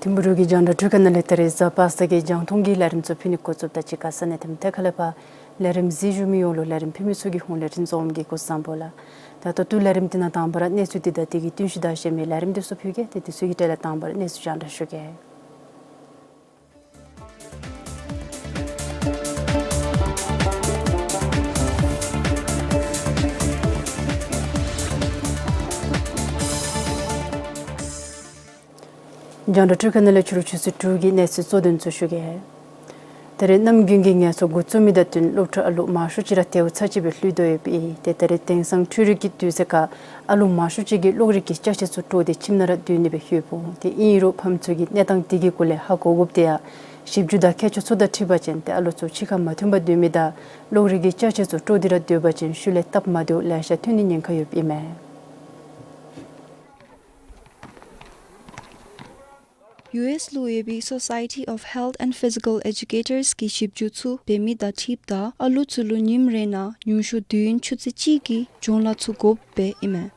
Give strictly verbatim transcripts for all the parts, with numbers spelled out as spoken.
ཐིམ་ཕུ་རུ་གི་རྒྱང་བསྒྲགས་འཕྲུལ་ཁང་ནང་ལས་ད་རིས་གཟའ་པ་སངས་ཀྱི་རྒྱང་མཐོང་གི་ལས་རིམ་ཚུ་ཕུལ་ནི་འགོ་བཙུགསཔ་ད་གཅིག་ཁར་ས་གནས་དང་ཐད་ཀར་ལས་ཕར་ལས་རིམ་གཟིགས་ཞུ་མི་ཡོངས་ལུ་ལས་རིམ་ཕུལ་མི་ཚུ་གི་ཧོངས་ལས་རིན་འཛོམས་གིས་སྐུ་གཟུགས་བཟང་པོ་ལགས། ད་ད་ལྟོ་ལས་རིམ་འདི་ནང་དང་པ་ར་གནས་ཚུལ་འདི་དང་དེ་གི་བསྟུན་གཞི་དང་གཞན་མི་ལས་རིམ་འདི་ཚུ་ཕུལ་གེ། ཏེ་དེ་ཚུ་གི་གྲས་ལས་དང་པ་ར་གནས་ཚུལ་རྒྱང་བསྒྲགས་ཞུ་གེ། རྒྱང་བསྒྲགས་འཕྲུལ་ཁང་ནང་ལས་ཕྱི་རུ་ཆུ་ཚོད་དྲུག་གི་གནས་ཚུལ་གཙོ་དོན་ཚུ་ཞུ་གེ། ད་རེས་གནམ་དགུན་གྱི་ངལ་གསོ་འགོ་བཙུགས་མི་དང་བསྟུན་སློབ་ཕྲུག་ཨ་ལུ་མང་ཤོས་ཅིག་ར་དེའུ་ཚ་ཅིག་སྦེ་ལྷོད་དོ་ཡོདཔ་ཨིན། ཏེ་ད་རེས་དེང་སང་འཕྲུལ་རིག་གི་དུས་ཚོད་ཁར་ཨ་ལུ་མང་ཤོས་ཅིག་གིས་གློག་རིག་གི་ཅ་ཆས་ཚུ་དཀྲོགས་ཏེ་ཁྱིམ་ནང་ར་སྡོད་ནི་སྦེ་ལྷོདཔ་འོང་། ཏེ་ཨིན་རུང་ཕམ་ཚུ་གིས་གནས་སྟངས་དེ་གི་སྐོར་ལས་ཧ་གོ་དགོཔ་དེ་ཡང་ཞིབ་འཇུག་དང་མཁས་མཆོག་ཚུ་དང་འཁྲིལ་བ་ཅིན་ཏེ་ཨ་ལུ་ཚུ་ཕྱི་ཁར་མ་ཐོན་པར་སྡོད་མི་དང་གློག་རིག་གི་ཅ་ཆས་ཚུ་དཀྲོགས་ཏེ་ར་སྡོད་པ་ཅིན་ཤུལ་ལས་སྟབས་མ་བདེཝ་ལེ་ཤ་ཐོན་ནི་ཉེན་ཁ་ཡོདཔ་ཨིན་མས། ཡུ་ཨེསི་ལུ་ཡོད་པའི་Society of Health and Physical Educators གི་ཞིབ་འཇུག་ཚུ་འབད་མི་དང་འཁྲིལཝ་ད་ཨ་ལུ་ཚུ་ལུ་ཉིནམ་རེ་ནང་ཉུང་ཤོས་དུས་ཡུན་ཆུ་ཚོད་གཅིག་གི་སྦྱོང་གླགས་ཚུ་དགོཔ་སྦེ་ཨིན་མས།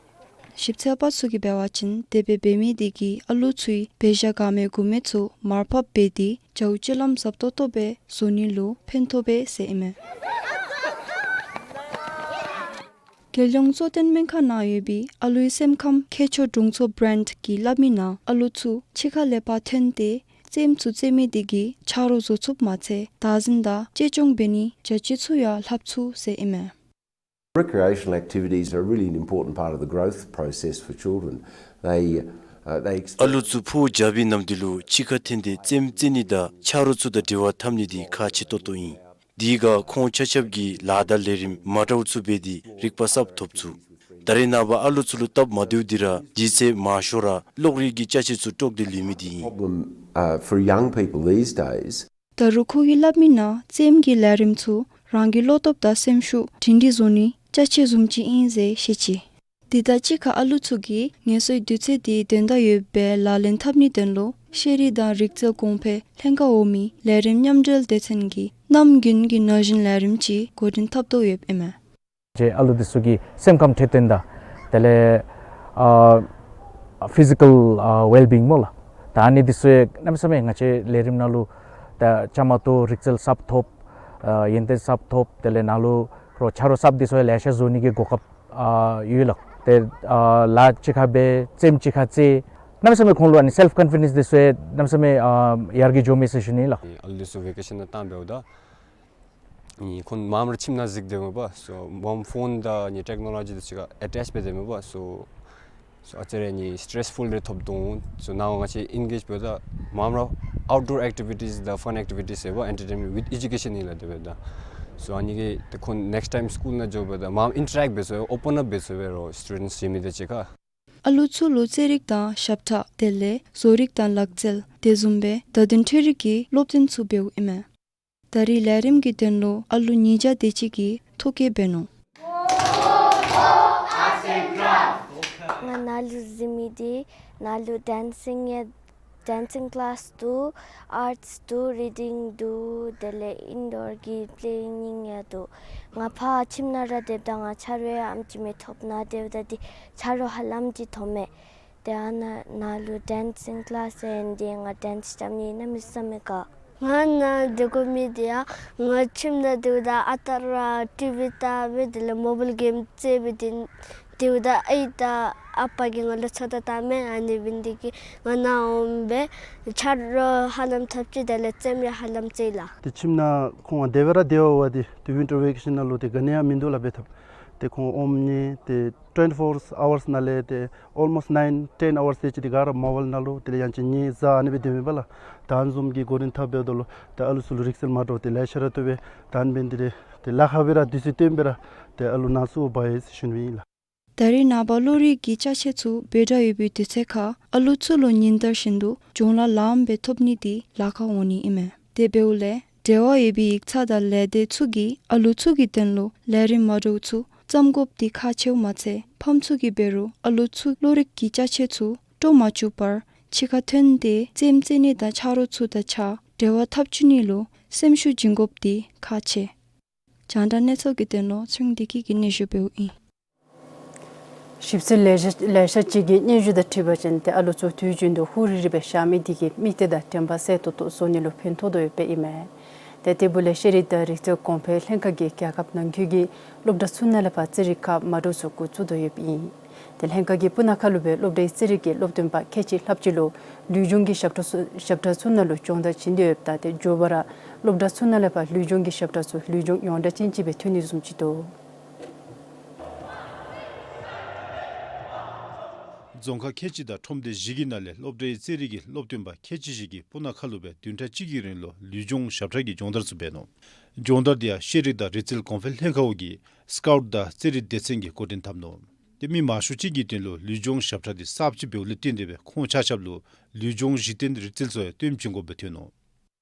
ཞིབ་འཚོལ་པ་ཚུ་གིས་འབད་བ་ཅིན་དེ་སྦེ་འབད་མི་དེ་གིས་ཨ་ལུ་ཚུའི་འབད་བཞག་ག་མེད་གུ་མེད་ཚུ་མར་ཕབ་འབད་དེ་ཇའུ་སྤྱོད་ལམ་ཟབ་ཏོག་ཏོ་སྦེ་བཟོ་ནི་ལུ་ཕན་ཐོགས་པས་ཟེར་ཨིན་མས། རྒྱལ་ཡོངས་གཙོ་བསྟེན་སྨན་ཁང་ནང་ཡོད་པའི་ཨ་ལུའི་སེམས་ཁམས་མཁས་མཆོག་དྲུང་འཚོ་བྷྲེནཊ་གིས་སླབ་མི་ནང་ཨ་ལུ་ཚུ་ཕྱི་ཁ་ལས་ཕར་ཐོན་ཏེ་རྩེདམོ་ཚུ་རྩེད་མི་དེ་གིས་ཆ་རོགས་བཟོ་ཚུགསཔ་མ་ཚད་བདག་འཛིན་དང་གཅེས་སྐྱོང་འབད་ནི་རྒྱ་ཆེ་ཚུ་ཡང་ལྷབ་ཚུགས་ཟེར་ཨིན་མས། Recreational activities are really an important part of the growth process for children. They, uh, they ཨ་ལུ་ཚུ་ཕོཝ་རྒྱབ་པའི་ནམ་དུས་ལུ་ཕྱི་ཁར་ཐོན་ཏེ་རྩེདམོ་རྩེ་ནི་དང་ཆ་རོགས་ཚུ་དང་འབྲེལ་བ་འཐབ་ནི་འདི་ཁག་ཆེ་ཏོག་ཏོ་ཨིན། དེ་གིས་ཁོང་ཆ་ཁྱབ་ཀྱིས་ལཱ་དང་ལས་རིམ་མ་འདྲཝ་ཚུ་འབད་དེ་རིག་པ་གསརཔ་ཐོབ་ཚུགས། ད་རེས་ནངས་པ་ཨ་ལུ་ཚུ་ལུ་སྟབས་མ་བདེཝ་འདི་ར་དུས་ཚོད་མང་ཤོས་ར་གློག་རིག་གི་ཅ་ཆས་ཚུ་དཀྲོགས་ཏེ་ལུས་མི་འདི་ཨིན། Problem, uh, for young people these days. ད་རུང་ཁོ་གིས་སླབ་མི་ནང་རྩེདམོ་གི་ལས་རིམ་ཚུ་རང་གི་བློ་སྟོབས་དང་སེམས་ཤུགས་སྒྲིང་སྒྲིང་བཟོ་ནི་ཅ་ཆས་བཟུམ་ཅིག་ཨིན་ཟེར་བཤད་ཅི། དེ་དང་གཅིག་ཁར་ཨ་ལུ་ཚུ་གིས་ངལ་གསོའི་དུས་ཚོད་དེ་དོན་དག་ཡོདཔ་སྦེ་ལག་ལེན་འཐབ་ནིའི་དོན་ལུ་ཤེས་རིག་དང་རིག་རྩལ་གོང་འཕེལ་ལྷན་ཁག་འོག་མའི་ལས་རིམ་མཉམ་འབྲེལ་སྡེ་ཚན་གྱིས་གནམ་དགུན་གྱི་ན་གཞོན་ལས་རིམ་ཅིག་འགོ་འདྲེན་འཐབ་དོ་ཡོདཔ་ཨིན་མས། ཅིག་ཨ་ལུ་འདི་ཚུ་གི་སེམས་ཁམས་འཕྲོད་བསྟེན་དང་དེ་ལས་ཨ་ཕི་ཟི་ཀལ་ཨ་ཝེལ་བིང་སྨོ་ལགས། ད་ཨ་ནི་འདི་ཚུ་གནམ་མེད་ས་མེད་ང་བཅས་ལས་རིམ་ནང་ལུ་ད་བཅའ་མར་གཏོགས་རིག་རྩལ་གསརཔ་ཐོབ་ཨ་ཡོན་ཏན་གསརཔ་ཐོབ་དེ་ལས་ནཱ་ལུ་རོགས་ཆ་རོགས་གསརཔ་འདི་ཚུ་ཡང་ལེ་ཤ་བཟོ་ནི་གི་གོ་སྐབས་ཨ་ཡོད་ལགས། ཏེ་ཨ་ལཱ་གཅིག་ཁར་འབད་རྩེདམོ་གཅིག་ཁར་རྩེ། གནམ་མེད་ས་མེད་ཁོང་ལུ་ཨ་ནི་སེལཕ་ཀོན་ཕི་ཌེནསི་འདི་ཚུ་ཡང་གནམ་མེད་ས་མེད་ཨ་ཡར་རྒྱས་འགྱོཝ་མས་ཟེར་ཞུ་ནི་ལགས། ཨ་ལུ་འདི་ཚུ་ཝེ་ཀེ་ཤཱན་ནང་བཏང་འབདཝ་ད་ཨ་ནི་ཁོང་མངམ་ར་ཁྱིམ་ནང་གཟིགས་སྡོདཔ་མས་པ། སོ་མངམ་ཕོན་དང་ཨ་ནི་ཊེཀ་ནོ་ལོ་ཇི་འདི་ཚུ་ག་ཨེ་ཊེཆ་འབད་སྡོདཔ་མས་པ། སོ་སོ་ཨ་ཙི་རེ་ཨ་ནི་སི་ཊེསི་ཕུལ་རེ་ཐོབ་དོ་འོང་། སོ་ནཱ་ང་བཅས་ཨེན་གེཇ་འབདཝ་ད་མངམ་ར་ཨའུཊ་ཌོར་ཨེཀ་ཊི་བི་ཊིས་དང་ཕན་ཨེཀ་ཊི་བི་ཊིས་ཟེར་བ་ཨེན་ཊར་ཊེན་མེནཊ་ཝིཐ་ཨེ་ཌུ་ཀེ་ཤཱན་ཨིན་ལགས། དེ་འབདཝ་ད་སོ་ཨ་ནི་གིས་ཏེ་ཁོང་ནེགསི་ཊའིམ་སི་ཀུལ་ནང་འགྱོཝ་ད་མངམ་ཨིན་ཊར་ཨེཀཊ་འབད་ཚུགས་པས་ཨོ་པེན་ཨཔ་འབད་ཚུགས་པས་རོགས་སི་ཊུ་ཌེནཊས་ཡོད་མི་དང་གཅིག་ཁར། ཨ་ལུ་ཚུ་ལུ་རྩེད་རིགས་དང་ཞབས་ཁྲ་དེ་ལས་བཟོ་རིག་དང་ལག་རྩལ་དེ་བཟུམ་སྦེ་བརྡ་དོན་འཕྲུལ་རིག་གི་སློབ་སྟོན་ཚུ་འབདཝ་ཨིན་མས། ད་རིས་ལས་རིམ་གྱི་དོན་ལུ་ཨ་ལུ་ཉིས་བརྒྱ་དེ་ཅིག་གིས་ཐོ་བཀོད་འབད་ནུག། ང་ནང་ལུ་གཟིགས་མི་འདི་ནང་ལུ་ཌེན་སིང་ཡང་ཌེན་སིང་ཀི་ལཱསི་འདུག། ཨརཊསི་འདུག། རི་ཌིང་འདུག། དེ་ལས་ཨིན་ཌོར་གྱི་པེ་ལེ་ཡིང་ཡང་འདུག། ང་ཕར་ཁྱིམ་ནང་ར་སྡོདཔ་ད་ང་ཆ་རོགས་ཡང་ཨམ་ཅིག་མི་ཐོབ། ནཱ་སྡོདཔ་ད་འདི་ཆ་རོགས་ཧ་ལམ་ཅིག་ཐོབ་མས། ཏེ་ཨ་ནཱ་ནང་ལུ་ཌེན་སིང་ཀི་ལཱསི་ཨིན་ཏེ་ང་ཌེནསི་རྐྱབ་ནི་གནམ་མེད་ས་མེད་དགའ། ང་ནཱ་སྡོད་དགོ་མི་འདི་ཡང་ང་ཁྱིམ་ནང་སྡོདཔ་ད་ཨ་རྟག་ར་ཊི་བི་བལྟ་སྦེ་དེ་ལས་མོ་བཱའིལ་གེམ་རྩེད་སྦེ་སྡོད་སྡོདཔ་ད་ཨའི་དང་ཨ་པ་གིས་ང་ལུ་ཚོད་ལྟ་བལྟ་མས། ཨ་ནི་འབད་ནི་འདི་གིས་ང་ནཱ་འོངམ་སྦེ་ཆ་རོགས་ཧ་ལམ་ཐོབ་ཅི། དེ་ལས་རྩེདམོ་ཡང་ཧ་ལམ་རྩེ་ལགས། ཏེ་ཁྱིམ་ནང་ཁོང་ང་དེ་སྦེ་ར་སྡོད་པ་འདི་ཏེ་ཝིན་ཊར་ཝེ་ཀེ་ཤཱན་ནང་ལུ་ཏེ་ག་ནི་ཡང་མིན་འདུག་ལགས། འབད་ཐབས་ཏེ་ཁོང་འོངམ་ནི་ཏེ་ཊུ་ཝེན་ཊི་ཕོར་ཨ་ཝརསི་ནང་ལས་ཏེ་ཨོལ་མོསཊི་ནའིན་ཊེན་ཨ་ཝརསི་དེ་ཅིག་འདི་ག་ར་མོ་བཱའིལ་ནང་ལུ་དེ་ལས་ཡང་ཅིན་ཉལ་བཟའ་ཨ་ནི་སྦེ་སྡོདཔ་མས་པ་ལགས། ད་ཨ་ནི་བཟུམ་གྱི་འགོ་འདྲེན་འཐབ་འབདཝ་ད་ལུ་ད་ཨ་ལུ་ཚུ་ལུ་རིག་རྩལ་མ་འདྲཝ་ཏེ་ལེ་ཤ་ར་ཐོབ་པས། ད་ཨ་ནི་འབད་ནི་འདི་ཏེ་ལཱ་ཁག་སྦེ་ར་དུས་ཚོད་བཏོན་སྦེ་ར་ཏེ་ཨ་ལུ་ནང་བཙུགས་འབག་ཡི་ཟེར་ཞུ་ནི་ཨིན་ལགས། ད་རེས་ནངས་པ་གློག་རིག་གི་ཅ་ཆས་ཚུ་འབོར་དྲགས་ཡོད་པའི་དུས་ཚོད་ཁར་ཨ་ལུ་ཚུ་ལུ་ཉིན་ལྟར་བཞིན་དུ་སྦྱོང་ལཱ་ལངམ་སྦེ་ཐོབ་ནི་འདི་ལཱ་ཁག་འོང་ནི་ཨིན་མས། དེ་འབདཝ་ལས་འབྲེལ་བ་ཡོད་པའི་ཡིག་ཚང་དང་ལས་སྡེ་ཚུ་གིས་ཨ་ལུ་ཚུ་གི་དོན་ལུ་ལས་རིམ་མ་འདྲཝ་ཚུ་བརྩམ་དགོཔ་འདི་ཁག་ཆེཝ་མ་ཚད་ཕམ་ཚུ་གིས་འབད་རུང་ཨ་ལུ་ཚུ་གློག་རིག་གི་ཅ་ཆས་ཚུ་སྤྲོ་མ་བཅུག་པར་ཕྱི་ཁར་ཐོན་ཏེ་རྩེདམོ་རྩེ་ནི་དང་ཆ་རོགས་ཚུ་དང་གཅིག་ཁར་འབྲེལ་བ་འཐབ་བཅུག་ནི་ལུ་སེམས་ཤུགས་བྱིན་དགོཔ་འདི་ཁག་ཆེ། རྒྱང་བསྒྲགས་གནས་ཚུལ་གྱི་དོན་ལུ་ཚེ་རིང་བདེ་སྐྱིད་ཀྱིས་སྙན་ཞུ་འབདཝ་ཨིན། ཞིབ་འཚོལ་ལས་ཤ་ལས་ཤ་ཅིག་གིས་སྙན་ཞུ་དང་འཁྲིལ་བ་ཅིན་ཏེ་ཨ་ལུ་ཚུ་དུས་རྒྱུན་དུ་ཧུ་རི་རི་སྦེ་བཞག་མི་འདི་གིས་མིག་ཏོ་དང་དྲན་པ་གསལ་ཏོག་ཏོ་བཟོ་ནི་ལུ་ཕན་ཐོགས་དོ་ཡོདཔ་ཨིན་མས། ཏེ་དེ་འབདཝ་ལས་ཤེས་རིག་དང་རིག་རྩལ་གོང་འཕེལ་ལྷན་ཁག་གིས་རྒྱལ་ཁབ་ནང་འཁོད་ཀྱི་སློབ་གྲྭ་ཚུ་ནང་ལས་ཕར་རྩེད་རིགས་ཁག་མ་འདྲཝ་ཚུ་འགོ་བཙུགས་དོ་ཡོདཔ་ཨིན། ཏེ་ལྷན་ཁག་གིས་སྤུ་ན་ཁ་ལུ་སྦེ་སློབ་གྲྭའི་རྩེད་རིགས་ཀྱི་སློབ་སྟོན་པ་ཁལ་གཅིག་ལྷགཔ་ཅིག་ལུ་ལུས་སྦྱོང་གི་ཞབས་ཁྲ་ཚུ་ཞབས་ཁྲ་ཚུ་ནང་ལུ་སྦྱོང་བརྡར་བྱིན་ཏེ་ཡོདཔ་ད་ཏེ་མགྱོགས་པ་ར་སློབ་གྲྭ་ཚུ་ནང་ལས་ཕར་ལུས་སྦྱོང་གི་ཞབས་ཁྲ་ཚུ་ལུས་སྦྱོང་ཡོངས་གྲགས་ཅན་ཅིག་སྦེ་ཐོན་ནི་བཟུམ་ཅིག་འདུག། རྫོང་ཁག་ཁལ་གཅིག་དང་ཁྲོམ་སྡེ་བཞི་གི་ནང་ལས་སློབ་གྲྭའི་རྩེད་རིགས་ཀྱི་སློབ་སྟོན་པ་ཁལ་གཅིག་ཞིག་གིས་སྤུ་ན་ཁ་ལུ་སྦེ་བདུན་ཕྲག་གཅིག་གི་རིང་ལུ་ལུས་སྦྱོང་ཞབས་ཁྲ་གི་སྦྱོང་བརྡར་ཚུ་འབད་ནུག། སྦྱོང་བརྡར་འདི་ཡང་ཤེས་རིག་དང་རིག་རྩལ་གོང་འཕེལ་ལྷན་ཁག་འོག་གི་སི་ཀའུཊ་དང་རྩེད་རིགས་སྡེ་ཚན་གྱིས་འགོ་འདྲེན་འཐབ་ནུག། ཏེ་མི་མང་ཤོས་ཅིག་གི་དོན་ལུ་ལུས་སྦྱོང་ཞབས་ཁྲ་འདི་གསརཔ་ཅིག་འབདཝ་ལས་བརྟེན་ཏེ་སྦེ་ཁོང་ཆ་ཁྱབ་ལུ་ལུས་སྦྱོང་གཞི་རྟེན་རིག་རྩལ་ཚུ་ཡང་སྟོན་བྱིན་དགོཔ་སྦེ་ཐོན་ནུག།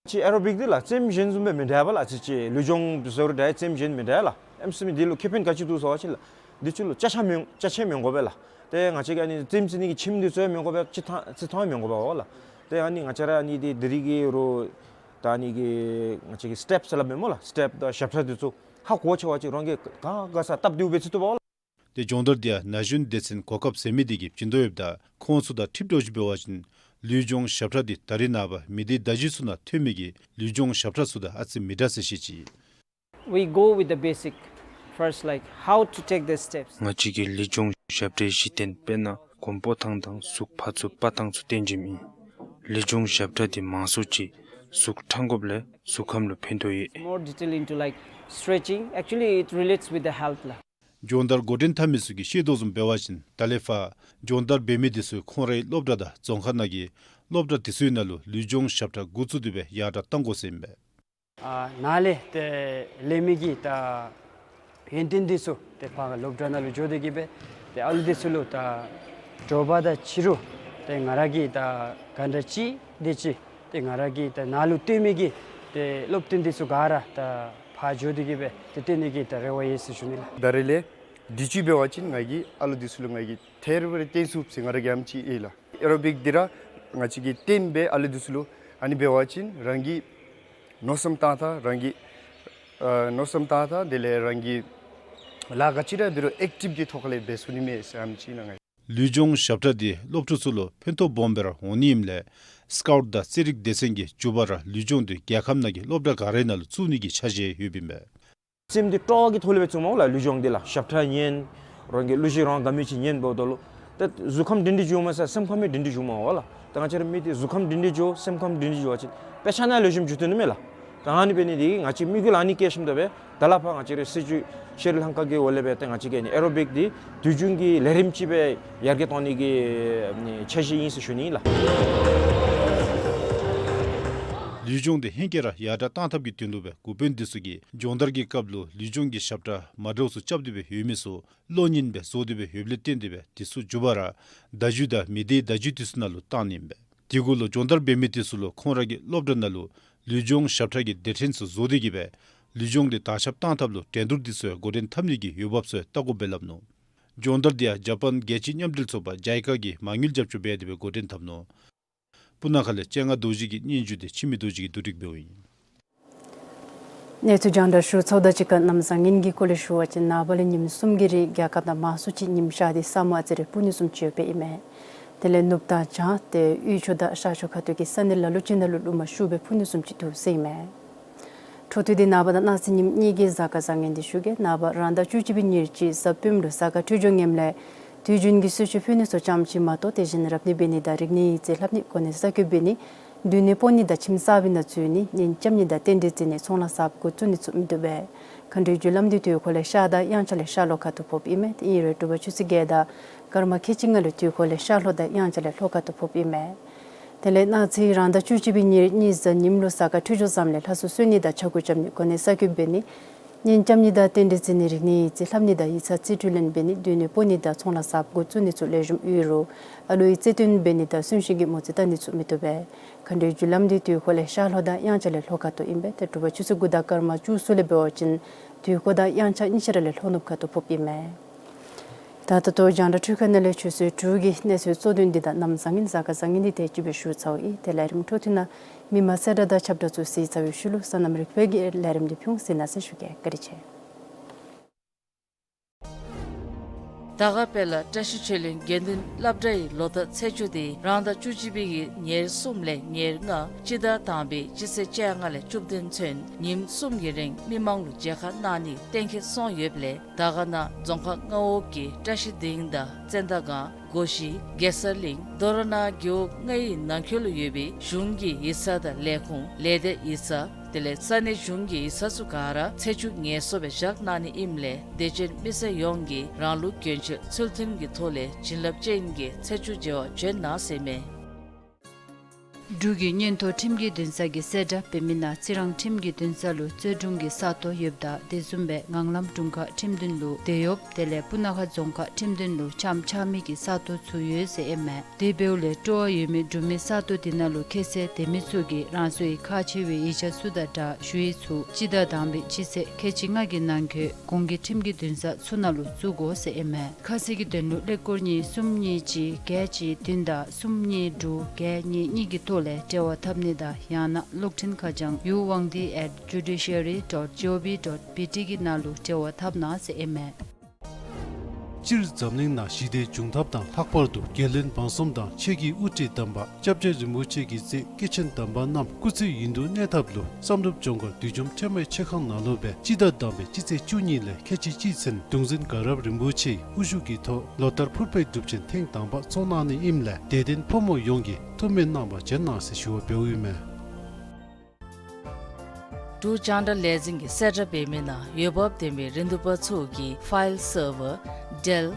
ཅིག་ཨེ་རོ་བིག་འདི་ལགས་རྩེདམོ་གཞན་བཟུམ་སྦེ་མི་འདྲཝ་ལགས། ཅིག་ཅིག་ལུས་སྦྱོང་བཟོ་རུང་འདྲ་རྩེདམོ་གཞན་མི་འདྲཝ་ལགས། ཨེམ་སི་མི་འདི་ལུ་ཁེ་ཕན་ག་ཅི་འདུག་ཟེར་བ་ཅིན་ལགས། འདི་ཚུ་ལུ་ཅ་ཆས་མི་ཅ་ཆས་མི་དགོ་པས་ལགས། ཏེ་ང་བཅས་ཀྱི་ཨ་ནི་རྩེདམོ་རྩེ་ནི་གི་ཁྱིམ་འདི་ཚུ་ཡང་མི་དགོ་པས། རྩེད་ཐང་རྩེད་ཐང་ཡང་མི་དགོ་པས་ལགས། ཏེ་ཨ་ནི་ང་བཅས་ར་ཨ་ནི་འདི་འདི་རིགས་ཀྱི་རུང་ད་ཨ་ནི་གི་ང་བཅས་ཀྱི་སི་ཊེབ་ཟེར་སླབ་མས་སྨོ་ལགས། སི་ཊེབ་དང་ཞབས་ཁྲ་འདི་ཚུ་ཧ་གོ་ཆེ་བ་ཅིན་རང་གིས་ག་དགའ་ས་སྟབས་བདེཝ་སྦེ་རྩེ་བཏུབ་པས་ལགས། ཏེ་སྦྱོང་བརྡར་འདི་ཡང་ན་གཞོན་སྡེ་ཚན་གོ་སྐབས་ཟད་མི་འདི་གིས་བྱིན་དོ་ཡོདཔ་ད་ཁོང་ཚུ་དང་འཁྲིལ་འདྲཝ་ཅིག་འབད་བ་ཅིན་ལུས་སྦྱོང་ཞབས་ཁྲ་འདི་ད་རེས་ནངས་པ་མི་སྡེ་བརྡ་བརྒྱུད་ཚུ་ནང་ཐོན་མི་གི་ལུས་སྦྱོང་ཞབས་ཁྲ་ཚུ་དང་ཨ་ཙི་མི་འདྲ་ཟེར་བཤད་ཅི། We go with the basic first, like how to take the steps. ང་བཅས་ཀྱིས་ལུས་སྦྱོང་ཞབས་ཁྲའི་གཞི་རྟེན་དཔེར་ན་གོམ་པ་བཏང་དང་གཟུགས་ཕར་ཚུར་པར་བཏང་ཚུ་སྟོན་བྱིནམ་ཨིན། ལུས་སྦྱོང་ཞབས་ཁྲ་འདི་མང་སུ་ཅིག་གཟུགས་འཕྲང་དགོཔ་ལས་གཟུགས་ཁམས་ལུ་ཕན་ཐོགས་ཡོད། More detail into, like, stretching. Actually, it relates with the health ལགས། སྦྱོང་བརྡར་འགོ་འདྲེན་འཐབ་མི་ཚུ་གིས་བཤད་དོ་བཟུམ་འབད་བ་ཅིན་ད་ལས་ཕར་སྦྱོང་བརྡར་འབད་མི་འདི་ཚུ་ཁོང་རའི་སློབ་གྲྭ་དང་རྫོང་ཁག་ནང་གི་སློབ་གྲྭ་འདི་ཚུའི་ནང་ལུ་ལུས་སྦྱོང་ཞབས་ཁྲ་འགོ་བཙུགས་ཏེ་སྦེ་ཡར་དྲག་གཏང་དགོ་ཟེར་ཨིན་པས། ཨ་ནཱ་ལས་ཏེ་ལས་མི་གི་ད་ཡོན་ཏན་འདི་ཚུ་ཏེ་ཕར་སློབ་གྲྭ་ནང་ལུ་འགྱོ་སྟེ་གི་སྦེ་ཏེ་ཨ་ལུ་འདི་ཚུ་ལུ་ད་དྲོ་པ་དང་ཕྱི་རུ་ཏེ་ང་ར་གིས་ད་ག་འདྲ་ཅིག་འདི་ཅིག་ཏེ་ང་ར་གིས་ད་ནཱ་ལུ་སྟོན་མི་གི་ཏེ་སློབ་སྟོན་འདི་ཚུ་ག་ར་ད་ཕར་འགྱོ་སྟེ་གི་སྦེ་ཏེ་སྟོན་ནི་གི་ད་རེ་བ་ཡོད་ཟེར་ཞུ་ནི་ལགས། ད་རེས་ལས་དུས་ཅི་འབད་བ་ཅིན་ང་གིས་ཨ་ལུ་འདི་ཚུ་ལུ་ང་གིས་ཐེར་བར་སྟོན་ཚུགས་ཟེར་ང་ར་གིས་ཨམ་ཅིག་ཨིན་ལགས། ཨེ་རོ་བིག་འདི་ར་ང་བཅས་ཀྱིས་སྟོན་སྦེ་ཨ་ལུ་འདི་ཚུ་ལུ་ཨ་ནི་འབད་བ་ཅིན་རང་གི་མནོ་བསམ་བཏང་ཐངས་རང་གི་ཨ་མནོ་བསམ་བཏང་ཐངས་དེ་ལས་རང་གི་ལཱ་ག་ཅི་ར་འབད་རུང་ཨེཀ་ཊིབ་ཀྱི་ཐོག་ཁ་ལས་འབད་ཚུགས་ནི་མས་ཟེར་ཨམ་ཅིག་ཨིན་ལགས། ལུས་སྦྱོང་ཞབས་ཁྲ་འདི་སློབ་ཕྲུག་ཚུ་ལུ་ཕན་ཐོགས་སྦོམ་སྦེ་ར་འོང་ནི་ཨིནམ་ལས་སི་ཀའུཊ་དང་རྩེད་རིགས་སྡེ་ཚན་གྱིས་མཇུག་བར་ར་ལུས་སྦྱོང་འདི་རྒྱལ་ཁབ་ནང་གི་སློབ་གྲྭ་ག་རའི་ནང་ལུ་བཙུགས་ནི་གི་འཆར་གཞི་ཡོདཔ་ཨིན་པས། རྩེདམོ་འདི་སྤྲོ་བ་གི་ཐོག་ལས་སྦེ་བཙུགས་མས་ལགས། ལུས་སྦྱོང་འདི་ལགས། ཞབས་ཁྲ་ཉན་རང་གི་གླུ་གཞས་རང་དགའ་མི་ཅིག་ཉན་འབདཝ་ད་ལུ་ད་གཟུགས་ཁམས་སྒྲིང་སྒྲིང་འགྱོཝ་མ་ཚད་སེམས་ཁམས་ཡང་སྒྲིང་སྒྲིང་འགྱོཝ་མས་ལགས། ད་ང་བཅས་ར་མི་འདི་གཟུགས་ཁམས་སྒྲིང་སྒྲིང་འགྱོ་སེམས་ཁམས་སྒྲིང་སྒྲིང་འགྱོ་བ་ཅིན་དཔེ་ཆ་ནང་ལེགས་ཤོམ་འགྱོ་བཏུབ་ནི་མས་ལགས། ད་ཨ་ནི་འབད་ནི་འདི་གིས་ང་བཅས་དམིགས་ཡུལ་ཨ་ནི་བསྐྱེད་ཞིནམ་ད་སྦེ་ད་ལས་ཕར་ང་བཅས་རའི་སྲིད་བྱུས་ཤེས་རིག་ལྷན་ཁག་གི་འོག་ལས་སྦེ་ཏེ་ང་བཅས་ཀྱིས་ཨ་ནི་ཨེ་རོ་བིག་འདི་དུས་རྒྱུན་གྱི་ལས་རིམ་ཅིག་སྦེ་ཡར་རྒྱས་གཏང་ནི་གི་འཆར་གཞི་ཨིན་ཟེར་ཞུ་ནི་ཨིན་ལགས། ལུས་སྦྱོང་འདི་ཧེང་སྐལ་ར་ཡར་དྲག་གཏང་ཐབས་ཀྱི་དོན་ལུ་སྦེ་འགོ་དཔོན་འདི་ཚུ་གིས་སྦྱོང་བརྡར་གྱི་སྐབས་ལུ་ལུས་སྦྱོང་གི་ཞབས་ཁྲ་མ་འདྲཝ་ཚུ་རྐྱབ་སྟེ་སྦེ་ཡོད་མི་ཚུ་གློག་བརྙན་སྦེ་བཟོ་སྟེ་སྦེ་ཡོདཔ་ལས་བརྟེན་ཏེ་སྦེ་འདི་ཚུ་མཇུག་བར་ར་བརྡ་བརྒྱུད་དང་མི་སྡེའི་བརྡ་བརྒྱུད་འདི་ཚུ་ནང་ལུ་བཏང་ནི་ཨིན་པས། དེ་གུ་ལུ་སྦྱོང་བརྡར་འབད་མི་འདི་ཚུ་ལུ་ཁོང་ར་གི་སློབ་གྲྭ་ནང་ལུ་ལུས་སྦྱོང་ཞབས་ཁྲ་གི་སྡེ་ཕྲན་ཚུ་བཟོ་སྟེ་གི་སྦེ་ལུས་སྦྱོང་འདི་དར་ཁྱབ་གཏང་ཐབས་ལུ་འགྲན་བསྡུར་འདི་ཚུ་ཡང་འགོ་འདྲེན་འཐབ་ནི་གི་འོས་འབབ་ཚུ་ཡང་བལྟ་དགོཔ་སྦེ་སླབ་ནུག། སྦྱོང་བརྡར་འདི་ཡང་ཇ་པཱན་རྒྱལ་སྤྱིའི་མཉམ་འབྲེལ་ཚོགས་པ་ཇའི་ཀ་གིས་མ་དངུལ་རྒྱབ་སྐྱོར་འབད་དེ་སྦེ་འགོ་འདྲེན་འཐབ་ནུག། སྤུ་ན་ཁ་ལས་སྤྱན་སྔ་རྡོ་རྗེ་གི་སྙན་ཞུ་དེ་འཆི་མེད་རྡོ་རྗེ་གིས་བསྡུ་སྒྲིག་འབདཝ་ཨིན། གནས་ཚུལ་རྒྱང་བསྒྲགས་ཞུ་ཚརཝ་དང་གཅིག་ཁར་གནམ་བཟང་ངན་གྱི་སྐོར་ལས་ཞུ་བ་ཅིན་ནངས་པ་ལས་ཉིནམ་གསུམ་གྱི་རིང་རྒྱལ་ཁབ་ནང་མང་སུ་ཅིག་ཉིམ་ཤར་ཏེ་ས་སྨུག་ཨ་ཙི་རེ་སྤུབ་ནི་བཟུམ་ཅིག་ཡོདཔ་ཨིན་མས། དེ་ལས་ནུབ་དང་བྱང་ཏེ་དབུས་ཕྱོགས་དང་ཤར་ཕྱོགས་ཁ་ཐུག་གི་ས་གནས་ལ་ལུ་ཅིག་ནང་ལུ་རླུང་མ་ཤུགས་སྦེ་འཕུ་ནི་བཟུམ་ཅིག་འདུག་ཟེར་ཨིན་མས། འཕྲོ་མཐུད་དེ་ནངས་པ་དང་གནངས་ཚེ་ཉིནམ་གཉིས་ཀྱི་གཟའ་སྐར་བཟང་ངན་འདི་ཞུ་གེ། ནངས་པ་རང་ཟླ་བཅུ་གཅིག་པའི་ཉེར་གཅིག་གཟའ་སྤེནམ་ལུ་གཟའ་སྐར་འཕྲོད་སྦྱོར་ངནམ་ལས་དུས་རྒྱུན་གྱི་གསོལ་མཆོད་ཕུལ་ནི་ཚུ་ཙམ་ཅིག་མ་གཏོགས་དེ་བཞིན་རབ་གནས་འབད་ནི་དང་རིག་གནས་ཡིག་རྩིས་ལྷབ་ནི་གོ་གནས་གསར་བསྐོ་འབད་ནི་མདུན་ནས་སྤོ་ནི་དང་ཁྱིམ་གསར་པའི་ནང་འཛུལ་ནི་གཉེན་རྐྱབ་ནི་དང་རྟེན་འབྲེལ་བརྩི་ནི་ཚོང་ལཱ་གསརཔ་འགོ་བཙུགས་ནི་ཚུ་མི་འདུག་པས། མཁའ་འགྲོའི་རྒྱུ་ལམ་འདི་དུས་འཁོར་ལས་ཤར་དང་དབྱངས་འཆར་ལས་ཤར་ལྷོ་ཁ་ཐུག་ཕོགཔ་ཨིན་མས། དེ་ཨིན་རུང་དྲོ་པ་ཆུ་ཚོད་བརྒྱད་དང་སྐར་མ་ཁལ་གཅིག་ལྔ་ལུ་དུས་འཁོར་ལས་ཤར་ལྷོ་དང་དབྱངས་འཆར་ལས་ལྷོ་ཁ་ཐུག་ཕོགཔ་ཨིན་མས། དེ་ལས་གནངས་ཚེ་རང་ཟླ་བཅུ་གཅིག་པའི་ཉེར་གཉིས་གཟའ་ཉིམ་ལུ་གཟའ་སྐར་འཕྲོད་སྦྱོར་བཟངམ་ལས་ལྷ་སྲུང་གསོལ་ནི་དང་ཕྱྭ་འགུགས་རྐྱབ་ནི་གོ་གནས་གསར་བསྐོ་འབད་ནི་ ཉེན་བཅོམ་ནི་དང་རྟེན་འབྲེལ་བརྩི་ནི། རིག་གནས་ཡིག་རྩིས་ལྷབ་ནི་དང་ཡིག་ཚང་རྩིས་སྤྲོད་ལེན་འབད་ནི། སྡོད་གནས་སྤོ་ནི་དང་ཚོང་ལཱ་གསརཔ་འགོ་བཙུགས་ནི་ཚུ་ལེགས་ཤོམ་ཡོད་རུང་ཨ་ལུའི་རྩིས་སྟོན་འབད་ནི་དང་གསོན་གཤིན་གྱི་མོ་རྩིས་བལྟ་ནི་ཚུ་མི་བཏུབ་པས། མཁའ་འགྲོའི་རྒྱུ་ལམ་འདི་དུས་འཁོར་ལས་ཤར་ལྷོ་དང་དབྱངས་འཆར་ལས་ལྷོ་ཁ་ཐུག་ཨིན་པས། ཏེ་དྲོ་པ་ཆུ་ཚོད་དགུ་དང་སྐར་མ་བཅུ་གསུམ་ལས་འབད་བ་ཅིན་དུས་འཁོར་དང་དབྱངས་འཆར་གཉིས་ཆ་ར་ལས་ལྷོ་ནུབ་ཁ་ཐུག་ཕོགཔ་ཨིན་མས། ད་ད་ལྟོ་རྒྱང་བསྒྲགས་འཕྲུལ་ཁང་ནང་ལས་ཆུ་ཚོད་དྲུག་གི་གནས་ཚུལ་གཙོ་དོན་འདི་དང་གནམ་བཟང་ངན་གཟའ་སྐར་བཟང་ངན་འདི་དེ་ཅིག་སྦེ་ཞུ་ཚརཝ་ཨིན། ཏེ་ལས་རིམ་འཕྲོ་མཐུད་ནང་མི་མང་གསལ་བསྒྲགས་དང་ཁྱབ་བསྒྲགས་ཚུ་གཟིགས་ཚར་བའི་ཤུལ་ལུ་སོ་ནམ་རིག་པའི་གི་ལས་རིམ་འདི་ཕུལ་ཟེར་གནང་ཟེར་ཞུ་གེ། བཀའ་དྲིན་ཆེ། དར་དཀར་དཔལ་ལ་བཀྲ་ཤིས་ཆོས་གླིང་དགེ་འདུན་སློབ་གྲྭའི་ལོ་བསྟར་ཚེས་བཅུ་དེ་རང་ཟླ་བཅུ་གཅིག་པའི་གི་ཉེར་གསུམ་ལས་ཉེར་ལྔ་སྤྱི་ཟླ་དང་པའི་སྤྱི་ཚེས་བཅོ་ལྔ་ལས་བཅུ་བདུན་ཚུན་ཉིནམ་གསུམ་གྱི་རིང་མི་མང་ལུ་མཇལ་ཁ་གནང་ནི་གཏན་འཁེལ་སོང་ཡོདཔ་ལས་དར་དཀར་ནང་རྫོང་ཁག་ལྔ་འོག་གི་བཀྲ་ཤིས་སྡིངས་དང་བཙན་དར་སྒང་སྒོ་བཞི་གེ་སར་གླིང་མདོ་ར་ནང་རྒེད་འོག་ལྔའི་ནང་འཁོད་ལུ་ཡོད་པའི་གཞུང་གི་ཡིག་ཚང་དང་ལས་ཁུངས་ལས་སྡེ་ཡིག་ཚང་དེ་ལས་ས་གནས་གཞུང་གི་ཡིག་ཚང་ཚུ་ག་ར་ཚེས་བཅུ་ངལ་གསོ་སྦེ་བཞག་གནང་ནི་ཨིནམ་ལས་དད་ཅན་མི་སེར་ཡོངས་ཀྱིས་རང་ལུགས་གྱོན་ཆས་ཚུལ་མཐུན་གྱི་ཐོག་ལས་བྱིན་རླབས་ཅན་གྱི་ཚེས་བཅུ་མཇལ་བར་བྱོན་གནང་ཟེར་ཨིན་མས། འབྲུག་གི་མངོན་མཐོ་ཁྲིམས་ཀྱི་འདུན་ས་གིས་གསལ་བསྒྲགས་འབད་མི་ནང་རྩི་རང་ཁྲིམས་ཀྱི་འདུན་ས་ལུ་རྩོད་དྲུང་གི་ས་སྟོང་ཡོདཔ་ད་དེ་བཟུམ་སྦེ་ངང་ལམ་དྲུང་ཁག་ཁྲིམས་འདུན་ལུ་དེད་ཡོདཔ་དེ་ལས་སྤུ་ན་ཁ་རྫོང་ཁག་ཁྲིམས་འདུན་ལུ་ཆམ་ཆགས་མི་གི་ས་སྟོང་ཚུ་ཡོད་ཟེར་ཨིན་མས། དེ་འབདཝ་ལས་སྤྲོ་བ་ཡོད་མི་འབྲུག་མི་ས་སྟོང་དེ་ནང་ལུ་ཁྱད་ཚད་ལྡན་མི་ཚུ་གིས་རང་སོའི་ཁག་ཆེ་བའི་ཡིག་ཆ་ཚུ་དང་སྦྲགས་ཞུ་ཡིག་ཚུ་སྤྱི་ཟླ་དང་པའི་སྤྱི་ཚེས་ཁལ་གཅིག་ལྔ་གི་ནང་འཁོད་གོང་གི་ཁྲིམས་ཀྱི་འདུན་ས་ཚུ་ནང་ལུ་བཙུགས་དགོ་ཟེར་ཨིན་མས། ཁ་གསལ་གྱི་དོན་ལུ་ཀླད་ཀོར་གཉིས་གསུམ་གཉིས་གཅིག་བརྒྱད་གཅིག་བདུན་དང་གསུམ་གཉིས་དྲུག་བརྒྱད་གཉིས་གཉིས་ཀྱི་ཐོག་ལས་འབྲེལ་བ་འཐབ་ནི་དང་ཡང་ན་གློག་འཕྲིན་ཁ་བྱང་ཡུ་ཝང་ཏི་at judiciary dot gov dot bt གི་ནང་ལུ་འབྲེལ་བ་འཐབ་གནང་ཟེར་ཨིན་མས། སྤྱིར་འཛམ་གླིང་ནང་ཞི་བདེ་འབྱུང་ཐབས་དང་ལྷག་པར་དུ་རྒྱལ་བློན་འབངས་གསུམ་དང་ཆོས་ཀྱི་དབུ་ཁྲིད་དམ་པ་སྐྱབས་རྗེ་རིན་པོ་ཆེ་གི་སྲས་སྐྱེས་ཆེན་དམ་པ་རྣམས་སྐུ་ཚེ་ཡུན་དུ་གནས་ཐབས་ལུ་བསམ་གྲུབ་ལྗོངས་མཁར་བདུད་འཇོམས་ཁྲོས་མའི་མཆོད་ཁང་ནང་ལུ་སྦེ་སྤྱི་ཟླ་དང་པའི་སྤྱི་ཚེས་བཅུ་གཉིས་ལས་ཁལ་གཅིག་གཅིག་ཚུན་གདུང་འཛིན་དགའ་རབ་རིན་པོ་ཆེའི་དབུ་བཞུགས་ཀྱི་ཐོག་ལོ་བསྟར་ཕུར་པའི་སྒྲུབ་ཆེན་ཐེངས་དང་པ་ཚོགས་གནང་ནི་ཨིནམ་ལས་དད་ལྡན་ཕོ་མོ་ཡོངས་ཀྱིས་ཐུགས་སྨོན་གནང་བར་བྱོན་གནང་ཟེར་ཞུ་བ་འབདཝ་ཨིན་མས། འབྲུག་རྒྱང་བསྒྲགས་ལས་འཛིན་གྱིས་གསལ་བསྒྲགས་འབད་མི་ནང་འོས་འབབ་ལྡན་པའི་རིན་བསྡུར་པ་ཚུ་གིས་ཕའིལ་སར་ཝར་ཌེལ་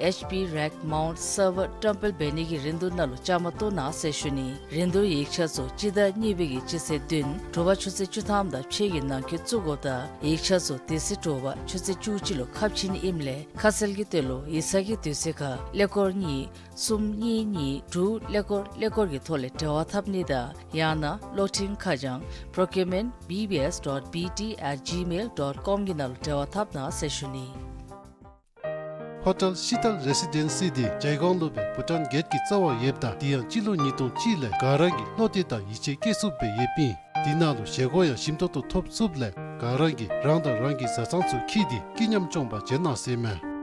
ཨེཆ་པི་རེཀ་མའུནཊ་སར་ཝར་བཀྲམ་སྤེལ་འབད་ནི་གི་རིན་བསྡུར་ནང་ལུ་བཅའ་མར་གཏོགས་གནང་ཟེར་ཞུ་ནི། རིན་བསྡུར་ཡིག་ཆ་ཚུ་སྤྱི་ཟླ་གཉིས་པའི་གི་སྤྱི་ཚེས་བདུན་དྲོ་པ་ཆུ་ཚོད་བཅུ་ཐམ་དང་ཕྱེད་ཀྱི་ནང་འཁོད་བཙུགས་དགོཔ་ད་ཡིག་ཆ་ཚུ་དེ་ཚེ་དྲོ་པ་ཆུ་ཚོད་བཅུ་གཅིག་ལུ་ཁ་ཕྱེ་ནི་ཨིནམ་ལས་ཁ་གསལ་གྱི་དོན་ལུ་ཡིག་ཚང་གི་དུས་ཚོད་ཁར་ཀླད་ཀོར་གཉིས་གསུམ་གཉིས་གཉིས་དྲུག་ཀླད་ཀོར་ཀླད་ཀོར་གྱི་ཐོག་ལས་འབྲེལ་བ་འཐབ་ནི་དང་ཡང་ན་གློག་འཕྲིན་ཁ་བྱང་procurement B B S dot B T at gmail dot com གི་ནང་ལུ་འབྲེལ་བ་འཐབ་གནང་ཟེར་ཞུ་ནི། ཧོ་ཊེལ་ཤི་ཏལ་རེ་སི་ཌེན་སི་འདི་ཇའི་གོང་ལུ་སྦེ་བྷུ་ཊཱན་གེཊ་ཀྱི་རྩ་བར་ཡོདཔ་ད་དེ་ཡང་སྤྱི་ལོ་ཉིས་སྟོང་གཅིག་ལས་ག་ར་གིས་བློ་གཏད་དང་ཡིད་ཆེས་བསྐྱེད་ཚུགསཔ་སྦེ་ཡོདཔ་ཨིན། དེ་ནང་ལུ་བཞེས་སྒོ་ཡང་ཞིམ་ཏོག་ཏོ་ཐོབ་ཚུགསཔ་ལས་ག་ར་གིས་རང་དང་རང་གི་བཟའ་ཚང་ཚུ་འཁྱིད་དེ་སྐྱིད་ཉམས་སྐྱོང་པར་བྱོན་གནང་ཟེར་ཨིན་མས།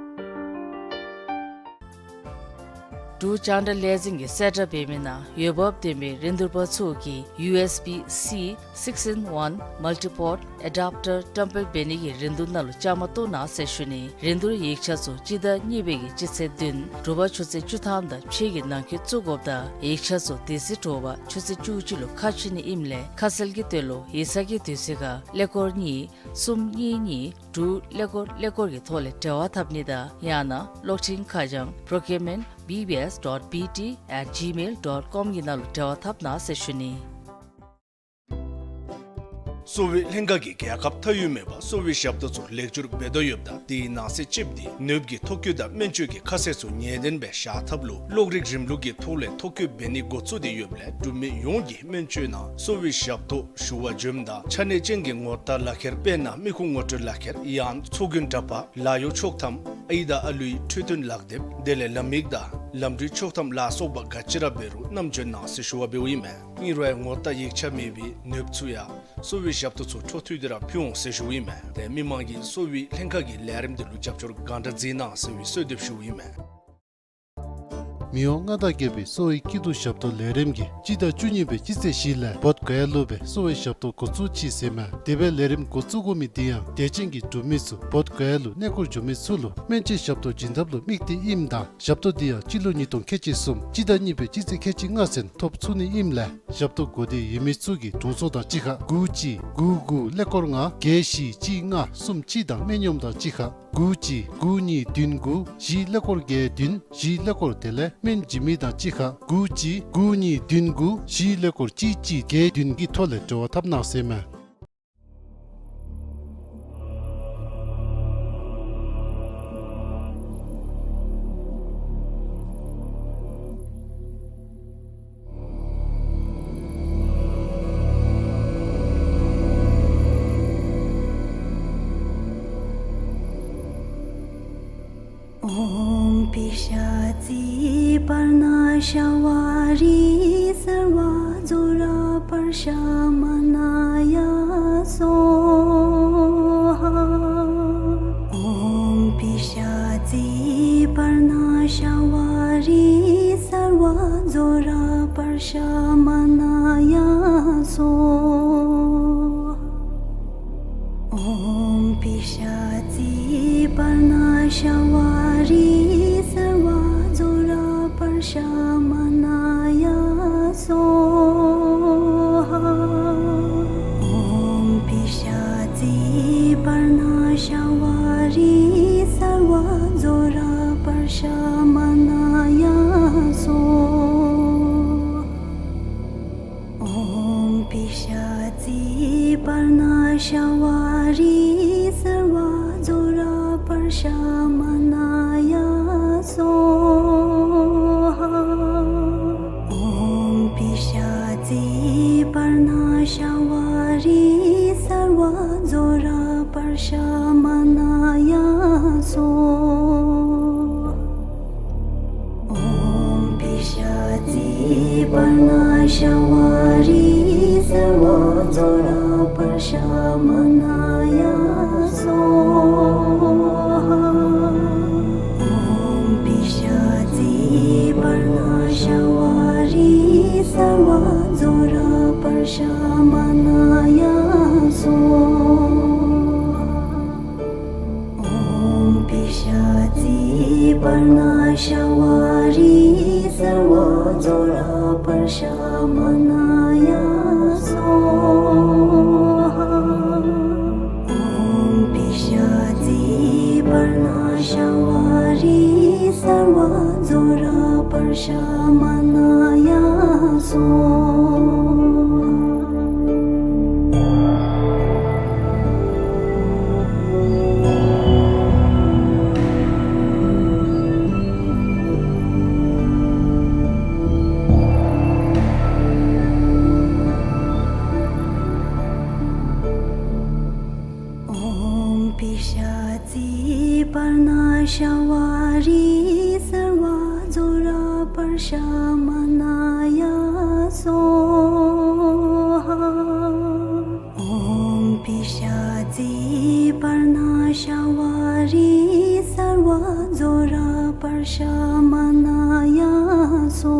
འབྲུག་རྒྱང་བསྒྲགས་ལས་འཛིན་གྱིས་གསལ་བསྒྲགས་འབད་མི་ནང་འོས་འབབ་ལྡན་པའི་རིན་བསྡུར་པ་ཚུ་གིས་ཡུ་ཨེསི་བི་སི་six in one multi-port adapter བཀྲམ་སྤེལ་འབད་ནི་གི་རིན་བསྡུར་ནང་ལུ་བཅའ་མར་གཏོགས་གནང་ཟེར་ཞུ་ནི། རིན་བསྡུར་ཡིག་ཆ་ཚུ་སྤྱི་ཟླ་གཉིས་པའི་གི་སྤྱི་ཚེས་བདུན་དྲོ་པ་ཆུ་ཚོད་བཅུ་ཐམ་དང་ཕྱེད་ཀྱི་ནང་འཁོད་བཙུགས་དགོཔ་ད་ཡིག་ཆ་ཚུ་དེ་ཚེ་དྲོ་པ་ཆུ་ཚོད་བཅུ་གཅིག་ལུ་ཁ་ཕྱེ་ནི་ཨིནམ་ལས་ཁ་གསལ་གྱི་དོན་ལུ་ཡིག་ཚང་གི་དུས་ཚོད་ཁར་ཀླད་ཀོར་གཉིས་གསུམ་གཉིས་གཉིས་དྲུག་ཀླད་ཀོར་ཀླད་ཀོར་གྱི་ཐོག་ལས་འབྲེལ་བ་འཐབ་ནི་དང་ཡང་ན་གློག་འཕྲིན་ཁ་བྱང་procurement B B S dot B T at gmail dot com གི་ནང་ལུ་འབྲེལ་བ་འཐབ་གནང་ཟེར་ཞུ་ནི། གསོ་བའི་ལྷན་ཁག་གིས་རྒྱལ་ཁབ་མཐའ་དབུས་མེད་པར་གསོ་བའི་ཞབས་ཏོག་ཚུ་ལེགས་བསྒྱུར་འབད་དོ་ཡོདཔ་ད་དེའི་ནང་གསེས་ཅིག་འདི་ནདཔ་གི་ཐོ་བཀོད་དང་སྨན་བཅོས་ཀྱི་ཁ་གསལ་ཚུ་ངེས་གཏན་སྦེ་བཞག་ཐབས་ལུ་གློག་རིག་རིམ་ལུགས་ཀྱི་ཐོག་ལས་ཐོ་བཀོད་འབད་ནི་འགོ་བཙུགས་ཏེ་ཡོདཔ་ལས་འབྲུག་མི་ཡོངས་ཀྱིས་སྨན་བཅོས་ནང་གསོ་བའི་ཞབས་ཏོག་ཞུ་བར་འབྱོནམ་ད་ཆ་གནས་ཅན་གྱི་ངོ་རྟགས་ལག་ཁྱེར་དཔེར་ན་མི་ཁུངས་ངོ་སྤྲོད་ལག་ཁྱེར་ཡང་ཚོགས་རྒྱན་འདྲ་པར་ལཱ་གཡོག་ཆོག་ཐམ་ཨའི་དང་ཨ་ལུའི་འཕྲོད་བསྟེན་ལག་དེབ་དེ་ལས་ལམ་ཡིག་དང་ལམ་འགྲུལ་ཆོག་ཐམ་ལ་སོགས་པ་ག་ཅི་ར་འབད་རུང་བསྣམས་འབྱོན་གནང་ཟེར་ཞུ་བ་འབདཝ་ཨིན་མས། ཨིན་རུང་ངོ་རྟགས་ཡིག་ཆ་མེད་པའི་ནདཔ་ཚུ་ཡང་གསོ་བའི་ཞབས་ཏོག་ཚུ་འཕྲོ་མཐུད་དེ་ར་ཕུལ་འོང་ཟེར་ཞུཝ་ཨིན་མས། ཏེ་མི་མང་གིས་གསོ་བའི་ལྷན་ཁག་གི་ལས་རིམ་དེ་ལུ་རྒྱབ་སྐྱོར་གང་དྲག་མཛད་གནང་ཟེར་བའི་གསོལ་འདེབས་ཞུཝ་ཨིན་མས། མི་དབང་མངའ་བདག་རྒྱལ་པོའི་གསོ་བའི་སྐྱིད་སྡུག་ཞབས་ཏོག་ལས་རིམ་གྱིས་སྤྱི་ཟླ་བཅུ་གཉིས་པའི་སྤྱི་ཚེས་བཞི་ལས་བོདྷ་ག་ཡ་ལུ་སྦེ་གསོ་བའི་ཞབས་ཏོག་འགོ་བཙུགས་ཅི་ཟེར་མས། དེ་སྦེ་ལས་རིམ་འགོ་བཙུགས་དགོ་མི་དེ་ཡང་དད་ཅན་གྱི་འབྲུག་མི་ཚུ་བོདྷ་ག་ཡ་ལུ་གནས་སྐོར་འབྱོན་མི་ཚུ་ལུ་སྨན་བཅོས་ཞབས་ཏོག་བྱིན་ཐབས་ལུ་དམིགས་ཏེ་ཨིནམ་ད་ཞབས་ཏོག་འདི་ཡང་སྤྱི་ལོ་ཉིས་སྟོང་ཁལ་གཅིག་གསུམ་སྤྱི་ཟླ་གཉིས་པའི་སྤྱི་ཚེས་ཁལ་གཅིག་ལྔ་ཚུན་ཐོབ་ཚུགས་ནི་ཨིནམ་ལས་ཞབས་ཏོག་དགོས་འདོད་ཡོད་མི་ཚུ་གིས་དྲུང་འཚོ་དང་གཅིག་ཁར་དགུ་གཅིག་དགུ་དགུ་ཀླད་ཀོར་ལྔ་བརྒྱད་བཞི་གཅིག་ལྔ་གསུམ་གཅིག་དང་སྨན་གཡོགམ་དང་གཅིག་ཁར་དགུ་གཅིག་དགུ་གཉིས་བདུན་དགུ་བཞི་ཀླད་ཀོར་བརྒྱད་བདུན་བཞི་ཀླད་ཀོར་དེ་ལས་སྨན་བྱིན་མི་དང་གཅིག་ཁར་དགུ་གཅིག་དགུ་གཉིས་བདུན་དགུ་བཞི་ཀླད་ཀོར་གཅིག་གཅིག་བརྒྱད་བདུན་གྱི་ཐོག་ལས་འབྲེལ་བ་འཐབ་གནང་ཟེར་མས། ཤ་བ་རི་སརྦ་ཛྭ་ར་པྲ་ཤ་མ་ན་ཡ་སྭཱ་ཧཱ། ཨོཾ་པི་ཤ་ཙི་པྲ་ཎ་ཤ་བ་རི་སརྦ་ཛྭ་ར་པྲ་ཤ་མ་ན་ཡ་སྭཱ་ཧཱ། ཨོཾ་པི་ཤ་ཙི་པྲ་ཎ་ཤ་བ་རི་སརྦ་ཛྭ་ར་པྲ་ཤ་མ་ན་ཡ་སྭཱ་ཧཱ། ཨོཾ་པི་ཤ་ཙི་པྲ་ཎ་ཤ་བ་རི་སརྦ་ཛྭ་ར་པྲ་ཤ་མ་ན་ཡ་སྭཱ་ཧཱ། ཨོཾ་པི་ཤ་ཙི་པྲ་ཎ་ཤ་བ་རི་སརྦ་ཛྭ་ར་པྲ་ཤ་མ་ན་ཡ་སྭཱ་ཧཱ། ཨོཾ་པི་ཤ་ཙི་པྲ་ཎ་ཤ་བ་རི་སརྦ་ཛྭ་ར་པྲ་ཤ་མ་ན་ཡ་སྭཱ་ཧཱ། ཨོཾ་པི་ཤ་ཙི་པྲ་ཎ་ཤ་བ་རི་སརྦ་ཛྭ་ར་པྲ་ཤ་མ་ན་ཡ་སྭཱ་ཧཱ། ཨོཾ་པི་ཤ་ཙི་པྲ་ཎ་ཤ་བ་རི་སརྦ་ཛྭ་ར་པྲ་ཤ་མ་ན་ཡ་སྭཱ་ཧཱ། ཨོཾ་པི་ཤ་ཙི་པྲ་ཎ་ཤ་བ་རི་སརྦ་ཛྭ་ར་པྲ་ཤ་མ་ན་ཡ་སྭཱ་ཧཱ། ཨོཾ་པི་ཤ་ཙི་པྲ་ཎ་ཤ་བ་རི་སརྦ་ཛྭ་ར་པྲ་ཤ་མ་ན་ཡ་སྭཱ་ཧཱ། ཨོཾ་པི་ཤ་ཙི་པྲ་ཎ་ཤ་བ་རི་སརྦ་ཛྭ་ར་པྲ་ཤ་མ་ན་ཡ་སྭཱ་ཧཱ། ཨོཾ་པི་ཤ་ཙི་པྲ་ཎ་ཤ་བ་རི་སརྦ་ཛྭ་ར་པྲ་ཤ་མ་ན་ཡ་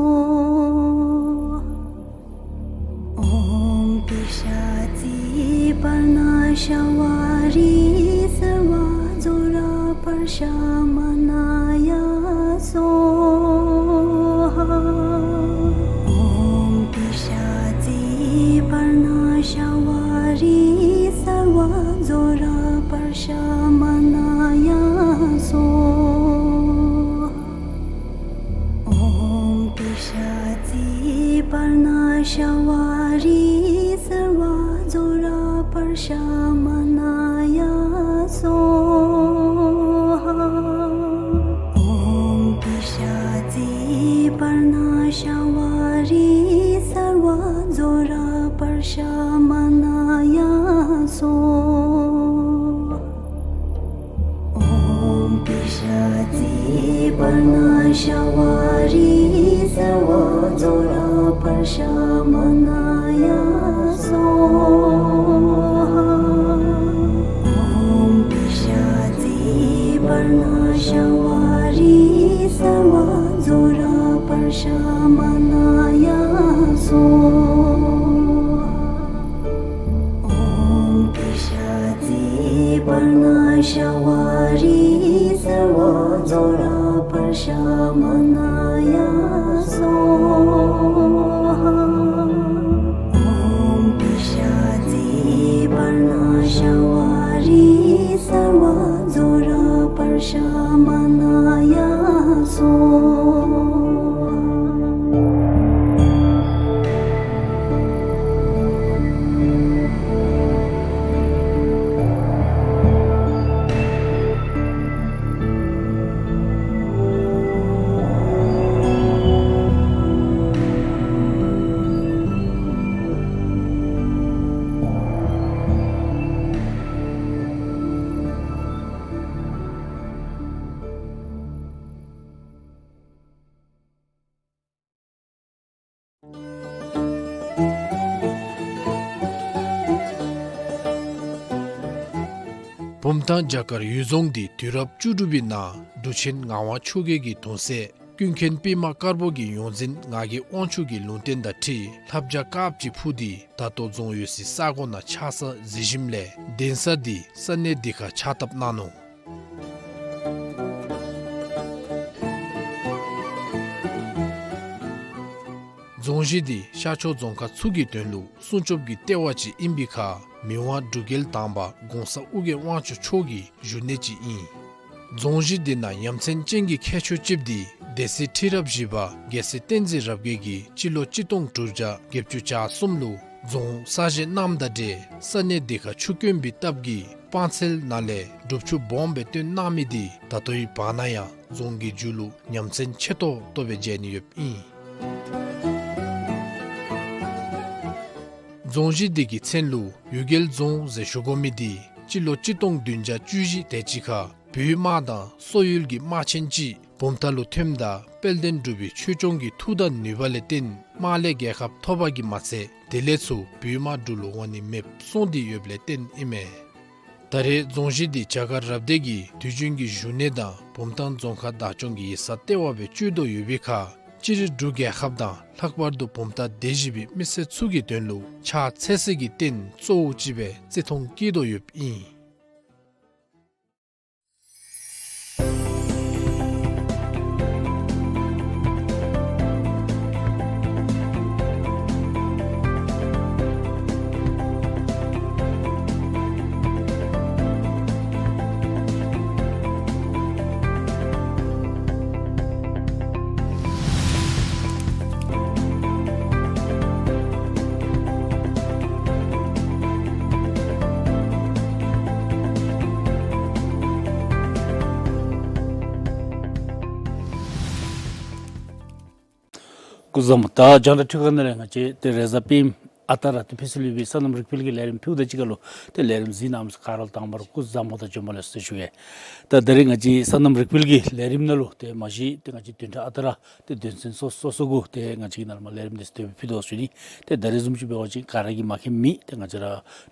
སྭཱ་ཧཱ། ཨོཾ་པི་ཤ་ཙི་པྲ་ཎ་ཤ་བ་རི་སརྦ་ཛྭ་ར་པྲ་ཤ་མ་ན་ཡ་སྭཱ་ཧཱ། ཨོཾ་པི་ཤ་ཙི་པྲ་ཎ་ཤ་བ་རི་སརྦ་ཛྭ་ར་པྲ་ཤ་མ་ན་ཡ་སྭཱ་ཧཱ། ཨོཾ་པི་ཤ་ཙི་པྲ་ཎ་ཤ་བ་རི་སརྦ་ཛྭ་ར་པྲ་ཤ་མ་ན་ཡ་སྭཱ་ཧཱ། ཨོཾ་པི་ཤ་ཙི་པྲ་ཎ་ཤ་བ་རི་སརྦ་ཛྭ་ར་པྲ་ཤ་མ་ན་ཡ་སྭཱ་ཧཱ། ཨོཾ་པི་ཤ་ཙི་པྲ་ཎ་ཤ་བ་རི་སརྦ་ཛྭ་ར་པྲ་ཤ་མ་ན་ཡ་སྭཱ་ཧཱ། ཨོཾ་པི་ཤ་ཙི་པྲ་ཎ་ཤ་བ་རི་སརྦ་ཛྭ་ར་པྲ་ཤ་མ་ན་ཡ་སྭཱ་ཧཱ། ཨོཾ་པི་ཤ་ཙི་པྲ་ཎ་ཤ་བ་རི་སརྦ་ཛྭ་ར་པྲ་ཤ་མ་ན་ཡ་སྭཱ་ཧཱ། ཨོཾ་པི་ཤ་ཙི་པྲ་ཎ་ཤ་བ་རི་སརྦ་ཛྭ་ར་པྲ་ཤ་མ་ན་ཡ་སྭཱ་ཧཱ། བུམ་ཐང་བྱ་དཀར་གཡུལ་རྫོང་འདི་དུས་རབས་བཅུ་དྲུག་པའི་ནང་འབྲུག་ཆེན་ངག་དབང་ཆོས་རྒྱལ་གྱི་གདུང་སྲས་ཀུན་མཁྱེན་པདྨ་དཀར་པོ་གི་ཡོངས་འཛིན་ངག་གི་དབང་ཕྱུག་གི་ལུང་བསྟན་དང་འཁྲིལ་ལྷ་བྱ་དཀརཔོ་ཅིག་འཕུར་ཏེ་ད་ལྟོ་རྫོང་ཡོད་སའི་ས་གོ་ནང་ཆགས་ས་གཟིགས་ཞིནམ་ལས་གདན་ས་འདི་ས་གནས་འདི་ཁར་ཕྱག་བཏབ་གནང་ནུག། རྫོང་གཞི་འདི་ཤར་ཕྱོགས་རྫོང་ཁག་ཚུ་གི་དོན་ལུ་སྲུང་སྐྱོབ་ཀྱི་ལྟེ་བ་ཅིག་ཨིན་པའི་ཁར་མི་དབང་འབྲུག་རྒྱལ་དང་པ་གོང་ས་ཨོ་རྒྱན་དབང་ཕྱུག་མཆོག་གི་བཞུགས་གནས་ཅིག་ཨིན། རྫོང་གཞི་འདི་ནང་ཡ་མཚན་ཅན་གྱི་ཁྱད་ཆོས་ཅིག་འདི་སྡེ་སྲིད་ཁྲི་རབས་བཞི་པ་རྒྱལ་སྲས་བསྟན་འཛིན་རབ་རྒྱས་ཀྱིས་སྤྱི་ལོ་གཅིག་སྟོང་དྲུག་བརྒྱ་བརྒྱད་ཅུ་གྱ་གསུམ་ལུ་རྫོང་གསར་བཞེངས་གནངམ་དང་འབྲེལ་ས་གནས་འདི་ཁར་ཆུ་དཀོན་པའི་སྟབས་ཀྱིས་སྤང་ཚལ་ནང་ལས་སྒྲུབ་ཆུ་སྦོམ་སྦེ་བཏོན་གནང་མི་འདི་ད་ལྟོའི་བར་ན་ཡང་རྫོང་གི་མཇུག་ལུ་ཡ་མཚན་ཆེ་ཏོག་ཏོ་སྦེ་མཇལ་ནི་ཡོདཔ་ཨིན། རྫོང་གཞི་འདི་གི་མཚན་ལུ་གཡུལ་རྒྱལ་རྫོང་ཟེར་ཞུ་དགོ་མི་འདི་སྤྱི་ལོ་གཅིག་སྟོང་བདུན་བརྒྱ་བཅུ་བཞི་དེ་ཅིག་ཁར་བོད་དམག་དང་སོག་ཡུལ་གྱི་དམག་ཆེན་ཅིག་བུམ་ཐང་ལུ་ཐོནམ་ད་དཔལ་ལྡན་འབྲུག་པའི་ཆོས་སྐྱོང་གི་མཐུ་དང་ནུས་པ་ལས་བརྟེན་དམག་ལས་རྒྱལ་ཁ་ཐོབ་པ་གིས་མ་ཚད་དེ་ལས་ཚུར་བོད་དམག་འབྲུག་ལུ་འོང་ནི་མེདཔ་སོང་སྟེ་ཡོདཔ་ལས་བརྟེན་ཨིན་མས། ད་རེས་རྫོང་གཞི་འདི་བྱ་དཀར་རབ་སྡེ་གིས་དུས་རྒྱུན་གྱི་བཞུགས་གནས་དང་བུམ་ཐང་རྫོང་ཁག་བདག་སྐྱོང་གི་ཡིག་ཚང་ལྟེ་བ་སྦེ་སྤྱོད་དོ་ཡོད་པའི་ཁར་སྤྱིར་འབྲུག་རྒྱལ་ཁབ་དང་ལྷག་པར་དུ་བུམ་ཐང་སྡེ་བཞི་པའི་མི་སེར་ཚུ་གི་དོན་ལུ་ཕྱག་འཚལ་སའི་གི་རྟེན་གཙོ་བོ་ཅིག་སྦེ་བརྩི་མཐོང་བསྐྱེད་དོ་ཡོདཔ་ཨིན། སྐུ་གཟུགས་བཟང་པོ། ད་རྒྱང་བསྒྲགས་འཕྲུལ་ཁང་ནང་ལས་ང་བཅས་ཏེ་རེས་གཟའ་སྤེནམ་ཨ་རྟག་ར་ཏེ་ཕུལ་སྲོལ་ཡོད་པའི་སོ་ནམ་རིག་པའི་གི་ལས་རིམ་ཕུལཝ་ད་གཅིག་ཁར་ལུ་ཏེ་ལས་རིམ་གཟིགས་གནང་མི་ཚུ་ག་ར་ལུ་དང་པ་ར་སྐུ་གཟུགས་བཟང་པོ་དང་བྱོན་པ་ལེགས་སོ་ཟེར་ཞུ་གེ། ད་ད་རེས་ང་བཅས་སོ་ནམ་རིག་པའི་གི་ལས་རིམ་ནང་ལུ་ཏེ་མ་གཞི་ཏེ་ང་བཅས་བདུན་ཕྲག་ཨ་རྟག་ར་ཏེ་དོན་ཚན་སོ་སོ་སོ་གུ་ཏེ་ང་བཅས་ཀྱིས་ནཱ་ལས་མར་ལས་རིམ་འདི་ཚུ་ཏེ་ཕུལ་དོ་ཟེར་ཞུ་ནི། ཏེ་ད་རེས་བཟུམ་ཅིག་འབད་བ་ཅིན་ག་ར་གིས་མ་མཁྱེན་མི་ཏེ་ང་བཅས་ར་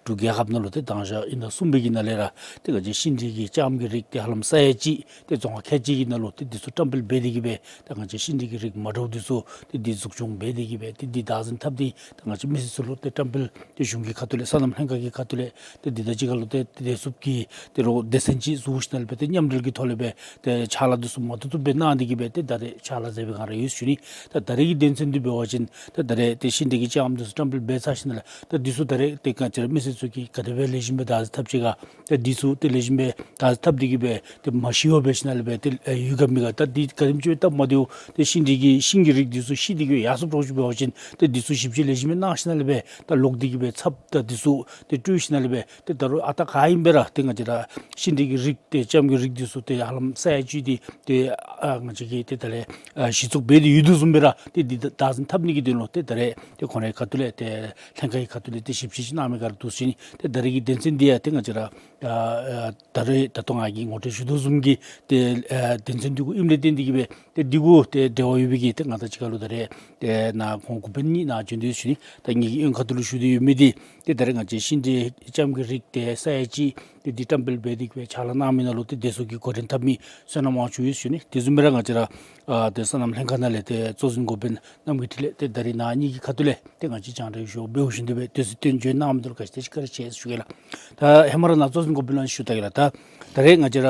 འབྲུག་རྒྱལ་ཁབ་ནང་ལུ་ཏེ་དང་ཞག་དབྱིན་ཟླ་གསུམ་པའི་གི་ནང་ལས་ར་ཏེ་ང་བཅས་ཤིང་འབྲས་ཀྱི་ལྕངམ་གྱི་རིགས་ཏེ་ཧ་ལམ་ས་ཡ་གཅིག་ཏེ་རྫོང་ཁག་ཁལ་གཅིག་གི་ནང་ལུ་ཏེ་འདི་ཚུ་བཀྲམ་སྤེལ་འབད་དེ་གི་སྦེ་ཏེ་ང་བཅས་ཤིང་འབྲས་ཀྱི་རིགས་མ་འདྲཝ་འདི་ཚུ་ཏེ་འདི་འཛུགས་སྐྱོང་འབད་དེ་གི་སྦེ་ཏེ་འདི་བདག་འཛིན་འཐབ་སྟེ་ཏེ་ང་བཅས་མི་སེར་ཚུ་ལུ་ཏེ་བཀྲམ་སྤེལ་ཏེ་གཞུང་གི་ཁ་ཐུག་ལས་སོ་ནམ་ལྷན་ཁག་གི་ཁ་ཐུག་ལས་ཏེ་འདི་དང་གཅིག་ཁར་ལུ་ཏེ་ཏེ་བདེ་སྲུངཔ་གི་ཏེ་རོགས་སྡེ་ཚན་ཅིག་བཟོ་ཞིནམ་ལས་སྦེ་ཏེ་མཉམ་འབྲེལ་གྱི་ཐོག་ལས་སྦེ་ཏེ་ཕྱག་ལཱ་འདི་ཚུ་མ་བཏུབ་བཏུབ་སྦེ་གནང་སྟེ་གི་སྦེ་ཏེ་ད་རེས་ཕྱག་ལཱ་མཛད་པའི་སྒང་ར་ཡོད་ཟེར་ཞུ་ནི། ད་ད་རེས་ཀྱི་དོན་ཚན་འདི་འབད་བ་ཅིན་ད་ད་རེས་ཏེ་ཤིང་འབྲས་ཀྱི་ལྕངམ་འདི་ཚུ་བཀྲམ་སྤེལ་འབད་ཚར་ཞིནམ་ལས་ད་འདི་ཚུ་ད་རེས་ཏེ་ག་ཅི་ར་མི་སེར་ཚུ་གིས་ག་དེ་སྦེ་ལེགས་ཤོམ་སྦེ་བདག་འཛིན་འཐབ་ཅི་ག། ད་འདི་ཚུ་ཏེ་ལེགས་ཤོམ་སྦེ་བདག་འཛིན་འཐབ་སྟེ་གི་སྦེ་ཏེ་མ་ཤི་བར་འབད་ཞིནམ་ལས་སྦེ་ཏེ་ཡོད་ག་མེད་ག། ད་འདི་ག་དེམ་ཅིག་སྦེ་སྟབས་མ་བདེཝ་ཏེ་ཤིང་འབྲས་ཀྱི་ཤིང་གི་རིགས་འདི་ཚུ་ཤི་སྟེ་གི་ཡར་སོངམ་འདྲཝ་ཅིག་འབད་བ་ཅིན་ཏེ་འདི་ཚུ་ཞིབ་དཔྱད་ལེགས་ཤོམ་སྦེ་གནང་ཞིནམ་ལས་སྦེ་ད་ལོག་སྟེ་གི་སྦེ་ཚབ་ད་འདི་ཚུ་ཏེ་སྤྲོད་ཞིནམ་ལས་སྦེ་ཏེ་ད་རུང་ཨ་རྟག་ག་ཨིན་པས་ར་ཏེ་ང་བཅས་ར་ཤིང་འབྲས་ཀྱི་རིགས་ཏེ་ལྕངམ་གྱི་རིགས་འདི་ཚུ་ཏེ་ཧ་ལམ་ས་ཡ་གཅིག་འདི་ཏེ་ཨ་ང་བཅས་ཀྱིས་ཏེ་ད་ལས་ཨ་གཞི་བཙུགས་འབད་དེ་ཡོད་དོ་བཟུམ་སྦེ་ར་ཏེ་འདི་བདག་འཛིན་འཐབ་ནི་གི་དོན་ལུ་ཏེ་ད་རེས་ཏེ་ཁོང་རའི་ཁ་ཐུག་ལས་ཏེ་ལྷན་ཁག་གི་ཁ་ཐུག་ལས་ཏེ་ཞིབ་དཔྱད་ཅིག་གནང་མི་སྒང་ར་འདུག་ཟེར་ཞུ་ནི། ཏེ་ད་རེས་ཀྱི་དོན་ཚན་འདི་ཡང་ཏེ་ང་བཅས་ར་ཨ་ཨ་ད་རེས་ད་ལྟོ་ང་གིས་ངོ་སྤྲོད་ཞུ་དོ་བཟུམ་གྱི་ཏེ་ཨ་དོན་ཚན་འདི་གུ་ཨིནམ་ལས་བརྟེན་ཏེ་གི་སྦེ་ཏེ་འདི་གུ་ཏེ་འབྲེལ་བ་ཡོད་པའི་གི་ཏེ་ང་དང་གཅིག་ཁར་ལུ་ད་རེས་ཏེ་ནཱ་ཁོང་འགོ་དཔོན་གཉིས་ནཱ་བྱོན་དོ་ཟེར་ཞུ་ནི། ད་ངེ་གི་གཡོན་ཁ་ཐུག་ལུ་བཞུགས་ཏེ་ཡོད་མི་འདི་ཏེ་ད་རེས་ང་བཅས་ཤིང་འབྲས་ལྕངམ་གྱི་རིགས་ཏེ་ས་ཡ་གཅིག་ཏེ་འདི་བཀྲམ་སྤེལ་འབད་དེ་གི་སྦེ་ཕྱག་ལཱ་གནང་མི་ནང་ལུ་ཏེ་བདེ་སྲུངཔ་གི་འགོ་འདྲེན་འཐབ་མི་བསོད་ནམས་དབང་ཕྱུག་ཡོད་ཟེར་ཞུ་ནི། དེ་བཟུམ་སྦེ་ར་ང་བཅས་ར་ཨ་ཏེ་སོ་ནམ་ལྷན་ཁག་ནང་ལས་ཏེ་གཙོ་འཛིན་འགོ་དཔོན་རྣམ་རྒྱལ་འཕྲིན་ལས་ཏེ་ད་རེས་ནཱ་གཉིས་ཀྱི་ཁ་ཐུག་ལས་ཏེ་ང་བཅས་རྒྱང་བསྒྲགས་ཞུ་འབདཝ་བཞིན་དུ་སྦེ་དུས་ཚོད་བཏོན་བྱོན་གནང་མི་འདི་ལུ་བཀའ་དྲིན་ཆེ་ཞུ་གེ་ལགས། ད་ཧེ་མ་ར་ནཱ་གཙོ་འཛིན་འགོ་དཔོན་ལུ་ཞུ་ད་གེ་ལགས། ད་ད་རེས་ང་བཅས་ར་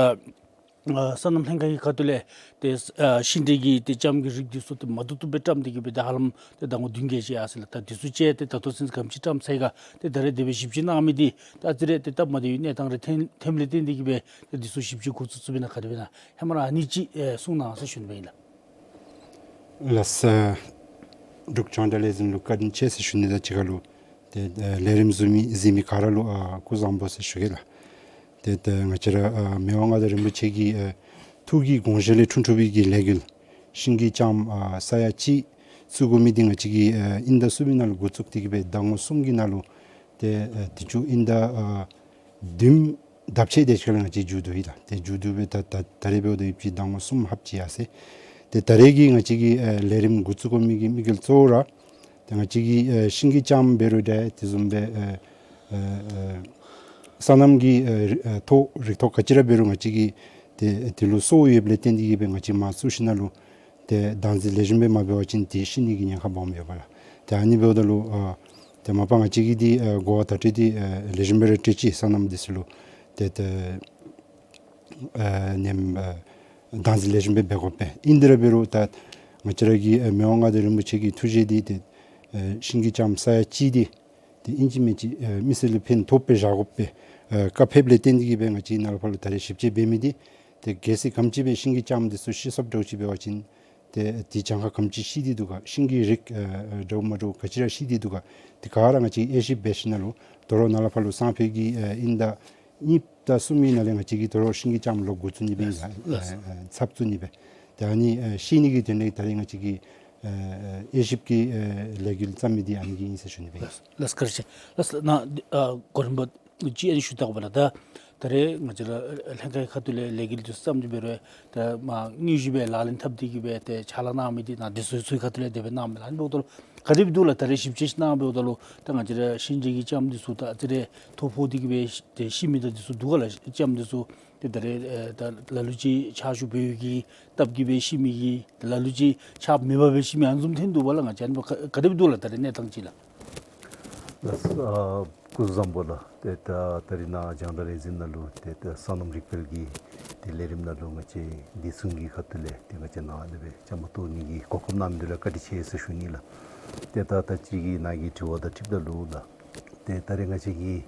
ཨ་སོ་ནམ་ལྷན་ཁག་གི་ཁ་ཐུག་ལས་ཏེ་ཨ་ཤིང་འབྲས་ཀྱི་ཏེ་ལྕངམ་གྱི་རིགས་འདི་ཚུ་ཏེ་མ་བཏུབ་བཏུབ་སྦེ་བཀྲམ་སྟེ་གི་སྦེ་ད་ཧ་ལམ་ཏེ་ཟླ་ངོ་བདུན་བརྒྱད་ཅིག་ཡར་སོ་ཡི་ལགས། ད་འདི་ཚུ་ཅིག་ཏེ་ད་ལྟོ་ཚུན་ག་དེམ་ཅིག་བཀྲམ་ཚར་ཡི་ག། ཏེ་ད་རེས་དེ་སྦེ་ཞིབ་དཔྱད་གནང་མི་འདི་ད་ཨ་ཙི་རེ་ཏེ་སྟབས་མ་བདེ་བའི་གནས་སྟངས་རེ་ཐོན་ཐོནམ་ལས་བརྟེན་ཏེ་གི་སྦེ་ཏེ་འདི་ཚུ་ཞིབ་དཔྱད་འགོ་བཙུགས་བཙུགསཔ་ཨིན་ན་ག་དེ་སྦེ་ཨིན་ན། ཧེ་མ་ར་ཨ་ནི་ཅིག་ཨེ་གསུང་གནང་ཟེར་ཞུ་ནི་སྦེ་ཨིན་ལགས། ལགས་སོ། འབྲུག་རྒྱང་བསྒྲགས་ལས་འཛིན་ལུ་བཀའ་དྲིན་ཆེ་ཟེར་ཞུ་ནི་དང་གཅིག་ཁར་ལུ་ཏེ་ཨེ་ལས་རིམ་གཟིགས་མི་གཟིགས་མི་ག་ར་ལུ་ཨ་སྐུ་གཟུགས་བཟང་པོ་ཟེར་ཞུ་གེ་ལགས། ཏེ་ཏེ་ང་བཅས་ར་ཨ་མི་དབང་མངའ་བདག་རིན་པོ་ཆེ་གི་ཨེ་ཐུགས་ཀྱི་དགོངས་བཞེད་ལས་འཁྲུངས་འཁྲུངས་པའི་གི་ལས་འགུལ་ཤིང་གི་ལྕངམ་ཨ་ས་ཡ་གཅིག་བཙུགས་དགོ་མི་འདི་ང་བཅས་ཀྱིས་ཨེ་དབྱིན་ཟླ་གསུམ་པའི་ནང་ལུ་འགོ་བཙུགས་ཏེ་གི་སྦེ་ཟླ་ངོ་གསུམ་གྱི་ནང་ལུ་ཏེ་ཨེ་དེ་ཅིག་དབྱིན་ཟླ་ཨ་བདུན་ལྡབ་ཕྱེད་དེ་ཅིག་ལས་ང་བཅས་མཇུག་བསྡུ་ཡི་ལགས། ཏེ་མཇུག་བསྡུ་སྦེ་ད་ད་ད་རེས་འབདཝ་ད་ཡོད་པའི་ཟླ་ངོ་གསུམ་ལྷགཔ་ཅིག་ཡར་སོ་ཡི། ཏེ་ད་རེས་ཀྱི་ང་བཅས་ཀྱི་ཨེ་ལས་རིམ་འགོ་བཙུགས་དགོ་མི་གི་དམིགས་ཡུལ་གཙོ་བོ་ར་ཏེ་ང་བཅས་ཀྱི་ཨེ་ཤིང་གི་ལྕངམ་འབད་རུང་འདྲ་དེ་བཟུམ་སྦེ་ཨེ་ཨེ་ སོ་ནམ་གྱི་ཨ་རི་ཨ་ཐོག་རིག་ཐོག་ག་ཅི་ར་འབད་རུང་ང་བཅས་ཀྱིས་ཏེ་དེ་ལུ་སོ་ཡོདཔ་ལས་བརྟེན་ཏེ་གིས་སྦེ་ང་བཅས་མར་བཙུགས་ཞིནམ་ལས་ཏེ་བདག་འཛིན་ལེགས་ཤོམ་སྦེ་མ་འབད་བ་ཅིན་ཏེ་ཤི་ནི་གི་ཉེན་ཁ་སྦོམ་ཡོད་པ་ལགས། ཏེ་ཨ་ནི་འབདཝ་ད་ལུ་ཨ་ཏེ་མ་པ་ང་བཅས་ཀྱིས་འདི་ཨ་གོ་བ་བརྡ་སྤྲོད་འདི་ཨ་ལེགས་ཤོམ་སྦེ་ར་སྤྲོད་ཅི། སོ་ནམ་འདི་ཚུ་ལུ་ཏེ་ཏེ་ཨ་ནེམ་ཨ་བདག་འཛིན་ལེགས་ཤོམ་སྦེ་འབད་དགོ་པས། ཨིན་དེ་ར་འབད་རུང་ད་ང་བཅས་ར་གི་ཨ་མི་དབང་མངའ་བདག་རིན་པོ་ཆེ་གི་ཐུགས་བཞེད་འདི་ཏེ་ཨ་ཤིང་གི་ལྕངམ་ས་ཡ་གཅིག་འདི་ཏེ་ཨིན་ཅི་མིན་ཅི་ཨ་མི་སེར་ལུ་ཕན་ཐོགས་པའི་བཞག་དགོ་པས། ཨ་བཀའ་ཕེབས་ལས་བརྟེན་ཏེ་གིས་སྦེ་ང་བཅས་ནཱ་ལས་ཕར་ལུ་ད་རེས་ཞིབ་དཔྱད་འབད་མི་འདི་ཏེ་གལ་སྲིད་ག་དེམ་ཅིག་སྦེ་ཤིང་གི་ལྕངམ་འདི་ཚུ་ཤི་སོངམ་འདྲཝ་ཅིག་འབད་བ་ཅིན་ཏེ་དེ་གྱངས་ཁ་ག་དེམ་ཅིག་ཤི་སྟེ་འདུག་ག། ཤིང་གི་རིགས་ཨ་ཨ་འདྲཝ་མ་འདྲཝ་ག་ཅི་ར་ཤི་སྟེ་འདུག་ག། དེ་ག་ར་ང་བཅས་དབྱེ་ཞིབ་འབད་ཞིནམ་ལས་དོ་རུང་ནཱ་ལས་ཕར་ལུ་སང་ཕོད་ཀྱི་ཨ་དབྱིན་ཟླ་གཉིས་དང་གསུམ་གྱི་ནང་ལས་ང་བཅས་ཀྱིས་དོ་རུང་ཤིང་གི་ལྕངམ་ལོག་འགོ་བཙུགས་ནི་སྦེ་ཨིན་ལགས། ལགས། ཨ་ཨ་ཚབ་བཙུགས་ནི་སྦེ། ཏེ་ཨ་ནི་ཨ་ཤེས་ནི་གི་དོན་ལས་ད་རེས་ང་བཅས་ཀྱིས་ཨ་ཨ་དབྱེ་ཞིབ་ཀྱི་ཨ་ལས་འགུལ་བརྩམས་མི་འདི་ཨ་ནི་གི་ཨིན་ཟེར་ཞུ་ནི་སྦེ་ཨིན། ལགས་ལགས། བཀའ་དྲིན་ཆེ། ལགས་ལགས། ནཱ་ཨ་གོ་རིམ་པ་ཅིག་ཨ་ནི་ཞུ་བལྟ་དགོ་པ་ལགས། ད་ད་རེས་ང་བཅས་ར་ལྷན་ཁག་གི་ཁ་ཐུག་ལས་ལས་འགུལ་འདི་ཚུ་བརྩམས་ཏེ་འབད་རུང་ད་མ་དངོས་གཞི་སྦེ་ལག་ལེན་འཐབ་སྟེ་གིས་སྦེ་ཏེ་ཕྱག་ལཱ་གནང་མི་འདི་ནཱ་བདེ་སྲུང་ཚུ་གི་ཁ་ཐུག་ལས་དེ་སྦེ་གནངམ་མས་ལགས། ཨ་ནི་འབདཝ་ད་ལུ་ག་དེ་སྦེ་འདུག་ལགས། ད་རེས་ཞིབ་དཔྱད་ཅིག་གནང་འབདཝ་ད་ལུ་ད་ང་བཅས་ར་ཤིང་འབྲས་ཀྱི་ལྕངམ་འདི་ཚུ་ད་ཨ་ཙི་རེ་ཐོ་ཕོག་སྟེ་གིས་སྦེ་ཏེ་ཤི་མི་དང་འདི་ཚུ་འདུག་ག་ལགས། ལྕངམ་འདི་ཚུ་ཏེ་ད་རེས་ཨེ་ད་ལ་ལུ་ཅིག་ཕྱག་ཞུ་འབད་བའི་གི་སྟབས་ཀྱིས་སྦེ་ཤི་མི་གི་ད་ལ་ལུ་ཅིག་ཕྱག་མེད་པར་སྦེ་ཤི་མི་ཨ་ནི་བཟུམ་ཐོན་འདུག་པ་ལགས། ང་བཅས་ཨ་ནི་ག་ག་དེ་སྦེ་འདུག་ལགས། ད་རེས་གནས་སྟངས་ཅིག་ལགས། ལགས། ཨ་སྐུ་གཟུགས་བཟང་པོ་ལགས། ཏེ་ད་ད་རེས་ནཱ་རྒྱང་བསྒྲགས་ལས་འཛིན་ནང་ལུ་ཏེ་ད་སོ་ནམ་རིག་དཔལ་གྱི་ཏེ་ལས་རིམ་ནང་ལུ་ང་བཅས་བདེ་སྲུང་གི་ཁ་ཐུག་ལས་ཏེ་ང་བཅས་ནཱ་ཨ་ནི་སྦེ་བཅའ་མར་གཏོགས་ནི་གི་གོ་སྐབས་གནང་མི་འདི་ལུ་བཀའ་དྲིན་ཆེ་ཟེར་ཞུ་ནི་ལགས། ཏེ་ད་ད་ཅི་གི་ནཱ་གི་དྲི་བ་དང་འཁྲིལཝ་ད་ལུ་ལགས། ཏེ་ད་རེས་ང་བཅས་ཀྱིས་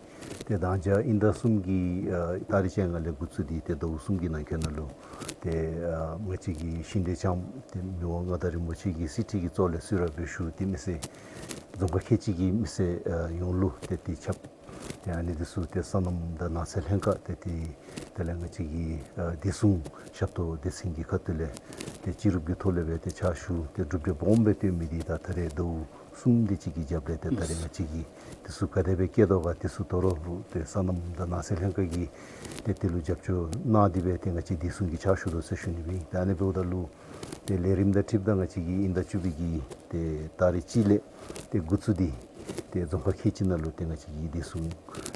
ཏེ་ད་ཅི་དབྱིན་ཟླ་གསུམ་གྱི་ཨ་ཏ་རིག་བཅོ་ལྔ་ལས་འགོ་བཙུགས་ཏེ་ཏེ་ཟླཝ་གསུམ་གྱི་ནང་འཁོད་ནང་ལུ་ཏེ་ཨ་ང་བཅས་ཀྱི་ཤིང་འབྲས་ལྕངམ་ཏེ་མི་དབང་མངའ་བདག་རིན་པོ་ཆེ་གི་གསེར་ཁྲི་གི་གཙོ་ལས་གསོལ་རས་འབུལ་ཞུ་སྟེ་མི་སེར་རྫོང་ཁག་ཁལ་གཅིག་གི་མི་སེར་ཨ་ཡོངས་ལུ་ཏེ་དེ་ཁྱབ། ཏེ་ཨ་ནི་འདི་ཚུ་ཏེ་སོ་ནམ་དང་ནགས་ཚལ་ལྷན་ཁག་ཏེ་དེ་དེ་ལས་ང་བཅས་ཀྱི་ཨ་བདེ་སྲུང་ཞབས་ཏོག་སྡེ་ཚན་གྱི་ཁ་ཐུག་ལས་ཏེ་སྤྱི་རུབ་ཀྱི་ཐོག་ལས་སྦེ་ཏེ་ཕྱག་ཞུ་ཏེ་གྲུབ་འབྲས་སྦོམ་སྦེ་བཏོན་མི་འདི་ད་ད་རེས་ཟླཝ་གསུམ་དེ་ཅིག་གི་རྒྱབ་ལས་ཏེ་ད་རེས་ང་བཅས་ཀྱིས་འདི་ཚུ་ག་དེ་སྦེ་བཀལ་དོ་ག། འདི་ཚུ་དོ་རུང་ཏེ་སོ་ནམ་དང་ནགས་ཚལ་ལྷན་ཁག་གིས་ཏེ་དེ་ལུ་རྒྱབ་སྐྱོར་གནང་སྟེ་སྦེ་ཏེ་ང་བཅས་བདེ་སྲུང་གི་ཕྱག་ཞུ་དོ་ཟེར་ཞུ་ནི་སྦེ་ཨིན། ཏེ་ཨ་ནི་འབདཝ་ད་ལུ་ཏེ་ལས་རིམ་དང་འཁྲིལཝ་ད་ང་བཅས་ཀྱིས་དབྱིན་ཟླ་བཅུ་པའི་གི་ཏེ་ཏ་རིག་གཅིག་ལས་ཏེ་འགོ་བཙུགས་ཏེ་ཏེ་རྫོང་ཁག་ཁལ་གཅིག་ནང་ལུ་ཏེ་ང་བཅས་ཀྱིས་བདེ་སྲུང་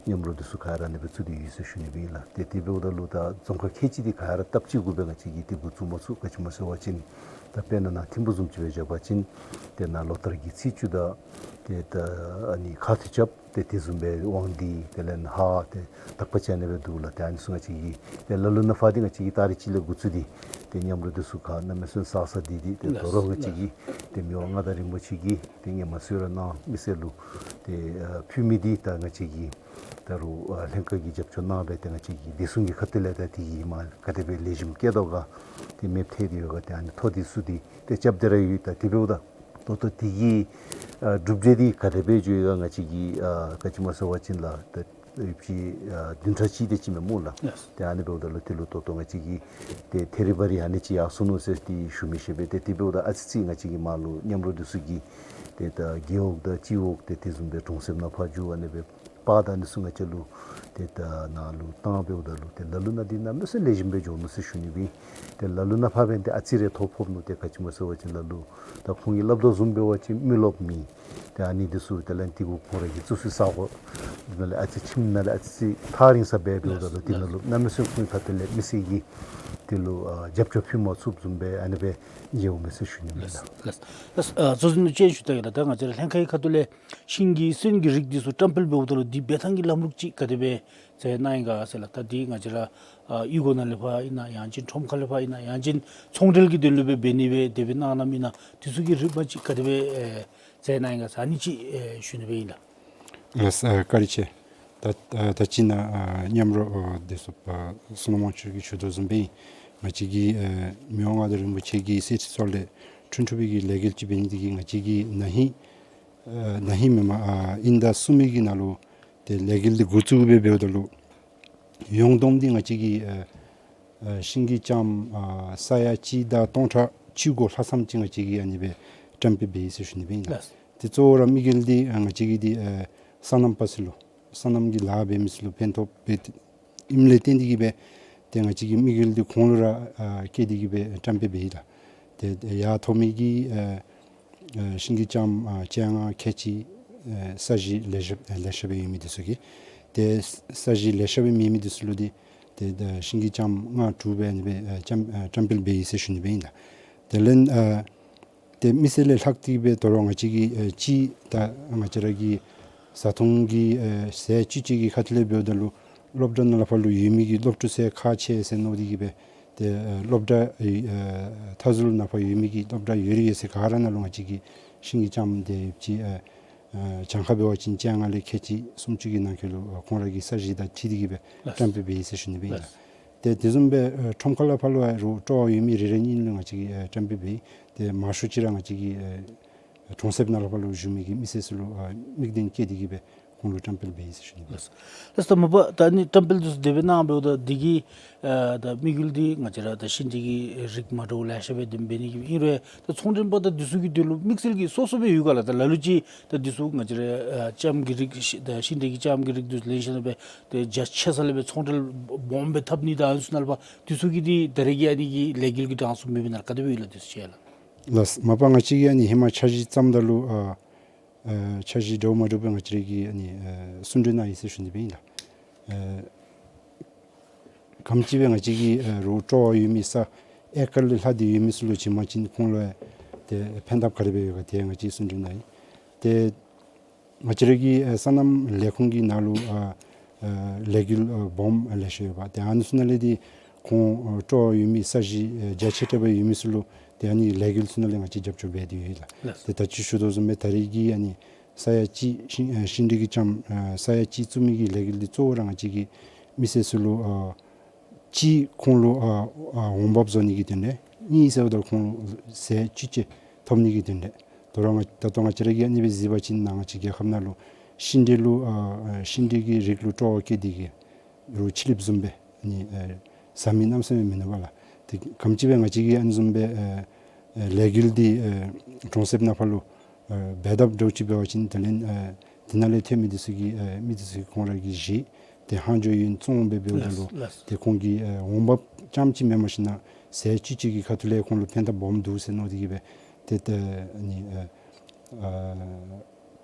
མཉམ་རོགས་འདི་ཚུ་ག་ར་ཨ་ནི་སྦེ་བཙུགས་ཏེ་ཡོད་ཟེར་ཞུ་ནི་སྦེ་ཨིན་ལགས། ཏེ་དེ་འབདཝ་ད་ལུ་ད་རྫོང་ཁག་ཁལ་གཅིག་འདི་ག་ར་སྟབས་གཅིག་གུ་སྦེ་ང་བཅས་ཀྱིས་ཏེ་འགོ་བཙུགས་མ་ཚུགས། ག་ཅི་སྨོ་ཟེར་བ་ཅིན་ད་དཔེར་ན་ནཱ་ཐིམ་ཕུག་བཟུམ་ཅིག་སྦེ་བཞག་པ་ཅིན་ཏེ་ནཱ་ལོ་ལྟར་གྱི་ཚེས་བཅུ་དང་ཏེ་ད་ཨ་ནི་ཁ་ཐུག་རྐྱབ་ཏེ་དེ་བཟུམ་སྦེ་དབང་འདུས་དེ་ལས་ནཱ་ཧཱ་ཏེ་དག་པ་ཅིག་ཨ་ནི་སྦེ་འདུག་ལགས། ཏེ་ཨ་ནི་ཚུ་ང་བཅས་ཀྱིས་ཏེ་ལ་ལུ་ནང་ཕར་འདི་ང་བཅས་ཀྱིས་ཏ་རིག་གཅིག་ལས་འགོ་བཙུགས་ཏེ་ཏེ་མཉམ་རོགས་འདི་ཚུ་ག་གནམ་མེད་ས་མེད་བསགས་བསགས་ཏེ་ཏེ་ཏེ་ལགས་དོ་རུང་ང་བཅས་ལགས། ཀྱིས་ཏེ་མི་དབང་མངའ་བདག་རིན་པོ་ཆེ་གིས་ཏེ་སྔོན་མ་གསོལ་རས་གནང་མི་སེར་ལུ་ཏེ་ཨ་ཕུལ་མི་འདི་ད་ང་བཅས་ཀྱིས་ད་རུང་ཨ་ལྷན་ཁག་གིས་རྒྱབ་སྐྱོར་གནང་སྦེ་ཏེ་ང་བཅས་ཀྱིས་བདེ་སྲུང་གི་ཁ་ཐུག་ལས་ད་དེ་གི་མ་ག་དེ་སྦེ་ལེགས་ཤོམ་བཀལ་དོ་ག་ཏེ་མེདཔ་ཐལ་ཏེ་ཡོད་ག་ཏེ་ཨ་ནི་ཐོ་འདི་ཚུ་འདི་ཏེ་རྐྱབ་སྟེ་ར་ཡོད། ད་དེ་འབདཝ་ད་ད་ལྟོ་དེ་གི་ཨ་གྲུབ་འབྲས་འདི་ག་དེ་སྦེ་འགྱོ་ཡི་ག་ང་བཅས་ཀྱིས་ཨ་ག་ཅི་སྨོ་ཟེར་བ་ཅིན་ལགས་ཏེ་ཡོདཔ་ཅིག་ཨ་བདུན་ཕྲག་གཅིག་དེ་ཅིག་མས་སྨོ་ལགས། ལགས། ཏེ་ཨ་ནི་འབདཝ་ད་ལུ་དེ་ལུ་ད་ལྟོ་ང་བཅས་ཀྱིས་ཏེ་ཐེ་རི་བ་རི་ཨ་ནི་ཅིག་ཡར་སོ་ནུག་ཟེར་ཏེ་ཞུ་མི་ཤེས་པས། ཏེ་དེ་འབདཝ་ད་ཨ་ཙི་ཙི་ང་བཅས་ཀྱི་མར་ལུ་མཉམ་རོགས་འདི་ཚུ་གིས་ཏེ་ད་རྒེད་འོག་དང་སྤྱི་འོག་ཏེ་དེ་བཟུམ་སྦེ་གྲོང་གསེབ་ནང་ཕར་འགྱོ་ཨ་ནི་སྦེ་པར་དང་ཨ་ནི་ཚུ་ང་བཅས་ལུ་ཏེ་ད་ནཱ་ལུ་བཏང་འབདཝ་ད་ལུ་ཏེ་ལ་ལུ་ནང་འདི་གནམ་མེད་ས་མེད་ལེགས་ཤོམ་སྦེ་འགྱོ་ནུག་ཟེར་ཞུ་ནི་སྦེ། ཏེ་ལ་ལུ་ནང་ཕར་འབདན་ཏེ་ཨ་ཙི་རེ་ཐོ་ཕོག་ནུག། ཏེ་ག་ཅི་སྨོ་ཟེར་བ་ཅིན་ལ་ལུ་ད་ཁོང་གིས་སླབ་དོ་བཟུམ་འབད་བ་ཅིན་མི་རློབས་མི་ཏེ་ཨ་ནི་འདི་ཚུ་དེ་ལས་ཏི་གུ་ཁོང་ར་གི་བཙུགས་སའི་ས་གོ་འདི་ནང་ལས་ཨ་ཙི་ཁྱིམ་ནང་ལས་ཨ་ཙི་ཐག་རིང་ས་སྦེ་འབདཝ་ད་ལུ་དེ་ནང་ལུ་གནམ་མེད་ས་མེད་ཁོང་གི་ཁ་ཐུག་ལས་མི་སེར་གྱིས་དེ་ལུ་ཨ་རྒྱབ་སྐྱོར་ཕུལ་མ་ཚུགསཔ་བཟུམ་སྦེ་ཨ་ནི་སྦེ་མཇལཝ་མས་ཟེར་ཞུ་ནི་ཨིན་ལགས། ལགས་ལགས། ཨ་གཙོ་འཛིན་ལུ་ཅིག་ཞུ་ད་གེ་ལགས། ད་ང་བཅས་ར་ལྷན་ཁག་གི་ཁ་ཐུག་ལས་ཤིང་གི་སོན་གྱི་རིགས་འདི་ཚུ་བཀྲམ་སྤེལ་འབདཝ་ད་ལུ་འདི་འབད་ཐངས་ཀྱི་ལམ་ལུགས་ཅིག་ག་དེ་སྦེ་མཛད་གནང་ཡི་ག་ཟེར་ལགས། ད་འདི་ང་བཅས་ར་ཨ་གཡུས་སྒོ་ནང་ལས་ཕར་ཨིན་ན་ཡང་ཅིན་ཁྲོམ་ཁ་ལས་ཕར་ཨིན་ན་ཡང་ཅིན་ཚོང་འབྲེལ་གྱི་དོན་ལུ་སྦེ་འབད་ནི་སྦེ་དེ་སྦེ་གནང་གནངམ་ཨིན་ན་འདི་ཚུ་གི་རིམ་པ་ཅིག་ག་དེ་སྦེ་ཨེ་མཛད་གནང་ཡི་ག་ཟེར་ཨ་ནི་ཅིག་ཨེ་ཞུ་ནི་སྦེ་ཨིན་ལགས། ལགས་སོ། ཨ་བཀའ་དྲིན་ཆེ། ད་ཨ་ད་ཅི་ནཱ་ཨ་མཉམ་རོགས་ཨ་བདེ་སྲུང་ཨ་བསོད་ནམས་དབང་ཕྱུག་གིས་ཞུ་དོ་བཟུམ་སྦེ་ང་བཅས་ཀྱི་ཨ་མི་དབང་མངའ་བདག་རིན་པོ་ཆེ་གི་གསེར་ཁྲི་གཙོ་ལས་འཁྲུན་འཁྲུན་པའི་གི་ལས་འགུལ་ཅིག་འབད་ནི་དེ་གིས་ང་བཅས་ཀྱིས་ན་ཧིང་ཨ་ན་ཧིང་མེན་མ་ཨ་དབྱིན་ཟླ་གསུམ་པའི་གི་ནང་ལུ་ཏེ་ལས་འགུལ་འདི་འགོ་བཙུགས་སྦེ་འབདཝ་ད་ལུ་ཡོངས་བསྡོམས་འདི་ང་བཅས་ཀྱིས་ཨ་ཨ་ཤིང་གི་ལྕངམ་ཨ་ས་ཡ་གཅིག་དང་སྟོང་ཕྲག་བཅུ་གོ་ལྷག་ཙམ་ཅིག་ང་བཅས་ཀྱིས་ཨ་ནི་སྦེ་བཀྲམ་སྤེལ་འབད་ཡི་ཟེར་ཞུ་ནི་སྦེ་ཨིན་ལགས། ལགས། ཏེ་གཙོ་བོ་ར་དམིགས་ཡུལ་འདི་ཨ་ང་བཅས་ཀྱིས་འདི་ཨ་སོ་ནམ་པ་ཚུ་ལུ་སོ་ནམ་གྱི་ལཱ་འབད་མི་ཚུ་ལུ་ཕན་ཐོགས་འབད་ཨིནམ་ལས་བརྟེན་ཏེ་གིས་སྦེ་ཏེ་ང་བཅས་ཀྱི་དམིགས་ཡུལ་འདི་ཁོང་ལུ་ར་ཨ་བསྐྱེད་དེ་གིས་སྦེ་བཀྲམ་སྤེལ་འབད་ཡི་ལགས། ཏེ་ཡར་ཐོན་མི་གི་ཨ་ཨ་ཤིང་གི་ལྕངམ་ཨ་བཅོ་ལྔ་ཁལ་གཅིག་ཨ་ས་གཞི་ལེ་ཤ་ཨ་ལེ་ཤ་སྦེ་ཡོད་མི་འདི་ཚུ་གིས་ ཏེ་ས་གཞི་ལེ་ཤ་སྦེ་མེད་མི་འདི་ཚུ་ལུ་འདི་ཏེ་ད་ཤིང་གི་ལྕངམ་ལྔ་དྲུག་སྦེ་ཨ་ནི་སྦེ་ཨ་ལྕངམ་ཨ་བཀྲམ་སྤེལ་འབད་ཡི་ཟེར་ཞུ་ནི་སྦེ་ཨིན་ལགས། དེ་ལས་ཨ་ཏེ་མི་སེར་ལས་ལྷག་སྟེ་གི་སྦེ་དོ་རུང་ང་བཅས་ཀྱི་ཨེ་ཅིག་ད་ང་བཅས་ར་གི་བཟའ་འཐུང་གི་ཨེ་ཟས་བཅུད་ཅིག་གི་ཁ་ཐུག་ལས་འབདཝ་ད་ལུ་སློབ་གྲྭ་ནང་ལས་ཕར་ལུ་ཡོད་མི་གི་སློབ་ཕྲུག་ཚུ་ཁག་ཆེ་ཟེར་མནོ་སྟེ་གི་སྦེ་ཏེ་ཨེ་སློབ་གྲྭ་ཨེ་མཐའ་ཟུར་ནང་ཕར་ཡོད་མི་གི་སློབ་གྲྭ་ཡོད་རིགས་ཡོད་ཚད་ག་ར་ནང་ལུ་ང་བཅས་ཀྱི་ཤིང་གི་ལྕངམ་དེ་ཅིག་ཨེ་ཨེ་གྱངས་ཁ་འབད་བ་ཅིན་བཅོ་ལྔ་ལས་ཁལ་གཅིག་སུམ་ཅུ་གི་ནང་འཁོད་ལུ་ཨེ་ཁོང་ར་གི་ས་གཞི་དང་འཁྲིལ་ཏེ་གི་སྦེ་ལགས། བཀྲམ་སྤེལ་འབད་ཡི་ཟེར་ཞུ་ནི་སྦེ་ཨིན་ལགས། ལགས། ཏེ་དེ་བཟུམ་སྦེ་ཨེ་ཁྲོམ་ཁ་ལས་ཕར་ལུ་ཨེ་རོགས་སྤྲོ་བ་ཡོད་མི་རེ་རེ་གཉིས་ལུ་ང་བཅས་ཀྱིས་ཨེ་བཀྲམ་སྤེལ་འབད་ཡི། ཏེ་མང་ཤོས་ཅིག་ར་ང་བཅས་ཀྱིས་ཨེ་གྲོང་གསེབ་ནང་ལས་ཕར་ལུ་བཞུགས་མི་གི་མི་སེར་ཚུ་ལུ་ཨེ་དམིགས་དོན་བསྐྱེད་དེ་གི་སྦེ་ཁོང་ལུ་བཀྲམ་སྤེལ་འབད་ཡི་ཟེར་ཞུ་ནི་སྦེ། ལགས། ལགས་ད་མ་པ་ད་ཨ་ནི་བཀྲམ་སྤེལ་འདི་ཚུ་དེ་སྦེ་གནང་འབདཝ་ད་འདི་གི་ཨ་ད་དམིགས་ཡུལ་འདི་ང་བཅས་ར་ད་ཤིང་འབྲས་ཀྱི་རིགས་མ་འདྲཝ་ལེ་ཤ་སྦེ་འདི་འབད་ནི་གི་ཨིན་རུང་ད་ཚོང་མགྲོན་པ་དང་འདི་ཚུ་གི་དོན་ལུ་དམིགས་བསལ་གྱི་སོ་སོ་སྦེ་ཡོད་ག་ལགས། ད་ལ་ལུ་ཅིག་ད་འདི་ཚུ་ང་བཅས་ར་ཨ་ལྕངམ་གྱི་རིགས་ཤི་ད་ཤིང་འབྲས་ཀྱི་ལྕངམ་གྱི་རིགས་འདི་ཚུ་ལེན་ཞིནམ་ལས་སྦེ་ཏེ་རྒྱ་ཆེ་ས་ལས་སྦེ་ཚོང་འབྲེལ་སྦོམ་སྦེ་འཐབ་ནི་དང་ཨ་ནི་ཚུ་ནང་ལས་ཕར་འདི་ཚུ་གི་འདི་ད་རེས་ཀྱི་ཨ་ནི་གི་ལས་འགུལ་གྱི་གྲངས་སུ་མེད་པས་ན་ག་དེ་སྦེ་ཡོད་ལགས་འདི་ཚུ་ཅིག་ལགས། ལགས། མ་པ་ང་བཅས་ཀྱིས་ཨ་ནི་ཧེ་མ་འཆར་གཞི་བརྩམ་ད་ལུ་ཨ་ཨ་འཆར་གཞི་འདྲཝ་མ་འདྲཝ་སྦེ་ང་བཅས་ར་གིས་ཨ་ནི་ཨ་གསུང་གྲོས་གནང་ཡི་ཟེར་ཞུ་ནི་སྦེ་ཨིན་ལགས། ཨ་ག་དེམ་ཅིག་སྦེ་ང་བཅས་ཀྱིས་ཨ་རོགས་སྤྲོ་བ་ཡོད་མི་ས་ཨེ་ཀར་ལས་ལྷག་སྟེ་ཡོད་མི་ཚུ་ལུ་བྱིན་པ་ཅིན་ཁོང་ལུ་ཨ་ཏེ་ཕན་ཐབས་ག་དེ་སྦེ་ཡོད་ག་ཏེ་ང་བཅས་གསུང་གྲོས་གནང་ཡི། ཏེ་ང་བཅས་ར་གི་ཨ་སོ་ནམ་ལས་ཁུངས་ཀྱི་ནང་ལུ་ཨ་ཨ་ལས་འགུལ་ཨ་སྦོམ་ཨ་ལེ་ཤ་ཡོདཔ། ཏེ་ཨ་ནི་ཚུ་ནང་ལས་འདི་ཁོང་ཨ་སྤྲོ་བ་ཡོད་མི་ས་གཞི་ཨ་རྒྱ་ཆེ་དྲགས་སྦེ་ཡོད་མི་ཚུ་ལུ་ཏེ་ཨ་ནི་ལས་འགུལ་ཚུ་ནང་ལས་ང་བཅས་རྒྱབ་སྐྱོར་འབད་དེ་ཡོད་ལགས། ལགས། ཏེ་ད་ཅི་ཞུ་དོ་བཟུམ་སྦེ་ད་རེས་ཀྱི་ཨ་ནི་ས་ཡ་གཅིག་ཤིང་ཨ་ཤིང་འབྲས་ཀྱི་ལྕངམ་ཨ་ས་ཡ་གཅིག་བཙུགས་མི་གི་ལས་འགུལ་འདི་གཙོ་བོ་ར་ང་བཅས་ཀྱིས་མི་སེར་ཚུ་ལུ་ཨ་གཅིག་ཁོང་ལུ་ཨ་ཨ་འོང་འབབ་བཟོ་ནི་གི་དོན་ལས། གཉིས་ཟེརཝ་ད་ཁོང་ལུ་ཟས་བཅུད་ཅིག་ཐོབ་ནི་གི་དོན་ལས། དོ་རུང་ང་ད་ལྟོ་ང་བཅས་ར་གིས་ཨ་ནི་སྦེ་གཟིགས་པ་ཅིན་ནཱ་ང་བཅས་རྒྱལ་ཁབ་ནང་ལུ་ཤིང་འབྲས་ལུ་ཨ་ཨ་ཤིང་འབྲས་ཀྱི་རིགས་ལུ་སྤྲོ་བ་བསྐྱེད་དེ་གི་རོགས་ཕྱི་གླིངཔ་བཟུམ་སྦེ་ཨ་ནི་ཨ་ཟ་མི་གནམ་མེད་ས་མེད་མིན་ནུག་པ་ལགས། ཏེ་ག་དེམ་ཅིག་སྦེ་ང་བཅས་ཀྱིས་ཨ་ནི་བཟུམ་སྦེ་ཨ་ཨ་ལས་འགུལ་འདི་ཨ་གྲོང་གསེབ་ནང་ཕར་ལུ་ཨ་འབད་འཐབ་འདྲཝ་ཅིག་འབད་བ་ཅིན་དེ་ལས་ཨ་དེ་ནང་ལས་ཐོན་མི་འདི་ཚུ་གིས་ཨ་མི་འདི་ཚུ་གིས་ཁོང་ར་གིས་བཞེས་ཏེ་ལྷག་འཕྲོ་ཡོད་བཙོང་སྦེ་འབདཝ་ད་ལུ་ལགས། ལགས། ཏེ་ཁོང་གི་ཨ་འོང་འབབ་རྐྱངམ་ཅིག་མེན་པར་ཞིན་ན་ཟས་བཅུད་ཅིག་གི་ཁ་ཐུག་ལས་ཁོང་ལུ་ཕན་ཐབས་སྦོམ་འདུག་ཟེར་མནོ་སྟེ་གི་སྦེ་ཏེ་ཏེ་ཨ་ནི་ཨ་ཨ་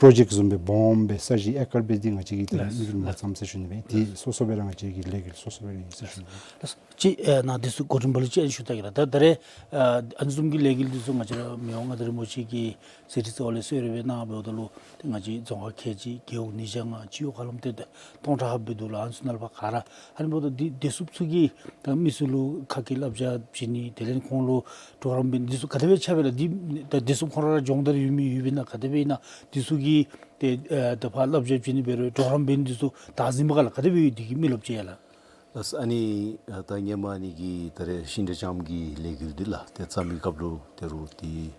པྲོ་ཇེཀཊ་བཟུམ་སྦེ་སྦོམ་སྦེ་ས་གཞི་ཨེ་ཀར་སྦེ་འདི་ང་བཅས་ཀྱིས་ཏེ་ལགས། དམིགས་ཡུལ་མ་ལགས། བརྩམས་ཟེར་ཞུ་ནི་སྦེ། ཏེ་ལགས། སོ་སོ་སྦེ་ར་ང་བཅས་ཀྱི་ལས་འགུལ་སོ་སོ་སྦེ་ཨིན་ཟེར་ཞུ་ནི་སྦེ། ལགས། ཅིག་ཨ་ནཱ་འདི་ཚུ་འགོ་འདྲེན་པ་ལུ་ཅིག་ཨ་ནི་ཞུ་ད་གེ་ལགས། ད་ད་རེས་ཨ་ཨ་ནི་བཟུམ་གྱི་ལས་འགུལ་འདི་ཚུ་ང་བཅས་ར་མི་དབང་མངའ་བདག་རིན་པོ་ཆེ་གི་གསེར་ཁྲི་རྩ་བ་ལས་གསོལ་རས་སྦེ་གནང་འབདཝ་ད་ལུ་ཏེ་ང་བཅས་རྫོང་ཁག་ཁལ་གཅིག་རྒེད་འོག་ཉིས་བརྒྱ་ལྔ་སྤྱི་འོག་ཧ་ལམ་ཏེ་ད་སྟོང་ཕྲག་ལྷགཔ་སྦེ་འདུག་ལགས། ཨ་ནི་ཚུ་ནང་ལས་ཕར་ག་ར་ཨ་ནི་འབདཝ་ད་འདི་བདེ་སྲུངཔ་ཚུ་གིས་ད་མི་ཚུ་ལུ་ཁ་སྐད་བསླབ་བྱ་བྱིན་ནི་དེ་ལས་ཁོང་ལུ་གྲོགས་རམ་འབད་ནི་འདི་ཚུ་ག་དེ་སྦེ་ཆགས་པས་ལགས། འདི་ད་བདེ་སྲུངཔ་ཁོང་ར་སྦྱོང་བརྡར་ཡོད་མི་ཡོདཔ་ཨིན་ན་ག་དེ་སྦེ་ཨིན་ན་འདི་ཚུ་གིས་ཏེ་ཨ་ད་ཕར་བསླབ་བྱ་བྱིན་ནི་འབད་རུང་གྲོགས་རམ་འབད་ནི་འདི་ཚུ་བདག་འཛིན་འབད་ག་ལགས། ག་དེ་སྦེ་ཡོད་འདི་གི་མི་རློབས་ཅིག་ཡ་ལགས། ལགས། ཨ་ནི་ཨ་ད་ཧེ་མ་ཨ་ནི་གི་ད་རེས་ཤིང་འབྲས་ལྕངམ་གྱི་ལས་འགུལ་འདི་ལགས་ཏེ་བརྩམ་མི་སྐབས་ལུ་ད་རུང་ཏེ་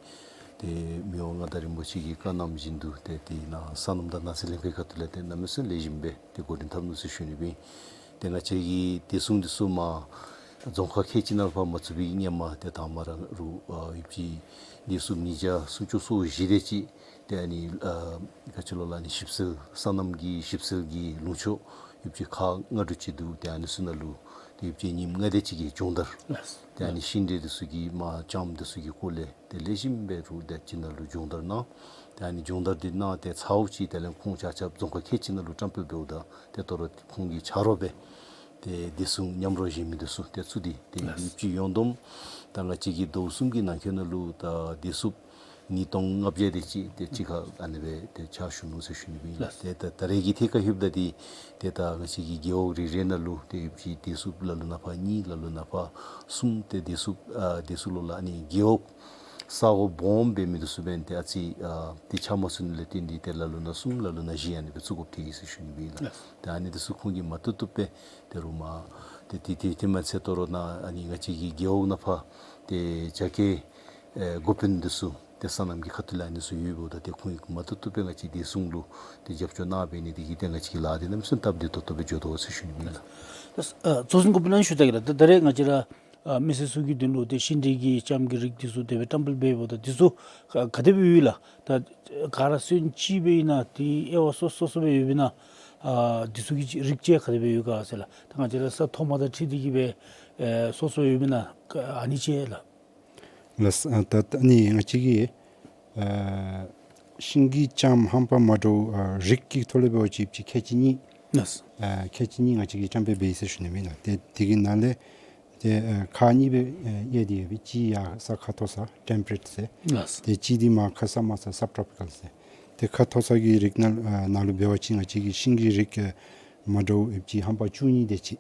ཏེ་མི་དབང་མངའ་བདག་རིན་པོ་ཆེ་གི་བཀའ་གནང་བཞིན་དུ་ཏེ་ཏེ་ནཱ་སོ་ནམ་དང་ནགས་ཚལ་ལྷན་ཁག་གི་ཁ་ཐུག་ལས་ཏེ་གནམ་མེད་ས་མེད་ལེགས་ཤོམ་སྦེ་ཏེ་འགོ་འདྲེན་འཐབ་ནུག་ཟེར་ཞུ་ནི་སྦེ། ཏེ་ང་བཅས་ཀྱི་བདེ་སྲུང་འདི་ཚུ་མར་རྫོང་ཁག་ཁལ་གཅིག་ནང་ལས་ཕར་མ་ཚུད་པའི་ཧེ་མ་ཏེ་དང་མ་ར་རུང་ཨ་ཡོདཔ་ཅིག་བདེ་སྲུངཔ་ཉིས་བརྒྱ་སུམ་ཅུ་སོ་བཞི་དེ་ཅིག་ཏེ་ཨ་ནི་ཨ་ག་ཅི་ལོ་ལགས་ཨ་ནི་ཞིབ་འཚོལ་སོ་ནམ་གྱི་ཞིབ་འཚོལ་གྱི་ལུང་ཕྱོགས་ཡོདཔ་ཅིག་ཁག་ལྔ་དྲུག་ཅིག་འདུག། ཏེ་ཨ་ནི་ཚུ་ནང་ལུ་ཏེ་ཡོདཔ་ཅིག་ཉིནམ་ལྔ་དེ་ཅིག་གི་སྦྱོང་བརྡར། ལགས། ཏེ་ཨ་ནི་ཤིང་འབྲས་འདི་ཚུ་གི་མར་ལྕངམ་འདི་ཚུ་གི་སྐོར་ལས་ཏེ་ལེགས་ཤོམ་སྦེ་རུང་ཏེ་ཅིག་ནང་ལུ་སྦྱོང་བརྡར་གནང་། ཏེ་ཨ་ནི་སྦྱོང་བརྡར་འདི་གནང་སྟེ་ཚརཝ་ཅིག་དེ་ལས་ཁོང་ཆ་ཁྱབ་རྫོང་ཁག་ཁལ་གཅིག་ནང་ལུ་བཀྲམ་སྤེལ་འབདཝ་ད་ཏེ་ད་རུང་ཁོང་གི་ཆ་རོགས་སྦེ་ཏེ་བདེ་སྲུང་མཉམ་རོགས་གཞན་མི་འདི་ཚུ་ཏེ་ཚུ་འདི་ཏེ་ལགས། ཡོདཔ་ཅིག་ཡོངས་བསྡོམས་ད་ང་བཅས་ཀྱི་ཟླཝ་གསུམ་གྱི་ནང་འཁོད་ནང་ལུ་ད་བདེ་སྲུངཔ་ཉིས་སྟོང་ལྔ་བརྒྱ་དེ་ཅིག་ཏེ་གཅིག་ཁར་ཨ་ནི་སྦེ་ཏེ་ཕྱག་ཞུ་ནུག་ཟེར་ཞུ་ནི་སྦེ་ཨིན་ལགས། ལགས། ཏེ་ད་ད་རེས་ཀྱི་ཐད་ཁར་ལྷོདཔ་ད་འདི་ཏེ་ད་ང་བཅས་ཀྱི་རྒེད་འོག་རེ་རེ་ནང་ལུ་ཏེ་ཡོདཔ་ཅིག་བདེ་སྲུངཔ་ལ་ལུ་ནང་ཕར་གཉིས་ལ་ལུ་ནང་ཕར་གསུམ་ཏེ་བདེ་སྲུངཔ་ཨ་བདེ་སྲུངཔ་ལོ་ལགས་ཨ་ནི་རྒེད་འོག་ས་གོ་སྦོམ་འབད་མི་འདི་ཚུ་འབདན་ཏེ་ཨ་ཙི་ཨ་ཏེ་ཆ་མ་ཚང་ནི་ལས་བརྟེན་ཏེ་ཏེ་ལ་ལུ་ནང་གསུམ་ལ་ལུ་ནང་བཞི་ཨ་ནི་སྦེ་བཙུགས་དགོཔ་ཐལ་ཡི་ཟེར་ཞུ་ནི་སྦེ་ཨིན་ལགས། ལགས། ཏེ་ཨ་ནི་འདི་ཚུ་ཁོང་གིས་མ་བཏུབ་བཏུབ་སྦེ་ཏེ་རུང་མར་ཏེ་ཏེ་ཏེ་ཏེ་མ་ཚད་ད་རུང་ནཱ་ཨ་ནི་ང་བཅས་ཀྱི་རྒེད་འོག་ནང་ཕར་ཏེ་རྒྱ་སྐྱེད་ཨེ་འགོ་དཔོན་འདི་ཚུ་ཏེ་སོ་ནམ་གྱི་ཁ་ཐུག་ལས་ཨ་ནི་ཚུ་ཡོདཔ་ད་ཏེ་ཁོང་གིས་མ་བཏུབ་བཏུབ་སྦེ་ང་བཅས་བདེ་སྲུང་ལུ་ཏེ་རྒྱབ་སྐྱོར་གནང་འབད་ནི་འདི་གིས་ཏེ་ང་བཅས་ཀྱི་ལཱ་འདི་གནམ་མེད་ས་མེད་སྟབས་བདེ་ཏོག་ཏོ་སྦེ་འགྱོ་དོ་ཟེར་ཞུ་ནི་སྦེ་ཨིན་ལགས། ལགས། ཨ་གཙོ་འཛིན་འགོ་དཔོན་ལགས་ཞུ་ད་གེ་ལགས། ད་ད་རེས་ང་བཅས་ར་ཨ་མི་སེར་ཚུ་གི་དོན་ལུ་ཏེ་ཤིང་འབྲས་ཀྱི་ལྕངམ་གྱི་རིགས་འདི་ཚུ་དེ་སྦེ་བཀྲམ་སྤེལ་འབད་འབདཝ་ད་འདི་ཚུ་ག་ག་དེ་སྦེ་ཡོད་ལགས། ད་ག་ར་སོན་གཅིག་སྦེ་ཨིན་ན་ཏེ་དབྱེ་བ་སོ་སོ་སོ་སྦེ་ཡོདཔ་ཨིན་ན་ཨ་འདི་ཚུ་གི་རིགས་ཅིག་ག་དེ་སྦེ་ཡོད་ག་ཟེར་ལགས། ད་ང་བཅས་ར་ས་མཐོ་དམའ་དང་འཁྲིལ་ཏེ་གི་སྦེ་ཨེ་སོ་སོ་ཡོདཔ་ཨིན་ན་ཨ་ནི་ཅིག་ལགས། ལགས། ཨ་ད་ད་ཨ་ནི་ང་བཅས་ཀྱི་ཨ་ཤིང་གི་ལྕངམ་ཧམ་པ་མ་འདྲཝ་ཨ་རིགས་ཀྱི་ཐོག་ལས་འབད་བ་ཅིན་ཡོདཔ་ཅིག་ཁལ་གཅིག་གཉིས་ ལགས། ཨ་ཁལ་གཅིག་གཉིས་ང་བཅས་ཀྱིས་བཀྲམ་སྤེལ་འབད་ཡི་ཟེར་ཞུ་ནི་ཨིན་ལགས། ཏེ་དེ་གི་ནང་ལས་ཏེ་ཨ་ཁག་གཉིས་སྦེ་ཨ་དབྱེ་སྟེ་ཡོད་པས། གཅིག་ཡར་ས་ཁ་མཐོ་ས་ཊེམ་པ་རེཊ་ཟེར། ལགས། ཏེ་གཅིག་འདི་མར་ཁ་ས་དམའ་ས་སབ་ཊོ་པི་ཀལ་ཟེར། ཏེ་ཁ་མཐོ་ས་གི་རིགས་ནང་ཨ་ནང་ལུ་འབད་བ་ཅིན་ང་བཅས་ཀྱི་ཤིང་གི་རིགས་ཨ་མ་འདྲཝ་ཡོདཔ་ཅིག་ཧམ་པ་བཅུ་གཉིས་དེ་ཅིག།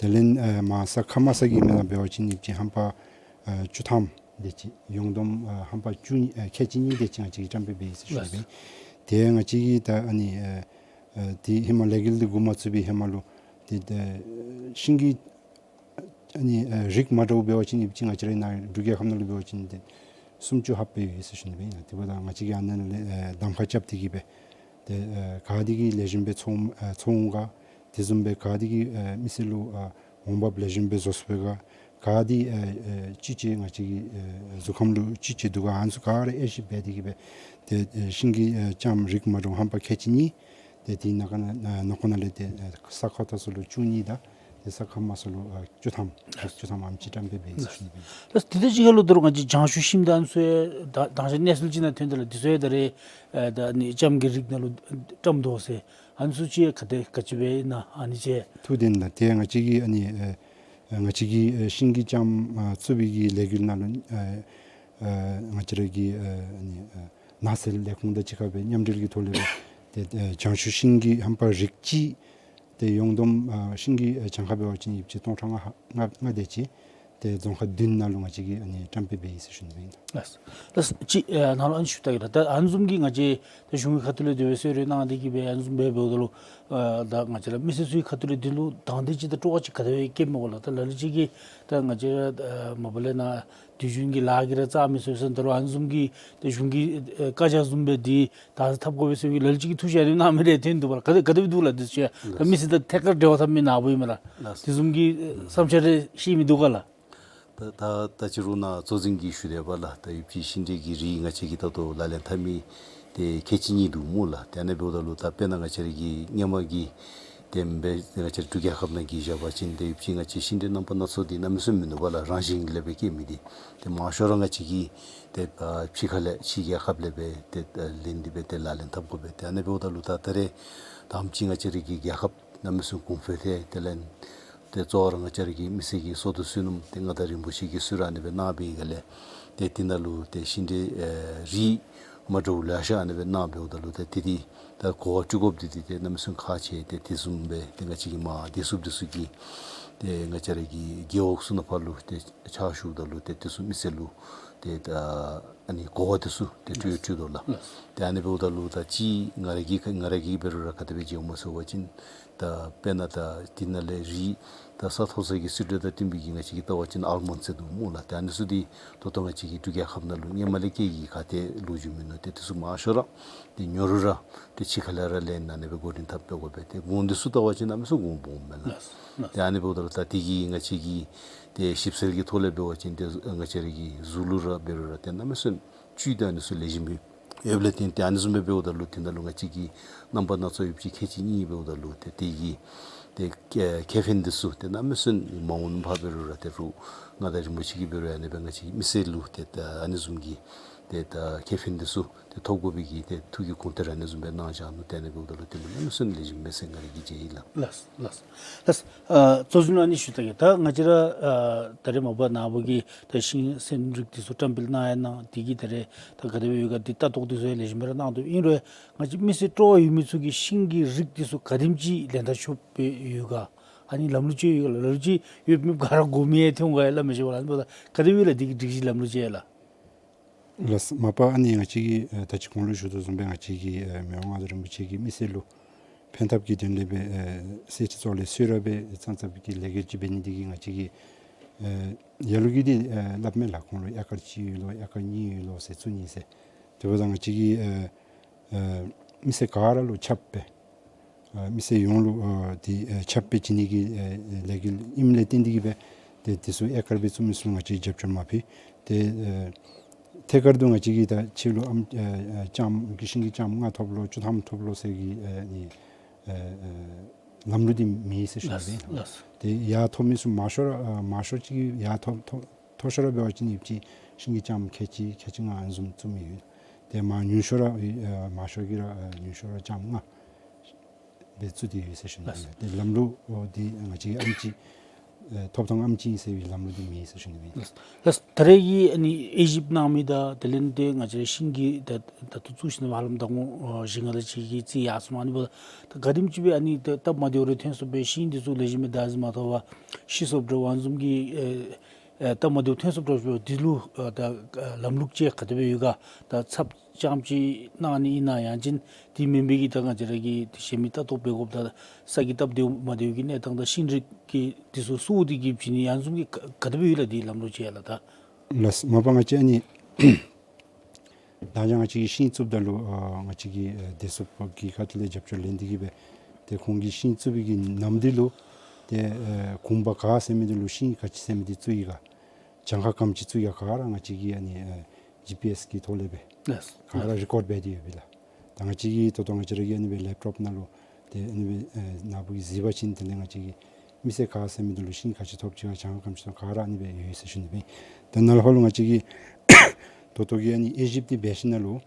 དེ་ལས་ཨ་མར་ས་ཁ་དམའ་ས་གི་མི་ནང་འབད་བ་ཅིན་ཡོདཔ་ཅིག་ཧམ་པ་ཨ་བཅུ་ཐམ་དེ་ཅིག། ཡོངས་བསྡོམས་ཨ་ཧམ་པ་བཅུ་གཉིས་ཨ་ཁལ་གཅིག་གཉིས་དེ་ཅིག་ང་བཅས་ཀྱིས་བཀྲམ་སྤེལ་འབད་ཡི་ཟེར་ཞུ་ནི་ཨིན། ཏེ་ང་བཅས་ཀྱིས་ད་ཨ་ནི་ཨ་ཨ་དེ་ཧེ་མ་ལས་འགུལ་འདི་འགོ་མ་བཙུགས་པའི་ཧེ་མ་ལུ་ཏེ་ད་ཤིང་གི་ཨ་ནི་ཨ་རིགས་མ་འདྲཝ་འབད་བ་ཅིན་ཡོདཔ་ཅིག་ང་བཅས་རའི་ནཱ་འབྲུག་རྒྱལ་ཁབ་ནང་ལུ་འབད་བ་ཅིན་ཏེ་སུམ་ཅུ་ལྷགཔ་སྦེ་ཡོད་ཟེར་ཞུ་ནི་ཨིན། དེ་འབདཝ་ད་ང་བཅས་ཀྱིས་ཨ་ནཱ་ལས་ཨ་གདམ་ཁ་རྐྱབ་སྟེ་གིས་སྦེ་ཏེ་ཨ་ག་དེ་གིས་ལེགས་ཤོམ་སྦེ་འཚོ་འོང་ཨ་འཚོ་འོང་ག། དེ་བཟུམ་སྦེ་ག་དེ་གིས་ཨ་མི་སེར་ལུ་ཨ་འོང་འབབ་ལེགས་ཤོམ་སྦེ་བཟོ་ཚུགས་པས་ག། ག་དེ་ཨ་ཨ་བཅུད་ཅིག་ང་བཅས་ཀྱི་ཨ་གཟུགས་ཁམས་ལུ་བཅུད་ཅིག་འདུག་ག། ཨ་ནི་ཚུ་ག་ར་དབྱེ་ཞིབ་འབད་དེ་གིས་སྦེ་ཏེ་ཨ་ཤིང་གི་ཨ་ལྕངམ་རིགས་མ་འདྲཝ་ཧམ་པ་ཁལ་གཅིག་གཉིས། ཏེ་དེ་ནང་ཁ་ནང་ཨ་ནང་ཁོ་ནང་ལས་ཏེ་ཨ་ས་ཁ་མཐོ་ས་ལུ་བཅུ་གཉིས་དང་ཏེ་ས་ཁ་དམའ་ས་ལུ་ཨ་བཅུ་ཐམ་བཅུ་ཐམ་ཨ་ནེམ་ཅིག་བཀྲམ་སྤེལ་འབད་ཡི་ཟེར་ཞུ་ནི་ཨིན། ལགས། དེ་དང་གཅིག་ཁར་ལུ་ད་རུང་ང་བཅས་ལྗང་བཞུ་ཤིང་དང་ཨ་ནི་ཚུ་ཡང་ད་དང་ཞག་གནས་ཚུལ་ཅིག་ནང་ཐོན་དོ་ལགས། དེ་ཚུ་ཡང་ད་རེས་ཨ་ད་ཨ་ནི་ལྕངམ་གྱི་རིགས་ནང་ལུ་བཀྲམ་དོ་ཟེར། ཨ་ནི་ཚུ་ཅིག་ག་དེ་ག་ཅི་སྦེ་ཨིན་ན་ཨ་ནི་ཅིག། ཐུགས་བདེན་ལགས། ཏེ་ང་བཅས་ཀྱིས་ཨ་ནི་ཨ་ཨ་ང་བཅས་ཀྱིས་ཨ་ཤིང་གི་ལྕངམ་ཨ་བཙུགས་པའི་གི་ལས་འགུལ་ནང་ལུ་ཨ་ཨ་ང་བཅས་ར་གི་ཨ་ཨ་ནི་ཨ་ནགས་ཚལ་ལས་ཁུངས་དང་གཅིག་ཁར་སྦེ་མཉམ་འབྲེལ་གྱི་ཐོག་ལས་སྦེ་ཏེ་ཨ་ལྗང་བཞུ་ཤིང་གི་ཧམ་པ་རིགས་གཅིག། ཏེ་ཡོངས་བསྡོམས་ཨ་ཤིང་གི་ཨ་གྱངས་ཁ་འབད་བ་ཅིན་ཡོདཔ་ཅིག་སྟོང་ཕྲག་ལྔ་ལྔ་ལྔ་དེ་ཅིག། ཏེ་རྫོང་ཁག་བདུན་ནང་ལུ་ང་བཅས་ཀྱིས་ཨ་ནི་བཀྲམ་སྤེལ་འབད་ཡི་ཟེར་ཞུ་ནི་ཨིན། ལགས། ལགས། ཅིག་ཨ་ནཱ་ལུ་ཨ་ནི་ཞུ་ད་གེ་ལགས། ད་ཨ་ནི་བཟུམ་གྱི་ང་བཅས་ད་གཞུང་གི་ཁ་ཐུག་ལས་དེ་སྦེ་གསོལ་རས་གནང་སྟེ་གིས་སྦེ་ཨ་ནི་བཟུམ་སྦེ་འབདཝ་ད་ལུ་ཨ་ད་ང་བཅས་ར་མི་སེར་ཚུ་གི་ཁ་ཐུག་ལས་འདི་ལུ་དང་འདོད་ཅིག་དང་སྤྲོ་བ་ཅིག་ག་དེ་སྦེ་སྐྱེཝ་མས་གོ་ལགས། ད་ལ་ལུ་ཅིག་གིས་ད་ང་བཅས་ར་ཨ་མ་པ་ལས་ནཱ་དུས་རྒྱུན་གྱི་ལཱ་གིས་ར་རྩ་མི་ཚུགས་ཟེར་ད་རུང་ཨ་ནི་བཟུམ་གྱི་ད་གཞུང་གི་ཨ་བཀའ་རྒྱ་བཟུམ་སྦེ་འདི་ད་ཐབ་དགོ་པས་ཟེར་བའི་ལ་ལུ་ཅིག་གི་ཐུགས་བཞེད་ཨ་ནི་གནང་མི་རེ་ཐོན་འདུག་པ་ལགས། ག་དེ་ག་དེ་སྦེ་འདུག་ལགས། འདི་ཚུ་ཡང་ད་མི་སེར་དང་ཐད་ཀར་འབྲེལ་བ་འཐབ་མི་ནཱ་བུ་ཨིན་མས་ལགས། ལགས། དེ་བཟུམ་གྱི་ཨ་བསམ་འཆར་རེ་བཤད་མི་འདུག་ག་ལགས། ད་ད་ད་ཅི་རུང་ནཱ་གཙོ་འཛིན་གྱིས་ཞུ་དེས་པ་ལགས། ད་ཡོདཔ་ཅིག་ཤིང་འབྲས་ཀྱི་རིགས་ང་བཅས་ཀྱིས་ད་ལྟོ་ལག་ལེན་འཐབ་མི་དེ་ཁལ་གཅིག་གཉིས་འདུག་སྨོ་ལགས། ཏེ་ཨ་ནི་འབདཝ་ད་ལུ་ད་དཔེར་ན་ང་བཅས་ར་གི་སྔོན་མ་གི་དེ་སྦེ་ང་བཅས་ར་འབྲུག་རྒྱལ་ཁབ་ནང་གི་བཞག་པ་ཅིན་ད་ཡོདཔ་ཅིག་ང་བཅས་ཤིང་འབྲས་རྣམ་པ་སྣ་ཚོགས་འདི་གནམ་མེད་ས་མེད་མིན་ནུག་པ་ལགས། རང་བཞིན་གྱིས་ལས་སྦེ་སྐྱེ་མི་འདི། ཏེ་མང་ཤོས་ར་ང་བཅས་ཀྱིས་ཏེ་ཨ་ཕྱི་ཁ་ལས་ཕྱི་རྒྱལ་ཁབ་ལས་སྦེ་ཏེ་ཨ་ལེན་ཏེ་སྦེ་ཏེ་ལག་ལེན་འཐབ་དགོ་པས། ཏེ་ཨ་ནི་འབདཝ་ད་ལུ་ད་ད་རེས་དང་པ་ཅིག་ང་བཅས་ར་གི་རྒྱལ་ཁབ་གནམ་མེད་ས་མེད་གོང་འཕེལ་ཏེ་དེ་ལས་ཏེ་གཙོ་བོ་ར་ང་བཅས་ར་གི་མི་སེར་གྱི་བསོད་སྡེ་བསོད་ནམས་ཏེ་མངའ་བདག་རིན་པོ་ཆེ་གིས་གསོལ་རས་ཨ་ནི་སྦེ་གནང་བའི་སྒང་ལས་ཏེ་དེ་ནང་ལུ་ཏེ་ཤིང་འབྲས་ཨེ་རིགས་མ་འདྲཝ་ལེ་ཤ་ཨ་ནི་སྦེ་གནང་འབདཝ་ད་ལུ་ཏེ་དེ་འདི་ད་གོ་བ་སྤྲོད་དགོཔ་འདི་འདི་ཏེ་གནམ་མེད་ས་མེད་ཁག་ཆེ། ཏེ་དེ་བཟུམ་སྦེ་ཏེ་ང་བཅས་ཀྱི་མར་བདེ་སྲུངཔ་འདི་ཚུ་གིས་ཏེ་ང་བཅས་ར་གི་རྒེད་འོག་ཚུ་ནང་ཕར་ལུ་ཏེ་ཕྱག་ཞུཝ་ད་ལུ་ཏེ་དེ་ཚུ་མི་སེར་ལུ་ཏེ་ད་ཨ་ནི་གོ་བ་འདི་ཚུ་ཏེ་སྤྲོད་སྤྲོད་དོ་ལགས། ལགས། ཏེ་ཨ་ནི་འབདཝ་ད་ལུ་ད་ཅི་ང་ར་གིས་ང་ར་གིས་འབད་རུང་ར་ག་དེ་སྦེ་མཇལཝ་སྨོ་ཟེར་བ་ཅིན་ད་དཔེར་ན་ད་འདི་ནང་ལས་རིགས་ད་ས་མཐོ་ས་གི་སི་ཊེཊ་དང་བསྟུན་པའི་གི་ང་བཅས་ཀྱིས་བལྟ་བ་ཅིན་ཨཱལ་མོནཌ་ཟེར་འདུག་སྨོ་ལགས། ཏེ་ཨ་ནི་ཚུ་འདི་ད་ལྟོ་ང་བཅས་ཀྱི་འབྲུག་རྒྱལ་ཁབ་ནང་ལུ་སྔོན་མ་ལས་སྐྱེ་གི་ག་ཏེ་ལོ་རྒྱུས་མིན་ནུག། ཏེ་དེ་ཚུ་མང་ཤོས་ར་ཏེ་ཉོ་རུང་ར་ཏེ་ཕྱི་ཁ་ལས་ར་ལེན་ཨ་ནི་སྦེ་འགོ་འདྲེན་འཐབ་འབད་དགོ་པས། ཏེ་གོང་འདི་ཚུ་བལྟ་བ་ཅིན་གནམ་མེད་ས་མེད་གོང་སྦོམ་མས་ལགས། ལགས། ལགས། ཏེ་ཨ་ནི་འབདཝ་ད་ལུ་ད་འདི་གིས་ང་བཅས་ཀྱིས་ཏེ་ཞིབ་འཚོལ་གྱི་ཐོག་ལས་འབད་བ་ཅིན་ཏེ་ང་བཅས་ར་གི་གཟུགས་ལུ་ར་འབད་རུང་ར་ཏེ་གནམ་མེད་ས་མེད་བཅུད་དང་ཨ་ནི་ཚུ་ལེགས་ཤོམ་སྦེ་ཡོདཔ་ལས་བརྟེན་ཏེ་ཨ་ནི་བཟུམ་སྦེ་འབདཝ་ད་ལུ་དེ་ནང་ལུ་ང་བཅས་ཀྱིས་རྣམ་པ་སྣ་ཚོགས་ཡོདཔ་ཅིག་ཁལ་གཅིག་གཉིས་འབདཝ་ད་ལུ་ཏེ་དེ་གི་ཏེ་ཁེ་ཁེ་ཕན་འདི་ཚུ་ཏེ་གནམ་མེད་ས་མེད་མ་འོངས་པ་འབད་རུང་ར་ཏེ་རུང་མངའ་བདག་རིན་པོ་ཆེ་གིས་འབད་རུང་ཨ་ནི་སྦེ་ང་བཅས་མི་སེར་ལུ་ཏེ་ད་ཨ་ནི་བཟུམ་གྱི་ཏེ་ད་ཁེ་ཕན་འདི་ཚུ་ཏེ་ཐོབ་དགོ་པའི་གི་ཏེ་ཐུགས་ཀྱི་དགོངས་གཏེར་ཨ་ནི་བཟུམ་སྦེ་གནང་བཞག་ནུག། ཏེ་ཨ་ནི་འབདཝ་ད་ལུ་ཏེ་གནམ་མེད་ས་མེད་ལེགས་ཤོམ་མས་ཟེར་ང་ར་གིས་མཇལ་ཡི་ལགས། ལགས། ལགས། ལགས། ཨ་གཙོ་འཛིན་ལུ་ཨ་ནི་ཞུ་ད་གེ། ད་ང་བཅས་ར་ཨ་ད་རེས་མ་པ་ནཱ་བུ་གིས་ད་ཤིང་སེམས་རིགས་འདི་ཚུ་བཀྲམ་སྤེལ་གནང་ཡང་གནང་། དེ་གིས་ད་རེས་ད་ག་དེ་སྦེ་ཡོད་ག་འདི་ལྟ་རྟོག་འདི་ཚུ་ཡང་ལེགས་ཤོམ་སྦེ་ར་གནང་དོ། ཨིན་རུང་ང་བཅས་མི་སེར་སྤྲོ་བ་ཡོད་མི་ཚུ་གིས་ཤིང་གི་རིགས་འདི་ཚུ་ག་དེམ་ཅིག་ལེན་ད་ཆོགཔ་སྦེ་ཡོད་ག། ཨ་ནི་ལམ་ལུགས་ཅིག་ཡོད་ག་ལགས། ལམ་ལུགས་ཅིག་ཡོདཔ་མེདཔ་ག་ར་གོ་མི་ཡང་ཐོན་ག་ཡང་སླབ་མི་ཤེས་པ་ལགས། ཨ་ནི་འབདཝ་ད་ག་དེ་སྦེ་ལགས་འདི་གི་སྒྲིག་གཞི་ལམ་ལུགས་ཅིག་ཡང་ལགས། ལགས། མ་པ་ཨ་ནི་ང་བཅས་ཀྱིས་ཨ་ད་ཅི་གོང་ལུ་ཞུ་དོ་བཟུམ་སྦེ་ང་བཅས་ཀྱིས་ཨ་མི་དབང་མངའ་བདག་རིན་པོ་ཆེ་གིས་མི་སེར་ལུ་ཕན་ཐབས་ཀྱི་དོན་ལས་སྦེ་ཨ་གསེར་ཁྲི་གཙོ་ལས་གསོལ་རས་སྦེ་བརྩམས་བརྩམས་པའི་གི་ལས་འགུལ་ཅིག་འབད་ནི་འདི་གིས་ང་བཅས་ཀྱིས་ཨ་ལ་ལུ་གིས་འདི་ཨ་སླབ་མས་ལགས། ཁོང་ལུ་ཨེ་ཀར་གཅིག་ཡོད་ལོ་ཨེ་ཀར་གཉིས་ཡོད་ལོ་ཟེར་བཙུགས་ནི་ཟེར། དེ་འབདཝ་ད་ང་བཅས་ཀྱིས་ཨ་ཨ་མི་སེར་ག་ར་ལུ་ཁྱབ་སྦེ་ཨ་མི་སེར་ཡོངས་ལུ་ཨ་འདི་ཨ་ཁྱབ་སྦེ་བྱིན་ནི་གི་ཨ་ལས་འགུལ་ཨིནམ་ལས་བརྟེན་ཏེ་གིས་སྦེ་ཏེ་འདི་ཚུ་ཨེ་ཀར་སྦེ་བཙུགས་མི་ཚུ་ལུ་ང་བཅས་རྒྱབ་སྐྱོར་མ་ཕུལ། ཏེ་ཨ་ཐད་ཀར་དུ་ང་བཅས་ཀྱིས་ད་ཁྱེད་ལུ་ཨམ་ཨ་ཨ་ལྕངམ་གི་ཤིང་གི་ལྕངམ་ལྔ་ཐོབ་ལོ་བཅུ་ཐམ་ཐོབ་ལོ་ཟེར་གྱི་ཨ་ནི་ཨ་ཨ་ལམ་ལུགས་འདི་མེད་ཟེར་ཞུ་ནི་ཨིན། ལགས། ལགས། ཏེ་ཡར་ཐོབ་མི་ཚུ་མང་ཤོས་ར་ཨ་མང་ཤོས་ཅིག་གིས་ཡར་ཐོབ་ཐོབ་མཐོ་ཤོས་ར་འབད་བ་ཅིན་ཡོདཔ་ཅིག་ཤིང་གི་ལྕངམ་ཁལ་གཅིག་ཁལ་གཅིག་ལྔ་ཨ་ནི་བཟུམ་བཙུགས་མི་ཡོད། ཏེ་མར་ཉུང་ཤོས་ར་ཨ་མང་ཤོས་ཀྱིས་ར་ཨ་ཉུང་ཤོས་ར་ལྕངམ་ལྔ། བཙུགས་ཏེ་ཡོད་ཟེར་ཞུ་ནི་ཨིན། ཏེ་ལམ་ལུགས་འདི་ང་བཅས་ཀྱི་ཨེམ་ཆི་ཨེ་ཐོབ་ཐང་ཨེམ་ཆི་ཨིན་ཟེར་བའི་ལམ་ལུགས་འདི་མེད་ཟེར་ཞུ་ནི་ཨིན། ལགས། ད་རེས་ཀྱི་ཨ་ནི་དབྱེ་ཞིབ་གནང་མི་དང་དེ་ལས་ཏེ་ང་བཅས་ར་ཤིང་གི་ད་ད་ལྟོ་བཙུགས་ཞིནམ་ཧ་ལམ་ཟླ་ངོ་ཨ་བཞི་ལྔ་དེ་ཅིག་གི་རྩིས་ཡར་སོང་། ཨ་ནི་འབདཝ་ད་ག་དེམ་ཅིག་སྦེ་ཨ་ནི་ད་སྟབས་མ་བདེཝ་རེ་ཐོན་སོང་པས། ཤིང་འདི་ཚུ་ལེགས་ཤོམ་སྦེ་བདའ་ཟུན་མ་ཐོབ་པར་ཤི་སོངམ་འདྲཝ་ཨ་ནི་བཟུམ་གྱི་ཨེ་ཨེ་སྟབས་མ་བདེཝ་ཐོན་སོངམ་འདྲཝ་ཅིག་འདི་ལུ་ཨ་ད་ཨ་ལམ་ལུགས་ཅིག་ག་དེ་སྦེ་ཡོད་ག། ད་ཚབ་རྐྱངམ་ཅིག་གནང་ནི་ཨིན་ན་ཡང་ཅིན་དེ་མེན་པའི་གི་ད་ང་བཅས་ར་གི་ཏེ་གཞན་མི་ལྟ་རྟོག་འབད་དགོཔ་དང་ས་གི་སྟབས་བདེཝ་མ་བདེཝ་གི་གནས་སྟངས་དང་ཤིང་འབྲས་ཀྱི་འདི་ཚུ་སོར་ཏེ་གི་བྱིན་ནི་ཨ་ནི་བཟུམ་གྱི་ག་ག་དེ་སྦེ་ཡོད་ལགས་འདི་ལམ་ལུགས་ཅིག་ཡ་ལགས། ད་ལགས་མ་པ་ང་བཅས་ཨ་ནི་ད་ང་བཅས་ཀྱིས་ཤིང་བཙུགསཔ་ད་ལུ་ཨ་ང་བཅས་ཀྱི་ཨེ་བདེ་སྲུངཔ་གི་ཁ་ཐུག་ལས་རྒྱབ་སྐྱོར་ལེན་ཏེ་གི་སྦེ་ཏེ་ཁོང་གིས་ཤིང་བཙུགས་པའི་གི་ནམ་དུས་ལུ་ཏེ་ཨེ་གུང་པ་ག་ཟེར་མི་འདི་ལུ་ཤིང་ག་ཅི་ཟེར་མི་འདི་བཙུགས་ཡི་ག། གྱངས་ཁ་ག་དེམ་ཅིག་བཙུགས་ཡི་ག་ག་ར་ང་བཅས་ཀྱིས་ཨ་ནི་ཨེ་ཇི་པི་ཨེསི་གི་ཐོག་ལས་སྦེ་ལགས། ག་ར་རི་ཀོཌ་འབད་དེ་ཡོད་པས་ལགས། ད་ང་བཅས་ཀྱིས་ད་ལྟོ་ང་བཅས་ར་གི་ཨ་ནི་སྦེ་ལེབ་ཊོབ་ནང་ལུ་ཏེ་ཨ་ནི་སྦེ་ཨེ་ནཱ་བུ་གིས་གཟིགས་པ་ཅིན་དེ་ལས་ང་བཅས་ཀྱི་མི་སེར་ག་ཟེར་མི་འདི་ལུ་ཤིང་ག་ཅི་ཐོབ་ཅི་ག་གྱངས་ཁ་ག་དེམ་ཅིག་ཐོབ་ག་ར་ཨ་ནི་སྦེ་ཡོད་ཟེར་ཞུ་ནི་སྦེ། ད་ནཱ་ལས་ཕར་ལུ་ང་བཅས་ཀྱིས་ད་ལྟོ་གི་ཨ་ནི་དབྱེ་ཞིབ་འདི་འབད་ཞིནམ་ལས་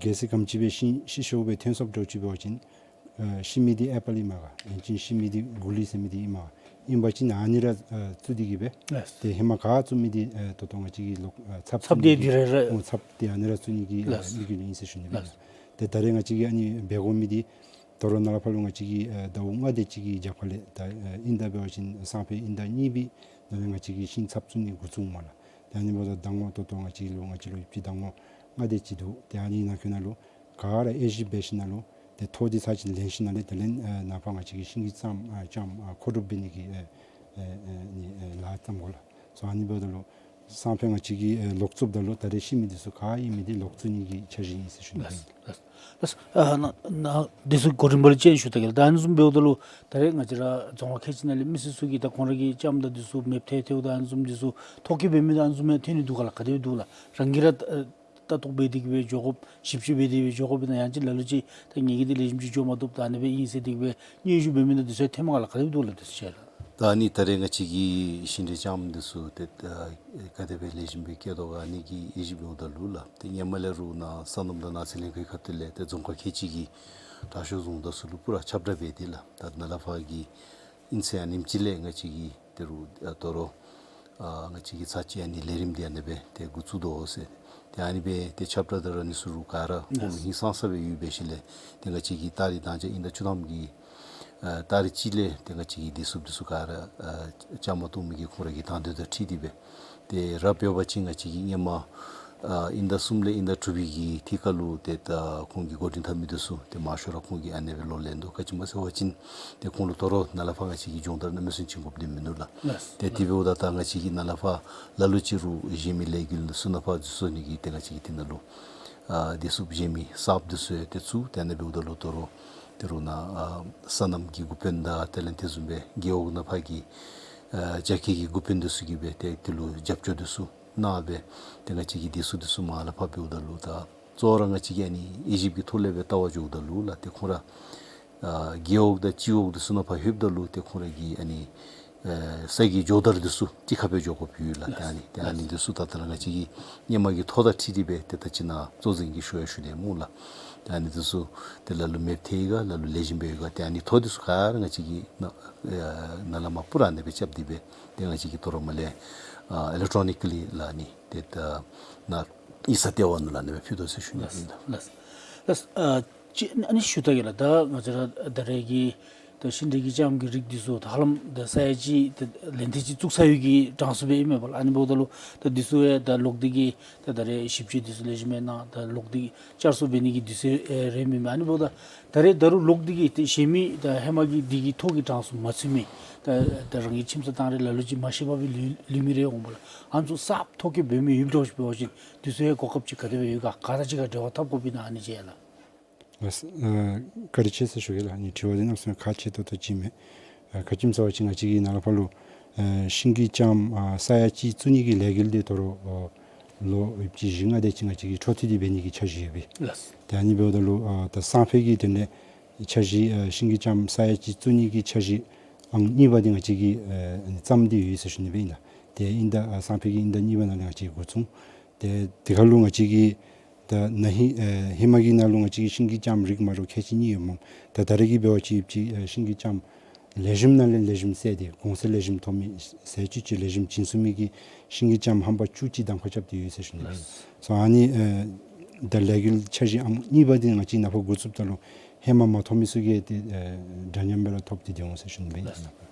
གལ་སྲིད་ག་དེམ་ཅིག་སྦེ་ཤིང་ཤི་ཤོར་སྦེ་ཐོན་སོངམ་འདྲཝ་ཅིག་འབད་བ་ཅིན་ཨ་ཤི་མི་འདི་ཨེ་པཱལ་ཨིནམ་ག་ཡང་ཅིན་ཤི་མི་འདི་གུ་ལི་ཟེར་མི་འདི་ཨིནམ་ག། ཨིན་པ་ཅིན་ཨ་ནི་ར་ཨ་བཙུགས་ཏེ་གི་སྦེ་ལགས། ཏེ་ཧེ་མ་ག་བཙུགས་མི་འདི་ཨ་ད་ལྟོ་ང་བཅས་ཀྱིས་ལོག་ཨ་ཚབ་ཚབ་བཙུགས་ཏེ་ནི་འདི་འདི་ར་ར་ཨོ་ཚབ་ཏེ་ཨ་ནི་ར་བཙུགས་ནི་གི་ཨ་ལགས། དམིགས་ཡུལ་ཨིན་ཟེར་ཞུ་ནི་སྦེ། ལགས། ཏེ་ད་རེས་ང་བཅས་ཀྱིས་ཨ་ནི་འབད་དགོ་མི་འདི་ད་རུང་ནཱ་ལས་ཕར་ལུ་ང་བཅས་ཀྱིས་ཨ་ཟླཝ་ལྔ་དེ་ཅིག་གི་རྒྱབ་ཁ་ལས་ད་ཨ་དབྱིན་ཟླ་འབད་བ་ཅིན་སང་ཕོད་དབྱིན་ཟླ་གཉིས་པའི་ནང་ལས་ང་བཅས་ཀྱིས་ཤིང་ཚབ་བཙུགས་ནི་འགོ་བཙུགས་མས་ལགས། ཏེ་ཨ་ནི་འབདཝ་ད་ཟླ་ངོ་ད་ལྟོ་ང་བཅས་ལུ་ང་བཅས་ལུ་ཡོདཔ་ཅིག་ཟླ་ངོ་ལྔ་དེ་ཅིག་འདུག། ཏེ་ཨ་ནི་ནང་འཁོད་ནང་ལུ་ག་ར་དབྱེ་ཞིབ་འབད་ཞིནམ་ལས་ཏེ་ཐོ་འདི་ཚར་གཅིག་ལེན་ཞིནམ་ལས་དེ་ལས་ཨ་ནཱ་ཕར་ང་བཅས་ཀྱིས་ཤིང་གི་ལྕངམ་ཨ་ལྕངམ་ཨ་མཁོ་སྒྲུབ་འབད་ནི་གི་ཨ་ཨ་ཨ་ནི་ཨ་ལཱ་བརྩམ་དགོ་ལགས། སོ་ཨ་ནི་འབདཝ་ད་ལུ་སང་ཕོད་ང་བཅས་ཀྱིས་ཨ་ལོག་བཙུགསཔ་ད་ལུ་ད་རེས་ཤི་མི་འདི་ཚུ་ག་ཨིན་མི་འདི་ལོག་བཙུགས་ནི་གི་འཆར་གཞི་ཨིན་ཟེར་ཞུ་ནི་ཨིན། ལགས། ལགས། ཨ་ནཱ་ནཱ་འདི་ཚུ་གོ་རིམ་པ་ལས་ཅིག་ཞུ་ད་གེ་ལགས། ད་ཨ་ནི་བཟུམ་འབདཝ་ད་ལུ་ད་རེས་ང་བཅས་ར་རྫོང་ཁག་ཁལ་གཅིག་ནང་ལས་མི་སེར་ཚུ་གིས་ད་ཁོང་ར་གི་ལྕངམ་དང་འདི་ཚུ་མེདཔ་ཐལ་ཐལཝ་དང་ཨ་ནི་བཟུམ་འདི་ཚུ་ཐོ་བཀོད་འབད་མི་དང་ཨ་ནི་བཟུམ་ཡང་ཐོན་ནི་འདུག་ག་ལགས། ག་དེ་སྦེ་འདུག་ལགས། རང་གིས་ར་ཨ་ལྟ་རྟོག་འབད་དེ་གི་སྦེ་འགྱོ་དགོཔ་ཞིབ་དཔྱད་འབད་དེ་སྦེ་འགྱོ་དགོཔ་ཨིན་ན་ཡང་ཅིན་ལ་ལུ་ཅིག་ད་ངེ་གི་འདི་ལེགས་ཤོམ་ཅིག་འགྱོ་མ་བཏུབ་ད་ཨ་ནི་སྦེ་ཨིན་ཟེར་དེ་སྦེ་སྙན་ཞུ་འབད་མི་དང་འདི་ཚུ་ཐོནམ་ག་ལགས། ག་དེ་སྦེ་འདུག་ལགས། འདི་ཚུ་ཅིག་ལགས། ད་ཨ་ནི་ད་རེས་ང་བཅས་ཀྱིས་ཤིང་འབྲས་ལྕངམ་འདི་ཚུ་ཏེ་ཨ་ག་དེ་སྦེ་ལེགས་ཤོམ་སྦེ་སྐྱེ་དོ་ག་ཨ་ནི་གི་དབྱེ་ཞིབ་འབདཝ་ད་ལུ་ལགས། ཏེ་ཧེ་མ་ལས་ར་ནཱ་སོ་ནམ་དང་ནགས་ཚལ་ལྷན་ཁག་གི་ཁ་ཐུག་ལས་ཏེ་རྫོང་ཁག་ཁལ་གཅིག་གི་དྲག་ཤོས་རྫོང་བདག་ཚུ་ལུ་པུ་ར་ཁྱབ་བསྒྲགས་འབད་དེ་ལགས། ད་ནཱ་ལས་ཕར་གྱི་ཨིན་ཚེ་ཨ་ནེམ་ཅིག་ལས་ང་བཅས་ཀྱིས་ཏེ་རུང་ཨ་དོ་རུང་ཨ་ང་བཅས་ཀྱིས་ཚར་གཅིག་ཨ་ནི་ལས་རིམ་འདི་ཨ་ནི་སྦེ་ཏེ་འགོ་བཙུགས་དོ་ཟེར། ཏེ་ཨ་ནི་སྦེ་ཏེ་ཁྱབ་བསྒྲགས་དང་ར་ཨ་ནི་ཚུ་རུང་ག་ར་ཁོང་ལུ་ཧིང་སངས་ས་སྦེ་ཡོད་པའི་ཤུལ་ལས་ཏེ་ང་བཅས་ཀྱིས་ད་རེས་ད་ཅི་དབྱིན་ཟླ་བཅུ་ཐམ་གྱི་ཨ་ཏ་རིག་གཅིག་ལས་ཏེ་ང་བཅས་ཀྱི་བདེ་སྲུངཔ་འདི་ཚུ་ག་ར་ཨ་ལྕངམ་བཏོག་མི་གི་ཁོང་ར་གི་དང་འདོད་དང་འཁྲིལ་ཏེ་སྦེ་ཏེ་ར་འབད་བ་ཅིན་ང་བཅས་ཀྱིས་སྔོན་མ་ཨ་དབྱིན་ཟླ་གསུམ་ལས་དབྱིན་ཟླ་དྲུག་པའི་གི་ཐད་ཁར་ལུ་ཏེ་ད་ཁོང་གི་འགོ་འདྲེན་འཐབ་མི་འདི་ཚུ་ཏེ་མང་ཤོས་ར་ཁོང་གིས་ཨ་ནི་སྦེ་ལོག་ལེན་དོ། ག་ཅི་སྨོ་ཟེར་བ་ཅིན་ཏེ་ཁོང་ལུ་དོ་རུང་ནཱ་ལས་ཕར་ང་བཅས་ཀྱིས་སྦྱོང་བརྡར་གནམ་མེད་ས་མེད་བྱིན་དགོཔ་འདི་མིན་ནུག་ལགས། ལགས། ཏེ་དེ་འབདཝ་ད་ད་ང་བཅས་ཀྱིས་ནཱ་ལས་ཕར་ལ་ལུ་ཅིག་རུང་གཞན་མི་ལས་འགུལ་ཚུ་ནང་ཕར་འཛུལ་སོང་ནི་གི་ཏེ་ང་བཅས་ཀྱིས་དེ་ནང་ལུ་ཨ་བདེ་སྲུངཔ་གཞན་མི་གསརཔ་འདི་ཚུ་ཡང་ཏེ་བཙུགས། ཏེ་ཨ་ནི་འབདཝ་ད་ལུ་དོ་རུང་ཏེ་རུང་ནཱ་ཨ་སོ་ནམ་གྱི་འགོ་དཔོན་དང་དེ་ལས་དེ་བཟུམ་སྦེ་རྒེད་འོག་ནང་ཕར་གྱི་ཨ་རྒྱ་སྐྱེད་ཀྱི་འགོ་དཔོན་འདི་ཚུ་གིས་སྦེ་ཏེ་དེ་ལུ་རྒྱབ་སྐྱོར་འདི་ཚུ་གནང་སྦེ་ཏེ་ང་བཅས་ཀྱི་བདེ་སྲུངཔ་འདི་ཚུ་མར་ལས་ཕར་འབདཝ་ད་ལུ་ད་གཙོ་བོ་ར་ང་བཅས་ཀྱིས་ཨ་ནི་དབྱེ་ཞིབ་ཀྱི་ཐོག་ལས་སྦེ་བལྟ་བར་འགྱོཝ་ད་ལུ་ལགས་ཏེ་ཁོང་ར་ཨ་རྒེད་འོག་དང་སྤྱི་འོག་འདི་ཚུ་ནང་ཕར་ལྷོདཔ་ད་ལུ་ཏེ་ཁོང་ར་གི་ཨ་ནི་ཨེ་ས་གི་སྦྱོང་བརྡར་འདི་ཚུ་གཅིག་ཁར་སྦེ་འགྱོ་དགོཔ་ཡོད་ལགས། ཏེ་ཨ་ནི་ཏེ་ཨ་ནི་འདི་ཚུ་ད་ལྟོ་ར་ང་བཅས་ཀྱིས་ཧེ་མ་གི་ཐོ་དང་འཁྲིལ་ཏེ་སྦེ་ཏེ་ད་ཅི་ནཱ་གཙོ་འཛིན་གྱིས་ཞུ་ཡང་ཞུ་ནི་སྨོ་ལགས། ཏེ་ཨ་ནི་འདི་ཚུ་ཏེ་ལ་ལུ་མེདཔ་ཐལ་ཡི་ག་ལ་ལུ་ལེགས་ཤོམ་སྦེ་ཡོད་ག་ཏེ་ཨ་ནི་ཐོ་འདི་ཚུ་ག་ར་ང་བཅས་ཀྱིས་ནཱ་ཨེ་ནཱ་ལས་མར་པུ་ར་ཨ་ནི་སྦེ་རྐྱབ་སྟེ་སྦེ་ཏེ་ང་བཅས་ཀྱིས་དོ་རུང་མར་ལས་ཨ་ཨི་ལེག་ཊོ་ནི་ཀ་ལི་ལགས་ཨ་ནི་ཏེ་ད་ནཱ་ཡིག་ཚང་ལྟེ་བ་ནང་ལུ་ཨ་ནི་སྦེ་ཕུལ་དོ་ཟེར་ཞུ་ནི་ཨིན། ལགས་ལགས། ཨ་ཅིག་ཨ་ནི་ཞུ་ད་གེ་ལགས། ད་ང་བཅས་ར་ད་རེས་ཀྱི་ད་ཤིང་འབྲས་ཀྱི་ལྕངམ་གྱི་རིགས་འདི་ཚུ་ད་ཧ་ལམ་ད་ས་ཡ་གཅིག་ད་ལན་ཐེངས་གཅིག་བཙུགས་ཚར་ཡོད་ཀྱི་གྲངས་སུ་སྦེ་ཨིན་མས་པ་ལགས། ཨ་ནི་འབདཝ་ད་ལུ་ད་འདི་ཚུ་ཡང་ད་ལོག་སྟེ་གི་ད་ད་རེས་ཞིབ་དཔྱད་འདི་ཚུ་ལེགས་ཤོམ་སྦེ་གནང་ད་ལོག་སྟེ་གི་བསྐྱར་གསོ་འབད་ནི་གི་དུས་ཚོད་ཨེ་རན་མས་མས། ཨ་ནི་འབདཝ་ད་ད་རེས་ད་རུང་ལོག་སྟེ་གི་ཏེ་གཞན་མི་ད་ཧེ་མ་གི་འདི་གི་ཐོ་གི་གྲངས་སུ་མ་ཚུད་མི་ད་ད་རང་གི་ཁྱིམ་ཚང་དང་རེ་ལ་ལུ་ཅིག་མ་ཤེས་པར་སྦེ་ལུས་ལུས་མི་རེ་འོང་པ་ལགས། ཨ་ནི་ཚུ་གསརཔ་ཐོ་བཀོད་འབད་མི་ཡོདཔ་འདྲཝ་ཅིག་འབད་བ་ཅིན་དུས་ཚོད་ཡང་གོ་སྐབས་ཅིག་ག་དེ་སྦེ་ཡོད་ག། ག་ར་གཅིག་ཁར་འབྲེལ་བ་འཐབ་དགོཔ་ཨིན་ན་ཨ་ནི་ཅིག་ཡ་ལགས། ལགས། ཨ་བཀའ་དྲིན་ཆེ་ཟེར་ཞུ་གེ་ལགས། ཨ་ནི་དྲི་བ་འདི་གནམ་མེད་ས་མེད་ཁག་ཆེ་ཏོག་ཏོ་ཅིག་མས། ཨ་ག་ཅི་སྨོ་ཟེར་བ་ཅིན་ང་བཅས་ཀྱིས་ནཱ་ལས་ཕར་ལུ་ཨ་ཤིང་གི་ལྕངམ་ཨ་ས་ཡ་གཅིག་བཙུགས་ནི་གི་ལས་འགུལ་འདི་དོ་རུང་ཨ་ལོ་ཡོདཔ་ཅིག་བཞི་ལྔ་དེ་ཅིག་ང་བཅས་ཀྱིས་འཕྲོ་མཐུད་དེ་འབད་ནི་གི་འཆར་གཞི་ཡོད་པས། ལགས། ཏེ་ཨ་ནི་འབདཝ་ད་ལུ་ཨ་ད་སང་ཕོད་ཀྱི་དོན་ལས་འཆར་གཞི་ཨ་ཤིང་གི་ལྕངམ་ས་ཡ་གཅིག་བཙུགས་ནི་གི་འཆར་གཞི་ཨང་གཉིས་པ་འདི་ང་བཅས་ཀྱིས་ཨ་བརྩམས་ཏེ་ཡོད་ཟེར་ཞུ་ནི་སྦེ་ཨིན་ལགས། ཏེ་དབྱིན་ཟླ་ཨ་སང་ཕོད་ཀྱི་དབྱིན་ཟླ་གཉིས་པ་ནང་ལས་ང་བཅས་ཀྱིས་འགོ་བཙུགས། ཏེ་དེ་ཁར་ལུ་ང་བཅས་ཀྱིས་ ད་ན་ཧིང་ཨེ་ཧེ་མ་གི་ནང་ལུ་ང་བཅས་ཀྱི་ཤིང་གི་ལྕངམ་རིགས་མ་འདྲཝ་ཁལ་གཅིག་གཉིས་ཡོདཔ་མས། ད་ད་རེས་ཀྱི་འབད་བ་ཅིན་ཡུདཔ་ཅིག་ཨེ་ཤིང་གི་ལྕངམ་ལེགས་ཤོམ་ནང་ལས་ལེགས་ཤོམ་སེལ་ཏེ་གོང་ཚད་ལེགས་ཤོམ་ཐོབ་མི་ཟེར་ཅིག་ཅིག་ལེགས་ཤོམ་བྱིན་ཚུགས་མི་གི་ཤིང་གི་ལྕངམ་ཧམ་པ་བཅུ་གཅིག་གདམ་ཁ་རྐྱབ་སྟེ་ཡོད་ཟེར་ཞུ་ནི་ཨིན། སོ་ཨ་ནི་ཨེ་ད་ལས་འགུལ་འཆར་གཞི་ཨ་མ་གཉིས་པ་འདི་ང་བཅས་ནཱ་ཕར་འགོ་བཙུགསཔ་ད་ལུ་ཧེ་མ་མ་ཐོབ་མི་ཚུ་གིས་ཏེ་ཨེ་འདྲ་མཉམ་སྦེ་ར་ཐོབ་སྟེ་སྡོད་འོང་ཟེར་ཞུ་ནི་ཨིན།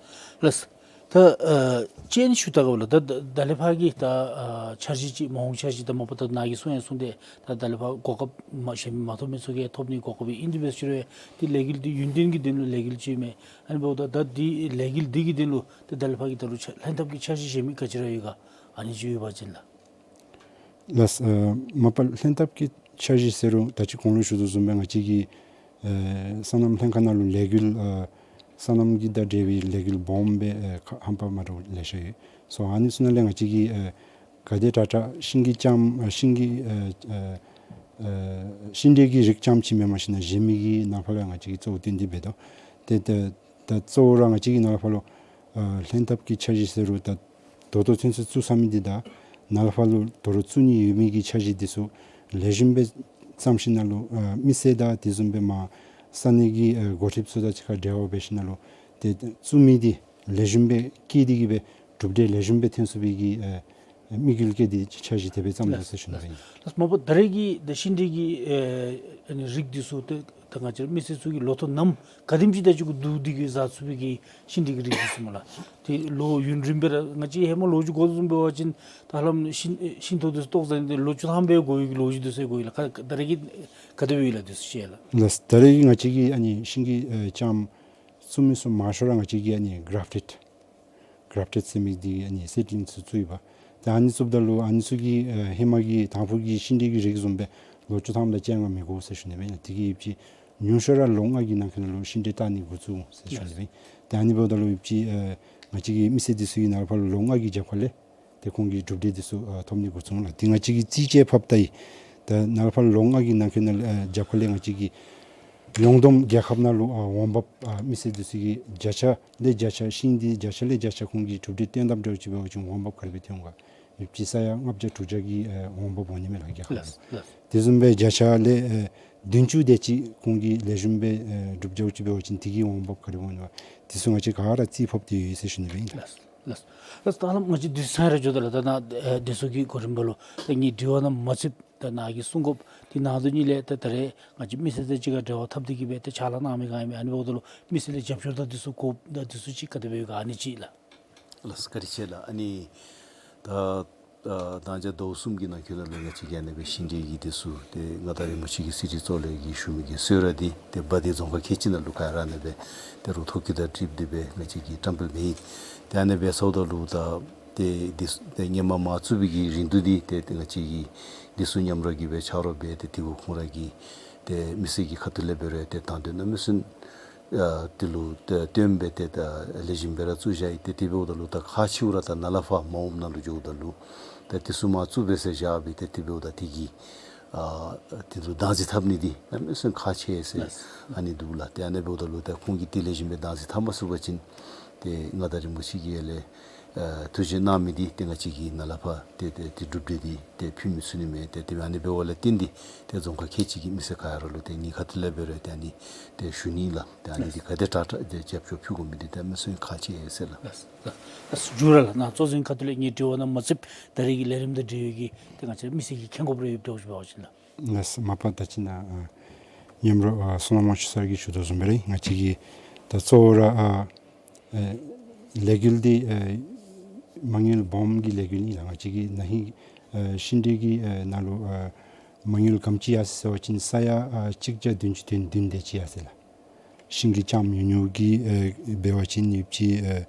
ལགས། ད་ཨ་ཅིན་ཞུ་ད་ག་བ་ལ་ད་ད་ད་ལས་ཕར་གྱི་ད་ཨ་འཆར་གཞི་ཅིག་མ་འོངས་འཆར་གཞི་ད་མ་པ་ད་ནཱ་གིས་གསུང་ཡང་གསུངས་ཏེ་ད་ད་ལས་ཕར་གོ་སྐབས་མ་གཞན་མ་ཐོབ་མི་ཚུ་གིས་ཐོབ་ནི་གོ་སྐབས་ཨིན། དེ་འབད་ཟེར་རུང་ཏེ་ལས་འགུལ་འདི་ཡུན་བརྟན་གྱི་དོན་ལུ་ལས་འགུལ་ཅིག་མས། ཨ་ནི་འབདཝ་ད་ད་འདི་ལས་འགུལ་འདི་གི་དོན་ལུ་ཏེ་ད་ལས་ཕར་གྱི་ད་རུང་ལྷན་ཐབས་ཀྱི་འཆར་གཞི་གཞན་མི་ག་ཅི་ར་ཡོད་ག། ཨ་ནི་ཅིག་ཡོད་པ་ཅིན་ལགས། ལགས། ཨ་མ་པ་ལྷན་ཐབས་ཀྱི་འཆར་གཞི་ཟེར་རུང་ད་ཅི་གོང་ལུ་ཞུ་དོ་བཟུམ་སྦེ་ང་བཅས་ཀྱི་ཨེ་སོ་ནམ་ལྷན་ཁག་ནང་ལུ་ལས་འགུལ་ཨེ་སོ་ནམ་གྱི་དང་འབྲེལ་བའི་ལས་འགུལ་སྦོམ་སྦེ་ཨེ་ཁ་ཧམ་པ་མ་འདྲཝ་ལེ་ཤ་ཡོད། སོ་ཨ་ནི་ཚུ་ནང་ལས་ང་བཅས་ཀྱི་ཨེ་ག་དེ་དྲག་དྲག་ཤིང་གི་ལྕངམ་ཨེ་ཤིང་གི་ཨེ་ཨེ་ཤིང་འབྲས་ཀྱི་རིགས་རྐྱངམ་ཅིག་མེན་པར་ཞིན་ན་གཞན་མི་གི་ནང་ཕར་ལུ་ང་བཅས་ཀྱིས་གཙོ་བོ་བཏོན་ཏེ་འབད་དོ། ཏེ་ཏེ་ད་གཙོ་བོ་ར་ང་བཅས་ཀྱི་ནང་ཕར་ལུ་ཨ་ལྷན་ཐབས་ཀྱི་འཆར་གཞི་ཟེར་རུང་ད་ད་ལྟོ་ཚུན་ཚོད་བཙུགས་ཚར་མི་འདི་དང་ནཱ་ལས་ཕར་ལུ་དོ་རུང་བཙུགས་ནི་ཡོད་མི་གི་འཆར་གཞི་འདི་ཚུ་ལེགས་ཤོམ་སྦེ་བརྩམས་ཞིན་ན་ལུ་ཨ་མི་སེར་དང་དེ་བཟུམ་སྦེ་མར་ས་གནས་ཀྱི་ཨ་འགོ་ཁྲིདཔ་ཚུ་དང་གཅིག་ཁར་འབྲེལ་བ་འབད་ཞིན་ན་ལུ་ཏེ་བཙུགས་མི་འདི་ལེགས་ཤོམ་སྦེ་བསྐྱེད་དེ་གི་སྦེ་གྲུབ་འབྲས་ལེགས་ཤོམ་སྦེ་ཐོན་ཚུགས་པའི་གི་ཨ་དམིགས་ཡུལ་བསྐྱེད་དེ་འཆར་གཞི་དེ་སྦེ་བརྩམས་ཡོད་ཟེར་ཞུ་ནི་ཨིན། ལགས་མ་པ་ད་རེས་ཀྱི་ད་ཤིང་འབྲས་ཀྱི་ཨེ་ཨ་ནི་རིགས་འདི་ཚུ་ཏེ་ད་ང་བཅས་ར་མི་སེར་ཚུ་གིས་ལོ་ཐོག་ནམ་ག་དེམ་ཅིག་ད་ཅིག་གུ་བསྡུ་སྟེ་གི་བཟའ་ཚུགས་པའི་གི་ཤིང་འབྲས་ཀྱི་རིགས་འདི་ཚུ་སྨོ་ལགས། ཏེ་ལོ་ཡུན་རིངམོ་སྦེ་ར་ང་བཅས་ཧེ་མ་ལོ་རྒྱུས་གོ་དོ་བཟུམ་འབད་བ་ཅིན་ད་ཧ་ལམ་ཤིང་ཤིང་ཐོག་འདི་ཚུ་ཏོག་ཙམ་ཏེ་ལོ་བཅུ་ཐམ་སྦེ་འགོར་བའི་གི་ལོ་རྒྱུས་འདི་ཚུ་གོ་ཡི་ལགས། ཁ་ད་རེས་ཀྱི་ག་དེ་སྦེ་ཡོད་ལགས་འདི་ཚུ་ཤེས་ལགས། ལགས་ད་རེས་ཀྱི་ང་བཅས་ཀྱི་ཨ་ནི་ཤིང་གི་ཨེ་ལྕངམ་བཙུགས་མི་ཚུ་མང་ཤོས་ར་ང་བཅས་ཀྱི་ཨ་ནི་གརཕ་ཊེཌ་གརཕ་ཊེཌ་ཟེར་མི་འདི་ཨ་ནི་སི་ཌི་ལིང་ཚུ་བཙུགས་ཡི་པ། ཏེ་ཨ་ནི་བཙུགསཔ་ད་ལུ་ཨ་ནི་ཚུ་གི་ཨེ་ཧེ་མ་གི་དང་ཕུ་གི་ཤིང་འབྲས་ཀྱི་རིགས་བཟུམ་སྦེ་ལོ་བཅུ་ཐམ་དང་བཅོ་ལྔ་མི་འགོར་ཟེར་ཞུ་ནི་ཨིན། དེ་གིས་ཡུདཔ་ཅིག་ཉུང་ཤོས་ར་ལོ་ལྔ་གི་ནང་འཁོད་ནང་ལུ་ཤིང་འབྲས་བཏགས་ནི་འགོ་བཙུགས་ཟེར་ཞུ་ནི་ཨིན། ཏེ་ཨ་ནི་འབདཝ་ད་ལུ་ཡུདཔ་ཅིག་ཨེ་ང་བཅས་ཀྱི་མི་སེར་འདི་ཚུ་གིས་ནཱ་ལས་ཕར་ལོ་ལྔ་གི་རྒྱབ་ཁ་ལས་ཏེ་ཁོང་གིས་གྲུབ་འབྲས་འདི་ཚུ་ཨ་ཐོབ་ནི་འགོ་བཙུགས་ལགས། ཏེ་ང་བཅས་ཀྱིས་རྩིས་དཔྱད་ཕབ་ད་ཡི། ད་ནཱ་ལས་ཕར་ལོ་ལྔ་གི་ནང་འཁོད་ནང་ལུ་ཨ་རྒྱབ་ཁ་ལས་ང་བཅས་ཀྱིས་ཡོངས་བསྡོམས་རྒྱལ་ཁབ་ནང་ལུ་ཨ་འོང་འབབ་ཨ་མི་སེར་འདི་ཚུ་གིས་བརྒྱ་ཆ་ལས་བརྒྱ་ཆ་ཤིང་འདི་བརྒྱ་ཆ་ལས་བརྒྱ་ཆ་ཁོང་གིས་གྲུབ་འབྲས་བཏོན་དཔ་འདྲཝ་ཅིག་འབད་བ་ཅིན་འོང་འབབ་ག་དེ་སྦེ་ཐོན་ག། ཡུདཔ་ཅིག་ས་ཡ་ལྔ་བརྒྱ་དྲུག་བརྒྱ་གི་ཨ་འོང་འབབ་འོང་ནི་མས་ལགས་རྒྱལ་ཁབ་ནང་ལས། ལགས་ལགས། དེ་བཟུམ་སྦེ་བརྒྱ་ཆ་ལས་ཨ་བདུན་ཅུ་དེ་ཅིག་ཁོང་གིས་ལེགས་ཤོམ་སྦེ་ཨ་གྲུབ་འགྱོཝ་ཅིག་འབད་བ་ཅིན་དེ་གིས་འོང་འབབ་ག་དེ་འོང་ནི་བ། དེ་ཚུ་ང་བཅས་ག་ར་རྩིས་ཕབ་སྟེ་ཡོད་ཟེར་ཞུ་ནི་ཨིན་ལགས། ལགས་ལགས། ད་ཧ་ལམ་ང་བཅས་དུས་ཚོད་ར་འགྱོ་དོ་ལགས། ད་ནཱ་ཨེ་དེ་ཚུ་གི་གོ་རིམ་པ་ལུ་ད་ངེའི་དྲི་བ་ནང་མ་ཚུདཔ་ད་ནཱ་གིས་གསུང་དགོཔ་དེ་ནང་དོན་གཉིས་ལས་ད་ད་རེས་ང་བཅས་མི་སེར་དང་གཅིག་ཁར་འབྲེལ་བ་འཐབ་སྟེ་གི་སྦེ་ད་ཕྱག་ལཱ་གནང་མི་ག་ཨིན་མས། ཨ་ནི་འབདཝ་ད་ལུ་མི་སེར་ལས་རྒྱབ་སྐྱོར་དང་དེ་ཚུ་དགོཔ་དང་དེ་ཚུ་ཅིག་ག་དེ་སྦེ་ཡོད་ག་ཨ་ནི་ཅིག་ལགས། ལགས་བཀའ་དྲིན་ཆེ་ལགས། ཨ་ནི་ད་ད་ལྟོ་ཟླཝ་གསུམ་གྱི་ནང་འཁོད་ནང་ལུ་ང་བཅས་ཀྱིས་ཨ་ནི་སྦེ་ཤིང་འབྲས་ཀྱི་འདི་ཚུ་ཏེ་མངའ་བདག་རིན་པོ་ཆེ་གི་གསེར་ཁྲི་གཙོ་ལས་ཀྱི་ཞུ་མི་གི་གསོལ་རས་འདི་ཏེ་འབག་སྟེ་རྫོང་ཁག་ཁལ་གཅིག་ནང་ལུ་ག་ར་ཨ་ནི་སྦེ་ཏེ་རུང་ཐོ་བཀོད་དང་འཁྲིལ་ཏེ་སྦེ་ང་བཅས་ཀྱིས་བཀྲམ་སྤེལ་འབད་ཡི། ཏེ་ཨ་ནི་སྦེ་སོངམ་ད་ལུ་ད་ཏེ་འདི་ཚུ་ཏེ་སྔོན་མ་མ་བཙུགས་པའི་གི་རིང་དུ་འདི་ཏེ་ཏེ་ང་བཅས་ཀྱིས་འདི་ཚུ་མཉམ་རོགས་ཀྱིས་སྦེ་ཕྱག་རོགས་འབད་དེ་དེ་གུ་ཁོང་ར་གིས་ཏེ་མི་སེར་གྱི་ཁ་ཐུག་ལས་འབད་རུང་ཏེ་དང་དོད་གནམ་མེད་ས་མེད་ཨ་དེ་ལུ་ཏེ་བརྟེན་སྦེ་ཏེ་ད་ལེགས་ཤོམ་སྦེ་ར་བཙུགས་བཞག་ཡི། ཏེ་དེ་འབདཝ་ད་ལུ་ད་ཁག་ཆེཝ་ར་ད་ནཱ་ལས་ཕར་མ་འོངམ་ནང་ལུ་འགྱོཝ་ད་ལུ་ད་དེ་ཚུ་མར་བཙུགས་སྦེ་ཟེར་བཞག་སྦེ་ཏེ་དེ་འབདཝ་ད་དེ་གིས་ཨ་དེ་ལུ་བདག་འཛིན་འཐབ་ནི་འདི་གནམ་མེད་ས་མེད་ཁག་ཆེ་ཟེར་ཨ་ནི་འདུག་ལགས། ཏེ་ཨ་ནི་འབདཝ་ད་ལུ་ད་ཁོང་གིས་ཏེ་ལེགས་ཤོམ་སྦེ་བདག་འཛིན་འཐབ་མ་ཚུགས་པ་ཅིན་ཏེ་མངའ་བདག་རིན་པོ་ཆེ་གིས་ཡར་ལས་ཨ་ཐུགས་བཞེད་གནང་མི་འདི་ཏེ་ང་བཅས་ཀྱིས་ནཱ་ལས་ཕར་ཏེ་ཏེ་ཏེ་གྲུབ་འབྲས་འདི་ཏེ་ཕུལ་མི་ཚུགས་ནི་མས། ཏེ་ཏེ་ཨ་ནི་འབདཝ་ལས་བརྟེན་ཏེ་ཏེ་རྫོང་ཁག་ཁལ་གཅིག་གི་མི་སེར་ག་ར་ལུ་ཏེ་ངེའི་ཁ་ཐུག་ལས་འབད་རུང་ཏེ་ཨ་ནི་ཏེ་ཞུ་ནི་ལགས། ཏེ་ཨ་ནི་འདི་ག་དེ་དྲག་དྲག་ཏེ་རྒྱབ་སྐྱོར་ཕུལ་དགོ་མི་འདི་གནམ་མེད་ས་མེད་ཁག་ཆེ་ཟེར་ལགས། ལགས་ལགས། ལགས་འཇུ་ར་ལགས། ནཱ་གཙོ་འཛིན་ཁ་ཐུག་ལས་ངེའི་དྲི་བ་ནང་མ་ཚུདཔ་ད་རེས་ཀྱི་ལས་རིམ་དང་འབྲེལ་ཡོད་ཀྱི་ཏེ་ང་བཅས་མི་སེར་གྱིས་མཁྱེན་དགོཔ་རེ་ཡོདཔ་འདྲཝ་ཅིག་འབད་བ་ཅིན་ལགས། ལགས་མ་པ་ད་ཅི་ནཱ་ཨ་མཉམ་རོགས་ཨ་བསོད་ནམས་དབང་ཕྱུག་ཟེར་གྱིས་ཞུ་དོ་བཟུམ་སྦེ་ར་ང་བཅས་ཀྱིས་ད་གཙོ་བོ་ར་ཨ་ཨེ་ལས་འགུལ་འདི་ཨེ་མ་དངུལ་སྦོམ་གྱི་ལས་འགུལ་ཨིན་ལགས། ང་བཅས་ཀྱིས་ན་ཧིང་ཨེ་ཤིང་འབྲས་ཀྱི་ཨེ་ནང་ལུ་ཨེ་མ་དངུལ་ག་དེམ་ཅིག་ཡར་སོ་ཡི་ཟེར་བ་ཅིན་ས་ཡ་ཨེ་གཅིག་བརྒྱ་བདུན་ཅུ་དོན་བདུན་དེ་ཅིག་ཡར་སོ་ཡི་ལགས། ཤིང་གི་ལྕངམ་ཉུང་ཉུང་གི་ཨེ་འབད་བ་ཅིན་ཡུདཔ་ཅིག་ཨེ་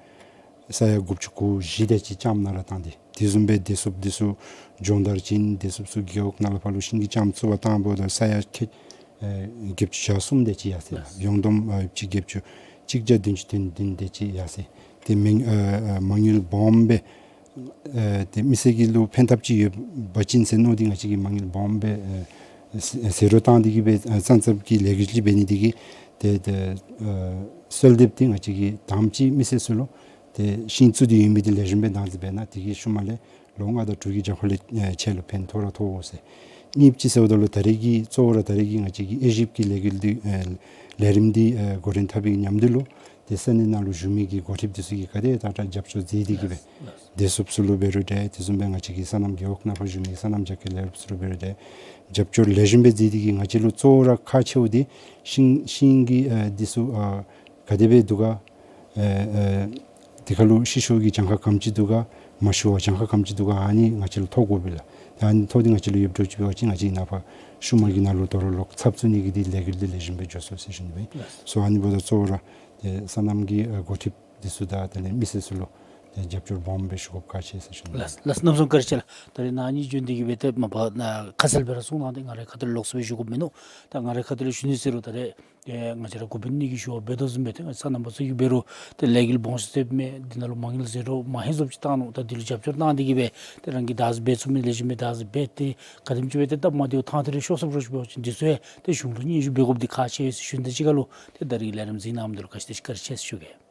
ས་ཡ་དགུ་བཅུ་གོ་བཞི་དེ་ཅིག་ལྕངམ་ནང་ར་བཏང་སྟེ་དེ་བཟུམ་སྦེ་བདེ་སྲུངཔ་འདི་ཚུ་སྦྱོང་བརྡར་བྱིན། བདེ་སྲུངཔ་ཚུ་རྒེད་འོག་ནང་ལས་ཕར་ལུ་ཤིང་གི་ལྕངམ་བཙུགས་པར་བཏངམ་ད་ས་ཡ་ཁལ་ཨེ་བརྒྱད་ཅུ་གྱ་གསུམ་དེ་ཅིག་ཡར་སོ་ཡི་ལགས། ཡོངས་བསྡོམས་ཨེ་ཡུདཔ་ཅིག་བརྒྱད་ཅུ་གཅིག་བརྒྱ་བདུན་ཅུ་དོན་བདུན་དེ་ཅིག་ཡར་སོ་ཡི། ཏེ་མ་ཨེ་ཨེ་མ་དངུལ་སྦོམ་སྦེ་ཨེ་ཏེ་མི་སེར་གྱི་ལུ་ཕན་ཐབས་ཅིག་ཡོད་པ་ཅིན་ཟེར་མནོ་སྟེ་ང་བཅས་ཀྱིས་མ་དངུལ་སྦོམ་སྦེ་ཨེ་ཟེ་ཟེ་རུ་བཏང་སྟེ་གི་སྦེ་ཨེ་བཙན་བཙན་གྱི་ལས་འགུལ་ཅིག་འབད་ནི་དེ་གིས་ཏེ་ཏེ་ཨེ་གསོལ་འདེབས་འདི་ང་བཅས་ཀྱིས་དང་པ་ཅིག་མི་སེར་ཚུ་ལུ་ཏེ་ཤིང་བཙུགས་ཏེ་ཡོད་མི་འདི་ལེགས་ཤོམ་སྦེ་བདག་འཛིན་འབད་གནང་། དེ་གི་ཤུལ་མ་ལས་ལོ་ལྔ་དང་དྲུག་གི་རྒྱབ་ཁ་ལས་ཨེ་ཁྱེད་ལུ་ཕན་ཐོགས་ར་ཐོགས་འོང་ཟེར། གཉིས་པ་ཅིག་ཟེརཝ་ད་ལུ་ད་རེས་ཀྱི་གཙོ་བོ་ར་ད་རེས་ཀྱི་ང་བཅས་ཀྱི་དབྱེ་ཞིབ་ཀྱི་ལས་འགུལ་འདི་ཨེ་ལས་རིམ་འདི་ཨེ་འགོ་འདྲེན་འཐབ་པའི་མཉམ་དུ་ལུ་ཏེ་ས་གནས་ནང་ལུ་བཞུགས་མི་གི་འགོ་ཁྲིདཔ་འདི་ཚུ་གིས་ག་དེ་དྲག་དྲག་རྒྱབ་སྐྱོར་མཛད་དེ་གིས་སྦེ་བདེ་སྲུངཔ་ཚུ་ལུ་འབད་རུང་འདྲ། དེ་བཟུམ་སྦེ་ང་བཅས་ཀྱི་སོ་ནམ་རྒེད་འོག་ནང་ཕར་བཞུགས་མི་སོ་ནམ་རྒྱ་སྐྱེད་ལས་རོགསཔ་ཚུ་ལུ་འབད་རུང་འདྲ། རྒྱབ་སྐྱོར་ལེགས་ཤོམ་སྦེ་མཛད་དེ་གིས་ང་བཅས་ལུ་གཙོ་བོ་ར་ཁག་ཆེཝ་འདི་ཤིང་ཤིང་གི་ཨེ་འདི་ཚུ་ཨ་ག་དེ་སྦེ་འདུག་ག། ཨེ་ཨེ་དེ་ཁར་ལུ་ཤི་ཤོར་གྱི་གྱངས་ཁ་ག་དེམ་ཅིག་འདུག་ག། མ་ཤི་བར་གྱངས་ཁ་ག་དེམ་ཅིག་འདུག་ག། ཨ་ནི་ང་བཅས་ལུ་ཐོ་དགོ་པས་ལགས། ད་ཨ་ནི་ཐོ་འདི་ང་བཅས་ལུ་ཡོདཔ་འདྲཝ་ཅིག་འབད་བ་ཅིན་ང་བཅས་ནཱ་ཕར་ཤུལ་མ་གི་ནང་ལུ་དོ་རུང་ལོག་ཚབ་བཙུགས་ནི་གི་འདི་ལས་འགུལ་འདི་ལེགས་ཤོམ་སྦེ་འགྱོ་ཚུགས་ཟེར་ཞུ་ནི་སྦེ། ལགས། སོ་ཨ་ནི་འབདཝ་ད་གཙོ་བོ་ར་ཏེ་སོ་ནམ་གྱི་ཨེ་འགོ་ཁྲིདཔ་འདི་ཚུ་དང་དེ་ལས་མི་སེར་ཚུ་ལུ་ཏེ་རྒྱབ་སྐྱོར་སྦོམ་སྦེ་ཞུ་དགོཔ་ཁག་ཆེ་ཟེར་ཞུ་ནི། ལགས་ལགས། གནམ་མེད་ས་མེད་བཀའ་དྲིན་ཆེ་ལགས། ད་རེས་ནཱ་ཨ་ནི་བྱོན་ཏེ་གིས་སྦེ་ཏེ་མ་པ་ནཱ་ཁ་གསལ་སྦེ་ར་གསུང་གནང་སྟེ་ང་རའི་ཁ་ཐུག་ལས་ལོགས་སུ་སྦེ་ཞུ་དགོཔ་མིན་ནུག། ད་ང་རའི་ཁ་ཐུག་ལས་ཞུ་ནི་ཟེར་རུང་ད་རེས་ཨེ་ང་བཅས་ར་འགོ་དཔོན་གཉིས་ཀྱིས་ཞུ་བ་འབད་དོ་བཟུམ་སྦེ་ཏེ་ང་བཅས་སོ་ནམ་པ་ཚུ་གིས་འབད་རུང་ཏེ་ལས་འགུལ་སྦོམ་ཤོས་ཟེར་མི་འདི་ནང་ལུ་མ་དངུལ་ཟད་འགྲོ་མ་ཧེང་སོངམ་ཅིག་བཏང་ནུག། ད་འདི་ལུ་རྒྱབ་སྐྱོར་གནང་སྟེ་གིས་སྦེ་ཏེ་རང་གིས་ད་ཅི་འབད་ཚུགས་མི་ལེགས་ཤོམ་སྦེ་ད་ཅི་འབད་དེ་ག་དེམ་ཅིག་སྦེ་ཏེ་སྟབས་མ་བདེཝ་ཐང་ཐད་རེ་ཤོར་སོངམ་འདྲཝ་ཅིག་འབད་བ་ཅིན་འདི་ཚུ་ཡང་ཏེ་གཞུང་ལུ་སྙན་ཞུ་འབད་དགོཔ་འདི་ཁག་ཆེ་ཟེར་ཞུ་ནི། དེ་གཅིག་ཁར་ལུ་ཏེ་ད་རེས་ཀྱི་ལས་རིམ་གཟིགས་གནང་མི་འདི་ལུ་བཀའ་དྲིན་བཀའ་དྲིན་ཆེ་ཟེར་ཞུ་གེ།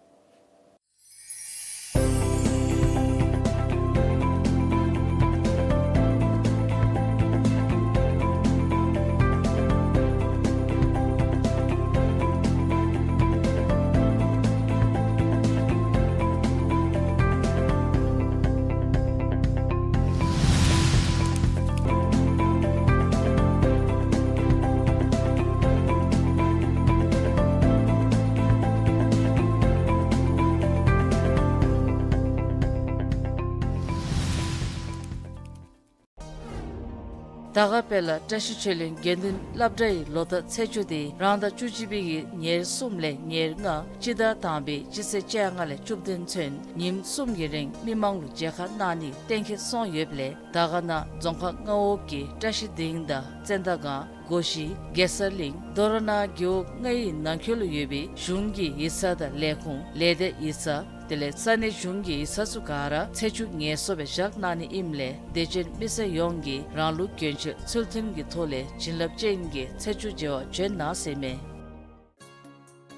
དར་དཀར་དཔལ་ལ་བཀྲ་ཤིས་ཆོས་གླིང་དགེ་འདུན་སློབ་གྲྭའི་ལོ་བསྟར་ཚེས་བཅུ་དེ་རང་ཟླ་བཅུ་གཅིག་པའི་གི་ཉེར་གསུམ་ལས་ཉེར་ལྔ་སྤྱི་ཟླ་དང་པའི་སྤྱི་ཚེས་བཅོ་ལྔ་ལས་བཅུ་བདུན་ཚུན་ཉིནམ་གསུམ་གྱི་རིང་མི་མང་ལུ་མཇལ་ཁ་གནང་ནི་གཏན་འཁེལ་སོང་ཡོདཔ་ལས་དར་དཀར་ན་རྫོང་ཁག་རྔ་བོ་གི་བཀྲ་ཤིས་སྡིངས་དང་བཙན་དར་སྒང་སྒོ་བཞི་གེ་སར་གླིང་རྡོ་ར་ནང་རྒེད་འོག་ལྔའི་ནང་འཁོད་ལུ་ཡོད་པའི་གཞུང་གི་ཡིག་ཚང་དང་ལས་ཁུངས་ལས་སྡེ་ཡིག་ཚང་དེ་ལས་ས་གནས་གཞུང་གི་ཡིག་ཚང་ཚུ་ག་ར་ཚེས་བཅུ་ངལ་གསོ་སྦེ་བཞག་གནང་ནི་ཨིནམ་ལས་དད་ཅན་མི་སེར་ཡོངས་ཀྱིས་རང་ལུགས་གྱོན་ཆས་ཚུལ་མཐུན་གྱི་ཐོག་ལས་བྱིན་རླབས་ཅན་གྱི་ཚེས་བཅུ་མཇལ་བར་བྱོན་གནང་ཟེར་ཨིན་མས།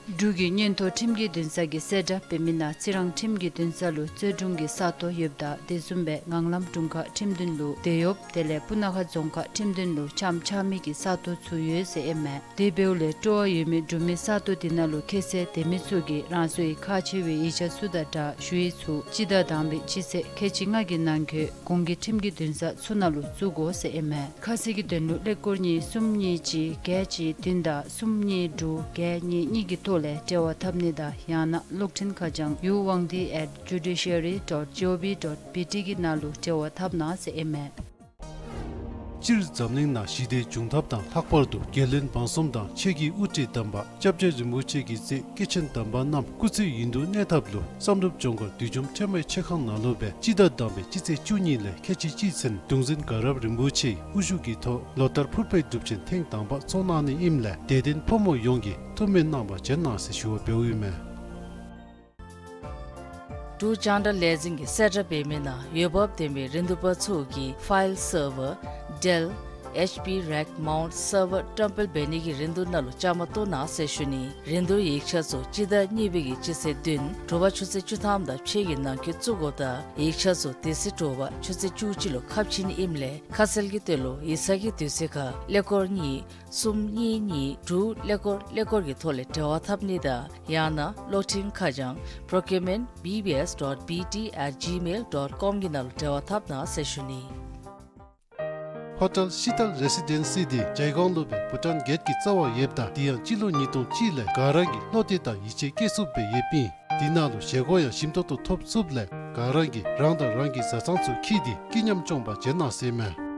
འབྲུག་གི་མངོན་མཐོ་ཁྲིམས་ཀྱི་འདུན་ས་གི་གསལ་བསྒྲགས་འབད་མི་ནང་རྩི་རང་ཁྲིམས་ཀྱི་འདུན་ས་ལུ་རྩོད་དྲུང་གི་ས་སྟོང་ཡོདཔ་དང་དེ་བཟུམ་སྦེ་ངང་ལམ་དྲུང་ཁག་ཁྲིམས་འདུན་ལུ་དེད་གཡོགཔ་དེ་ལས་སྤུ་ན་ཁ་རྫོང་ཁག་ཁྲིམས་འདུན་ལུ་ལྕམ་ཆགས་མི་གི་ས་སྟོང་ཚུ་ཡོད་ཟེར་ཨིན་མས། དེ་འབདཝ་ལས་སྤྲོ་བ་ཡོད་མི་འབྲུག་མི་ས་སྟོང་དེ་ནང་ལུ་ཁྱད་ཚད་ལྡན་མི་ཚུ་གིས་རང་སོའི་ཁག་ཆེ་བའི་ཡིག་ཆ་ཚུ་དང་སྦྲགས་ཞུ་ཡིག་ཚུ་སྤྱི་ཟླ་དང་པའི་སྤྱི་ཚེས་ཁལ་གཅིག་ལྔ་གི་ནང་འཁོད་གོང་གི་ཁྲིམས་ཀྱི་འདུན་ས་ཚུ་ནང་ལུ་བཙུགས་དགོ་ཟེར་ཨིན་མས། ཁ་གསལ་གྱི་དོན་ལུ་ཀླད་ཀོར་གཉིས་གསུམ་གཉིས་གཅིག་བརྒྱད་གཅིག་བདུན་དང་གསུམ་གཉིས་དྲུག་བརྒྱད་གཉིས་གཉིས་ཀྱི་ཐོག་ལས་འབྲེལ་བ་འཐབ་ནི་དང་ཡང་ན་གློག་འཕྲིན་ཁ་བྱང་ཡུ་ཝང་ཏི་at judiciary dot gov dot bt གི་ནང་ལུ་འབྲེལ་བ་འཐབ་གནང་ཟེར་ཨིན་མས། སྤྱིར་འཛམ་གླིང་ནང་ཞི་བདེའི་བྱུང་ཐབས་དང་ལྷག་པར་དུ་རྒྱལ་བློན་འབངས་གསུམ་དང་ཆོས་ཀྱི་དབུ་ཁྲིད་དམ་པ་སྐྱབས་རྗེ་རིན་པོ་ཆེ་གི་ཚེ་སྐྱེས་ཆེན་དམ་པ་རྣམས་སྐུ་ཚེ་ཡུན་དུ་གནས་ཐབས་ལུ་བསམ་གྲུབ་ལྗོངས་མཁར་བདུད་འཇོམས་ཁྲོས་མའི་ཆོས་ཁང་ནང་ལུ་སྦེ་སྤྱི་ཟླ་དང་པའི་སྤྱི་ཚེས་བཅུ་གཉིས་ལས་ཁལ་གཅིག་གཅིག་ཚུན་གདུང་འཛིན་དགའ་རབ་རིན་པོ་ཆེའི་དབུ་བཞུགས་ཀྱི་ཐོག་ལོ་ལྟར་ཕུར་པའི་སྒྲུབ་ཆེན་ཐེངས་དང་པ་ཚོགས་གནང་ནི་ཨིནམ་ལས་དད་ལྡན་ཕོ་མོ་ཡོངས་ཀྱིས་ཐུགས་སྨོན་གནང་བར་བྱོན་གནང་ཟེར་ཞུ་བ་འབདཝ་ཨིན་མས། འབྲུག་རྒྱང་བསྒྲགས་ལས་འཛིན་གྱི་གསལ་བསྒྲགས་འབད་མི་ནང་འོས་འབབ་ལྡན་པའི་རིན་བསྡུར་པ་ཚུ་གིས་ཕའིལ་སར་ཝར་ཌེལ་ཨེཆ་པི་རེག་མའུནཊ་སར་ཝར་བཀྲམ་སྤེལ་འབད་ནི་གི་རིན་བསྡུར་ནང་ལུ་བཅའ་མར་གཏོགས་གནང་ཟེར་ཞུ་ནི། རིན་བསྡུར་ཡིག་ཆ་ཚུ་སྤྱི་ཟླ་གཉིས་པའི་གི་སྤྱི་ཚེས་བདུན་དྲོ་པ་ཆུ་ཚོད་བཅུ་ཐམ་དང་ཕྱེད་ཀྱི་ནང་འཁོད་བཙུགས་དགོཔ་དང་ཡིག་ཆ་ཚུ་དེ་ཚེ་དྲོ་པ་ཆུ་ཚོད་བཅུ་གཅིག་ལུ་ཁ་ཕྱེ་ནི་ཨིནམ་ལས་ཁ་གསལ་གྱི་དོན་ལུ་ཡིག་ཚང་གི་དུས་ཚོད་ཁར་ཀླད་ཀོར་གཉིས་གསུམ་གཉིས་གཉིས་དྲུག་ཀླད་ཀོར་ཀླད་ཀོར་གྱི་ཐོག་ལས་འབྲེལ་བ་འཐབ་ནི་དང་ཡང་ན་གློག་འཕྲིན་ཁ་བྱང་procurement B B S dot B T at gmail dot com གི་ནང་ལུ་འབྲེལ་བ་འཐབ་གནང་ཟེར་ཞུ་ནི། ཧོ་ཊེལ་ཤི་ཏལ་རེ་སི་ཌེན་སི་འདི་ཇའི་གོང་ལུ་སྦེ་བྷུ་ཊཱན་གེཊ་ཀྱི་རྩ་བར་ཡོདཔ་ད་དེ་ཡང་སྤྱི་ལོ་ཉིས་སྟོང་གཅིག་ལས་ག་ར་གིས་བློ་གཏད་དང་ཡིད་ཆེས་བསྐྱེད་ཚུགསཔ་སྦེ་ཡོདཔ་ཨིན། དེ་ནང་ལུ་བཞེས་སྒོ་ཡང་ཞིམ་ཏོག་ཏོ་ཐོབ་ཚུགསཔ་ལས་ག་ར་གིས་རང་དང་རང་གི་བཟའ་ཚང་ཚུ་འཁྱིད་དེ་སྐྱིད་ཉམས་སྐྱོང་བར་བྱོན་གནང་ཟེར་ཨིན་མས།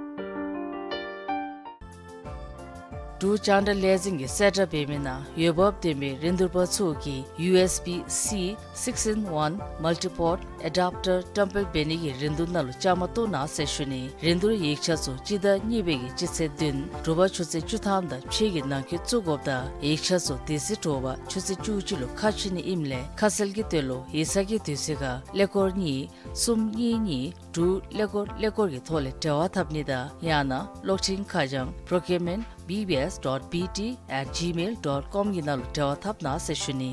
འབྲུག་རྒྱང་བསྒྲགས་ལས་འཛིན་གྱི་གསལ་བསྒྲགས་འབད་མི་ནང་འོས་འབབ་ལྡན་པའི་རིན་བསྡུར་པ་ཚུ་གིས་ཡུ་ཨེསི་བི་སི་སིགསི་ཨིན་ཝན་མལ་ཊི་པོརཊ་ཨེ་ཌབ་ཊར་བཀྲམ་སྤེལ་འབད་ནི་གི་རིན་བསྡུར་ནང་ལུ་བཅའ་མར་གཏོགས་གནང་ཟེར་ཞུ་ནི། རིན་བསྡུར་ཡིག་ཆ་ཚུ་སྤྱི་ཟླ་གཉིས་པའི་གི་སྤྱི་ཚེས་བདུན་དྲོ་པ་ཆུ་ཚོད་བཅུ་ཐམ་དང་ཕྱེད་ཀྱི་ནང་འཁོད་བཙུགས་དགོཔ་དང་ཡིག་ཆ་ཚུ་དེ་ཚེ་དྲོ་པ་ཆུ་ཚོད་བཅུ་གཅིག་ལུ་ཁ་ཕྱེ་ནི་ཨིནམ་ལས་ཁ་གསལ་གྱི་དོན་ལུ་ཡིག་ཚང་གི་དུས་ཚོད་ཁར་ཀླད་ཀོར་གཉིས་གསུམ་གཉིས་གཉིས་དྲུག་ཀླད་ཀོར་ཀླད་ཀོར་གྱི་ཐོག་ལས་འབྲེལ་བ་འཐབ་ནི་དང་ཡང་ན་གློག་འཕྲིན་ཁ་བྱང་procurement B B S dot B T at gmail dot com གི་ནང་ལུ་འབྲེལ་བ་འཐབ་གནང་ཟེར་ཞུ་ནི།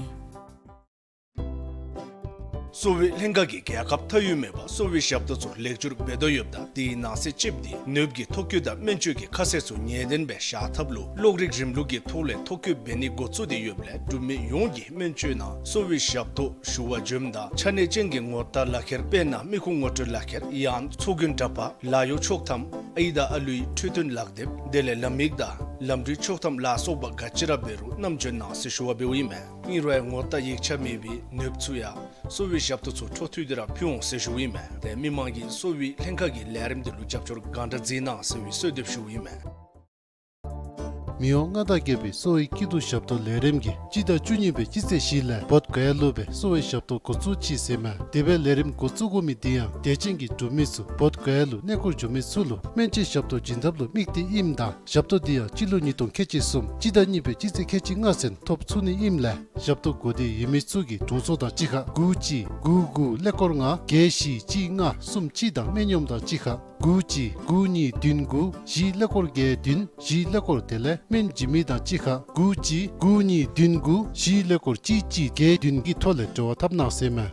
གསོ་བའི་ལྷན་ཁག་གིས་རྒྱལ་ཁབ་མཐའ་དབུས་མེད་པར་གསོ་བའི་ཞབས་ཏོག་ཚུ་ལེགས་བསྒྱུར་འབད་དོ་ཡོདཔ་ད་དེའི་ནང་གསེས་ཅིག་འདི་ནདཔ་གི་ཐོ་བཀོད་དང་སྨན་བཅོས་ཀྱི་ཁ་གསལ་ཚུ་ངེས་བདེན་སྦེ་བཞག་ཐབས་ལུ་གློག་རིག་རིམ་ལུགས་ཀྱི་ཐོག་ལས་ཐོ་བཀོད་འབད་ནི་འགོ་བཙུགས་ཏེ་ཡོདཔ་ལས་འབྲུག་མི་ཡོངས་ཀྱིས་སྨན་བཅོས་ནང་གསོ་བའི་ཞབས་ཏོག་ཞུ་བར་འབྱོནམ་ད་ཆ་གནས་ཅན་གྱི་ངོ་རྟགས་ལག་ཁྱེར་དཔེར་ན་མི་ཁུངས་ངོ་སྤྲོད་ལག་ཁྱེར་ཡང་ཚོགས་རྒྱན་འདྲ་པར་ལཱ་གཡོག་ཆོག་ཐམ་ཨའི་དང་ཨ་ལུའི་འཕྲོད་བསྟེན་ལག་དེབ་དེ་ལས་ལམ་ཡིག་དང་ལམ་འགྲུལ་ཆོག་ཐམ་ལ་སོགས་པ་ག་ཅི་ར་འབད་རུང་རྣམ་འབྱོན་གནང་ཟེར་ཞུ་བ་འབདཝ་ཨིན་མས། ཨིན་རུང་ཡང་ངོ་རྟགས་ཡིག་ཆ་མེད་པའི་ནདཔ་ཚུ་ཡང་གསོ་བའི་ཞབས་ཏོག་ཚུ་འཕྲོ་མཐུད་དེ་ར་ཕུལ་འོང་ཟེར་ཞུཝ་ཨིན་མས། ཏེ་མི་མང་གིས་གསོ་བའི་ལྷན་ཁག་གི་ལས་རིམ་འདི་ལུ་རྒྱབ་སྐྱོར་གང་དྲག་མཛད་གནང་ཟེར་བའི་གསོལ་འདེབས་ཞུཝ་ཨིན་མས། མི་དབང་མངའ་བདག་རྒྱལ་པོའི་གསོ་བའི་སྐྱིད་སྡུག་ཞབས་ཏོག་ལས་རིམ་གྱིས་སྤྱི་ཟླ་བཅུ་གཉིས་པའི་སྤྱི་ཚེས་བཞི་ལས་བོདྷ་ག་ཡ་ལུ་སྦེ་གསོ་བའི་ཞབས་ཏོག་འགོ་བཙུགས་ཅི་ཟེར་མས། དེ་སྦེ་ལས་རིམ་འགོ་བཙུགས་དགོ་མི་འདི་ཡང་དད་ཅན་གྱི་འབྲུག་མི་ཚུ་བོདྷ་ག་ཡ་ལུ་གནས་སྐོར་འགྱོ་མི་ཚུ་ལུ་སྨན་བཅོས་ཞབས་ཏོག་བྱིན་ཐབས་ལུ་དམིགས་ཏེ་ཨིནམ་ད་ཞབས་ཏོག་འདི་ཡང་སྤྱི་ལོ་ཉིས་སྟོང་ཁལ་གཅིག་གསུམ་སྤྱི་ཟླ་གཉིས་པའི་སྤྱི་ཚེས་ཁལ་གཅིག་ལྔ་ཚུན་ཐོབ་ཚུགས་ནི་ཨིནམ་ལས་ཞབས་ཏོག་དགོས་འདོད་ཡོད་མི་ཚུ་གིས་དྲུང་འཚོ་དང་གཅིག་ཁར་དགུ་གཅིག་དགུ་དགུ་ཀླད་ཀོར་ལྔ་བརྒྱད་བཞི་གཅིག་ལྔ་གསུམ་གཅིག་དང་སྨན་གཡོགམ་དང་གཅིག་ཁར་དགུ་གཅིག་དགུ་གཉིས་བདུན་དགུ་བཞི་ཀླད་ཀོར་བརྒྱད་བདུན་བཞི་ཀླད་ཀོར་དེ་ལས་སྨན་བྱིན་མི་དང་གཅིག་ཁར་དགུ་གཅིག་དགུ་གཉིས་བདུན་དགུ་བཞི་ཀླད་ཀོར་གཅིག་གཅིག་བརྒྱད་བདུན་གྱི་ཐོག་ལས་འབྲེལ་བ་འཐབ་གནང་ཟེར་མས།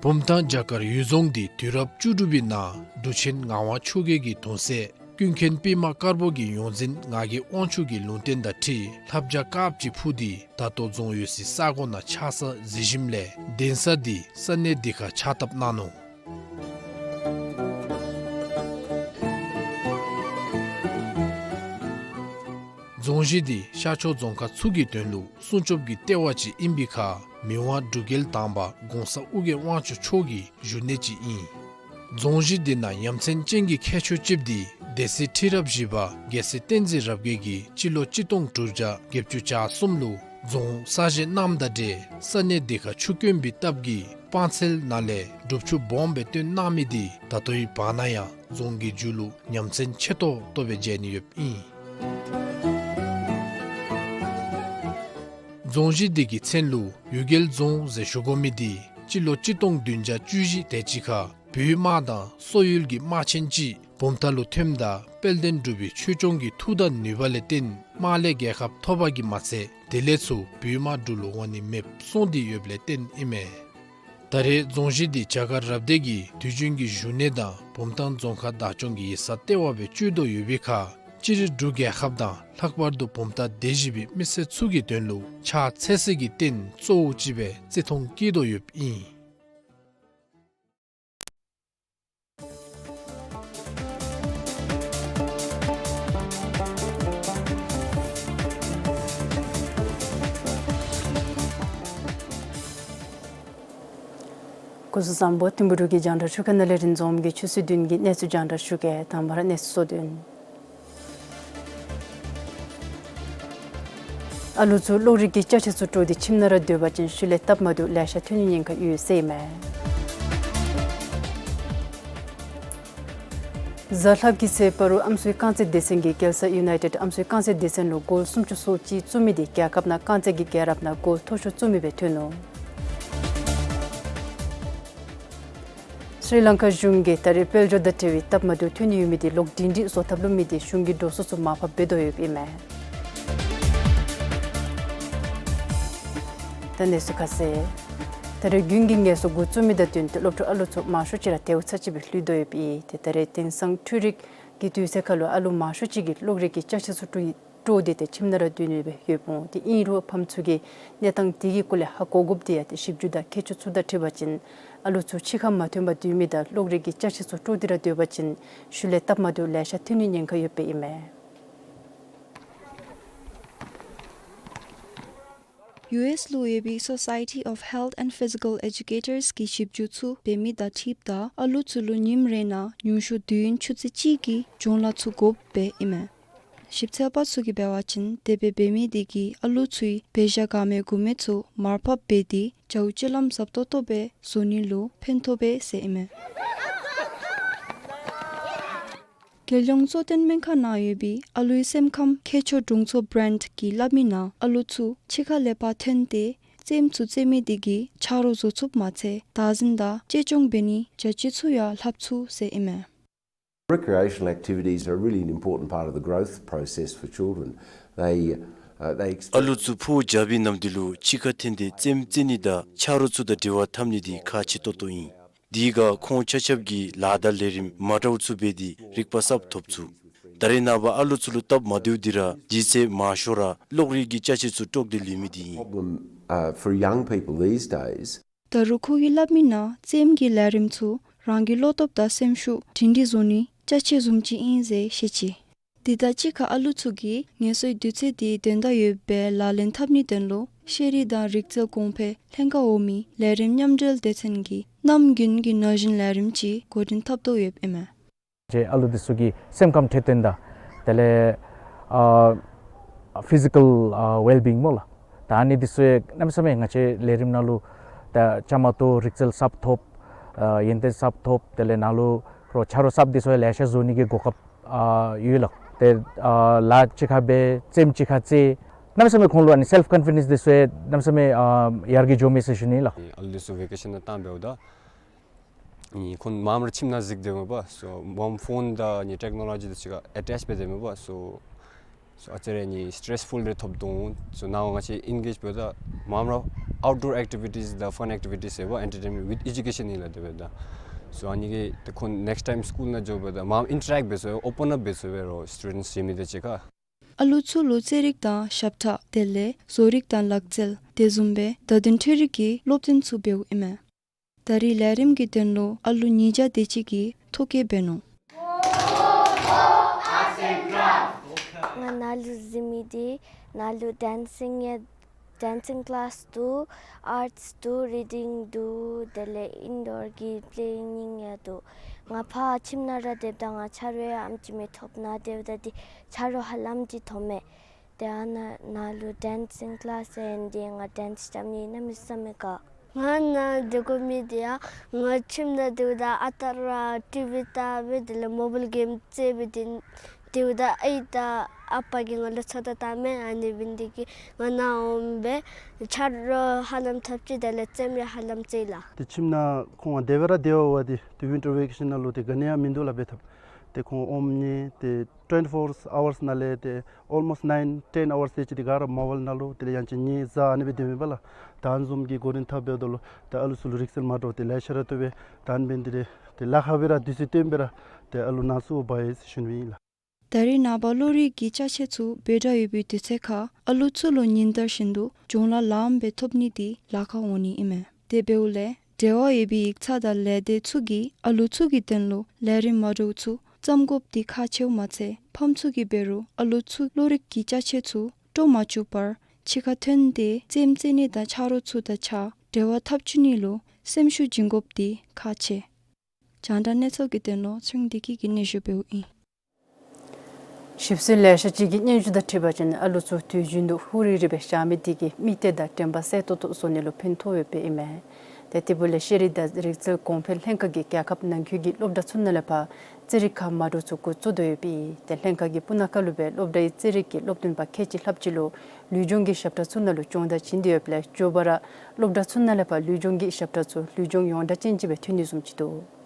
བུམ་ཐང་བྱ་དཀར་གཡུལ་རྫོང་འདི་དུས་རབས་བཅུ་དྲུག་པའི་ནང་འབྲུག་ཆེན་ངག་དབང་ཆོས་རྒྱལ་གྱི་གདུང་སྲས་ཀུན་མཁྱེན་པདྨ་དཀར་པོ་གི་ཡོངས་འཛིན་ངག་གི་དབང་ཕྱུག་གི་ལུང་བསྟན་དང་འཁྲིལ་ལྷ་བྱ་དཀརཔོ་ཅིག་འཕུར་ཏེ་ད་ལྟོ་རྫོང་ཡོད་སའི་ས་གོ་ནང་ཆགས་ས་གཟིགས་ཞིནམ་ལས་གདན་ས་འདི་ས་གནས་འདི་ཁར་ཕྱག་བཏབ་གནང་ནུག། རྫོང་གཞི་འདི་ཤར་ཕྱོགས་རྫོང་ཁག་ཚུ་གི་དོན་ལུ་སྲུང་སྐྱོབ་ཀྱི་ལྟེ་བ་ཅིག་ཨིན་པའི་ཁར་མི་དབང་འབྲུག་རྒྱལ་དང་པ་གོང་ས་ཨོ་རྒྱན་དབང་ཕྱུག་མཆོག་གི་བཞུགས་གནས་ཅིག་ཨིན། རྫོང་གཞི་འདི་ནང་ཡ་མཚན་ཅན་གྱི་ཁྱད་ཆོས་ཅིག་འདི་སྡེ་སྲིད་ཁྲི་རབས་བཞི་པ་རྒྱལ་སྲས་བསྟན་འཛིན་རབ་རྒྱས་ཀྱིས་སྤྱི་ལོ་གཅིག་སྟོང་དྲུག་བརྒྱ་བརྒྱད་ཅུ་གྱ་གསུམ་ལུ་རྫོང་གསར་བཞེངས་གནངམ་དང་འབྲེལ་ས་གནས་འདི་ཁར་ཆུ་དཀོན་པའི་སྟབས་ཀྱིས་སྤང་ཚལ་ནང་ལས་སྒྲུབ་ཆུ་སྦོམ་སྦེ་བཏོན་གནང་མི་འདི་ད་ལྟོའི་བར་ན་ཡང་རྫོང་གི་མཇུག་ལུ་ཡ་མཚན་ཆེ་ཏོག་ཏོ་སྦེ་མཇལ་ནི་ཡོདཔ་ཨིན། རྫོང་གཞི་འདི་གི་མཚན་ལུ་གཡུལ་རྒྱལ་རྫོང་ཟེར་ཞུ་དགོ་མི་འདི་སྤྱི་ལོ་གཅིག་སྟོང་བདུན་བརྒྱ་བཅུ་བཞི་དེ་ཅིག་ཁར་བོད་དམག་དང་སོག་ཡུལ་གྱི་དམག་ཆེན་ཅིག་བུམ་ཐང་ལུ་ཐོནམ་ད་དཔལ་ལྡན་འབྲུག་པའི་ཆོས་སྐྱོང་གི་མཐུ་དང་ནུས་པ་ལས་བརྟེན་དམག་ལས་རྒྱལ་ཁ་ཐོབ་པ་གིས་མ་ཚད་དེ་ལས་ཚུར་བོད་དམག་འབྲུག་ལུ་འོང་ནི་མེདཔ་སོང་སྟེ་ཡོདཔ་ལས་བརྟེན་ཨིན་མས། ད་རེས་རྫོང་གཞི་འདི་བྱ་དཀར་རབ་སྡེ་གི་དུས་རྒྱུན་གྱི་བཞུགས་གནས་དང་བུམ་ཐང་རྫོང་ཁག་བདག་སྐྱོང་གི་ཡིག་ཚང་ལྟེ་བ་སྦེ་སྤྱོད་དོ་ཡོད་པའི་ཁར་སྤྱིར་འབྲུག་རྒྱལ་ཁབ་དང་ལྷག་པར་དུ་བུམ་ཐང་སྡེ་བཞི་པའི་མི་སེར་ཚུ་གི་དོན་ལུ་ཕྱག་འཚལ་སའི་གི་རྟེན་གཙོ་བོ་ཅིག་སྦེ་བརྩི་མཐོང་བསྐྱེད་དོ་ཡོདཔ་ཨིན། སྐུ་གཟུགས་བཟང་པོ། ཐིམ་ཕུ་འབྲུག་གི་རྒྱང་བསྒྲགས་ཤོག་ཁག་ནང་ལས་རིན་འཛོམས་ཀྱིས་ཆུ་ཚོད་བདུན་གྱི་གནས་ཚུལ་རྒྱང་བསྒྲགས་ཞུ་གེ། དང་པ་ར་གནས་ཚུལ་སོ་བདུན། ཨ་ལུ་ཚུ་གློག་རིག་གི་ཅ་ཆས་ཚུ་དཀྲོག་སྟེ་ཁྱིམ་ནང་ར་སྡོད་པ་ཅིན་ཤུལ་ལས་སྟབས་མ་བདེཝ་ལེ་ཤ་ཐོན་ནིའི་ཉེན་ཁ་ཡོད་ཟེར་ཨིན་མས། གཟའ་ལྷགཔ་གི་ཚེ་སྤ་རོ་ཨམ་སྲུའི་རྐང་རྩེད་སྡེ་ཚན་གྱིས་རྒྱལ་ས་ཡུ་ནའི་ཊེཌ་ཨམ་སྲུའི་རྐང་རྩེད་སྡེ་ཚན་ལུ་གོལ་སུམ་ཅུ་སོ་གཅིག་བཙུགས་མི་འདི་རྒྱལ་ཁབ་ནང་རྐང་རྩེད་ཀྱི་རྒྱལ་རབས་ནང་གོལ་མཐོ་ཤོས་བཙུགས་མི་སྦེ་ཐོན་ནུག། སྲི་ལང་ཀ་གཞུང་གིས་ད་རེས་དཔལ་འབྱོར་དང་འབྲེལ་བའི་སྟབས་མ་བདེཝ་ཐོན་ནི་ཡོད་མི་འདི་གློག་སྒྲིང་སྒྲིང་བཟོ་ཐབས་ལུ་མི་འདི་གཞུང་གི་འགྲོ་སོང་ཚུ་མར་ཕབ་འབད་དོ་ཡོདཔ་ཨིན་མས། ད་གནས་ཚུལ་ཁ་གསལ། ད་རེས་དགུན་གྱི་ངལ་གསོ་འགོ་བཙུགས་མི་དང་བསྟུན་ཏེ་སློབ་ཕྲུག་ཨ་ལུ་ཚུ་མང་ཤོས་ཅིག་ར་དལཝ་ཚར་གཅིག་སྦེ་ལྷོད་དོ་ཡོདཔ་ཨིན། ཏེ་ད་རེས་དེང་སང་འཕྲུལ་རིག་གི་དུས་ཚོད་ཁར་ལུ་ཨ་ལུ་མང་ཤོས་ཅིག་གིས་གློག་རིག་གི་ཅ་ཆས་ཚུ་དཀྲོག་དཀྲོག་སྟེ་ཏེ་ཁྱིམ་ནང་ར་སྡོད་ནི་སྦེ་ཡོདཔ་འོང་། ཏེ་ཨིན་རུང་ཕམ་ཚུ་གིས་གནས་སྟངས་དེ་གི་སྐོར་ལས་ཧ་གོ་དགོཔ་འདི་ཡང་ཏེ་ཞིབ་འཇུག་དང་མཁས་མཆོག་ཚུ་དང་འཁྲིལ་བ་ཅིན་ཨ་ལུ་ཚུ་ཕྱི་ཁར་མ་ཐོན་པར་སྡོད་མི་དང་གློག་རིག་གི་ཅ་ཆས་ཚུ་དཀྲོག་སྟེ་ར་སྡོད་པ་ཅིན་ཤུལ་ལས་སྟབས་མ་བདེཝ་ལེ་ཤ་ཐོན་ནིའི་ཉེན་ཁ་ཡོདཔ་ཨིན་མས། ཡུ་ཨེསི་ལུ་ཡོད་པའི་Society of Health and Physical Educators གི་ཞིབ་འཇུག་ཚུ་འབད་མི་དང་འཁྲིལཝ་ད་ཨ་ལུ་ཚུ་ལུ་ཉིནམ་རེ་ནང་ཉུང་ཤོས་དུས་ཡུན་ཆུ་ཚོད་གཅིག་གི་སྦྱོང་བརྡར་ཚུ་དགོཔ་སྦེ་ཨིན་མས། ཞིབ་འཚོལ་པ་ཚུ་གིས་འབད་བ་ཅིན་དེ་སྦེ་འབད་མི་དེ་གིས་ཨ་ལུ་ཚུའི་འབད་བཞག་ག་མེད་གུ་མེད་ཚུ་མར་ཕབ་འབད་དེ་བྱཝ་སྤྱོད་ལམ་ཟབ་ཏོག་ཏོ་སྦེ་བཟོ་ནི་ལུ་ཕན་ཐོགས་པས་ཟེར་ཨིན་མས། རྒྱལ་ཡོངས་གཙོ་བསྟེན་སྨན་ཁང་ནང་ཡོད་པའི་ཨ་ལུའི་སེམས་ཁམས་མཁས་མཆོག་དྲུང་འཚོ་བྷྲེནཊ་གིས་སླབ་མི་ནང་ཨ་ལུ་ཚུ་ཕྱི་ཁར་ལས་ཕར་ཐོན་ཏེ་རྩེདམོ་ཚུ་རྩེད་མི་དེ་གིས་ཆ་རོགས་བཟོ་ཚུགསཔ་མ་ཚད་བདག་འཛིན་དང་གཅེས་སྐྱོང་འབད་ནིའི་བྱ་སྤྱོད་ཚུ་ཡང་ལྷབ་ཚུགས་ཟེར་ཨིན་མས། Recreational activities are really an important part of the growth process for children. They, uh, they ཨ་ལུ་ཚུ་ཕོཝ་རྒྱབ་པའི་ནམ་དུས་ལུ་གཅིག་ཁར་འཐོན་ཏེ་རྩེདམོ་རྩེ་ནི་དང་ཆ་རོགས་ཚུ་དང་འབྲེལ་བ་འཐབ་ནི་འདི་ཁག་ཆེ་ཏོག་ཏོ་ཨིན། དེ་གིས་ཁོང་ཆ་ཁྱབ་ཀྱིས་ལཱ་དང་ལས་རིམ་མ་འདྲཝ་ཚུ་འབད་དེ་རིག་པ་གསརཔ་ཐོབ་ཚུགས། ད་རེས་ནངས་པ་ཨ་ལུ་ཚུ་ལུ་སྟབས་མ་བདེཝ་འདི་ར་དུས་ཚོད་མང་ཤོས་ར་གློག་རིག་གི་ཅ་ཆས་ཚུ་དཀྲོགས་ཏེ་ལུས་མི་འདི་ཨིན། Problem, uh, for young people these days. ད་རུང་ཁོ་གིས་སླབ་མིའི་ནང་རྩེདམོ་གི་ལས་རིམ་ཚུ་རང་གི་བློ་སྟོབས་དང་སེམས་ཤུགས་སྒྲིང་སྒྲི་བཟོ་ནིའི་ཅ་ཆས་བཟུམ་ཅིག་ཨིན་ཟེར་བཤད་ཅི། དེ་དང་གཅིག་ཁར་ཨ་ལུ་ཚུ་གིས་ངལ་གསོའི་དུས་ཚོད་དེ་དོན་དག་ཡོད་པའི་ལག་ལེན་འཐབ་ནིའི་དོན་ལུ་ཤེས་རིག་དང་རིག་རྩལ་གོང་འཕེལ་ལྷན་ཁག་འོག་མའི་ལས་རིམ་མཉམ་འབྲེལ་སྡེ་ཚན་གྱིས་གནམ་དགུན་གྱི་ན་གཞོན་ལས་རིམ་ཅིག་འགོ་འདྲེན་འཐབ་དོ་ཡོདཔ་ཨིན་མས། ཅིག་ཨ་ལུ་འདི་ཚུ་གི་སེམས་ཁམས་འཕྲོད་བསྟེན་དང་དེ་ལས་ཨ་ཕི་ཟི་ཀལ་ཨ་ཝེལ་བིང་སྨོ་ལགས། ད་ཨ་ནི་འདི་ཚུ་ཡང་གནམ་མེད་ས་མེད་ང་བཅས་ལས་རིམ་ནང་ལུ་ད་བཅའ་མར་གཏོགས་རིག་རྩལ་གསརཔ་ཐོབ། ཨ་ཡོན་ཏན་གསརཔ་ཐོབ། དེ་ལས་ནང་ལུ་རོགས་ཆ་རོགས་གསརཔ་འདི་ཚུ་ཡང་ལེ་ཤ་བཟོ་ནི་གི་གོ་སྐབས་ཨ་ཡོད་ལགས། ཏེ་ཨ་ལཱ་གཅིག་ཁར་འབད་རྩེདམོ་གཅིག་ཁར་རྩེ། གནམ་མེད་ས་མེད་ཁོང་ལུ་ཨ་ནི་སེལཕ་ཀོན་ཕི་ཌེནསི་འདི་ཚུ་ཡང་གནམ་མེད་ས་མེད་ཨ་ཡར་རྒྱས་འགྱོ་མས་ཟེར་ཞུ་ནི་ལགས། ཨ་ལུ་འདི་ཚུ་བེ་ཀེ་ཤཱན་ནང་བཏང་འབདཝ་ད་ཨ་ནི་ཁོང་མངམ་ར་ཁྱིམ་ནང་གཟིགས་སྡོདཔ་མས་པ། སོ་མངམ་ཕོན་དང་ཨ་ནི་ཊེཀ་ནོ་ལོ་ཇི་འདི་ཚུ་ག་ཨེ་ཊེཆ་འབད་སྡོདཔ་མས་པ། སོ་སོ་ཨ་ཙི་རེ་ཨ་ནི་སི་ཊེསི་ཕུལ་རེ་ཐོབ་དོ་འོང་། སོ་ནཱ་ང་བཅས་ཨེན་གེཇ་འབདཝ་ད་མངམ་ར་ཨའུཊ་ཌོར་ཨེཀ་ཊི་བི་ཊིས་དང་ཕཱན་ཨེཀ་ཊི་བི་ཊིས་ཟེར་བ་ཨེན་ཊར་ཊེན་མེནཊ་ཝིཐ་ཨེ་ཌུ་ཀེ་ཤཱན་ཨིན་ལགས། དེ་འབདཝ་ད་སོ་ཨ་ནི་གིས་ཏེ་ཁོང་ནེཀསི་ཊའིམ་སི་ཀུལ་ནང་འགྱོཝ་ད་མངམ་ཨིན་ཊ་རེཀཊ་འབད་ཚུགས་པས། ཨོ་པཱན་ཨཔ་འབད་ཚུགས་པས་རོགས་སི་ཊུ་ཌེནཊ་ཡོད་མི་དང་གཅིག་ཁར། ཨ་ལུ་ཚུ་ལུ་རྩེད་རིགས་དང་ཞབས་ཁྲ་དེ་ལས་བཟོ་རིག་དང་ལག་རྩལ་དེ་བཟུམ་སྦེ་བརྡ་དོན་འཕྲུལ་རིག་གི་སློབ་སྟོན་ཚུ་འབདཝ་ཨིན་མས། ད་རིས་ལས་རིམ་གྱི་དོན་ལུ་ཨ་ལུ་ཉིས་བརྒྱ་དེ་ཅིག་གིས་ཐོ་བཀོད་འབད་ནུག། ང་ནཱ་ལུ་གཟིགས་མི་འདི་ནཱ་ལུ་ཌེན་སིང་ཡང་ཌེན་སིང་ཀི་ལཱསི་འདུག། ཨརཊསི་འདུག། རི་ཌིང་འདུག། དེ་ལས་ཨིན་ཌོར་གྱི་པེ་ལེ་ཡིང་ཡང་འདུག། ང་ཕར་ཁྱིམ་ནང་ར་སྡོདཔ་ད་ང་ཆ་རོགས་ཡང་ཨམ་ཅིག་མི་ཐོབ། ནཱ་སྡོདཔ་ད་འདི་ཆ་རོགས་ཧ་ལམ་ཅིག་ཐོབ་མས། ཏེ་ཨ་ནཱ་ནཱ་ལུ་ཌེན་སིང་ཀི་ལཱསི་ཨིན་ཏེ་ང་ཌེནསི་རྐྱབ་ནི་གནམ་མེད་ས་མེད་དགའ། ང་ནཱ་སྡོད་དགོ་མི་འདི་ཡང་ང་ཁྱིམ་ནང་སྡོདཔ་ད་ཨ་རྟག་ར་ཊི་བི་བལྟ་སྦེ་དེ་ལས་མོ་བཱའིལ་གེམ་རྩེད་སྦེ་སྡོད་སྡོདཔ་ད་ཨའི་དང་ཨ་པ་གིས་ང་ལུ་ཚོད་བལྟ་བལྟ་མས། ཨ་ནི་འབད་ནི་འདི་གིས་ང་ནཱ་འོངམ་སྦེ་ཆ་རོགས་ཧ་ལམ་ཐོབ་ཅི། དེ་ལས་རྩེདམོ་ཡང་ཧ་ལམ་རྩེ་ལགས། ཏེ་ཁྱིམ་ནང་ཁོང་ང་དེ་སྦེ་ར་སྡོད་པ་འདི་ཏེ་ཝིན་ཊར་ཝེ་ཀེ་ཤཱན་ནང་ལུ་ཏེ་ག་ནི་ཡང་མིན་འདུག་ལགས། འབད་ཐབས་ཏེ་ཁོང་འོངམ་ནི་ཏེ་ཊུ་ཝེན་ཊི་ཕོར་ཨ་ཝརསི་ནང་ལས་ཏེ་ཨོལ་མོསཊི་ནའིན་ཊེན་ཨ་ཝརསི་དེ་ཅིག་འདི་ག་ར་མོ་བཱའིལ་ནང་ལུ་དེ་ལས་ཡང་ཅིན་ཉལ་བཟའ་ཨ་ནི་སྦེ་སྡོད་མི་པ་ལགས། ད་ཨ་ནི་བཟུམ་གྱི་འགོ་འདྲེན་འཐབ་འབདཝ་ད་ལུ་ད་ཨ་ལུ་ཚུ་ལུ་རིག་རྩལ་མ་འདྲཝ་ཏེ་ལེ་ཤ་ར་ཐོབ་པས། ད་ཨ་ནི་འབད་ནི་འདི་ཏེ་ལཱ་ཁག་སྦེ་ར་དུས་ཚོད་བཏོན་སྦེ་ར་ཏེ་ཨ་ལུ་ནང་བཙུགས་འབག་ཡི་ཟེར་ཞུ་ནི་ཨིན་ལགས། ད་རིས་ནངས་པ་གློག་རིག་གི་ཅ་ཆས་ཚུ་འབོར་དྲགས་ཡོད་པའི་དུས་ཚོད་ཁར་ཨ་ལུ་ཚུ་ལུ་ཉིན་ལྟར་བཞིན་དུ་སྦྱོང་ལཱ་ལངམ་སྦེ་ཐོབ་ནི་འདི་ལཱ་ཁག་འོང་ནི་ཨིན་མས། དེ་འབདཝ་ལས་འབྲེལ་བ་ཡོད་པའི་ཡིག་ཚང་དང་ལས་སྡེ་ཚུ་གིས་ཨ་ལུ་ཚུ་གི་དོན་ལུ་ལས་རིམ་མ་འདྲཝ་ཚུ་བརྩམ་དགོཔ་འདི་ཁག་ཆེཝ་མ་ཚད་ཕམ་ཚུ་གིས་འབད་རུང་ཨ་ལུ་ཚུ་གློག་རིག་གི་ཅ་ཆས་ཚུ་དཀྲོག་མ་བཅུག་པར་གཅིག་ཁར་འཐོན་ཏེ་རྩེདམོ་རྩེ་ནི་དང་ཆ་རོགས་ཚུ་དང་གཅིག་ཁར་འབྲེལ་བ་འཐབ་བཅུག་ནི་ལུ་སེམས་ཤུགས་སྦྱིན་དགོཔ་འདི་ཁག་ཆེ། རྒྱང་བསྒྲགས་གནས་ཚུལ་གྱི་དོན་ལུ་ཚེ་རིང་བདེ་སྐྱིད་ཀྱིས་སྙན་ཞུ་འབདཝ་ཨིན། ཞིབ་འཚོལ་ལས་བྱེད་ཅིག་གིས་སྙན་ཞུ་དང་འཁྲིལ་བ་ཅིན་ཨ་ལུ་ཚུ་དུས་རྒྱུན་དུ་ཧུ་རི་རི་སྦེ་བཞག་མི་འདི་གིས་མིག་ལྟོས་དང་དྲན་པ་གསལ་ཏོག་ཏོ་བཟོ་ནི་ལུ་ཕན་ཐོགས་ཡོདཔ་ཨིན་མས། ཏེ་དེ་འབདཝ་ལས་ཤེས་རིག་དང་རིག་རྩལ་གོང་འཕེལ་ལྷན་ཁག་གིས་རྒྱལ་ཁབ་ནང་འཁོད་ཀྱི་སློབ་གྲྭ་ཚུ་ནང་ལས་ཕར་རྩེད་རིགས་ཁག་མ་འདྲཝ་ཚུ་འགོ་བཙུགས་དོ་ཡོདཔ་ཨིན། ཏེ་ལྷན་ཁག་གིས་སྤུ་ན་ཁ་ལུ་སྦེ་སློབ་གྲྭའི་རྩེད་རིགས་ཀྱི་སློབ་སྟོན་པ་ཁལ་གཅིག་ལྷགཔ་ཅིག་ལུ་ལུས་སྦྱོང་གི་ཞབས་ཁྲ་ཚུ་ནང་ལུ་སྦྱོང་བརྡར་བྱིན་ཏེ་ཡོདཔ་ལས་མགྱོགས་པ་ར་སློབ་གྲྭ་ཚུ་ནང་ལས་ཕར་ལུས་སྦྱོང་གི་ཞབས་ཁྲ་ཚུ་ལུས་སྦྱོང་ཡོངས་གྲགས་ཅན་ཅིག་སྦེ་ཐོན་ནི་བཟུམ་ཅིག་འདུག།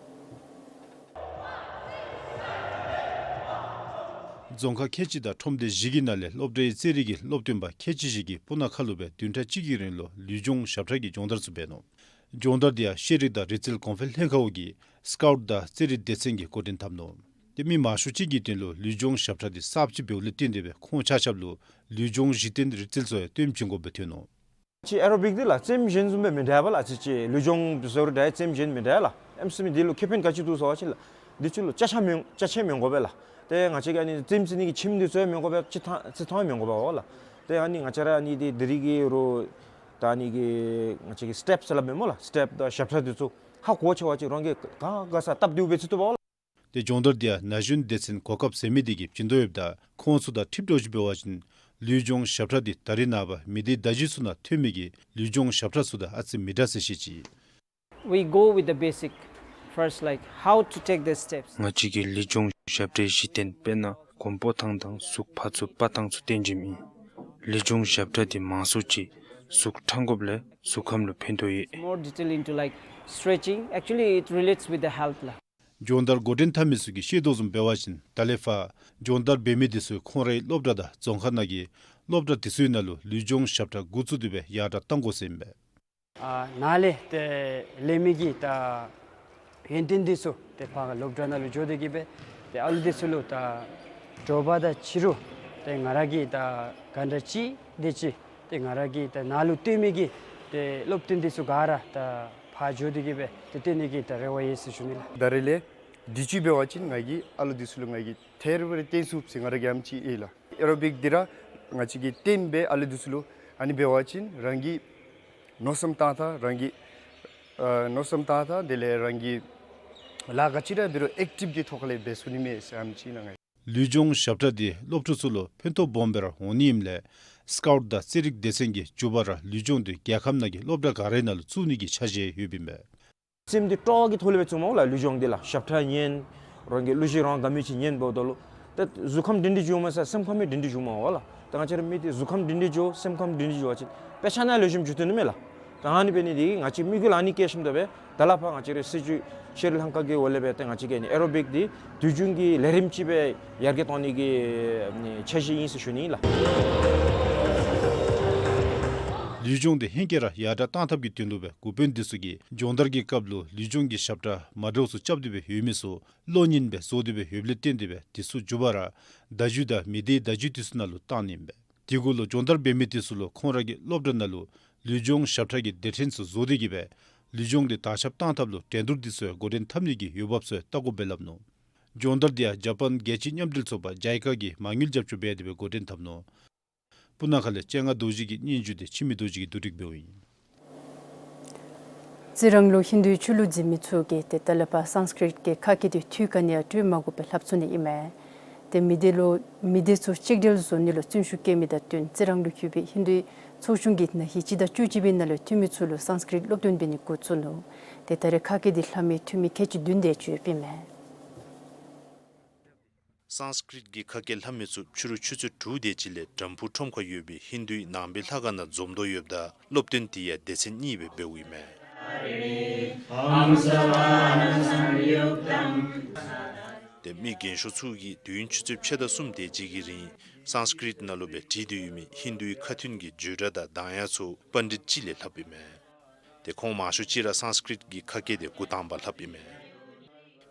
རྫོང་ཁག་ཁལ་གཅིག་དང་ཁྲོམ་སྡེ་བཞི་གི་ནང་ལས་སློབ་གྲྭའི་རྩེད་རིགས་ཀྱི་སློབ་སྟོན་པ་ཁལ་གཅིག་ཅིག་གིས་སྤུ་ན་ཁ་ལུ་སྦེ་བདུན་ཕྲག་གཅིག་གི་རིང་ལུ་ལུས་སྦྱོང་ཞབས་ཁྲ་གི་སྦྱོང་བརྡར་ཚུ་འབད་ནུག། སྦྱོང་བརྡར་འདི་ཡང་ཤེས་རིག་དང་རིག་རྩལ་གོང་འཕེལ་ལྷན་ཁག་འོག་གི་སི་ཀའུཊ་དང་རྩེད་རིགས་སྡེ་ཚན་གྱིས་འགོ་འདྲེན་འཐབ་ནུག། ཏེ་མི་མང་ཤོས་ཅིག་གི་དོན་ལུ་ལུས་སྦྱོང་ཞབས་ཁྲ་འདི་གསརཔ་ཅིག་འབདཝ་ལས་བརྟེན་ཏེ་སྦེ་ཁོང་ཆ་ཁྱབ་ལུ་ལུས་སྦྱོང་གཞི་རྟེན་རིག་རྩལ་ཚུ་ཡང་སྟོན་བྱིན་དགོཔ་སྦེ་ཐོན་ནུག། ཅིག་ཨེ་རོ་བིག་འདི་ལགས་རྩེདམོ་གཞན་བཟུམ་སྦེ་མི་འདྲཝ་ལགས། ཅིག་ཅིག་ལུས་སྦྱོང་བཟོ་རུང་འདྲ་རྩེདམོ་གཞན་མི་འདྲཝ་ལགས། ཨེམ་སི་མི་འདི་ལུ་ཁེ་ཕན་ག་ཅི་འདུག་ཟེར་བ་ཅིན་ལགས་འདི་ཚུ་ལུ་ཅ་ཆས་མི་ཅ་ཆས་མི་དགོ་པས་ལགས། ཏེ་ང་བཅས་ཀྱི་ཨ་ནི་རྩེདམོ་རྩེ་ནི་གི་ཁྱིམ་འདི་ཚུ་ཡང་མི་དགོ་པས། རྩེད་ཐང་རྩེད་ཐང་མི་དགོ་པས་ལགས། ཏེ་ཨ་ནི་ང་བཅས་ར་ཨ་ནི་འདི་འདི་རིགས་ཀྱི་རོགས་ད་ཨ་ནི་གི་ང་བཅས་ཀྱི་སི་ཊེབ་ཟེར་སླབ་མས་སྨོ་ལགས། སི་ཊེབ་དང་ཞབས་ཁྲ་འདི་ཚུ་ཧ་གོ་ཚར་བ་ཅིན་རང་གིས་ག་དགའ་ས་སྟབས་བདེཝ་སྦེ་རྩེ་བཏུབ་པས་ལགས། ཏེ་སྦྱོང་བརྡར་འདི་ཡང་ན་གཞོན་སྡེ་ཚན་གོ་སྐབས་ཟེར་མི་འདི་གིས་བྱིན་དོ་ཡོདཔ་ད་ཁོང་ཚུ་དང་འཁྲིལ་འདྲཝ་ཅིག་འབད་བ་ཅིན་ལུས་སྦྱོང་ཞབས་ཁྲ་འདི་ད་རེས་ནངས་པ་མི་སྡེ་བརྡ་བརྒྱུད་ཚུ་ནང་ཐོན་མི་གི་ལུས་སྦྱོང་ཞབས་ཁྲ་ཚུ་དང་ཨ་ཙི་མི་འདྲ་ཟེར་བཤད་ཅི། We go with the basic first, like how to take the steps. ང་བཅས་ཀྱིས་ལུས་སྦྱོང་ཞབས་ཁྲའི་གཞི་རྟེན་དཔེར་ན་གོམ་པ་བཏང་ཐངས་གཟུགས་ཕར་ཚུར་སྤར་ཐངས་ཚུ་སྟོན་བྱིནམ་ཨིན། ལུས་སྦྱོང་ཞབས་ཁྲ་འདི་མང་སུ་ཅིག་གཟུགས་འཕྲང་དགོཔ་ལས་གཟུགས་ཁམས་ལུ་ཕན་ཐོགས་ཡོད། More detail into, like, stretching. Actually, it relates with the health ལགས། སྦྱོང་བརྡར་འགོ་འདྲེན་འཐབ་མི་ཚུ་གིས་བཤད་དོ་བཟུམ་འབད་བ་ཅིན་ད་ལས་ཕར་སྦྱོང་བརྡར་འབད་མི་འདི་ཚུ་ཁོང་རའི་སློབ་གྲྭ་དང་རྫོང་ཁག་ནང་གི་སློབ་གྲྭ་དེ་ཚུའི་ནང་ལུ་ལུས་སྦྱོང་ཞབས་ཁྲ་འགོ་བཙུགས་ཏེ་སྦེ་ཡར་དྲག་གཏང་དགོ་ཟེར་ཨིན་པས། ཨ་ནཱ་ལས་ཏེ་ལས་མི་གི་ད་ཡོན་ཏན་འདི་ཚུ་ཏེ་ཕར་སློབ་གྲྭ་ནང་ལུ་འགྱོ་སྟེ་གིས་སྦེ་ཏེ་ཨ་ལུ་འདི་ཚུ་ལུ་ད་དྲོ་པ་དང་ཕྱི་རུ་ཏེ་ང་ར་གིས་ད་ག་འདྲ་ཅིག་དེ་ཅིག་ཏེ་ང་ར་གིས་ད་ནཱ་ལུ་སྟོན་མི་གི་ཏེ་སློབ་སྟོན་འདི་ཚུ་ག་ར་ད་ཕར་འགྱོ་སྟེ་གིས་སྦེ་ཏེ་སྟོན་ནི་གི་ད་རེ་བ་ཡོད་ཟེར་ཞུ་ནི་ལགས། ད་རེས་ལས་དུས་ཅི་འབད་བ་ཅིན་ང་གིས་ཨ་ལུ་འདི་ཚུ་ལུ་ང་གིས་ཐེར་སྦེ་ར་སྟོན་ཚུགས་ཟེར་ང་ར་གི་ཨམ་ཅིག་ཡོད་ལགས། ཨེ་རོ་བིག་འདི་ར་ང་བཅས་ཀྱིས་སྟོན་སྦེ་ཨ་ལུ་འདི་ཚུ་ལུ་ཨ་ནི་འབད་བ་ཅིན་རང་གི་མནོ་བསམ་བཏང་ཐངས་རང་གི་ཨ་མནོ་བསམ་བཏང་ཐངས་དེ་ལས་རང་གི་ལཱ་ག་ཅི་ར་འབད་རུང་ཨེཀ་ཊིབ་ཀྱི་ཐོག་ལས་འབད་ཚུགས་ནི་མས་ཟེར་ཨམ་ཅིག་ཨིན་ལགས། ལུས་སྦྱོང་ཞབས་ཁྲ་འདི་སློབ་ཕྲུག་ཚུ་ལུ་ཕན་ཐོགས་སྦོམ་སྦེ་ར་འོང་ནི་ཨིནམ་ལས་སི་ཀའུཊ་དང་རྩེད་རིགས་སྡེ་ཚན་གྱིས་མགྱོགས་པ་ར་ལུས་སྦྱོང་འདི་རྒྱལ་ཁབ་ནང་གི་སློབ་གྲྭ་ག་རའི་ནང་ལུ་བཙུགས་ནི་གི་འཆར་གཞི་ཡོདཔ་ཨིན་པས། སེམས་འདི་སྤྲོ་བ་གི་ཐོག་ལས་སྦེ་བཙུགས་མས་ལགས། ལུས་སྦྱོང་འདི་ལགས། ཞབས་ཁྲ་ཉན་རང་གི་གླུ་གཞས་རང་དགའ་མི་ཅིག་ཉན་འབདཝ་ད་ལུ་ད་གཟུགས་ཁམས་སྒྲིང་སྒྲི་འགྱོཝ་མས་ཟེར་སེམས་ཁམས་ཡང་སྒྲིང་སྒྲི་འགྱོཝ་མས་ལགས། ད་ང་བཅས་ར་མི་འདི་གཟུགས་ཁམས་སྒྲིང་སྒྲི་འགྱོ་སེམས་ཁམས་སྒྲིང་སྒྲི་འགྱོ་བ་ཅིན་དཔེ་ཆ་ནང་ལེགས་ཤོམ་འགྱོ་བཏུབ་ནི་མས་ལགས། ད་ཨ་ནི་འབད་ནི་འདི་གིས་ང་བཅས་དམིགས་ཡུལ་ཨ་ནི་བསྐྱེད་ཞིནམ་ད་སྦེ་ད་ལས་ཕར་ང་བཅས་རའི་སྲིད་བྱུས་ཤེས་རིག་ལྷན་ཁག་གི་འོག་ལས་སྦེ་ཏེ་ང་བཅས་ཀྱིས་ཨ་ནི་ཨེ་རོ་བིག་འདི་དུས་རྒྱུན་གྱི་ལས་རིམ་ཅིག་སྦེ་ཡར་རྒྱས་གཏང་ནི་གི་འཆར་གཞི་ཨིན་ཟེར་ཞུ་ནི་ཨིན་ལགས། ལུས་སྦྱོང་འདི་ཧེང་སྐལ་ར་ཡར་དྲག་གཏང་ཐབས་ཀྱི་དོན་ལུ་སྦེ་འགོ་དཔོན་འདི་ཚུ་གིས་སྦྱོང་བརྡར་གྱི་སྐབས་ལུ་ལུས་སྦྱོང་གི་ཞབས་ཁྲ་མ་འདྲཝ་ཚུ་རྐྱབ་སྟེ་སྦེ་ཡོད་མི་ཚུ་གློག་བརྙན་སྦེ་བཟོ་སྟེ་སྦེ་ཡོདཔ་ལས་བརྟེན་ཏེ་སྦེ་འདི་ཚུ་མགྱོགས་པ་ར་བརྡ་བརྒྱུད་དང་མི་སྡེའི་བརྡ་བརྒྱུད་འདི་ཚུ་ནང་ལུ་བཏང་ནི་ཨིན་པས། དེ་གུ་ལུ་སྦྱོང་བརྡར་འབད་མི་འདི་ཚུ་ལུ་ཁོང་ར་གི་སློབ་གྲྭ་ནང་ལུ་ལུས་སྦྱོང་ཞབས་ཁྲ་གི་སྡེ་ཕྲན་ཚུ་བཟོ་སྟེ་གིས་སྦེ་ལུས་སྦྱོང་འདི་དར་ཁྱབ་གཏང་ཐབས་ལུ་འགྲན་བསྡུར་འདི་ཚུ་ཡང་འགོ་འདྲེན་འཐབ་ནི་གི་འོས་འབབ་ཚུ་ཡང་བལྟ་དགོཔ་སྦེ་སླབ་ནུག། སྦྱོང་བརྡར་འདི་ཡང་ཇ་པཱན་རྒྱལ་སྤྱིའི་མཉམ་འབྲེལ་ཚོགས་པ་ཇའི་ཀ་གིས་མ་དངུལ་རྒྱབ་སྐྱོར་འབད་དེ་སྦེ་འགོ་འདྲེན་འཐབ་ནུག། སྤུ་ན་ཁ་ལས་སྤྱན་སྔ་རྡོ་རྗེ་གི་སྙན་ཞུ་འདི་འཆི་མེད་རྡོ་རྗེ་གིས་བསྡུ་སྒྲིག་འབདཝ་ཨིན། རྩི་རང་ལུ་ཧིན་དུའི་ཆོས་ལུགས་འཛིན་མི་ཚུ་གིས་ཏེ་ད་ལས་ཕར་སཾ་སྐྲྀཏ་གི་ཁ་སྐད་འདི་ཐུགས་ག་ནི་ཡང་སྤྲོད་མ་དགོ་པར་ལྷབ་ཚུགས་ནི་ཨིན་མས། ཏེ་མི་སྡེ་ལུ་མི་སྡེ་ཚུ་གཅིག་སྒྲིལ་བཟོ་ནི་ལུ་བརྩོན་ཤུགས་བསྐྱེད་མི་དང་བསྟུན་རྩི་རང་ལུ་ཡོད་པའི་ཧིན་དུའི་ཚོགས་ཆུང་གིས་ན་ཧིང་སྤྱི་ཟླ་བཅུ་གཅིག་པའི་ནང་ལུ་འཐུས་མི་ཚུ་ལུ་སཾ་སྐྲྀཏ་སློབ་སྟོན་འབད་ནི་འགོ་བཙུགས་ནུག། ཏེ་ད་རེས་ཁ་སྐད་འདི་ལྷབ་མི་འཐུས་མི་ཁལ་གཅིག་བདུན་དེ་ཅིག་ཡོདཔ་ཨིན་མས། སཾ་སྐྲྀཏ་གི་ཁ་སྐད་ལྷབ་མི་ཚུ་ཕྱི་རུ་ཆུ་ཚོད་དྲུག་དེ་ཅིག་ལས་དྲམ་ཕུག་ཁྲོམ་ཁར་ཡོད་པའི་ཧིན་དུའི་ནང་པའི་ལྷ་ཁང་ནང་འཛོམས་དོ་ཡོདཔ་ད་སློབ་སྟོན་དེ་ཡང་སྡེ་ཚན་གཉིས་སྦེ་འབདཝ་ཨིན་མས། ཏེ་མི་རྒན་ཤོས་ཚུ་གིས་དུས་ཡུན་ཆུ་ཚོད་ཕྱེད་དང་གསུམ་དེ་ཅིག་གི་རིང་སཾ་སྐྲྀཏ་ནང་ལུ་སྦེ་བྲིས་ཏེ་ཡོད་མི་ཧིན་དུའི་ཁ་ཐུན་གྱི་བརྗོད་སྒྲ་དང་གདངས་དབྱངས་ཚུ་པཎྜི་ཏ་གཅིག་ལས་ལྷབ་ཨིན་མས། ཏེ་ཁོང་མང་ཤོས་ཅིག་ར་སཾ་སྐྲྀཏ་གི་ཁ་སྐད་དེ་འགོ་དང་པ་ལྷབ་ཨིན་མས།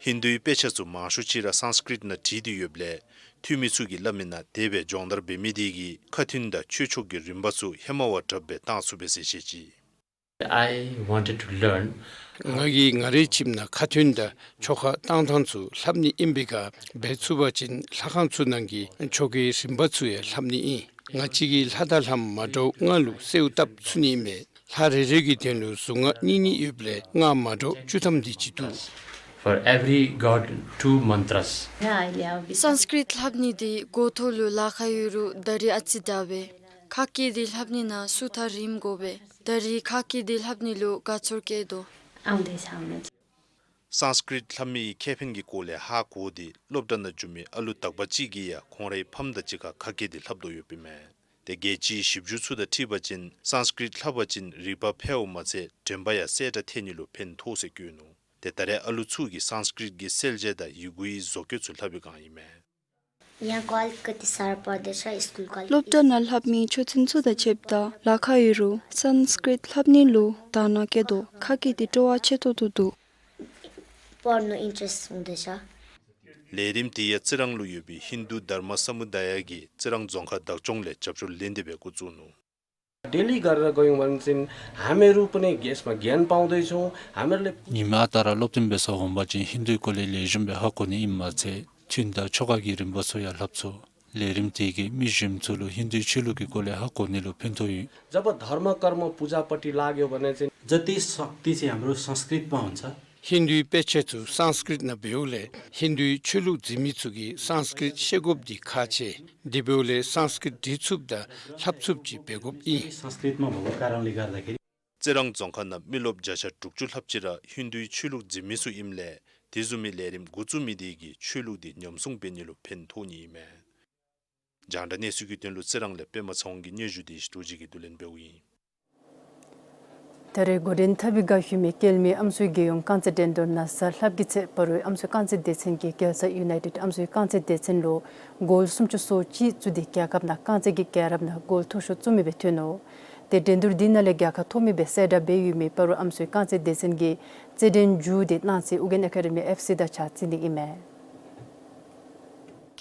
ཧིན་དུའི་དཔེ་ཆ་ཚུ་མང་ཤོས་ཅིག་ར་སཾ་སྐྲྀཏ་ནང་བྲིས་ཏེ་ཡོདཔ་ལས་འཐུས་མི་ཚུ་གིས་སླབ་མི་ནང་དེ་སྦེ་སྦྱོང་བརྡར་འབད་མི་དེ་གིས་ཁ་ཐུན་དང་ཆོས་ཕྱོགས་ཀྱི་རིམ་པ་ཚུ་ཧེ་མ་བ་དྲགཔ་སྦེ་གཏང་ཚུགས་པས་ཟེར་བཤད་ཅི། I wanted to learn. ང་གིས་ང་རའི་ཁྱིམ་ནང་ཁ་ཐུན་དང་ཆོ་ག་གཏང་ཐངས་ཚུ་ལྷབ་ནི་ཨིན་པའི་ཁར་འབད་ཚུགས་པ་ཅིན་ལྷ་ཁང་ཚུ་ནང་གི་ཆོ་གའི་རིམ་པ་ཚུ་ཡང་ལྷབ་ནི་ཨིན། ང་བཅས་ཀྱིས་ལྷ་དང་ལྷ་མོ་མ་འདྲཝ་ལྔ་ལུ་གསོལཝ་བཏབ་ཚུགས་ནི་ཨིན་མས། ལྷ་རེ་རེ་གི་དོན་ལུ་གཟུངས་སྔགས་གཉིས་གཉིས་ཡོདཔ་ལས་སྔགས་མ་འདྲཝ་བཅུ་ཐམ་དེ་ཅིག་འདུག། For every god, two mantras. སཾ་སྐྲྀཏ་ལྷབ་ནི་འདི་འགོ་ཐོག་ལུ་ལཱ་ཁག་ཡོད་རུང་ད་རིས་ཨ་ཙི་དྲག་པས། ཁ་སྐད་འདི་ལྷབ་ནི་ནང་སུ་ཐག་རིངམ་དགོ་པས། ད་རིས་ཁ་སྐད་འདི་ལྷབ་ནི་ལུ་དགའ་ཚོར་སྐྱེས་དོ། སཾ་སྐྲྀཏ་ལྷབ་མི་གི་ཁེ་ཕན་གྱི་སྐོར་ལས་ཧ་གོ་སྟེ་སློབ་གྲྭ་ནང་འགྱོ་མི་ཨ་ལུ་དག་པ་ཅིག་གིས་ཡང་ཁོང་རའི་ཕམ་དང་གཅིག་ཁར་ཁ་སྐད་འདི་ལྷབ་དོ་ཡོདཔ་ཨིན་མས། ཏེ་རྒྱལ་སྤྱིའི་ཞིབ་འཇུག་ཚུ་དང་འཁྲིལ་བ་ཅིན་སཾ་སྐྲྀཏ་ལྷབ་པ་ཅིན་རིག་པ་འཕེལཝ་མ་ཚད་དྲན་པ་ཡང་གསལ་དྲགས་ཐལ་ནི་ལུ་ཕན་ཐོགས་ཟེར་བཀོད་ནུག། ཏེ་ད་རེས་ཨ་ལུ་ཚུ་གིས་སཾ་སྐྲྀཏ་གི་གསལ་བྱེད་དང་ཡི་གུའི་བཟོ་བཀོད་ཚུ་ལྷབ་པའི་བསྒང་ཨིན་མས། यहाँ को अलिकति साह्रो पर्दछ, स्कुलको अलिकति। སློབ་གྲྭ་ནང་ལྷབ་མི་ཆོས་ཚན་ཚུ་དང་ཕྱདཔ་ད་ལཱ་ཁག་ཡོད་རུང་སཾ་སྐྲྀཏ་ལྷབ་ནི་ལུ་དང་བླངས་སྐྱེད་དོ། ཁ་སྐད་འདི་སྤྲོ་བ་ཆེ་ཏོག་ཏོ་འདུག། पढ्नु इन्ट्रेस्ट हुँदैछ। ལས་རིམ་དེ་ཡང་རྩི་རང་ལུ་ཡོད་པའི་ཧིན་དུ་དྷརྨ་ས་མུ་དཱ་ཡ་གིས་རྩི་རང་རྫོང་ཁག་བདག་སྐྱོང་ལས་རྒྱབ་སྐྱོར་ལེན་ཏེ་སྦེ་འགོ་བཙུགས་ནུག། डेली गरेर गयौँ भने चाहिँ हामीहरू पनि यसमा ज्ञान पाउँदैछौँ। हामीहरूले ཉིནམ་ཨ་རྟག་ར་སློབ་སྟོན་འབད་སར་འོང་པ་ཅིན་ཧིན་དུའི་སྐོར་ལས་ལེགས་ཤོམ་སྦེ་ཧ་གོ་ནི་ཨིནམ་མ་ཚད་ཐུན་དང་ཆོ་ག་གི་རིམ་པ་ཚུ་ཡང་ལྷབ་ཚུགས། ལས་རིམ་དེ་གིས་མི་གཞན་ཚུ་ལུ་ཧིན་དུའི་ཆོས་ལུགས་ཀྱི་སྐོར་ལས་ཧ་གོ་ནི་ལུ་ཕན་ཐོགས་ཡོད། जब धर्म कर्म पूजापट्टि लाग्यो भने चाहिँ जति शक्ति चाहिँ हाम्रो संस्कृतमा हुन्छ। ཧིན་དུའི་དཔེ་ཆ་ཚུ་སཾ་སྐྲྀཏ་ནང་འབདཝ་ལས་ཧིན་དུའི་ཆོས་ལུགས་འཛིན་མི་ཚུ་གིས་སཾ་སྐྲྀཏ་ཤེས་དགོཔ་འདི་ཁག་ཆེ། དེ་འབདཝ་ལས་སཾ་སྐྲྀཏ་འབྲི་ཚུགསཔ་དང་ལྷབ་ཚུགསཔ་ཅིག་འབད་དགོཔ་ཨིན། संस्कृतमा भएको कारणले गर्दाखेरि རྩི་རང་རྫོང་ཁག་ནང་མི་རློབས་བརྒྱ་ཆ་དྲུག་ཅུ་ལྷགཔ་ཅིག་ར་ཧིན་དུའི་ཆོས་ལུགས་འཛིན་མི་ཚུ་ཨིནམ་ལས་དེ་བཟུམ་མའི་ལས་རིམ་འགོ་བཙུགས་མི་དེ་གིས་ཆོས་ལུགས་དེ་ཉམས་སྲུང་འབད་ནི་ལུ་ཕན་ཐོགས་ནི་ཨིན་མས། རྒྱང་བསྒྲགས་གནས་ཚུལ་གྱི་དོན་ལུ་རྩི་རང་ལས་པདྨ་ཚེ་དབང་གི་སྙན་ཞུ་དེ་ཞི་ཏོ་ཅིག་གིས་བསྡུ་ལེན་འབདཝ་ཨིན། ད་རེས་འགོ་འདྲེན་འཐབ་པའི་བརྒལ་ཞུ་མི་སྐྱེལ་མའི་ཨམ་སྲུའི་རྒྱལ་ཡོངས་རྐང་རྩེད་འགྲན་བསྡུར་ནང་གཟའ་ལྷགཔ་གི་ཚེ་སྤ་རོའི་ཨམ་སྲུའི་རྐང་རྩེད་སྡེ་ཚན་གྱིས་རྒྱལ་ས་ཡུ་ནའི་ཊེཌ་ཨམ་སྲུའི་རྐང་རྩེད་སྡེ་ཚན་ལུ་གོལ་སུམ་ཅུ་སོ་གཅིག་བཙུགས་ཏེ་རྒྱལ་ཁབ་ནང་རྐང་རྩེད་ཀྱི་རྒྱལ་རབས་ནང་གོལ་མཐོ་ཤོས་བཙུགས་མི་སྦེ་ཐོན་ནུག། ཏེ་འགྲན་བསྡུར་འདི་ནང་ལས་རྒྱལ་ཁ་ཐོབ་མི་སྦེ་གསལ་བསྒྲགས་འབད་ཡོད་མི་སྤ་རོ་ཨམ་སྲུའི་རྐང་རྩེད་སྡེ་ཚན་གྱིས་རྩེད་འགྲན་མཇུག་དེ་གནངས་ཚེ་ཨུ་རྒྱན་ཨ་ཀ་ཌི་མི་ཨེཕ་སི་དང་ཕྱག་རྩི་ནི་ཨིན་མས།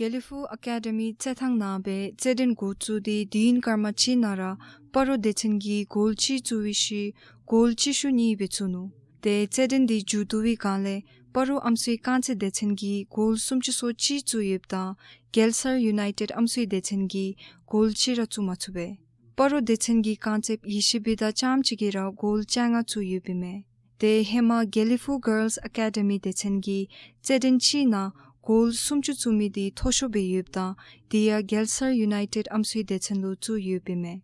དགེ་ལེགས་ཕུག་ཨ་ཀ་ཌི་མི་རྩེད་ཐང་ནང་སྦེ་རྩེད་འགྲན་འགོ་བཙུགས་ཏེ་དུས་ཡུན་སྐར་མ་གཅིག་ནང་ར་སྤ་རོ་སྡེ་ཚན་གྱིས་གོལ་གཅིག་བཙུགས་པའི་ཤུལ་གོལ་གཅིག་ཤུགས་གཉིས་སྦེ་བཙུགས་ནུག། ཏེ་རྩེད་འགྲན་འདི་མཇུག་བསྡུ་བའི་སྒང་ལས་སྤ་རོ་ཨམ་སྲུའི་རྐང་རྩེད་སྡེ་ཚན་གྱིས་གོལ་སུམ་ཅུ་སོ་གཅིག་བཙུགས་ཡོདཔ་ད་རྒྱལ་སར་ཡུ་ནའི་ཊེཌ་ཨམ་སྲུའི་སྡེ་ཚན་གྱིས་གོལ་གཅིག་ར་བཙུགས་མ་ཚུགས་པས། སྤ་རོ་སྡེ་ཚན་གྱི་རྐང་རྩེདཔ་ཡེ་ཤེས་བི་དྷ་རྐྱངམ་གཅིག་གིས་ར་གོལ་བཅོ་ལྔ་བཙུགས་ཡོདཔ་ཨིན་མས། ཏེ་ཧེ་མ་དགེ་ལེགས་ཕུག་གཱརལསི་ཨ་ཀ་ཌི་མི་སྡེ་ཚན་གྱིས་རྩེད་འགྲན་གཅིག་ནང་གོལ་སུམ་ཅུ་བཙུགས་མི་འདི་མཐོ་ཤོས་སྦེ་ཡོདཔ་ད་དེ་ཡང་རྒྱལ་སར་ཡུ་ནའི་ཊེཌ་ཨམ་སྲུའི་སྡེ་ཚན་ལུ་བཙུགས་ཡོདཔ་ཨིན་མས།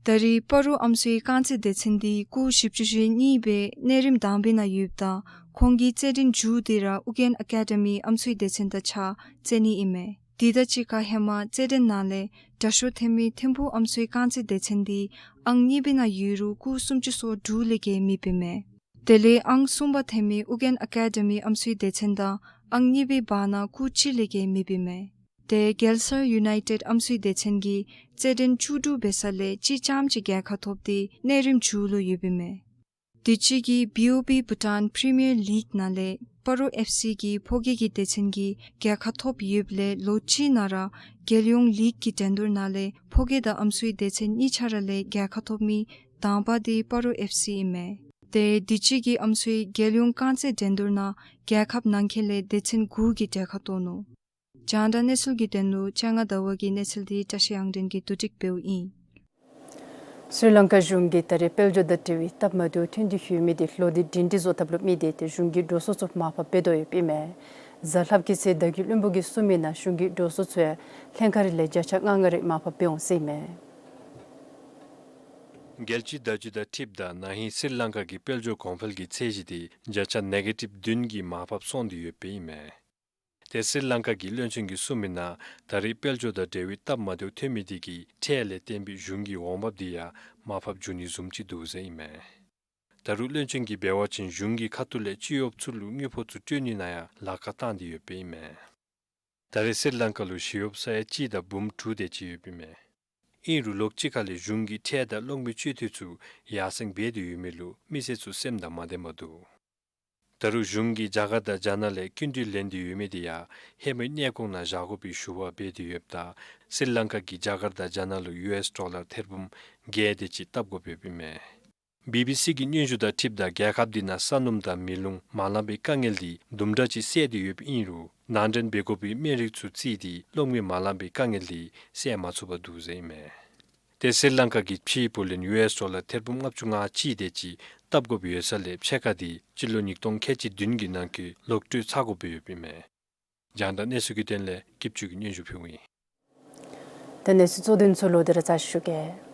ད་རེས་སྤ་རོ་ཨམ་སྲུའི་རྐང་རྩེད་སྡེ་ཚན་འདི་སྐུ་བཞི་བཅུ་ཞེ་གཉིས་སྦེ་གནས་རིམ་དང་པའི་ནང་ཡོདཔ་ད་ཁོང་གི་རྩེད་འགྲན་མཇུག་དེ་ར་ཨུ་རྒྱན་ཨ་ཀ་ཌི་མི་ཨམ་སྲུའི་སྡེ་ཚན་དང་ཕྱག་རྩེ་ནི་ཨིན་མས། དེ་དང་གཅིག་ཁར་ཧེ་མ་རྩེད་འགྲན་ནང་ལས་དྲག་ཤོས་ཐོན་མི་ཐིམ་ཕུག་ཨམ་སྲུའི་རྐང་རྩེད་སྡེ་ཚན་འདི་ཨང་གཉིས་པའི་ནང་ཡོད་རུང་སྐུ་སུམ་ཅུ་སོ་དྲུག་ལས་བརྒལ་མེདཔ་ཨིན་མས། དེ་ལས་ཨང་གསུམ་པ་ཐོན་མི་ཨུ་རྒྱན་ཨ་ཀ་ཌི་མི་ཨམ་སྲུའི་སྡེ་ཚན་དང་ཨང་གཉིས་པའི་བར་ན་སྐུ་གཅིག་ལས་བརྒལ་མེདཔ་ཨིན་མས། ཏེ་རྒྱལ་སར་ཡུ་ནའི་ཊེཌ་ཨམ་སྲུའི་སྡེ་ཚན་གྱིས་རྩེད་འགྲན་བཅུ་དྲུག་འབད་ས་ལས་གཅིག་རྐྱངམ་གཅིག་རྒྱལ་ཁ་ཐོབ་སྟེ་གནས་རིམ་མཇུག་ལུ་ཡོདཔ་ཨིན་མས། དུས་ཅི་གི་བི་ཨོ་བི་བྷུ་ཊཱན་པི་རི་མི་ཡར་ལིག་ནང་ལས་སྤ་རོ་ཨེཕ་སི་གིས་ཕོ་སྐྱེས་ཀྱི་སྡེ་ཚན་གྱིས་རྒྱལ་ཁ་ཐོབ་ཡོདཔ་ལས་ལོ་གཅིག་ནང་ར་རྒྱལ་ཡོངས་ལིག་གི་འགྲན་བསྡུར་ནང་ལས་ཕོ་སྐྱེས་དང་ཨམ་སྲུའི་སྡེ་ཚན་གཉིས་ཆ་ར་ལས་རྒྱལ་ཁ་ཐོབ་མི་དང་པ་འདི་སྤ་རོ་ཨེཕ་སི་ཨིན་མས། ཏེ་དུས་ཅི་གི་ཨམ་སྲུའི་རྒྱལ་ཡོངས་རྐང་རྩེད་འགྲན་བསྡུར་ནང་རྒྱལ་ཁབ་ནང་འཁོད་ལས་སྡེ་ཚན་དགུ་གིས་གྲལ་ཁར་གཏོགས་ནུག། རྒྱང་བསྒྲགས་གནས་ཚུལ་གྱི་དོན་ལུ་ལྕང་ང་ཟླ་བ་གི་གནས་ཚུལ་འདི་བཀྲ་ཤིས་དབྱངས་སྒྲོན་གྱིས་བསྡུ་སྒྲིག་འབདཝ་ཨིན། སྲི་ལང་ཀ་གཞུང་གིས་ད་རེས་དཔལ་འབྱོར་དང་འབྲེལ་བའི་སྟབས་མ་བདེཝ་ཐོན་ཏེ་ཡོད་མི་འདི་ལོག་སྟེ་སྒྲིང་སྒྲི་བཟོ་ཐབས་ལུ་དམིགས་ཏེ་ཏེ་གཞུང་གིས་འགྲོ་སོང་ཚུ་མར་ཕབ་འབད་དོ་ཡོདཔ་ཨིན་མས། གཟའ་ལྷགཔ་གི་ཚེ་བདག་རྒྱུད་བློན་པོ་གིས་གསུངས་མི་ནང་གཞུང་གིས་འགྲོ་སོང་ཚུ་ཡང་ལྷན་ཁག་རེ་ལས་བརྒྱ་ཆ་ལྔ་ལྔ་རེ་མར་ཕབ་འབད་འོང་ཟེར་ཨིན་མས། རྒྱལ་སྤྱིའི་བརྡ་བརྒྱུད་དང་འཁྲིལཝ་ད་ན་ཧིང་སྲི་ལང་ཀ་གི་དཔལ་འབྱོར་གོང་འཕེལ་གྱི་ཚད་གཞི་འདི་བརྒྱ་ཆ་ནེ་གེ་ཊིབ་བདུན་གྱིས་མར་ཕབ་སོང་སྟེ་ཡོདཔ་ཨིན་མས། ཏེ་སྲི་ལང་ཀ་གི་བློན་ཆེན་གྱིས་གསུངས་མི་ནང་ད་རེས་དཔལ་འབྱོར་དང་འབྲེལ་བའི་སྟབས་མ་བདེཝ་ཐོན་མི་དེ་གིས་ཁྲལ་ལས་བརྟེན་པའི་གཞུང་གི་འོང་འབབ་དེ་ཡང་མར་ཕབ་འགྱོ་ནི་བཟུམ་ཅིག་འདུག་ཟེར་ཨིན་མས། ད་རུང་བློན་ཆེན་གྱིས་འབད་བ་ཅིན་གཞུང་གི་ཁ་ཐུག་ལས་སྤྱི་གཡོགཔ་ཚུ་ལུ་དངུལ་ཕོགས་ཚུ་སྤྲོད་ནི་ནང་ཡང་ལཱ་ཁག་བཏང་སྟེ་ཡོདཔ་ཨིན་མས། ད་རེས་སྲི་ལང་ཀ་ལུ་ཞི་གཡོགཔ་ས་ཡ་གཅིག་དང་འབུམ་དྲུག་དེ་ཅིག་ཡོདཔ་ཨིན་མས། ཨིན་རུང་ལོགས་གཅིག་ཁ་ལས་གཞུང་གིས་ཁྲལ་དང་གློག་མེའི་སྤྱོད་འཐུས་ཚུ་ཡར་སེང་འབད་དེ་ཡོད་མི་ལུ་མི་སེར་ཚུ་སེམས་དང་མ་ལྡནམ་འདུག། ད་རུང་གཞུང་གིས་རྒྱ་གར་དང་རྒྱ་ནག་ལས་སྐྱིན་འགྲུལ་ལེན་ཏེ་ཡོད་མི་དེ་ཡང་ཧེ་མའི་གནས་སྐོར་ནང་བཞག་དགོ་པའི་ཞུ་བ་འབད་དེ་ཡོདཔ་ད་སྲི་ལང་ཀ་གིས་རྒྱ་གར་དང་རྒྱ་ནག་ལུ་ཡུ་ཨེསི་ཌོ་ལར་ཐེར་འབུམ་བརྒྱད་དེ་ཅིག་བཏབ་དགོཔ་ཡོདཔ་ཨིན་མས། བི་བི་སི་གི་སྙན་ཞུ་དང་འཁྲིལཝ་ད་རྒྱལ་ཁབ་དེ་ནང་ས་སྣུམ་དང་མེ་རླུང་མ་ལང་པའི་དཀའ་ངལ་དེ་དུམ་གྲ་ཅིག་སེལ་ཏེ་ཡོདཔ་ཨིན་རུང་ནང་འདྲེན་འབད་དགོ་པའི་སྨན་རིགས་ཚུ་བརྩིས་ཏེ་གློག་མེ་མ་ལང་པའི་དཀའ་ངལ་དེ་སེལ་མ་ཚུགས་པར་འདུག་ཟེར་ཨིན་མས། ཏེ་སྲི་ལང་ཀ་གིས་ཕྱིའི་བུ་ལོན་ཡུ་ཨེསི་ཌོ་ལར་ཐེར་འབུམ་ལྔ་བཅུ་ང་གཅིག་དེ་ཅིག་བཏབ་དགོཔ་ཡོད་ས་ལས་ཕྱེད་ཀ་དེ་སྤྱི་ལོ་ཉིས་སྟོང་ཁལ་གཅིག་བདུན་གྱི་ནང་འཁོད་ལོག་སྤྲོད་ཚར་དགོཔ་ཡོདཔ་ཨིན་མས། རྒྱང་བསྒྲགས་གནས་ཚུལ་གྱི་དོན་ལས་སྐྱིདཔ་ཆོས་ཀྱིས་སྙན་ཞུ་ཕུལཝ་ཨིན། ད་གནས་ཚུལ་གཙོ་དོན་ཚུ་ལོག་སྟེ་ར་ཚར་ཞུ་གེ།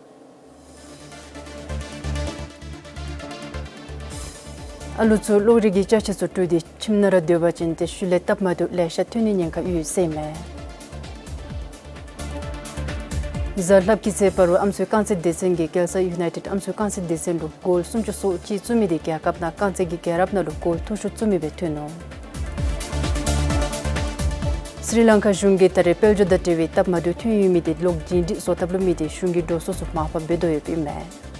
ཨ་ལུ་ཚུ་གློག་རིག་གི་ཅ་ཆས་ཚུ་སྤྲོད་དེ་ཁྱིམ་ནང་ར་སྡོད་པ་ཅིན་ཏེ་ཤུལ་ལས་སྟབས་མ་བདེཝ་ལེ་ཤ་ཐོན་ནིའི་ཉེན་ཁ་ཡོད་ཟེར་ཨིན་མས། གཟའ་ལྷགཔ་གི་ཚེ་སྤ་རོ་ཨམ་སྲུའི་རྐང་རྩེད་སྡེ་ཚན་གྱིས་རྒྱལ་ས་ཡུ་ནའི་ཊེཌ་ཨམ་སྲུའི་རྐང་རྩེད་སྡེ་ཚན་ལུ་གོལ་སུམ་ཅུ་སོ་གཅིག་བཙུགས་མི་དེ་རྒྱལ་ཁབ་ནང་རྐང་རྩེད་ཀྱི་རྒྱལ་རབས་ནང་ལུ་གོལ་མཐོ་ཤོས་བཙུགས་མི་སྦེ་ཐོན་ནུག། སྲི་ལང་ཀ་གཞུང་གིས་ད་རེས་དཔལ་འབྱོར་དང་འབྲེལ་བའི་སྟབས་མ་བདེཝ་ཐོན་ཡོད་མི་དེ་ལོག་སྒྲིང་སྒྲི་བཟོ་ཐབས་ལུ་དམིགས་ཏེ་གཞུང་གི་འགྲོ་སོང་ཚུ་མར་ཕབ་འབད་དོ་ཡོདཔ་ཨིན་མས།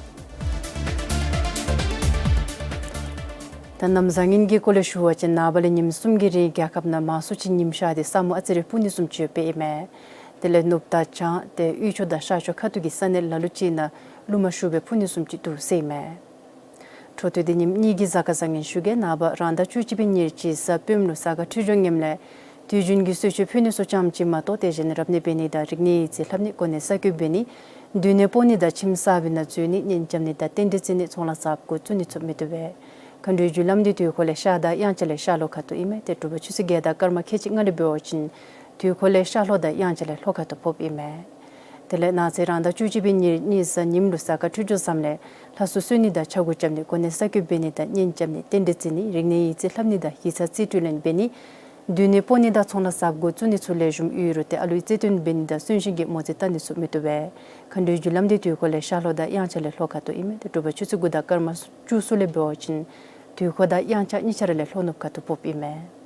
ད་གནམ་བཟང་ངན་གྱི་སྐོར་ལས་ཞུ་བ་ཅིན་ནངས་པ་ལས་ཉིནམ་གསུམ་གྱི་རིང་རྒྱལ་ཁབ་ནང་མང་སུ་ཅིག་ཉིམ་ཤར་ཏེ་ས་སྨུག་ཨ་ཙི་རེ་སྤུབ་ནི་བཟུམ་ཅིག་ཡོདཔ་ཨིན་མས། དེ་ལས་ནུབ་དང་བྱང་ཏེ་དབུས་ཕྱོགས་དང་ཤར་ཕྱོགས་ཁ་ཐུག་གི་ས་གནས་ལ་ལུ་ཅིག་ནང་རླུང་མ་ཤུགས་སྦེ་འཕུ་ནི་བཟུམ་ཅིག་འདུག་ཟེར་ཨིན་མས། འཕྲོ་མཐུད་དེ་ཉིནམ་གཉིས་ཀྱི་གཟའ་སྐར་བཟང་ངན་ཞུ་གེ། ནངས་པ་རང་ཟླ་བཅུ་གཅིག་པའི་ཉེར་གཅིག་གཟའ་སྤེནམ་ལུ་གཟའ་སྐར་འཕྲོད་སྦྱོར་ངནམ་ལས་དུས་རྒྱུན་གྱི་གསོལ་མཆོད་ཕུལ་ནི་སོགས་ཙམ་ཅིག་མ་གཏོགས་དེ་བཞིན་རབ་གནས་འབད་ནི་དང་རིག་གནས་ཡིག་རྩིས་ལྷབ་ནི་གོ་གནས་གསར་བསྐོ་འབད་ནི་མདུན་ནེ་སྤོ་ནི་དང་ཁྱིམ་གསར་པའི་ནང་འཛུལ་ནི་གཉེན་རྐྱབ་ནི་དང་རྟེན་འབྲེལ་བརྩི་ནི་ཚོང་ལཱ་གསརཔ་འགོ་བཙུགས་ནི་ཚུ་མི་བཏུབ་པས། མཁའ་འགྲོའི་རྒྱུ་ལམ་འདི་དུས་འཁོར་ལས་ཤར་དང་དབྱངས་འཆར་ལས་ཤར་ལྷོ་ཁ་ཐུག་ཨིན་མས། ཏེ་དྲོ་པ་ཆུ་ཚོད་བརྒྱད་དང་སྐར་མ་ཁལ་གཅིག་ལྔ་ལས་འབད་བ་ཅིན་དུས་འཁོར་ལས་ཤར་ལྷོ་དང་དབྱངས་འཆར་ལས་ལྷོ་ཁ་ཐུག་ཕོགཔ་ཨིན་མས། དེ་ལས་གནངས་ཚེ་རང་ཟླ་བཅུ་གཅིག་པའི་ཉེར་གཉིས་གཟའ་ཉིམ་ལུ་གཟའ་སྐར་འཕྲོད་སྦྱོར་བཟངམ་ལས་ལྷ་གསོལ་གསོལ་ནི་དང་ཕྱག་འགུགས་རྐྱབ་ནི་གོ་གནས་གསར་བསྐོ་འབད་ནི་དང་གཉེན་རྐྱབ་ནི་རྟེན་འབྲེལ་བརྩི་ནི་རིག་གནས་ཡིག་རྩིས་ལྷབ་ནི་དང་ཡིག་ཚང་རྩིས་སྤྲོད་ལེན་འབད་ནི་ མདུན་ནས་སྤོ་ནི་དང་ཚོང་ལཱ་གསརཔ་འགོ་བཙུགས་ནི་ཚུ་ལེགས་ཤོམ་ཡོད་རུང་ཏེ་ཨ་ལུའི་རྩེད་འགྲན་འབད་ནི་དང་གསོན་གཤིན་གྱི་མོ་རྩིས་བལྟ་ནི་ཚུ་མི་བཏུབ་པས། མཁའ་འགྲོའི་རྒྱུ་ལམ་འདི་དུས་འཁོར་ལས་ཤར་ལྷོ་དང་དབྱངས་འཆར་ལས་ལྷོ་ཁ་ཐུག་ཨིན་མས། ཏེ་དྲོ་པ་ཆུ་ཚོད་དགུ་དང་སྐར་མ་བཅུ་ཚུ་ལས་འབད་བ་ཅིན་དུས་འཁོར་དང་དབྱངས་འཆར་གཉིས་ཆ་ར་ལས་ལྷོ་ནུབ་ཁ་ཐུག་ཕོགཔ་ཨིན་མས།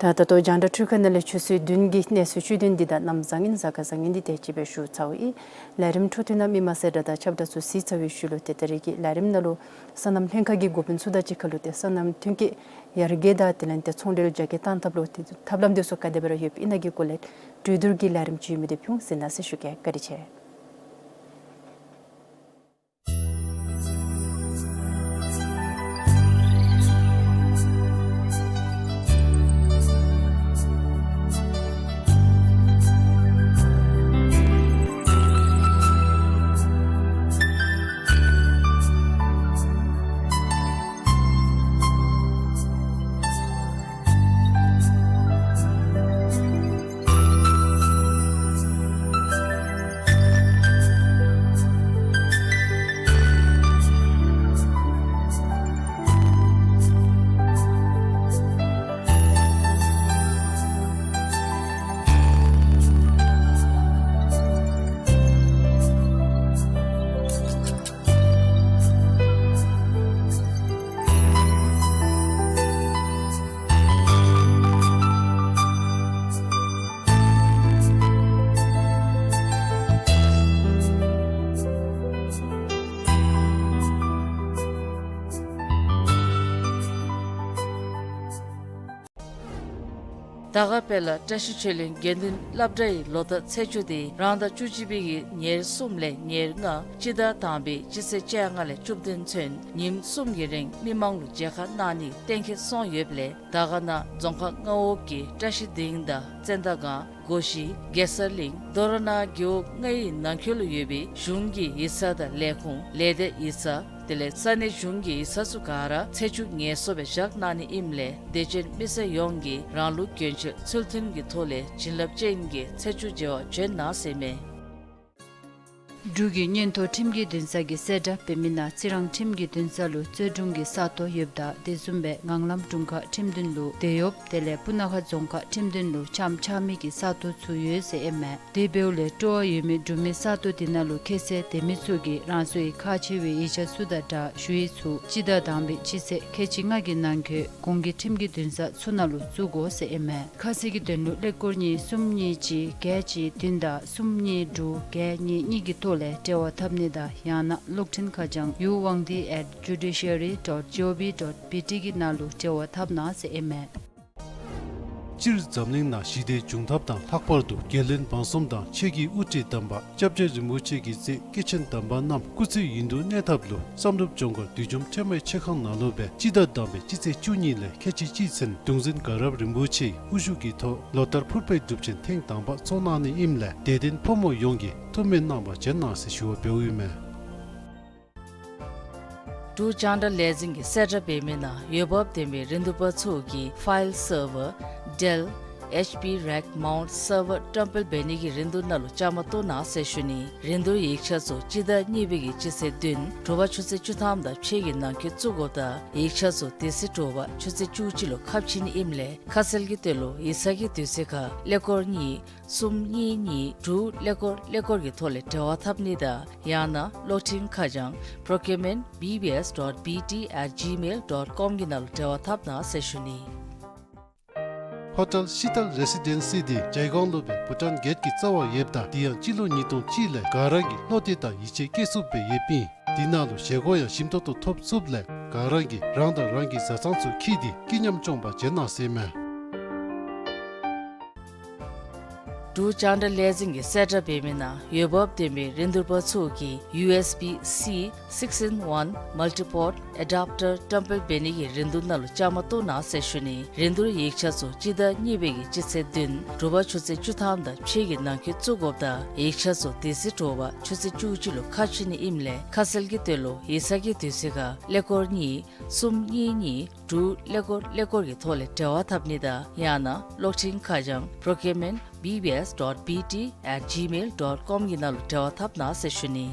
ད་ད་ལྟོ་རྒྱང་བསྒྲགས་འཕྲུལ་ཁང་ནང་ལས་ཆུ་ཚོད་བདུན་གྱི་གནས་ཚུལ་བཅུད་དོན་འདི་དང་གནམ་བཟང་ངན་གཟའ་སྐར་བཟང་ངན་འདི་དེ་ཅིག་སྦེ་ཞུ་ཚརཝ་ཨིན། ལས་རིམ་འཕྲོ་མཐུད་ནང་མི་མང་གསལ་བསྒྲགས་དང་ཁྱབ་བསྒྲགས་ཚུ་གཟིགས་ཚར་བའི་ཤུལ་ལུ་ཏེ་ད་རེས་ཀྱི་ལས་རིམ་ནང་ལུ་སོ་ནམ་ལྷན་ཁག་གི་འགོ་དཔོན་ཚུ་དང་གཅིག་ཁར་ལུ་ཏེ་སོ་ནམ་ཐོན་སྐྱེད་ཡར་རྒྱས་དང་དེ་ལས་ཏེ་ཚོང་འབྲེལ་རྒྱ་སྐྱེད་གཏང་ཐབས་ལུ་ཏེ་ཐབས་ལམ་འདི་ཚུ་ག་དེ་སྦེ་ར་ཡོདཔ་ཨིན་ན་གི་སྐོར་ལས་གྲོས་བསྡུར་གྱི་ལས་རིམ་ཅིག་ཡོད་མི་འདི་ཕུལ་ཟེར་ན་ཟེར་ཞུ་གེ། བཀའ་དྲིན་ཆེ། དར་དཀར་དཔལ་ལ་བཀྲ་ཤིས་ཆོས་གླིང་དགེ་འདུན་སློབ་གྲྭའི་ལོ་བསྟར་ཚེས་བཅུ་དེ་རང་ཟླ་བཅུ་གཅིག་པའི་གི་ཉེར་གསུམ་ལས་ཉེར་ལྔ་སྤྱི་ཟླ་དང་པའི་སྤྱི་ཚེས་བཅོ་ལྔ་ལས་བཅུ་བདུན་ཚུན་ཉིནམ་གསུམ་གྱི་རིང་མི་མང་ལུ་མཇལ་ཁ་གནང་ནི་གཏན་འཁེལ་སོང་ཡོདཔ་ལས་དར་དཀར་ན་རྫོང་ཁག་མངའ་འོག་གི་བཀྲ་ཤིས་སྡིངས་དང་བཙན་མདའ་སྒང་སྒོ་བཞི་གེ་སར་གླིང་མདོ་ར་ན་རྒེད་འོག་ལྔའི་ནང་འཁོད་ལུ་ཡོད་པའི་གཞུང་གི་ཡིག་ཚང་དང་ལས་ཁུངས་ལས་སྡེ་ཡིག་ཚང་དེ་ལས་ས་གནས་གཞུང་གི་ཡིག་ཚང་ཚུ་ག་ར་ཚེས་བཅུ་ངལ་གསོ་སྦེ་བཞག་གནང་ནི་ཨིནམ་ལས་དད་ཅན་མི་སེར་ཡོངས་ཀྱིས་རང་ལུགས་གྱོན་ཆས་ཚུལ་མཐུན་གྱི་ཐོག་ལས་བྱིན་རླབས་ཅན་གྱི་ཚེས་བཅུ་མཇལ་བར་བྱོན་གནང་ཟེར་མས། འབྲུག་གི་མངོན་མཐོ་ཁྲིམས་ཀྱི་འདུན་ས་གི་གསལ་བསྒྲགས་འབད་མི་ནང་རྩི་རང་ཁྲིམས་ཀྱི་འདུན་ས་ལུ་རྩོད་དྲུང་གི་ས་སྟོང་ཡོདཔ་ད་དེ་བཟུམ་སྦེ་ངང་ལམ་དྲུང་ཁག་ཁྲིམས་འདུན་ལུ་དེད་གཡོགཔ་དེ་ལས་སྤུ་ན་ཁ་རྫོང་ཁག་ཁྲིམས་འདུན་ལུ་འཆམ་འཆམ་མི་གི་ས་སྟོང་ཚུ་ཡོད་ཟེར་ཨིན་མས། དེ་འབདཝ་ལས་སྤྲོ་བ་ཡོད་མི་འབྲུག་མི་ས་སྟོང་དེ་ནང་ལུ་ཁྱད་ཚད་ལྡན་མི་ཚུ་གིས་རང་སོའི་ཁག་ཆེ་བའི་ཡིག་ཆ་ཚུ་དང་སྦྲགས་ཞུ་ཡིག་ཚུ་སྤྱི་ཟླ་དང་པའི་སྤྱི་ཚེས་ཁལ་གཅིག་ལྔ་གི་ནང་འཁོད་གོང་གི་ཁྲིམས་ཀྱི་འདུན་ས་ཚུ་ནང་ལུ་བཙུགས་དགོ་ཟེར་ཨིན་མས། ཁ་གསལ་གྱི་དོན་ལུ་ཀླད་ཀོར་གཉིས་གསུམ་གཉིས་གཅིག་བརྒྱད་གཅིག་བདུན་དང་གསུམ་གཉིས་དྲུག་བརྒྱད་གཉིས་གཉིས་ཀྱི་ཐོག་ལས་འབྲེལ་བ་འཐབ་ནི་དང་ཡང་ན་གློག་འཕྲིན་ཁ་བྱང་ཡུ་ཝང་ཏི་ཨེཊ་ཇུ་ཌི་ཤ་རི་ཌོཊ་ཇི་ཨོ་ཝི་ཌོཊ་བི་ཊི་གི་ནང་ལུ་འབྲེལ་བ་འཐབ་གནང་ཟེར་ཨིན་མས། སྤྱིར་འཛམ་གླིང་ནང་ཞི་བདེའི་འབྱུང་ཐབས་དང་ལྷག་པར་དུ་རྒྱལ་བློན་འབངས་གསུམ་དང་ཆོས་ཀྱི་དབུ་ཁྲིད་དམ་པ་སྐྱབས་རྗེ་རིན་པོ་ཆེ་གི་སྲས་སྐྱེས་ཆེན་དམ་པ་རྣམས་སྐུ་ཚེ་ཡུན་དུ་གནས་ཐབས་ལུ་བསམ་གྲུབ་ལྗོངས་མཁར་བདུད་འཇོམས་ཁྲོས་མའི་མཆོད་ཁང་ནང་ལུ་སྦེ་སྤྱི་ཟླ་དང་པའི་སྤྱི་ཚེས་བཅུ་གཉིས་ལས་ཁལ་གཅིག་གཅིག་ཚུན་གདུང་འཛིན་དགའ་རབ་རིན་པོ་ཆེའི་དབུ་བཞུགས་ཀྱི་ཐོག་ལོ་ལྟར་ཕུར་པའི་སྒྲུབ་ཆེན་ཐེངས་དང་པ་ཚོགས་གནང་ནི་ཨིནམ་ལས་དད་ལྡན་ཕོ་མོ་ཡོངས་ཀྱིས་ཐུགས་སྨོན་གནང་བར་བྱོན་གནང་ཟེར་ཞུ་བ་འབདཝ་ཨིན་མས། འབྲུག་རྒྱང་བསྒྲགས་ལས་འཛིན་གྱིས་གསལ་བསྒྲགས་འབད་མི་ནང་འོས་འབབ་ལྡན་པའི་རིན་བསྡུར་པ་ཚུ་གིས་ཕའིལ་སར་ཝར་ཌེལ་ཨེཆ་པི་རེཀ་མའུནཊ་སར་ཝར་བཀྲམ་སྤེལ་འབད་ནི་གི་རིན་བསྡུར་ནང་ལུ་བཅའ་མར་གཏོགས་གནང་ཟེར་ཞུ་ནི། རིན་བསྡུར་ཡིག་ཆ་ཚུ་སྤྱི་ཟླ་གཉིས་པའི་གི་སྤྱི་ཚེས་བདུན་དྲོ་པ་ཆུ་ཚོད་བཅུ་ཐམ་དང་ཕྱེད་ཀྱི་ནང་འཁོད་བཙུགས་དགོཔ་དང་ཡིག་ཆ་ཚུ་དེ་ཚེ་དྲོ་པ་ཆུ་ཚོད་བཅུ་གཅིག་ལུ་ཁ་ཕྱེ་ནི་ཨིནམ་ལས་ཁ་གསལ་གྱི་དོན་ལུ་ཡིག་ཚང་གི་དུས་ཚོད་ཁར་ཀླད་ཀོར་གཉིས་གསུམ་གཉིས་གཉིས་དྲུག་ཀླད་ཀོར་ཀླད་ཀོར་གྱི་ཐོག་ལས་འབྲེལ་བ་འཐབ་ནི་དང་ཡང་ན་གློག་འཕྲིན་ཁ་བྱང་procurement B B S dot B T at gmail dot com གི་ནང་ལུ་འབྲེལ་བ་འཐབ་གནང་ཟེར་ཞུ་ནི། ཧོ་ཊེལ་ཤི་ཏལ་རེ་སི་ཌེན་སི་འདི་ཇའི་གོང་ལུ་སྦེ་བྷུ་ཊཱན་གེཊ་ཀྱི་རྩ་བར་ཡོདཔ་ད་དེ་ཡང་སྤྱི་ལོ་ཉིས་སྟོང་གཅིག་ལས་ག་ར་གིས་བློ་གཏད་དང་ཡིད་ཆེས་བསྐྱེད་ཚུགསཔ་སྦེ་ཡོདཔ་ཨིན། དེ་ནང་ལུ་བཞེས་སྒོ་ཡང་ཞིམ་ཏོག་ཏོ་ཐོབ་ཚུགསཔ་ལས་ག་ར་གིས་རང་དང་རང་གི་བཟའ་ཚང་ཚུ་འཁྱིད་དེ་སྐྱིད་ཉམས་སྐྱོང་པར་བྱོན་གནང་ཟེར་མས། འབྲུག་རྒྱང་བསྒྲགས་ལས་འཛིན་གྱིས་གསལ་བསྒྲགས་འབད་མི་ནང་འོས་འབབ་ལྡན་པའི་རིན་བསྡུར་པ་ཚུ་གིས་ཡུ་ཨེསི་བི་སི་six in one multi-port adapter བཀྲམ་སྤེལ་འབད་ནི་གི་རིན་བསྡུར་ནང་ལུ་བཅའ་མར་གཏོགས་གནང་ཟེར་ཞུ་ནི། རིན་བསྡུར་ཡིག་ཆ་ཚུ་སྤྱི་ཟླ་གཉིས་པའི་གི་སྤྱི་ཚེས་བདུན་དྲོ་པ་ཆུ་ཚོད་བཅུ་ཐམ་དང་ཕྱེད་ཀྱི་ནང་འཁོད་བཙུགས་དགོཔ་དང་ཡིག་ཆ་ཚུ་དེ་ཚེ་དྲོ་པ་ཆུ་ཚོད་བཅུ་གཅིག་ལུ་ཁ་ཕྱེ་ནི་ཨིནམ་ལས་ཁ་གསལ་གྱི་དོན་ལུ་ཡིག་ཚང་གི་དུས་ཚོད་ཁར་ཀླད་ཀོར་གཉིས་གསུམ་གཉིས་གཉིས་དྲུག་ཀླད་ཀོར་ཀླད་ཀོར་གྱི་ཐོག་ལས་འབྲེལ་བ་འཐབ་ནི་དང་ཡང་ན་གློག་འཕྲིན་ཁ་བྱང་procurement B B S dot B T at gmail dot com གི་ནང་ལུ་འབྲེལ་བ་འཐབ་གནང་ཟེར་ཞུ་ནི།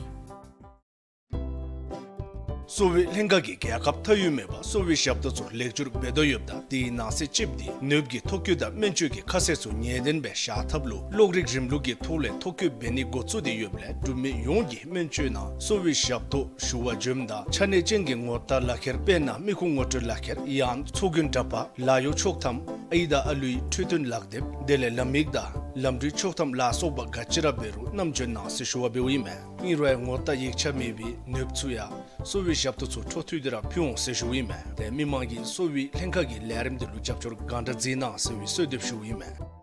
གསོ་བའི་ལྷན་ཁག་གིས་རྒྱལ་ཁབ་མཐའ་དབུས་མེད་པར་གསོ་བའི་ཞབས་ཏོག་ཚུ་ལེགས་བཅོས་འབད་དོ་ཡོདཔ་ད་དེའི་ནང་གསེས་ཅིག་འདི་ནདཔ་ཀྱི་ཐོ་བཀོད་དང་སྨན་བཅོས་ཀྱི་ཁ་གསལ་ཚུ་ངེས་བདེན་སྦེ་བཞག་ཐབས་ལུ་གློག་རིག་རིམ་ལུགས་ཀྱི་ཐོག་ལས་ཐོ་བཀོད་འབད་ནི་འགོ་བཙུགས་ཏེ་ཡོདཔ་ལས་འབྲུག་མི་ཡོངས་ཀྱིས་སྨན་བཅོས་ནང་གསོ་བའི་ཞབས་ཏོག་ཞུ་བར་འབྱོནམ་ད་ཆ་གནས་ཅན་གྱི་ངོ་རྟགས་ལག་ཁྱེར་དཔེར་ན་མི་ཁུངས་ངོ་སྤྲོད་ལག་ཁྱེར་ཡང་ཚོགས་རྒྱུན་འདྲ་པར་ལཱ་གཡོག་ཆོག་ཐམ་ཨའི་དང་ཨ་ལུའི་འཕྲོད་བསྟེན་ལག་དེབ་དེ་ལས་ལམ་ཡིག་དང་ལམ་འགྲུལ་ཆོག་ཐམ་ལ་སོགས་པ་ག་ཅི་ར་འབད་རུང་བསྣམས་འབྱོན་གནང་ཟེར་ཞུ་བ་འབདཝ་ཨིན་མས། ཨིན་རུང་ཡང་ངོ་རྟགས་ཡིག་ཆ་མེད་པའི་ནདཔ་ཚུ་ཡང་གསོ་བའི་ཞབས་ཏོག་ཚུ་འཕྲོ་མཐུད་དེ་ར་ཕུལ་འོང་ཟེར་ཞུཝ་ཨིན་མས། ཏེ་མི་མང་གིས་གསོ་བའི་ལྷན་ཁག་གི་ལས་རིམ་འདི་ལུ་རྒྱབ་སྐྱོར་གང་དྲག་མཛད་གནང་ཟེར་བའི་གསོལ་འདེབས་ཞུཝ་ཨིན་མས།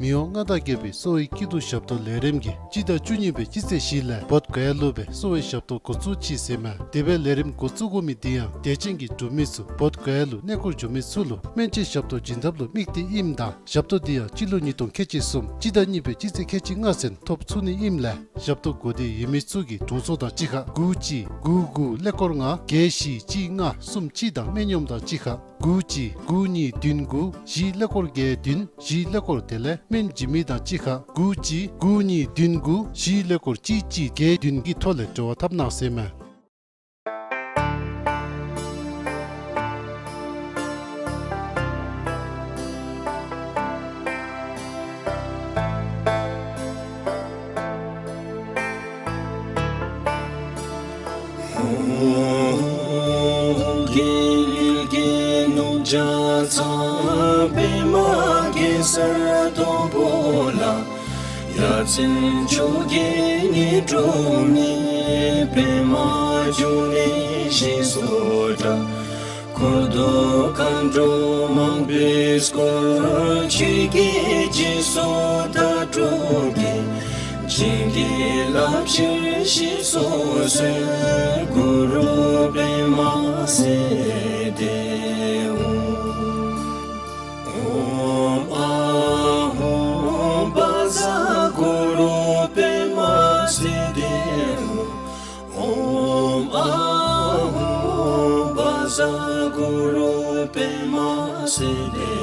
མི་དབང་མངའ་བདག་རྒྱལ་པོའི་གསོ་བའི་སྐྱིད་སྡུག་ཞབས་ཏོག་ལས་རིམ་གྱིས་སྤྱི་ཟླ་བཅུ་གཉིས་པའི་སྤྱི་ཚེས་བཞི་ལས་བོདྷ་ག་ཡ་ལུ་སྦེ་གསོ་བའི་ཞབས་ཏོག་འགོ་བཙུགས་ཅི་ཟེར་མས། དེ་སྦེ་ལས་རིམ་འགོ་བཙུགས་དགོ་མི་འདི་ཡང་དད་ཅན་གྱི་འབྲུག་མི་ཚུ་བོདྷ་ག་ཡ་ལུ་གནས་སྐོར་འགྱོ་མི་ཚུ་ལུ་སྨན་བཅོས་ཞབས་ཏོག་བྱིན་ཐབས་ལུ་དམིགས་ཏེ་ཨིནམ་ད་ཞབས་ཏོག་འདི་ཡང་སྤྱི་ལོ་ཉིས་སྟོང་ཁལ་གཅིག་གསུམ་སྤྱི་ཟླ་གཉིས་པའི་སྤྱི་ཚེས་ཁལ་གཅིག་ལྔ་ཚུན་ཐོབ་ཚུགས་ནི་ཨིནམ་ལས་ཞབས་ཏོག་དགོས་འདོད་ཡོད་མི་ཚུ་གིས་དྲུང་འཚོ་དང་གཅིག་ཁར་དགུ་གཅིག་དགུ་དགུ་ཀླད་ཀོར་ལྔ་བརྒྱད་བཞི་གཅིག་ལྔ་གསུམ་གཅིག་དང་སྨན་གཡོགམ་དང་གཅིག་ཁར་དགུ་གཅིག་དགུ་གཉིས་བདུན་དགུ་བཞི་ཀླད་ཀོར་བརྒྱད་བདུན་བཞི་ཀླད་ཀོར་དེ་ལས་སྨན་བྱིན་མི་དང་གཅིག་ཁར་དགུ་གཅིག་དགུ་གཉིས་བདུན་དགུ་བཞི་ཀླད་ཀོར་གཅིག་གཅིག་བརྒྱད་བདུན་གྱི་ཐོག་ལས་འབྲེལ་བ་འཐབ་གནང་ཟེར་མས། རྒྱལ་ཡུལ་གྱི་ནུབ་བྱང་ཚང་པདྨ་གེ་སར་སྡོང་པོ་ལ། ཡ་མཚན་མཆོག་གི་ཉི་སྒྲོན་མེ། པདྨ་འབྱུང་གནས་ཞེས་སུ་གྲགས། འཁོར་དུ་མཁའ་འགྲོ་མང་པོས་བསྐོར། ཆོས་ཀྱི་རྗེས་སུ་ད་སྒྲུབ་ཀྱི། བྱིན་གྱིས་བརླབ་ཕྱིར་གཤེགས་སུ་གསོལ། གུ་རུ་པདྨ་སིདྡྷི་ཧཱུྃ། ཨོཾ་ཨཱཿཧཱུྃ་བཛྲ་གུ་རུ་པདྨ་སིདྡྷི་ཧཱུྃ། ཨོཾ་ཨཱཿཧཱུྃ་བཛྲ་གུ་རུ་པདྨ་སིདྡྷི་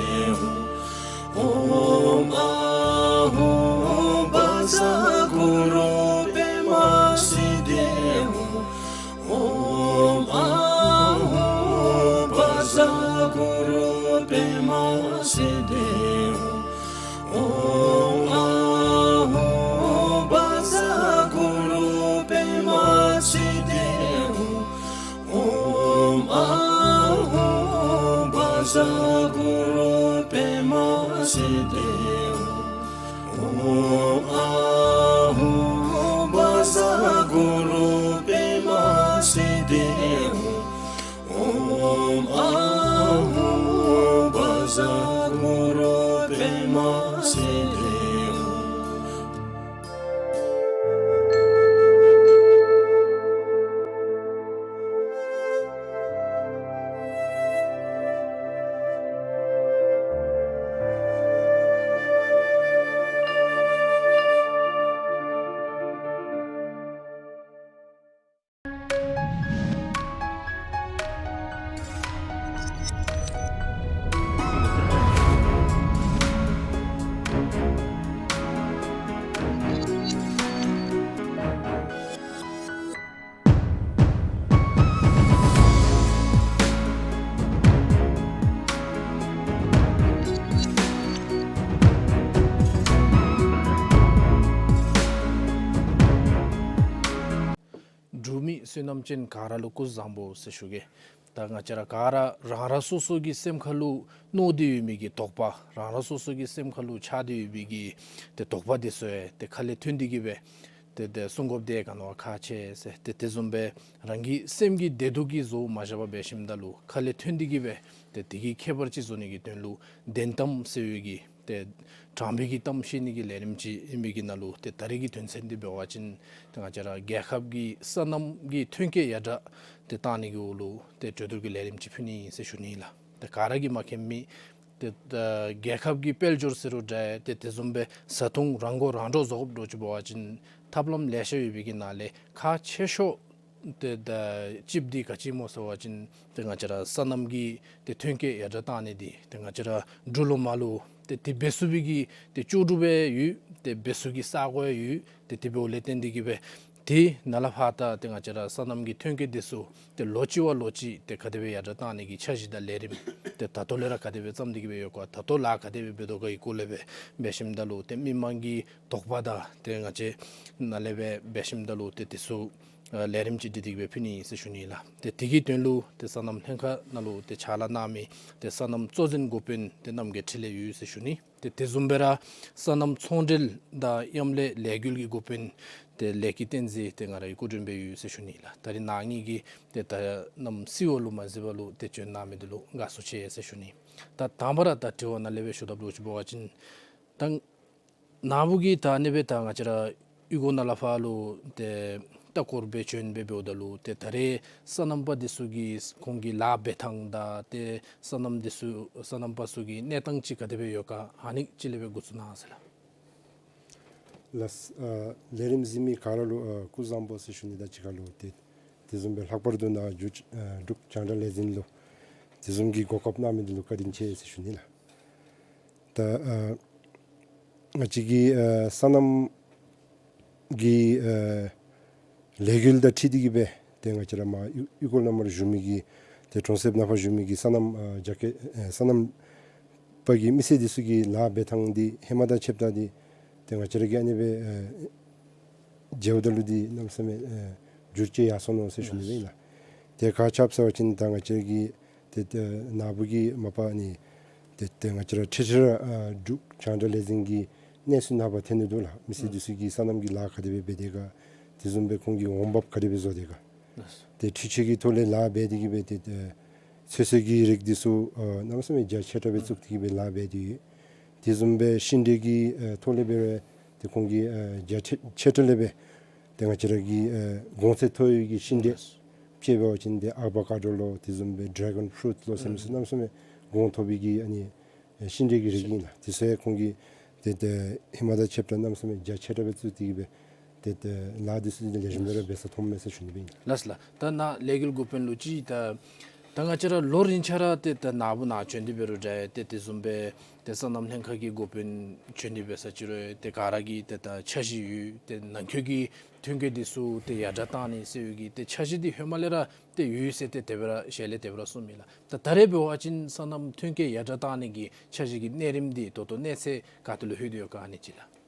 ཧཱུྃ། ཨོཾ་ཨཱཿཧཱུྃ་བཛྲ་གུ་རུ་པདྨ་སིདྡྷི་ཧཱུྃ། ཨོཾ་ཨཱཿཧཱུྃ་བཛྲ་གུ་རུ་པདྨ་སིདྡྷི་ཧཱུྃ། ཨོཾ་ཨཱཿཧཱུྃ་བཛྲ་གུ་རུ་པདྨ་སིདྡྷི་ཧཱུྃ། ཨོཾ་ཨཱཿཧཱུྃ་བཛྲ་གུ་རུ་པདྨ་སིདྡྷི་ཧཱུྃ། ཨོཾ་ཨཱཿཧཱུྃ་བཛྲ་གུ་རུ་པདྨ་སིདྡྷི་ཧཱུྃ། ཨོཾ་ཨཱཿཧཱུྃ་བཛྲ་གུ་རུ་པདྨ་སིདྡྷི་ཧཱུྃ། འབྲུག་མི་བསོད་ནམས་ཅན་ག་ར་ལུ་སྐུ་གཟུགས་བཟང་པོ་ཟེར་ཞུ་གེ། ད་ང་བཅས་ར་ག་ར་རང་རང་སོ་སོ་གི་སེམས་ཁ་ལུ་མནོ་སྟེ་ཡོད་མི་གི་དོགས་པ་རང་རང་སོ་སོ་གི་སེམས་ཁ་ལུ་ཆགས་ཏེ་ཡོད་མི་གི་ཏེ་དོགས་པ་འདི་ཚུ་ཡང་ཏེ་ཁ་ལས་ཐོན་ཏེ་གི་སྦེ་ཏེ་ཏེ་གསུང་དགོཔ་འདི་ག་ནི་བ་ཁག་ཆེ་ཟེར་ཏེ་དེ་བཟུམ་སྦེ་རང་གི་སེམས་ཀྱི་བདེ་སྡུག་གི་བཟོ་མ་བཞག་པར་འབད་ཞིནམ་ད་ལུ་ཁ་ལས་ཐོན་ཏེ་གི་སྦེ་ཏེ་དེ་གི་ཁྱད་པར་ཅིག་བཟོ་ནི་གི་དོན་ལུ་བདེན་གཏམ་ཟེར་བའི་གི་ཏེ་དྲང་པའི་གི་གཏམ་བཤད་ནི་གི་ལས་རིམ་ཅིག་ཨིན་པའི་གི་ནང་ལུ་ཏེ་ད་རེས་ཀྱི་དོན་ཚན་འདི་འབད་བ་ཅིན་ཏེ་ང་བཅས་ར་རྒྱལ་ཁབ་ཀྱི་སོ་ནམ་གྱི་ཐོན་སྐྱེད་ཡར་དྲག་ཏེ་བཏང་ནི་གི་འོག་ལུ་ཏེ་གྲོས་བསྡུར་གྱི་ལས་རིམ་ཅིག་ཕུལ་ནི་ཨིན་ཟེར་ཞུ་ནི་ཨིན་ལགས། ཏེ་ག་ར་གིས་མ་མཁྱེན་མི་ཏེ་ད་རྒྱལ་ཁབ་ཀྱི་དཔལ་འབྱོར་ཟེར་རུང་འདྲ་ཏེ་དེ་བཟུམ་སྦེ་བཟའ་འཐུང་རང་མགོ་རང་འདྲོངས་བཟོ་དགོཔ་འདྲཝ་ཅིག་འབད་བ་ཅིན་ཐབས་ལམ་ལེ་ཤ་ཡོད་པའི་གི་ནང་ལས་ཁག་ཆེ་ཤོས་ཏེ་ད་ཅིག་འདི་ག་ཅི་སྨོ་ཟེར་བ་ཅིན་ཏེ་ང་བཅས་ར་སོ་ནམ་གྱི་ཏེ་ཐོན་སྐྱེད་ཡར་དྲག་བཏང་ནི་འདི་ཏེ་ང་བཅས་ར་འབྲུག་ལུ་མར་ལུ་ཏེ་དེ་འབད་ཚུགས་པའི་གི་ཏེ་ལྕོགས་གྲུབ་ཡང་ཡོད། ཏེ་འབད་ཚུགས་ཀྱི་ས་གོ་ཡང་ཡོད། ཏེ་དེ་འབདཝ་ལས་བརྟེན་ཏེ་གི་སྦེ་ དེ་ནཱ་ལས་ཕར་ད་ཏེ་ང་བཅས་ར་སོ་ནམ་གྱི་ཐོན་སྐྱེད་འདི་ཚུ་ཏེ་ལོ་གཅིག་བ་ལོ་གཅིག་ཏེ་ག་དེ་སྦེ་ཡར་དྲག་བཏང་ནི་གི་འཆར་གཞི་དང་ལས་རིམ་ཏེ་ད་ལྟོ་ལས་ར་ག་དེ་སྦེ་བརྩམས་ཏེ་གི་སྦེ་ཡོད་ག། ད་ལྟོ་ལཱ་ག་དེ་སྦེ་འབད་དོ་ག་གི་སྐོར་ལས་སྦེ་འབད་ཞིནམ་ད་ལུ་ཏེ་མི་མང་གི་དོགས་པ་དང་ཏེ་ང་བཅས་ནཱ་ལས་སྦེ་འབད་ཞིནམ་ད་ལུ་ཏེ་དེ་ཚུ་ཨ་ལས་རིམ་ཅིག་སྒྲིག་སྟེ་གི་སྦེ་ཕུལ་ནི་ཨིན་ཟེར་ཞུ་ནི་ལགས། ཏེ་དེ་གི་དོན་ལུ་ཏེ་སོ་ནམ་ལྷན་ཁག་ནང་ལུ་ཏེ་ཕྱག་ལཱ་གནང་མི་ཏེ་སོ་ནམ་གཙོ་འཛིན་འགོ་དཔོན་ཏེ་རྣམ་རྒྱལ་འཕྲིན་ལས་ཡོད་ཟེར་ཞུ་ནི། ཏེ་དེ་བཟུམ་སྦེ་ར་སོ་ནམ་ཚོང་འབྲེལ་དང་མཉམ་ལས་ལས་འགུལ་གྱི་འགོ་དཔོན་ཏེ་ལས་ཀྱི་བསྟན་འཛིན་ཏེ་ང་རའི་སྐུ་མགྲོན་སྦེ་ཡོད་ཟེར་ཞུ་ནི་ལགས། ད་རིས་ནཱ་གཉིས་ཀྱིས་ཏེ་ད་ནམ་སི་འོ་ལུ་མ་གཟིགས་པ་ལུ་ཏེ་བྱོན་གནང་མི་འདི་ལུ་དགའ་བསུ་ཆེ་ཟེར་ཞུ་ནི། ད་དང་པ་ར་ད་དྲི་བ་ནཱ་ལས་སྦེ་ཞུ་དགོཔ་ལུ་ཅིག་འབད་བ་ཅིན་ད་ནཱ་བུ་གིས་ད་ཨ་ནི་སྦེ་ད་ང་བཅས་ར་གཡུས་སྒོ་ནང་ལས་ཕར་ལུ་ཏེ་ལྟ་སྐོར་སྦེ་བྱོན་སྦེ་འབདཝ་ད་ལུ་ཏེ་ད་རེས་སོ་ནམ་པ་འདི་ཚུ་གིས་ཁོང་གི་ལཱ་འབད་ཐངས་དང་ཏེ་སོ་ནམ་འདི་ཚུ་སོ་ནམ་པ་ཚུ་གི་གནས་སྟངས་ཅིག་ག་དེ་སྦེ་ཡོད་ག་ཨ་ནི་ཅིག་ལས་སྦེ་འགོ་བཙུགས་གནང་ཟེར་ལགས། ལགས། ཨ་ལས་རིམ་གཟིགས་མི་ག་ར་ལུ་ཨ་སྐུ་གཟུགས་བཟང་པོ་ཟེར་ཞུ་ནི་དང་གཅིག་ཁར་ལུ་ཏེ་དེ་བཟུམ་སྦེ་ལྷག་པར་དུ་ནཱ་འབྲུག་ཨ་འབྲུག་རྒྱང་བསྒྲགས་ལས་འཛིན་ལུ་དེ་བཟུམ་གྱི་གོ་སྐབས་གནང་མི་འདི་ལུ་བཀའ་དྲིན་ཆེ་ཟེར་ཞུ་ནི་ལགས། ད་ཨ་ང་བཅས་ཀྱི་ཨ་སོ་ནམ་གྱི་ཨ་ལས་འགུལ་དང་འཁྲིལ་ཏེ་གི་སྦེ་ཏེ་ང་བཅས་ར་མར་གཡུས་གཡུས་སྒོ་ནང་མར་བཞུགས་མི་གི་ཏེ་གྲོང་གསེབ་ནང་ཕར་བཞུགས་མི་གི་སོ་ནམ་ཨ་རྒྱ་སྐྱེད་ཨ་སོ་ནམ་པ་གི་མི་སེར་འདི་ཚུ་གི་ལཱ་འབད་ཐངས་འདི་ཧེ་མ་དང་ཕྱདཔ་ད་འདི་ཏེ་ང་བཅས་ར་གིས་ཨ་ནི་སྦེ་ཨ་མཇལཝ་ད་ལུ་འདི་གནམ་མེད་ས་མེད་ཨ་འགྱུར་བཅོས་ཡར་སོང་ནུག་ཟེར་ཞུ་ནི་ཨིན་ལགས། ཏེ་ག་ཅི་སྦེ་ཟེར་བ་ཅིན་ད་ང་བཅས་ཀྱི་ཏེ་ཏེ་ནཱ་བུ་གིས་མ་པ་ཨ་ནི་ཏེ་ཏེ་ང་བཅས་ར་ཁྲི་ཁྲི་ར་ཨ་འབྲུག་རྒྱང་བསྒྲགས་ལས་འཛིན་གྱི་གནས་ཚུལ་ནང་ཕར་ཐོན་ནི་འདུག་ལགས། མི་སེར་འདི་ཚུ་གིས་སོ་ནམ་གྱི་ལཱ་ག་དེ་སྦེ་འབད་དེས་ག། དེ་བཟུམ་སྦེ་ཁོང་གིས་འོང་འབབ་ག་དེ་སྦེ་བཟོ་དེས་ག། ཏེ་འཕྲུལ་ཆས་ཀྱི་ཐོག་ལས་ལཱ་འབད་དེ་གི་སྦེ་ཏེ་ཏེ་ཚོད་བསྲེ་གི་རིགས་འདི་ཚུ་ཨ་གནམ་མེད་ས་མེད་རྒྱ་ཆེ་དྲགས་སྦེ་བཙུགས་ཏེ་གི་སྦེ་ལཱ་འབད་དེ་ཡོད། དེ་བཟུམ་སྦེ་ཤིང་འབྲས་ཀྱི་ཨ་ཐོག་ལས་འབད་རུང་ཏེ་ཁོང་གིས་ཨ་རྒྱ་ཆེ་ཆེ་དྲགས་ལས་སྦེ་ཏེ་ང་བཅས་ར་གི་ཨ་གོང་ཚད་མཐོ་བའི་གི་ཤིང་འབྲས་ལགས། དཔྱེ་འབད་བ་ཅིན་ཏེ་ཨ་བ་ཀ་ཌོ་ལོ་དེ་བཟུམ་སྦེ་ཌེ་གཱོན་ཕུ་རུཊ་ལོ་ཟེར་མི་ཚུ་གནམ་མེད་ས་མེད་གོང་མཐོ་བའི་གི་ཨ་ནི་ཨེ་ཤིང་འབྲས་ཀྱི་རིགས་ཨིན་ལགས། དེ་ཚུ་ཡང་ཁོང་གིས་ཏེ་ཏེ་ཧེ་མ་དང་ཕྱདཔ་ད་གནམ་མེད་ས་མེད་རྒྱ་ཆེ་དྲགས་སྦེ་བཙུགས་ཏེ་གི་སྦེ་ཏེ་ཏེ་ལཱ་འདི་ཚུ་ཏེ་ལེགས་ཤོམ་སྦེ་ར་འབད་ས་མཐོངམ་མས་ཟེར་ཞུ་ནི་སྦེ་ཨིན་ལགས། ལགས་ལགས། ད་ནཱ་ལས་འགུལ་འགོ་དཔོན་ལུ་ཅིག་ད་ད་ང་བཅས་ར་ལོ་རིམ་ཆ་ར་ཏེ་ད་ནཱ་བུ་ནཱ་བྱོན་ཏེ་འབད་རུང་འདྲ་ཏེ་དེ་བཟུམ་སྦེ་ཏེ་སོ་ནམ་ལྷན་ཁག་གི་འགོ་དཔོན་བྱོན་ཏེ་འབད་ས་ཅིག་རུང་ཏེ་ག་ར་གི་ཏེ་ད་འཆར་གཞི་ཡོད། ཏེ་ནང་འཁོད་ཀྱི་ཐོན་སྐྱེད་འདི་ཚུ་ཏེ་ཡར་དྲགས་བཏང་ནི་ཟེར་བའི་གི་ཏེ་འཆར་གཞི་འདི་ཧེ་མ་ལས་ར་ཏེ་ཡོད་ཟེར་ཏེ་དེ་སྦེ་ར་ཞལ་ལས་དེ་སྦེ་ར་གསུངས་མི་ལགས། ད་ད་རེས་འབད་བ་ཅིན་སོ་ནམ་ཐོན་སྐྱེད་ཡར་དྲགས་བཏང་ནི་གི་འཆར་གཞི་གི་གནས་རིམ་འདི་ད་ལྟོ་གནས་ཚད་ག་ཏེ་ལུ་ལྷོད་དེ་ཡོད་ག་ཨ་ནི་ཅིག་ལགས།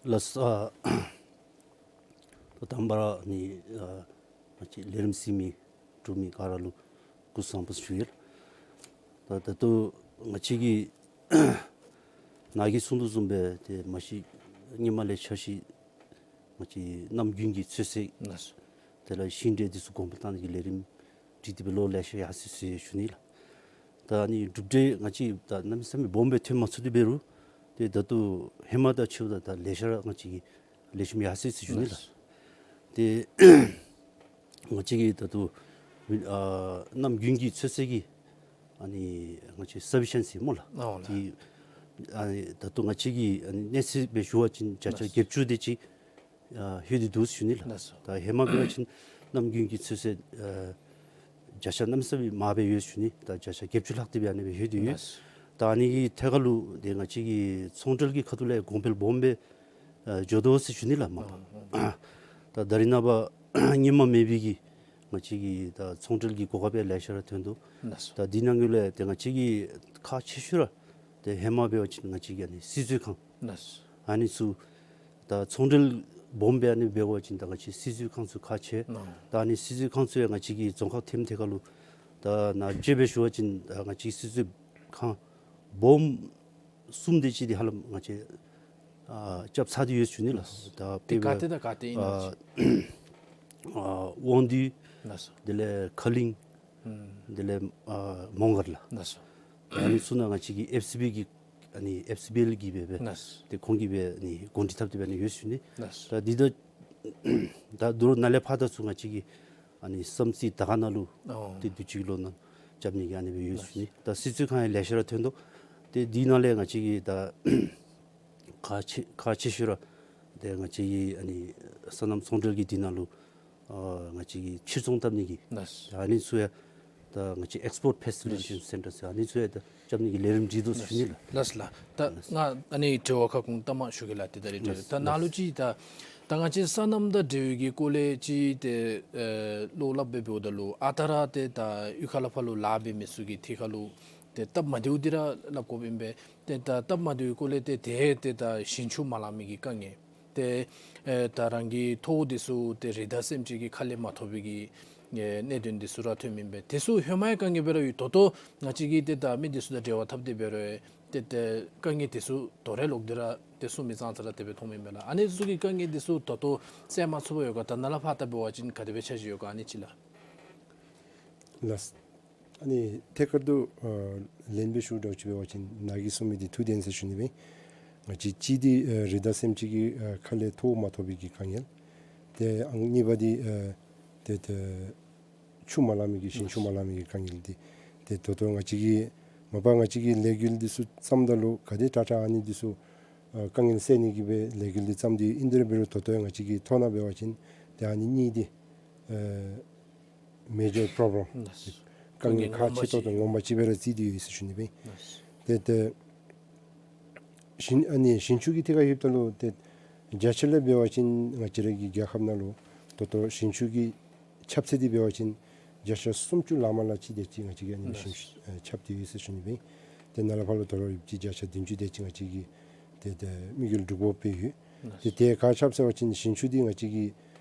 ལགས། ཨ་ད་དང་པ་ར་ནི་ཨ་ང་བཅས་ལས་རིམ་གཟིགས་མི་གྲུབ་མི་ག་ར་ལུ་སྐུ་གཟུགས་བཟང་པོ་ཟེར་ཞུ་ཡི་ལགས། ད་ད་ལྟོ་ང་བཅས་ཀྱིས་ནཱ་གིས་གསུང་དོ་བཟུམ་སྦེ་ཏེ་མ་གཞི་སྔོན་མ་ལས་འཆར་གཞི་ང་བཅས་གནམ་དགུན་གྱི་ཚོད་བསྲེ་ལགས། དེ་ལས་ཤིང་འབྲས་འདི་ཚུ་གོང་འཕེལ་བཏང་ནི་གི་ལས་རིམ་སྒྲིག་སྟེ་སྦེ་ལོ་ལེ་ཤ་ཡར་སོ་ཡི་ཟེར་ཞུ་ནི་ལགས། ད་ཨ་ནི་གྲུབ་འབྲས་ང་བཅས་ད་གནམ་མེད་ས་མེད་སྦོམ་སྦེ་ཐོན་མ་ཚུགས་ཏེ་འབད་རུང་ཏེ་ད་ལྟོ་ཧེ་མ་དང་ཕྱདཔ་ད་ད་ལེ་ཤ་ར་ང་བཅས་ཀྱིས་ལེགས་ཤོམ་ཡར་སོ་ཡི་ཟེར་ཞུ་ནི་ལགས། ཏེ་ང་བཅས་ཀྱིས་ད་ལྟོ་ཨ་གནམ་དགུན་གྱི་ཚོད་བསྲེ་གི་ཨ་ནི་ང་བཅས་སབ་ཕི་ཤན་སི་སྨོ་ལགས། ཨོ་ལགས། ཏེ་ཨ་ནི་ད་ལྟོ་ང་བཅས་ཀྱི་ཨ་ནི་གནས་ཚད་སྦེ་ཞུ་བ་ཅིན་བརྒྱ་ཆ་ལགས། བརྒྱད་ཅུ་དེ་ཅིག་ཨ་ལྷོད་དེ་འདུག་ཟེར་ཞུ་ནི་ལགས། ལགས་སོ། ད་ཧེ་མ་འབད་བ་ཅིན་གནམ་དགུན་གྱི་ཚོད་བསྲེ་ཨ་བརྒྱ་ཆ་གནམ་མེད་ས་མེད་མར་སྦེ་ཡོད་ཟེར་ཞུ་ནི། ད་བརྒྱ་ཆ་བརྒྱད་ཅུ་ལྷག་སྟེ་སྦེ་ཨ་ནི་སྦེ་ལྷོད་དེ་ཡོད། ལགས་སོ། ད་ཨ་ནི་གི་ཐད་ཁར་ལུ་ཏེ་ང་བཅས་ཀྱི་ཚོང་འབྲེལ་གྱི་ཁ་ཐུག་ལས་གོང་འཕེལ་སྦོམ་སྦེ་ཨ་འགྱོ་དོ་ཟེར་ཞུ་ནི་ལགས་མ་པ། ཨ་ཨ། ད་ད་རེས་ནངས་པ་སྔོན་མ་མེད་པའི་གི་ང་བཅས་ཀྱི་ད་ཚོང་འབྲེལ་གྱི་གོ་སྐབས་ཡང་ལེ་ཤ་ར་ཐོན་དོ། ལགས་སོ། ད་འདི་ནང་གི་ལས་ཏེ་ང་བཅས་ཀྱི་ཁག་ཆེ་ཤོས་ར་ཏེ་ཧེ་མ་འབད་བ་ཅིན་ང་བཅས་ཀྱི་ཨ་ནི་སིལ་ཚོད་ཁང་། ལགས་སོ། ཨ་ནི་ཚུ་ད་ཚོང་འབྲེལ་སྦོམ་སྦེ་ཨ་ནི་འབད་བ་ཅིན་ད་ང་བཅས་སིལ་ཚོད་ཁང་ཚུ་ཁག་ཆེ། ཨ་ད་ཨ་ནི་སིལ་ཚོད་ཁང་ཚུ་ཡང་ང་བཅས་ཀྱི་རྫོང་ཁག་ཐེམ་ཐད་ཁར་ལུ་ད་ནཱ་དཔྱེ་སྦེ་ཞུ་བ་ཅིན་ད་ང་བཅས་སིལ་ཚོད་ཁང་སྦོམ་གསུམ་དེ་ཅིག་འདི་ཧ་ལམ་ང་བཅས་ཨ་རྐྱབ་ཚར་ཏེ་ཡོད་ཟེར་ཞུ་ནི་ལགས། ད་དེ་དཔེ་ག་ཏེ་དང་ག་ཏེ་ཨིན་ན་ཨ་ཅིག་ཨ་དབང་འདུས། ལགས་སོ། དེ་ལས་ཁ་གླིང་། ཨུམ། དེ་ལས་ཨ་མོང་སྒར་ལགས། ལགས་སོ། ཨ་ནི་ཚུ་ནང་ང་བཅས་ཀྱི་ཨེཕ་སི་བི་གི་ཨ་ནི་ཨེཕ་སི་བི་ཨེལ་གྱིས་སྦེ་སྦེ་ལགས་སོ། ཏེ་ཁོང་གིས་སྦེ་ཨ་ནི་གོ་སྒྲིག་འཐབ་སྟེ་སྦེ་ཨ་ནི་ཡོད་ཟེར་ཞུ་ནི། ལགས་སོ། ད་འདི་ད་ད་དོ་རུང་ནཱ་ལས་ཕར་ད་ཚུར་ང་བཅས་ཀྱི་ཨ་ནི་བསམ་རྩེ་དར་དཀར་ནང་ལུ་ཨོ་ཏེ་དུས་ཅི་ལོ་ནང་རྐྱབ་ནི་གི་ཨ་ནི་སྦེ་ཡོད་ཟེར་ཞུ་ནི། ད་སིལ་ཚོད་ཁང་ཡང་ལེ་ཤ་ར་ཐོན་དོ། ཏེ་འདི་ནང་ལས་ང་བཅས་ཀྱི་ད་ཁག་ཆེ་ཁག་ཆེ་ཤོས་ར་ཏེ་ང་བཅས་ཀྱི་ཨ་ནི་སོ་ནམ་ཚོང་འབྲེལ་གྱི་འདི་ནང་ལུ་ཨ་ང་བཅས་ཀྱི་ཕྱིར་ཚོང་བཏབ་ནི་གི་ལགས་སོ། ཨ་ནི་ཚུ་ཡང་ ད་ང་བཅས་ཨེགསི་པོརཊ་ཕེ་སི་ལི་ཊེ་ཤན་སེན་ཊར་ཟེར་ཨ་ནི་ཚུ་ཡང་ད་རྐྱབ་ནི་གི་ལས་རིམ་སྒྲིག་དོ་ཟེར་ཞུ་ནི་ལགས། ལགས་ལགས། ད་ང་ཨ་ནི་དྲི་བ་ཁ་སྐོང་ལྟ་མ་ཞུ་གེ་ལགས། དེ་ད་རིས་དྲི་བ་ལགས། ད་ནཱ་ལུ་ཅིག་ད་ད་ང་བཅས་སོ་ནམ་དང་འབྲེལ་བའི་གི་སྐོར་ལས་ཅིག་ཏེ་ཨེ་བློ་སླབ་སྦེ་འབདཝ་ད་ལུ་ཨ་རྟག་ར་ཏེ་ད་གཡུས་ཁ་ལས་ཕར་ལུ་ལཱ་འབད་མི་ཚུ་གི་ཐད་ཁ་ལུ་ཏེ་སྟབས་མ་བདེཝ་འདི་ར་སླབ་དགོཔ་ཨིན་པས། ཏེ་ད་སྟབས་མ་བདེཝ་གི་སྐོར་ལས་ཏེ་ཏེ་ཏེ་ད་ཞིང་ཆུ་མ་ལང་མི་གི་དཀའ་ངལ། ཏེ་ཨེ་ད་རང་གི་ཐོ་འདི་ཚུ་ཏེ་རི་དྭགས་སེམས་ཅན་གྱིས་ཁ་ལས་མ་ཐོབ་པའི་གི་ཨེ་གནད་དོན་འདི་ཚུ་ར་ཐོནམ་ཨིན་པས། དེ་ཚུ་ཧེ་མ་ཡང་དཀའ་ངལ་འབད་ར་ཡོད། ད་ལྟོ་ང་བཅས་ཀྱིས་ཏེ་ད་མི་འདི་ཚུ་དང་འབྲེལ་བ་འཐབ་སྟེ་འབད་རུང་ཏེ་ཏེ་དཀའ་ངལ་འདི་ཚུ་དོ་རུང་ལོག་སྟེ་ར་ཏེ་སོང་མི་ཙང་ཙ་ར་དེ་སྦེ་མཐོངམ་ཨིན་པས་ལགས། ཨ་ནི་ཚུ་གི་དཀའ་ངལ་འདི་ཚུ་ད་ལྟོ་སེལ་མ་ཚུགས་པར་ཡོད་ག། ད་ནཱ་ལས་ཕར་ད་འབད་བ་ཅིན་ག་དེ་སྦེ་འཆར་གཞི་ཡོད་ག། ཨ་ནི་ཅིག་ལགས། ལགས། ཨ་ནི་ཐད་ཀར་དུ་ཨ་ལན་སྦེ་ཞུ་དགོཔ་ཅིག་འབད་བ་ཅིན་ནཱ་གིས་གསུངས་མི་འདི་ཐུགས་བདེན་ཟེར་ཞུ་ནི་སྦེ། ང་བཅས་གཅིག་འདི་ཨ་རི་དྭགས་སེམས་ཅན་གྱི་ཨ་ཁ་ལས་ཐོ་མ་ཐོབ་པའི་གི་དཀའ་ངལ། ཏེ་ཨང་གཉིས་པ་འདི་ཨ་ཏེ་ཏེ་ཆུ་མ་ལང་མི་གི་ཞིང་ཆུ་མ་ལང་མི་གི་དཀའ་ངལ་འདི། ཏེ་ད་ལྟོ་ང་བཅས་ཀྱིས་མ་པ་ང་བཅས་ཀྱིས་ལས་འགུལ་འདི་ཚུ་བརྩམ་ད་ལུ་ག་དེ་དྲག་དྲག་ཨ་ནི་འདི་ཚུ་ཨ་དཀའ་ངལ་སེལ་ནི་གི་སྦེ་ལས་འགུལ་འདི་བརྩམས་ཏེ་ཨིན། དེ་ར་འབད་རུང་ད་ལྟོ་ཡང་ང་བཅས་ཀྱི་ཐོ་ནང་འབད་བ་ཅིན་ཏེ་ཨ་ནི་གཉིས་འདི་ཨ་མེ་ཇར་པོརོབ་ལེམ་ལགས། དཀའ་ངལ་ཁག་ཆེ་ཏོག་ཏོ་ངོ་མ་ཅིག་སྦེ་ར་བརྩི་སྟེ་ཡོད་ཟེར་ཞུ་ནི་སྦེ། ལགས། ཏེ་ཏེ་ཞིང་ཨ་ནི་ཞིང་ཆུ་གི་ཐད་ཁར་ལྷོདཔ་ད་ལུ་ཏེ་བརྒྱ་ཆ་ལས་འབད་བ་ཅིན་ང་བཅས་ར་གི་རྒྱལ་ཁབ་ནང་ལུ་ད་ལྟོ་ཞིང་ཆུ་གི་ཁྱབ་ཚད་འདི་འབད་བ་ཅིན་བརྒྱ་ཆ་སུམ་ཅུ་ལང་མ་ལང་ཅིག་དེ་ཅིག་ང་བཅས་ཀྱི་ཨ་ནི་ཞིང་ཆུ་ཨ་ཁྱབ་སྟེ་ཡོད་ཟེར་ཞུ་ནི་སྦེ། ཏེ་ནཱ་ལས་ཕར་ལུ་ད་རུང་ཡོདཔ་ཅིག་བརྒྱ་ཆ་བདུན་ཅུ་དེ་ཅིག་ང་བཅས་ཀྱིས་ཏེ་ཏེ་དམིགས་ཡུལ་སྒྲུབ་དགོཔ་སྦེ་ཡོད། ཏེ་དེ་ག་ཁྱབ་ཟེར་བ་ཅིན་ཞིང་ཆུ་འདི་ང་བཅས་ཀྱིས་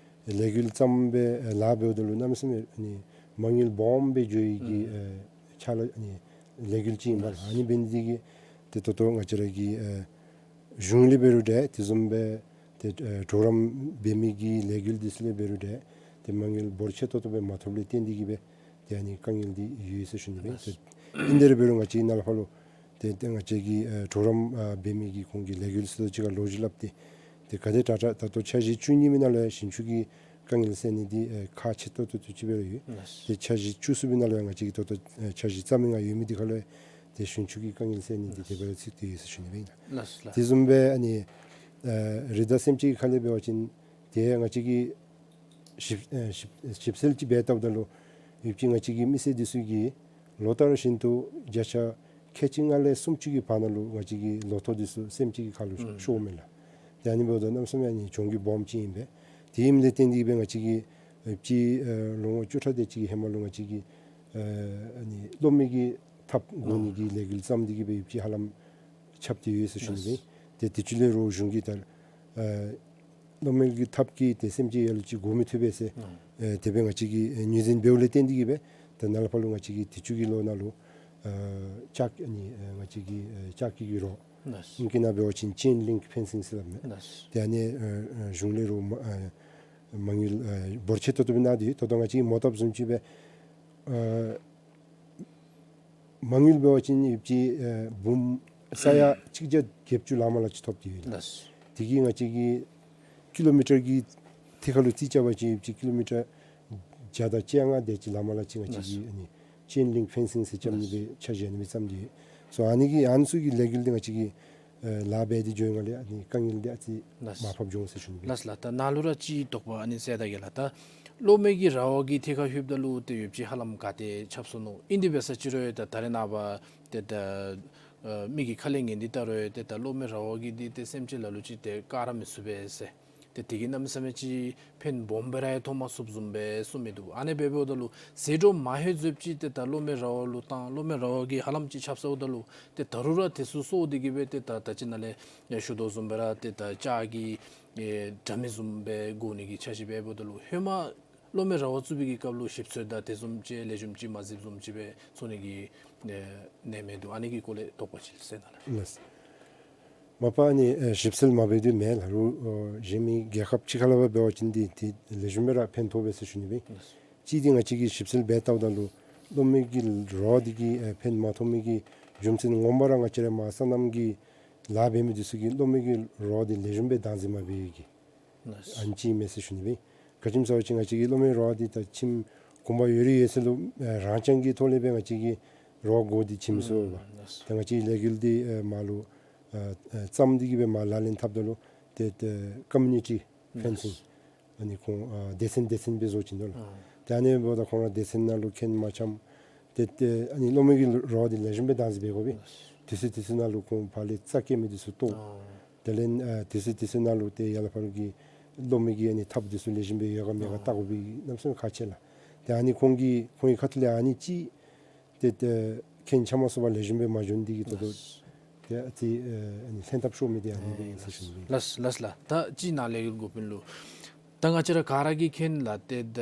ལས་འགུལ་བརྩམས་སྦེ་ལཱ་འབདཝ་ད་ལུ་གནམ་མེད་ས་མེད་ཨ་ནི་མ་དངུལ་སྦོམ་སྦེ་འགྱོ་ནི་གི་ཨ་ཕྱག་ལཱ་ཨ་ནི་ལས་འགུལ་ཅིག་ཨིན་པས་ལགས། ཨ་ནི་འབད་ནི་འདི་གིས་ཏེ་ད་ལྟོ་ང་བཅས་ར་གི་ཨ་གཞུང་ལས་འབད་རུང་འདྲ་དེ་བཟུམ་སྦེ་ཏེ་ཨ་གྲོགས་རམ་འབད་མི་གི་ལས་འགུལ་འདི་ཚུ་ལས་འབད་རུང་འདྲ་ཏེ་མ་དངུལ་འབོར་ཆེ་ཏོག་ཏོ་སྦེ་མ་ཐོབ་ལས་བརྟེན་ཏེ་གིས་སྦེ་ཏེ་ཨ་ནི་དཀའ་ངལ་འདི་ཡོད་ཟེར་ཞུ་ནི་སྦེ། ལགས། ཏེ་ཨིན་དེ་ར་འབད་རུང་ང་བཅས་ནཱ་ལས་ཕར་ལུ་ཏེ་ཏེ་ང་བཅས་ཀྱི་ཨ་གྲོགས་རམ་ཨ་འབད་མི་གི་ཁོང་གི་ལས་འགུལ་ཚུ་དང་གཅིག་ཁར་ལོ་རྒྱུས་སླབ་སྟེ་ཏེ་ག་དེ་དྲག་དྲག་ད་ལྟོ་འཆར་གཞི་བཅུ་གཉིས་པའི་ནང་ལུ་ཡང་ཞིང་ཆུ་གི་དཀའ་ངལ་སེལ་ནི་འདི་ཨ་ཁག་ཆེ་ཏོག་ཏོ་ཅིག་སྦེ་ར་ཡོད། ལགས། ཏེ་འཆར་གཞི་བཅུ་གསུམ་པའི་ནང་ལུ་ཡང་ང་བཅས་ཀྱིས་ད་ལྟོ་ཨ་འཆར་གཞི་རྩ་མེད་ནང་ཡོད་མི་འདི་ཁར་ལུ་ཡང་ཏེ་ཞིང་ཆུ་གི་དཀའ་ངལ་སེལ་ནི་འདི་དེ་སྦེ་ར་ཚུད་དེ་ཡོད་ཟེར་ཞུ་ནི་སྦེ་ཨིན་ལགས། ལགས་ལགས། དེ་བཟུམ་སྦེ་ཨ་ནི་ཨ་རི་དྭགས་སེམས་ཅན་གྱི་ཁ་ལས་འབད་བ་ཅིན་ཏེ་ང་བཅས་ཀྱིས་ཞིབ་ཨ་ཞིབ་ཞིབ་འཚོལ་ཅིག་འབད་བལྟཝ་ད་ལུ་ཡོདཔ་ཅིག་ང་བཅས་ཀྱི་མི་སེར་འདི་ཚུ་གིས་ལོ་ལྟར་བཞིན་དུ་བརྒྱ་ཆ་ཁལ་གཅིག་ལྔ་ལས་སུམ་ཅུ་གི་བར་ན་ལུ་ང་བཅས་ཀྱི་ལོ་ཐོག་འདི་ཚུ་སེམས་ཅན་གྱི་ཁ་ལུ་ཨུམ་ཤོརཝ་མས་ལགས། ཏེ་ཨ་ནི་འབདཝ་ད་གནམ་མེད་ས་མེད་ཨ་ནི་གྱོང་གུད་སྦོམ་ཅིག་ཨིན་པས། དེ་ཨིནམ་ལས་བརྟེན་ཏེ་གིས་སྦེ་ང་བཅས་ཀྱིས་ཡོདཔ་ཅིག་ཨ་ལོ་ངོ་བཅུ་ཕྲག་དེ་ཅིག་གི་ཧེ་མ་ལུ་ང་བཅས་ཀྱིས་ཨ་ཨ་ནི་གློག་མེ་གི་ཐགཔ་བསྒོར་ནི་གི་ལས་འགུལ་བརྩམས་ཏེ་གིས་སྦེ་ཡོདཔ་ཅིག་ཧ་ལམ་ཁྱབ་སྟེ་ཡོད་ཟེར་ཞུ་ནི་སྦེ། ཏེ་དེ་ཅིག་ལས་རོགས་གཞུང་གིས་ད་ཨ་གློག་མེ་གི་ཐགཔ་གིས་ཏེ་སེམས་ཅན་ཡར་ལུ་ཅིག་འགོར་མི་ཐུབ་པས་ཟེར་ཨ་དེ་སྦེ་ང་བཅས་ཀྱིས་ཨ་ངོས་འཛིན་འབདཝ་ལས་བརྟེན་ཏེ་གིས་སྦེ་ད་ནཱ་ལས་ཕར་ལུ་ང་བཅས་ཀྱིས་དུས་ཅི་གི་ལོ་ནང་ལུ་ཨ་ལྕགས་ཨ་ནི་ཨ་ང་བཅས་ཀྱིས་ཨ་ལྕགས་ཀྱི་གི་རོ་ལགས། ཨིང་སྐད་ནང་འབད་བ་ཅིན་ཅེན་ལིང་ཕེན་སིང་ཟེར་སླབ་མས། ལགས། ཏེ་ཨ་ནི་ཨ་ཨ་གཞུང་ལས་རོགས་མ་ཨ་མ་དངུལ་ཨ་འབོར་ཆེ་ཏོག་ཏོ་སྦེ་གནང་སྟེ་ད་ལྟོ་ང་བཅས་ཀྱིས་མོ་བཏབ་བཟུམ་ཅིག་སྦེ་ཨ་མ་དངུལ་འབད་བ་ཅིན་ཡོདཔ་ཅིག་ཨེ་འབུམ་ས་ཡ་གཅིག་བརྒྱ་བརྒྱད་ཅུ་ལང་མ་ལང་ཅིག་ཐོབ་སྟེ་ཡོད། ལགས། དེ་གིས་ང་བཅས་ཀྱི་ཀི་ལོ་མི་ཊར་གྱི་ཐད་ཁར་ལུ་རྩིས་རྐྱབ་པ་ཅིན་ཡོདཔ་ཅིག་ཀི་ལོ་མི་ཊར་བརྒྱ་དང་བཅོ་ལྔ་དེ་ཅིག་ལང་མ་ལང་ཅིག་ང་བཅས་ཀྱི་ལགས། ཨ་ནི་ཅེན་ལིང་ཕེན་སིང་ཟེར་རྐྱབ་ནི་སྦེ་ལགས། འཆར་གཞི་ཨ་ནི་སྦེ་བརྩམས་ཏེ་ཡོད། སོ་ཨ་ནི་གི་ཨ་ནི་ཚུ་གི་ལས་འགུལ་འདི་ང་བཅས་ཀྱིས་ཨེ་ལཱ་འབད་དེ་འགྱོ་བའི་སྒང་ལས་ཨ་ནི་དཀའ་ངལ་འདི་ཨ་ཙི་ལགས། མར་ཕབ་འགྱོ་འོང་ཟེར་ཞུ་ནི་ཨིན། ལགས་ལགས། ད་ནཱ་ལུ་ར་ཅིག་དོགས་པ་ཨ་ནི་ཟེར་ད་གེ་ལགས། ད་གློག་མེ་གི་ར་བ་གི་ཐད་ཁར་ལྷོདཔ་ད་ལུ་ཏེ་ཡོདཔ་ཅིག་ཧ་ལམ་ག་ཏེ་ཁྱབ་སོང་ནུག། ཨིན་དེ་འབད་ས་ཅིག་རུང་ཡང་ད་ད་རེས་ནངས་པ་ཏེ་ད་ཨ་མི་གི་ཁ་ལས་ཉན་དེ་ལྟ་རུང་ཡང་ཏེ་ད་གློག་མེ་ར་བ་གིས་འདི་ཏེ་སེམས་ཅན་ལ་ལུ་ཅིག་ཏེ་བཀག་ར་མི་ཚུགས་པས་ཟེར། ཏེ་དེ་གིས་གནམ་མེད་ས་མེད་ཅིག་ཕན་སྦོམ་སྦེ་ར་ཡང་ཐོགས་མ་ཚུགསཔ་བཟུམ་སྦེ་གསུངས་མི་འདུག། ཨ་ནི་འབདཝ་ད་ལུ་ཟད་འགྲོ་མ་ལྷོད་ཚུགསཔ་ཅིག་ཏེ་ད་གློག་མེ་ར་བ་ལུ་བཏང་། གློག་མེ་ར་བ་གིས་ཧ་ལམ་ཅིག་ཁྱབ་ཚརཝ་ད་ལུ་ཏེ་ད་རུང་ར་དེ་ཚུ་སོར་ཏེ་གིས་སྦེ་ཏེ་ད་ད་ཅི་ནཱ་ལས་ཡང་ཞུ་དོ་བཟུམ་སྦེ་ར་ཏེ་ད་ལྕགས་ཀྱི་ཨེ་དྲ་མིག་བཟུམ་སྦེ་བསྒོར་ནི་གི་འཆར་གཞི་འབདཝ་ད་ལུ་ཧེ་མ་གློག་མེ་ར་བ་བཙུགས་པའི་གི་སྐབས་ལུ་ཞིབ་འཚོལ་དང་དེ་བཟུམ་ཅིག་ལེགས་ཤོམ་ཅིག་མ་མཛདཔ་བཟུམ་ཅིག་སྦེ་ཚོར་ནི་གི་ཨེ་གནས་མི་འདུག། ཨ་ནི་གི་སྐོར་ལས་དོགས་པ་ཅིག་སེལ་གནང་ལགས། ལགས། མ་པ་ཨ་ནི་ཨེ་ཞིབ་འཚོལ་མ་འབད་དེ་མེན་ལགས། རུང་ཨོ་གཞན་མི་རྒྱལ་ཁབ་ཅིག་ཁར་ལས་ཕར་འབད་བ་ཅིན་འདི་ཏེ་ལེགས་ཤོམ་སྦེ་ར་ཕན་ཐོགས་པས་ཟེར་ཞུ་ནི་སྦེ། ལགས། གཅིག་འདི་ང་བཅས་ཀྱིས་ཞིབ་འཚོལ་འབད་བལྟཝ་ད་ལུ་གློག་མེ་གི་ར་བ་འདི་གིས་ཨེ་ཕན་མ་ཐོགས་མི་གི་རྒྱུ་མཚན་ངོ་མ་ར་ང་བཅས་ར་མར་སོ་ནམ་གྱི་ལཱ་འབད་མི་འདི་ཚུ་གིས་གློག་མེ་གི་ར་བ་འདི་ལེགས་ཤོམ་སྦེ་བདག་འཛིན་མ་འབད་བའི་གི་ལགས། ཨ་ནི་ཅིག་ཨིན་མས་ཟེར་ཞུ་ནི་སྦེ། ག་ཅི་སྨོ་ཟེར་བ་ཅིན་ང་བཅས་ཀྱི་གློག་མེ་ར་བ་འདི་ད་ཁྱིམ་གུང་པ་ཡོད་རིང་ཡོད་ཚད་ལུ་ཨེ་རང་རྐྱང་གི་ཐོག་ལས་སྦེ་ང་བཅས་ཀྱིས་ར་བ་བསྒོར་ཏེ་ཁྱིམ་སོང་པ། ལགས། ད་ང་བཅས་ཀྱི་ལས་འགུལ་འདི་ཨེ་མར་ལུ་ཨེ་ཨེ་བརྩམས་ཏེ་གིས་སྦེ་མར་ལག་ལེན་འཐབ་ད་ལུ་ཏེ་ཏེ་ཀོ་མིའུ་ནི་ཊི་ཕེན་སིང་ལགས། ཨ་ནི་ཁོང་ཨ་སྡེ་ཚན་སྡེ་ཚན་སྦེ་བཟོ་བྱིན་དོ་ལགས། ཨ་ཏེ་ཨ་ནི་འབདཝ་ད་ཁོང་ར་སྡེ་ཚན་ནང་ལུ་མཁྱེན་མ་འཆམ་ ཏེ་ཏེ་ཨ་ནི་སློབ་མའི་གི་རོགས་འདི་ལེགས་ཤོམ་སྦེ་བཏང་ཟེར་སྦེ་གོ་སྦེ། དུས་ཚོད་དུས་ཚོད་ནང་ལུ་ཁོང་ཕར་ལས་རྩ་སྐྱེལ་མི་འདི་ཚུ་བཏོག། ཨ་དེ་ལས་ཨ་དུས་ཚོད་དུས་ཚོད་ནང་ལུ་ཏེ་ཡར་ལས་ཕར་གྱི་སློབ་མའི་གི་ཨ་ནི་ཐབས་འདི་ཚུ་ལེགས་ཤོམ་སྦེ་ཡོད་ག་མེད་ག་ཨ་བལྟ་དགོ་པའི་གནམ་མེད་ས་མེད་ཁག་ཆེ་ལགས། ཏེ་ཨ་ནི་ཁོང་གི་ཁོང་གི་ཁ་ཐུག་ལས་ཨ་ནི་ཅིག་ཏེ་ཏེ་མཁྱེན་ཆ་མ་ཚུགས་པར་ལེགས་ཤོམ་སྦེ་མ་འགྱོ་ནི་འདི་གིས་ད་ལྟོ་ལགས། ཏེ་ཨ་ཙི་ཨ་ནི་ལྷན་ཐབས་ཤོར་མི་འདི་ཨ་ནི་སྦེ་ཨིན་ཟེར་ཞུ་ནི། ལགས་ལགས་ལགས། ད་ཅིག་ནཱ་ལས་འགོ་དཔོན་ལུ་ད་ང་བཅས་ར་ག་ར་གིས་མཁྱེན་ལགས། ཏེ་ད་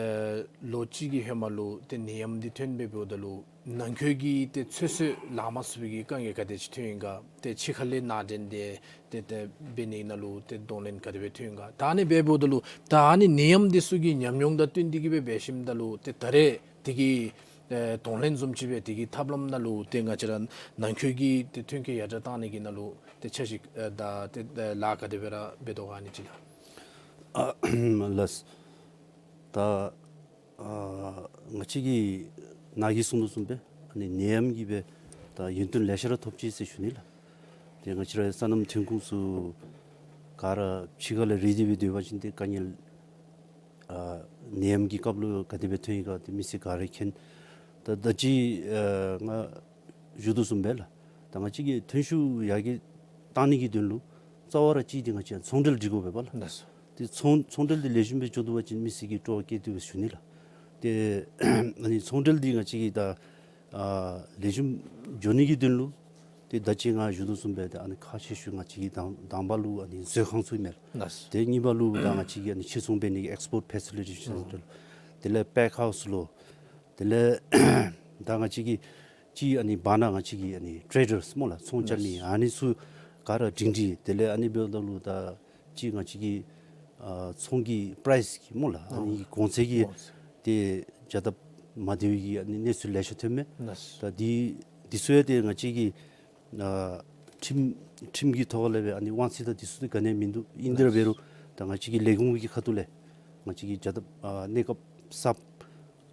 ལོ་གཅིག་གི་ཧེ་མ་ལུ་ཏེ་ནད་ཡམས་འདི་ཐོན་སྦེ་འབདཝ་ད་ལུ་ནང་འཁོད་ཀྱི་ཏེ་ཚོད་བསྲེ་ལང་མ་ཚུགས་པའི་གི་དཀའ་ངལ་ག་དེ་ཅིག་ཐོན་ཡི་ག། ཏེ་ཕྱི་ཁ་ལས་ནང་འདྲེན་འདི་ཏེ་ཏེ་འབད་ནི་ནང་ལུ་ཏེ་གདོང་ལེན་ག་དེ་སྦེ་ཐོན་ཡི་ག། ད་ཨ་ནི་སྦེ་འབདཝ་ད་ལུ་ད་ཨ་ནི་ནད་ཡམས་འདི་ཚུ་གི་ཉམས་མྱོང་དང་བསྟུན་ཏེ་གི་སྦེ་འབད་ཞིནམ་ད་ལུ་ཏེ་ད་རེས་དེ་གི་ཨེ་གདོང་ལེན་བཟུམ་ཅིག་སྦེ་དེ་གི་ཐབས་ལམ་ནང་ལུ་ཏེ་ང་བཅས་ར་ནང་འཁོད་ཀྱི་ཏེ་ཐོན་སྐྱེད་ཡར་དྲག་བཏང་ནི་གི་ནང་ལུ་ཏེ་འཆར་གཞི་ཨེ་དང་ཏེ་ཨེ་ལཱ་ག་དེ་སྦེ་ར་འབད་དོ་ག་ཨ་ནི་ཅིག་ལགས། ཨ་ལགས། ད་ཨ་ང་བཅས་ཀྱིས་ནཱ་གིས་གསུང་དོ་བཟུམ་སྦེ་ཨ་ནི་ནད་ཡམས་ཀྱིས་སྦེ་ད་ཡུན་བརྟན་ལེ་ཤ་ར་ཐོབ་ཅི་ཟེར་ཞུ་ནི་ལགས། ཏེ་ང་བཅས་ར་སོ་ནམ་ཐོན་ཁུངས་ཚུ་ག་ར་ཕྱི་ཁ་ལས་རེ་འདོད་སྦེ་སྡོད་པ་ཅིན་ཏེ་དཀའ་ངལ་ཨ་ནད་ཡམས་ཀྱི་སྐབས་ལུ་ག་དེ་སྦེ་ཐོན་ཡི་ག་ཏེ་མི་སེར་ག་ར་མཁྱེན། ད་ད་ཅི་ཨ་ང་ཞུ་དོ་བཟུམ་སྦེ་ལགས། ད་ང་བཅས་ཀྱིས་ཐོན་ཤུགས་ཡར་རྒྱས་བཏང་ནི་གི་དོན་ལུ་རྩ་བ་ར་གཅིག་འདི་ང་བཅས་ཚོང་འབྲེལ་སྒྲིག་དགོ་པས་པ་ལགས། ལགས་སོ། ཏེ་ཚོང་ཚོང་འབྲེལ་འདི་ལེགས་ཤོམ་སྦེ་འགྱོ་དོ་བ་ཅིན་མི་སེར་གྱིས་སྤྲོ་བ་བསྐྱེད་དེ་སྦེ་ཞུ་ནི་ལགས། ཏེ་ཨ་ནི་ཚོང་འབྲེལ་འདི་ང་བཅས་ཀྱིས་ད་ཨ་ལེགས་ཤོམ་འགྱོ་ནི་གི་དོན་ལུ་ཏེ་ད་ཅི་ང་ཞུ་དོ་བཟུམ་སྦེ་ཏེ་ཨ་ནི་ཁག་ཆེ་ཤོས་ང་བཅས་ཀྱི་དང་དང་པ་ལུ་ཨ་ནི་མཛོད་ཁང་ཚུ་ཨིན་མས་ལགས། ལགས་སོ། ཏེ་གཉིས་པ་ལུ་ད་ང་བཅས་ཀྱི་ཨ་ནི་ཕྱིར་ཚོང་འབད་ནི་གི་ཨེགསི་པོརཊ་ཕེ་སི་ལི་ཊི་སེན་ཊར། དེ་ལས་པེག་ཧའུསི་ལུ། དེ་ལས་ད་ང་བཅས་ཀྱི་ཅིག་ཨ་ནི་བར་ན་ང་བཅས་ཀྱི་ཨ་ནི་ཊེ་ཌརསི་སྨོ་ལགས། ཚོང་རྐྱབ་མི་ཨ་ནི་ཚུ་ག་ར་སྒྲིང་སྒྲིང་། དེ་ལས་ཨ་ནི་འབདཝ་ད་ལུ་ད་ཅིག་ང་བཅས་ཀྱི་ཨ་ཚོང་གི་པ་རའིསི་གི་སྨོ་ལགས། ཨ་ནི་གོང་ཚད་ཀྱི་གོང་ཚད་ཏེ་བྱ་སྟབས་མ་བདེ་བའི་གི་ཨ་ནི་གནས་ཚུལ་ལེ་ཤ་ཐོན་མས། ད་འདི་འདི་ཚུ་ཡང་ཏེ་ང་བཅས་ཀྱི་ཨ་ཁྲིམས་ཁྲིམས་ཀྱི་ཐོག་ལས་སྦེ་ཨ་ནི་དབང་ཚད་དང་འདི་ཚུ་ཏེ་ག་ནི་ཡང་མིན་འདུག། ཨིན་དེ་ར་འབད་རུང་ད་ང་བཅས་ཀྱི་ལས་ཁུངས་ཀྱི་ཁ་ཐུག་ལས་ང་བཅས་ཀྱི་བྱ་སྟབས་ཨ་གནས་སྐབས་གསརཔ་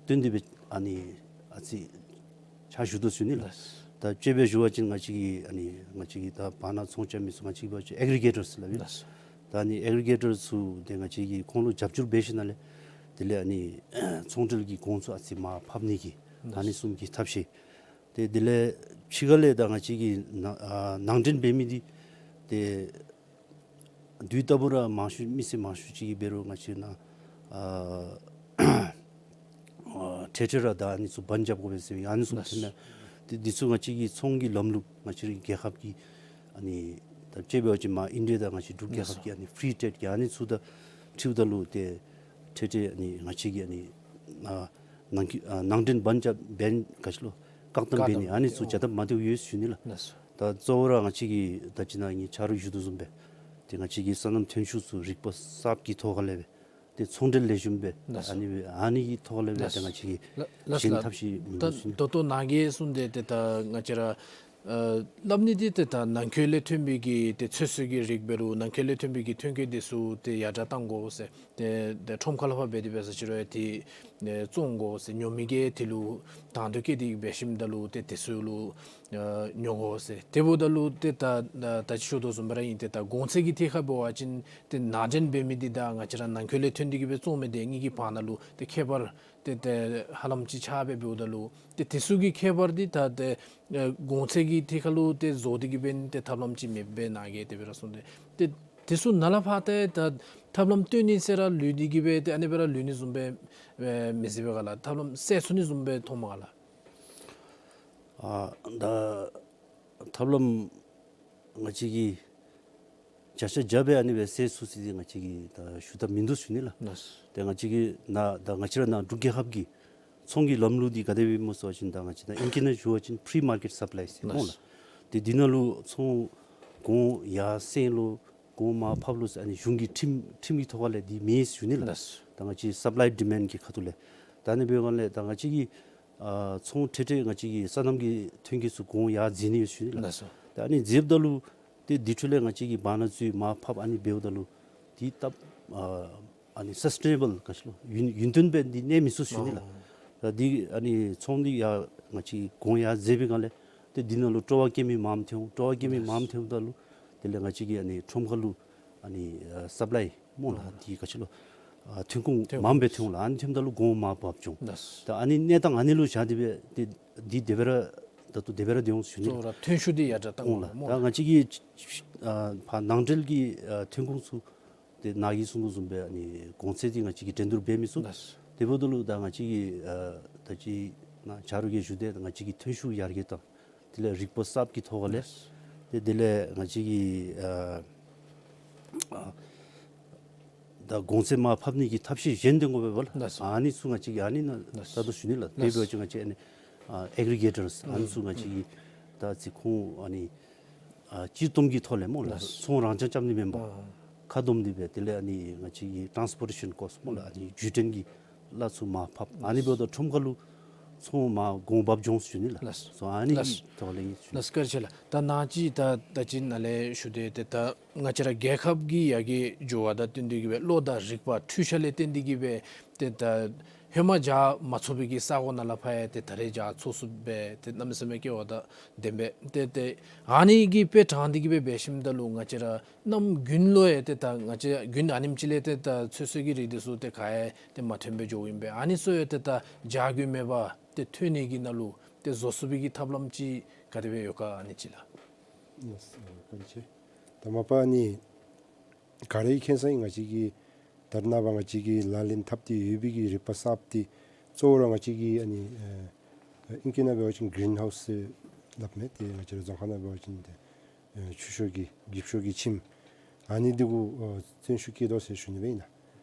བཏོན་ཏེ་སྦེ་ཨ་ནི་ཨ་ཙི་ཕྱག་ཞུ་དོ་ཞུ་ནི་ལགས། ད་དཔྱེ་སྦེ་ཞུ་བ་ཅིན་ང་བཅས་ཀྱི་ཨ་ནི་ང་བཅས་ཀྱི་ད་བར་ན་ཚོང་རྐྱབ་མི་ཚུ་ང་བཅས་ཀྱིས་འབད་བ་ཅིན་ཨེག་རི་གེ་ཊརསི་ལགས། ད་ཨ་ནི་ཨེག་རི་གེ་ཊརསི་ཚུ་ཏེ་ང་བཅས་ཀྱིས་ཁོང་ལུ་རྒྱབ་སྐྱོར་འབད་ཞིནམ་ལས་དེ་ལས་ཨ་ནི་ཚོང་འབྲེལ་གྱི་གོང་ཚད་ཨ་ཙི་མར་ཕབ་ནི་གི་ཨ་ནི་བཟུམ་གྱི་ཐབས་ཤེས། ཏེ་དེ་ལས་ཕྱི་ཁ་ལས་ད་ང་བཅས་ཀྱིས་ནང་ཨ་ནང་འདྲེན་འབད་མི་འདི་ཏེ་དུས་རྟག་བུ་ར་མང་ཤོས་མི་སེར་མང་ཤོས་ཅིག་གིས་འབད་རུང་ང་བཅས་ནང་ཨ་ཨ་ཏེ་ཏེ་ར་ད་ཨ་ནི་ཚུ་བཱན་རྐྱབ་དགོ་པས་ཟེར་ཨ་ནི་ཚུ་ཐོན་མས། ཏེ་འདི་ཚུ་ང་བཅས་ཀྱི་ཚོང་གི་ལམ་ལུགས་ང་བཅས་རའི་རྒྱལ་ཁབ་ཀྱི་ཨ་ནི་ད་དཔྱེ་འབད་བ་ཅིན་མར་ཨིན་ཌི་ཡ་དང་ང་བཅས་འབྲུག་རྒྱལ་ཁབ་ཀྱི་ཨ་ནི་ཕི་རི་ཊེཌ་ཀྱི་ཨ་ནི་ཚུ་དང་འཁྲིལཝ་ད་ལུ་ཏེ་ཏེ་ཏེ་ཨ་ནི་ང་བཅས་ཀྱིས་ཨ་ནི་ཨ་ནང་འཁོད་ཨ་ནང་འདྲེན་བཱན་རྐྱབ་བཱན་ག་ཅི་ལོ་བཀག་སྡོམ་འབད་ནི་ཨ་ནི་ཚུ་བྱ་སྟབས་མ་བདེཝ་ཡོད་ཞུ་ནི་ལགས། ད་གཙོ་བོ་ར་ང་བཅས་ཀྱིས་ད་ཅི་ནཱ་ངེའི་ཆ་རོགས་ཞུ་དོ་བཟུམ་སྦེ་ཏེ་ང་བཅས་ཀྱི་སོ་ནམ་ཐོན་ཤུགས་ཚུ་རིག་པ་གསརཔ་གི་ཐོག་ཁ་ལས་སྦེ་ཏེ་ཚོང་འབྲེལ་ལེགས་ཤོམ་སྦེ་ལགས་སོ། ཨ་ནི་སྦེ་ཨ་ནི་གི་ཐོག་ལས་སྦེ་ལགས་ཏེ་ང་བཅས་ཀྱིས་ལགས་ལགས་གཞན་ལགས། ཐབས་ཤེས་མིན་འདུག་ཟེར་ད་ད་ལྟོ་ནཱ་གིས་གསུངས་ཏེ་ཏེ་ད་ང་བཅས་ར་ཨ་སླབ་ནི་འདི་ཏེ་ད་ནང་འཁོད་ལས་ཐོན་པའི་གི་ཏེ་ཚོད་བསྲེ་གི་རིགས་འབད་རུང་ནང་འཁོད་ལས་ཐོན་པའི་གི་ཐོན་སྐྱེད་འདི་ཚུ་ཏེ་ཡར་དྲག་གཏང་དགོ་ཟེར། ཏེ་ཏེ་ཁྲོམ་ཁ་ལས་ཕར་འབད་དེ་འབད་ས་ཅིག་རུང་ཡང་ཏེ་ཨེ་བཙོང་དགོ་ཟེར། ཉོ་མི་གིས་དེ་ལུ་དང་དོད་བསྐྱེད་དེ་འབད་ཞིནམ་ད་ལུ་ཏེ་དེ་ཚུ་ལུ་ཨ་ཉོ་དགོ་ཟེར། དེ་འབདཝ་ད་ལུ་ཏེ་ད་ད་ཅི་ཞུ་དོ་བཟུམ་སྦེ་ར་ཨིན། ཏེ་ད་གོང་ཚད་ཀྱི་ཐད་ཁར་འབད་བ་ཅིན་ཏེ་ནང་འདྲེན་འབད་མི་འདི་དང་ང་བཅས་ར་ནང་འཁོད་ལས་ཐོན་ཏེ་གི་སྦེ་བཙོང་མི་འདི་གཉིས་ཀྱི་བར་ན་ལུ་ཏེ་ཁྱད་པར་ཏེ་ཏེ་ཧ་ལམ་ཅིག་ཆགས་སྦེ་འབདཝ་ད་ལུ་ཏེ་དེ་ཚུ་གི་ཁྱད་པར་འདི་ད་ཏེ་ཨེ་གོང་ཚད་ཀྱི་ཐད་ཁར་ལུ་ཏེ་བཟོ་སྟེ་གི་འབད་ནི་ཏེ་ཐབས་ལམ་ཅིག་མེདཔ་སྦེ་ནཱ་གིས་དེ་སྦེ་ར་གསུངས་ཏེ། ཏེ་དེ་ཚུ་ནཱ་ལས་ཕར་ཏེ་ད་ཐབས་ལམ་སྟོན་ནི་ཟེར་ར་ལུས་ཏེ་གི་སྦེ་ཏེ་ཨ་ནི་སྦེ་ར་ལུས་ནི་བཟུམ་སྦེ་ཨེ་མི་སྲིད་པས་ག་ལགས། ཐབས་ལམ་སེལ་ཚུགས་ནི་བཟུམ་སྦེ་མཐོངམ་ག་ལགས། ཨ་ད་ཐབས་ལམ་ང་བཅས་ཀྱིས་བརྒྱ་ཆ་བརྒྱ་སྦེ་ཨ་ནི་སྦེ་སེལ་ཚུགས་ཟེར་ཏེ་ང་བཅས་ཀྱིས་ད་ཞུ་ཐབས་མིན་འདུག་ཞུ་ནི་ལགས། ལགས། ཏེ་ང་བཅས་ཀྱིས་ནཱ་ད་ང་བཅས་ར་ནཱ་འབྲུག་རྒྱལ་ཁབ་ཀྱི་ཚོང་གི་ལམ་ལུགས་འདི་ག་དེ་སྦེ་སྨོ་ཟེར་བ་ཅིན་ད་ང་བཅས་ད་ཨིང་སྐད་ནང་ཞུ་བ་ཅིན་ཕི་རི་མར་ཀེཊ་སཔ་ལའི་ཟེར་སྨོ་ལགས། ལགས། ཏེ་འདི་ནང་ལུ་ཚོང་གོང་ཡར་སེང་ལོ་གོང་མར་ཕབ་ལོ་ཟེར་ཨ་ནི་གཞུང་གི་ཁྲིམས་ཁྲིམས་ཀྱི་ཐོག་ཁ་ལས་འདི་མེད་ཟེར་ཞུ་ནི་ལགས། ལགས། ད་ང་བཅས་སཔ་ལའི་ཌི་མཱནཌ་གི་ཁ་ཐུག་ལས། ད་ཨ་ནི་འབད་བའི་སྒང་ལས་ད་ང་བཅས་ཀྱིས་ཨ་ཚོང་ཏེ་ཏེ་ང་བཅས་ཀྱི་སོ་ནམ་གྱི་ཐོན་སྐྱེད་ཚུ་གོང་ཡར་འཛེགས་ནི་ཡོད་ཞུ་ནི་ལགས། ལགས་སོ། ད་ཨ་ནི་འཛེགསཔ་ད་ལུ་ཏེ་འདི་འཕྲོ་ལས་ང་བཅས་ཀྱིས་བར་ན་བཙུགས་མར་ཕབ་ཨ་ནི་འབདཝ་ད་ལུ་འདི་སྟབས་ཨ་ཨ་ནི་སཱསི་ཊེ་ནེ་བཱལ་ག་ཅི་ལོ་ཡུན་ཡུན་བརྟན་སྦེ་འདི་གནས་མི་ཚུགས་ཞུ་ནི་ལགས། ཨ་ད་འདི་ཨ་ནི་ཚོང་འདི་ཡར་ང་བཅས་གོང་ཡར་འཛེགས་པའི་སྒང་ལས་ཏེ་འདི་ནང་ལུ་སྤྲོ་བ་བསྐྱེད་མི་མངམ་ཐོན་འོང་། སྤྲོ་བ་བསྐྱེད་མི་མངམ་ཐོནམ་ད་ལུ་དེ་ལས་ང་བཅས་ཀྱི་ཨ་ནི་ཁྲོམ་ཁ་ལུ་ཨ་ནི་ཨ་སཔ་ལའི་སྨོ་ལགས། ཨ་འདི་ག་ཅི་ལོ་ ཨ་ཐོན་ཁུངས་ཐོན་མངམ་སྦེ་ཁུངས་ཐོན་འོང་ལགས། ཨ་ནི་ཐོནམ་ད་ལུ་གོང་མར་འབབ་འགྱོ་འོང་། ལགས། ད་ཨ་ནི་གནས་སྟངས་ཨ་ནི་ལུ་བཞག་སྟེ་སྦེ་ཏེ་འདི་དེ་སྦེ་ར་ད་ལྟོ་དེ་སྦེ་ར་སྡོད་འོང་ཟེར་ཞུ་ནི་ལགས། གཙོ་བོ་ར་ཐོན་ཤུགས་འདི་ཡར་དྲག་བཏང་འོང་ལགས། ད་ང་བཅས་ཀྱི་ཨ་ཕར་ནང་འབྲེལ་གྱི་ཨ་ཐོན་ཁུངས་ཚུ་ཏེ་ནཱ་གིས་གསུང་དོ་བཟུམ་སྦེ་ཨ་ནི་གོང་ཚད་འདི་ང་བཅས་ཀྱིས་འགྲན་བསྡུར་འབད་མི་ཚུགས། ལགས། དེ་འབདཝ་ད་ལུ་ད་ང་བཅས་ཀྱིས་ཨ་ད་ཅི་ནཱ་ཆ་རོགས་ཀྱིས་ཞུ་དེ་ང་བཅས་ཀྱི་ཐོན་ཤུགས་ཡར་རྒྱས་དང་དེ་ལས་རིག་པ་གསརཔ་གི་ཐོག་ལས། ལགས། ཏེ་དེ་ལས་ང་བཅས་ཀྱིས་ཨ་ཨ་ད་གོང་ཚད་མར་ཕབ་ནི་གི་ཐབས་ཤེས་གཞན་དེ་འགོ་འབད་བ་ལགས། ལགས། ཨ་ནི་ཚུ་ང་བཅས་ཀྱིས་ཨ་ནི་ནང་ལགས། ད་ལྟོ་ཞུ་ནི་ལགས། དེ་ལགས། འབད་བ་ཅིན་ང་བཅས་ཨ་ནི་ཨ་ཨེག་རི་གེ་ཊརས་ཨ་ནི་ཚུ་ང་བཅས་ཀྱིས་ད་ཅི་ཁོང་ཨ་ནི་ཨ་སྤྱིར་བཏང་གི་ཐོག་ལས་སྨོ་ལགས། ལགས། ཚོང་རང་རྐྱང་རྐྱབ་ནི་མེན་པར་ཨ་ཁ་བསྡོམས་ཏེ་སྦེ་དེ་ལས་ཨ་ནི་ང་བཅས་ཀྱི་ཊཱནསི་པོར་ཊེ་ཤཱན་ཀོསཊ་སྨོ་ལགས། ཨ་ནི་བརྒྱུད་འདྲེན་གྱི་གླ་ཚུ་མར་ཕབ། ཨ་ནི་འབདཝ་ད་ཁྲོམ་ཁ་ལུ་ཚོང་མར་གོང་འབབ་འགྱོ་འོང་ཟེར་ཞུ་ནི་ལགས། ལགས། སོ་ཨ་ནི་ལགས། གི་ཐོག་ལས་ཨིན་ཟེར་ཞུ་ནི། ལགས་བཀའ་དྲིན་ཆེ་ལགས། ད་ནཱ་ཅིག་ད་ད་ཅི་ནཱ་ལས་ཞུ་དེ་ཏེ་ད་ང་བཅས་ར་རྒྱལ་ཁབ་ཀྱི་ཡར་རྒྱས་འགྱོ་བ་དང་བསྟུན་ཏེ་གི་སྦེ་བློ་དང་རིག་པ་འཕྲུལ་ཆས་ལས་བརྟེན་ཏེ་གི་སྦེ་ཏེ་ད་ཧེ་མ་བཞག་མ་ཚུགས་པའི་གི་ས་གོ་ནང་ལས་ཕར་ཡང་ཏེ་ད་རེས་བཞག་ཚུགས་ཚུགསཔ་སྦེ་ཏེ་གནམ་མེད་ས་མེད་སྐལ་བ་དང་ལྡན་པས། ཏེ་ཏེ་ཨ་ནི་གི་དཔེ་དྲངས་ཏེ་གི་སྦེ་འབད་ཞིནམ་ད་ལུ་ང་བཅས་ར་གནམ་དགུན་ལུ་ཡང་ཏེ་ད་ང་བཅས་དགུན་ཨ་ནེམ་ཅིག་ལས་ཏེ་ད་ཚོད་བསྲེ་གི་རིགས་འདི་ཚུ་ཏེ་ག་ཡང་ཏེ་མ་ཐོན་སྦེ་འགྱོཝ་ཨིན་པས། ཨ་ནི་ཚུ་ཡང་ཏེ་ད་བཞག་རྒྱུ་མེད་པར་ཏེ་ཐོན་ནི་གི་ནང་ལུ་ཏེ་བཟོ་ཚུགས་པའི་གི་ཐབས་ལམ་ཅིག་ག་དེ་སྦེ་ཡོད་ག་ཨ་ནི་ཅིག་ལགས། ལགས་སོ་བཀའ་དྲིན་ཆེ། ད་མ་པ་ཨ་ནི་ག་ར་གིས་མཁྱེན་ས་ཨིན། ང་བཅས་ཀྱི་ད་རེས་ནངས་པ་ང་བཅས་ཀྱིས་ལག་ལེན་འཐབ་སྟེ་ཡོད་པའི་གི་རིག་པ་གསརཔ་འདི་གཙོ་བོ་ར་ང་བཅས་ཀྱི་ཨ་ནི་ཨ་ཨིང་སྐད་ནང་འབད་བ་ཅིན་གིརིན་ཧའུསི་ཟེར་སླབ་མས། ཏེ་ང་བཅས་ར་རྫོང་ཁ་ནང་འབད་བ་ཅིན་ཏེ་ཨ་ཆུ་ཤོག་གི་འགྱིབ་ཤོག་གི་ཁྱིམ་ཨ་ནི་འདི་གུ་ཨ་བརྩོན་ཤུགས་བསྐྱེད་དོ་ཟེར་ཞུ་ནི་སྦེ་ཨིན་ལགས།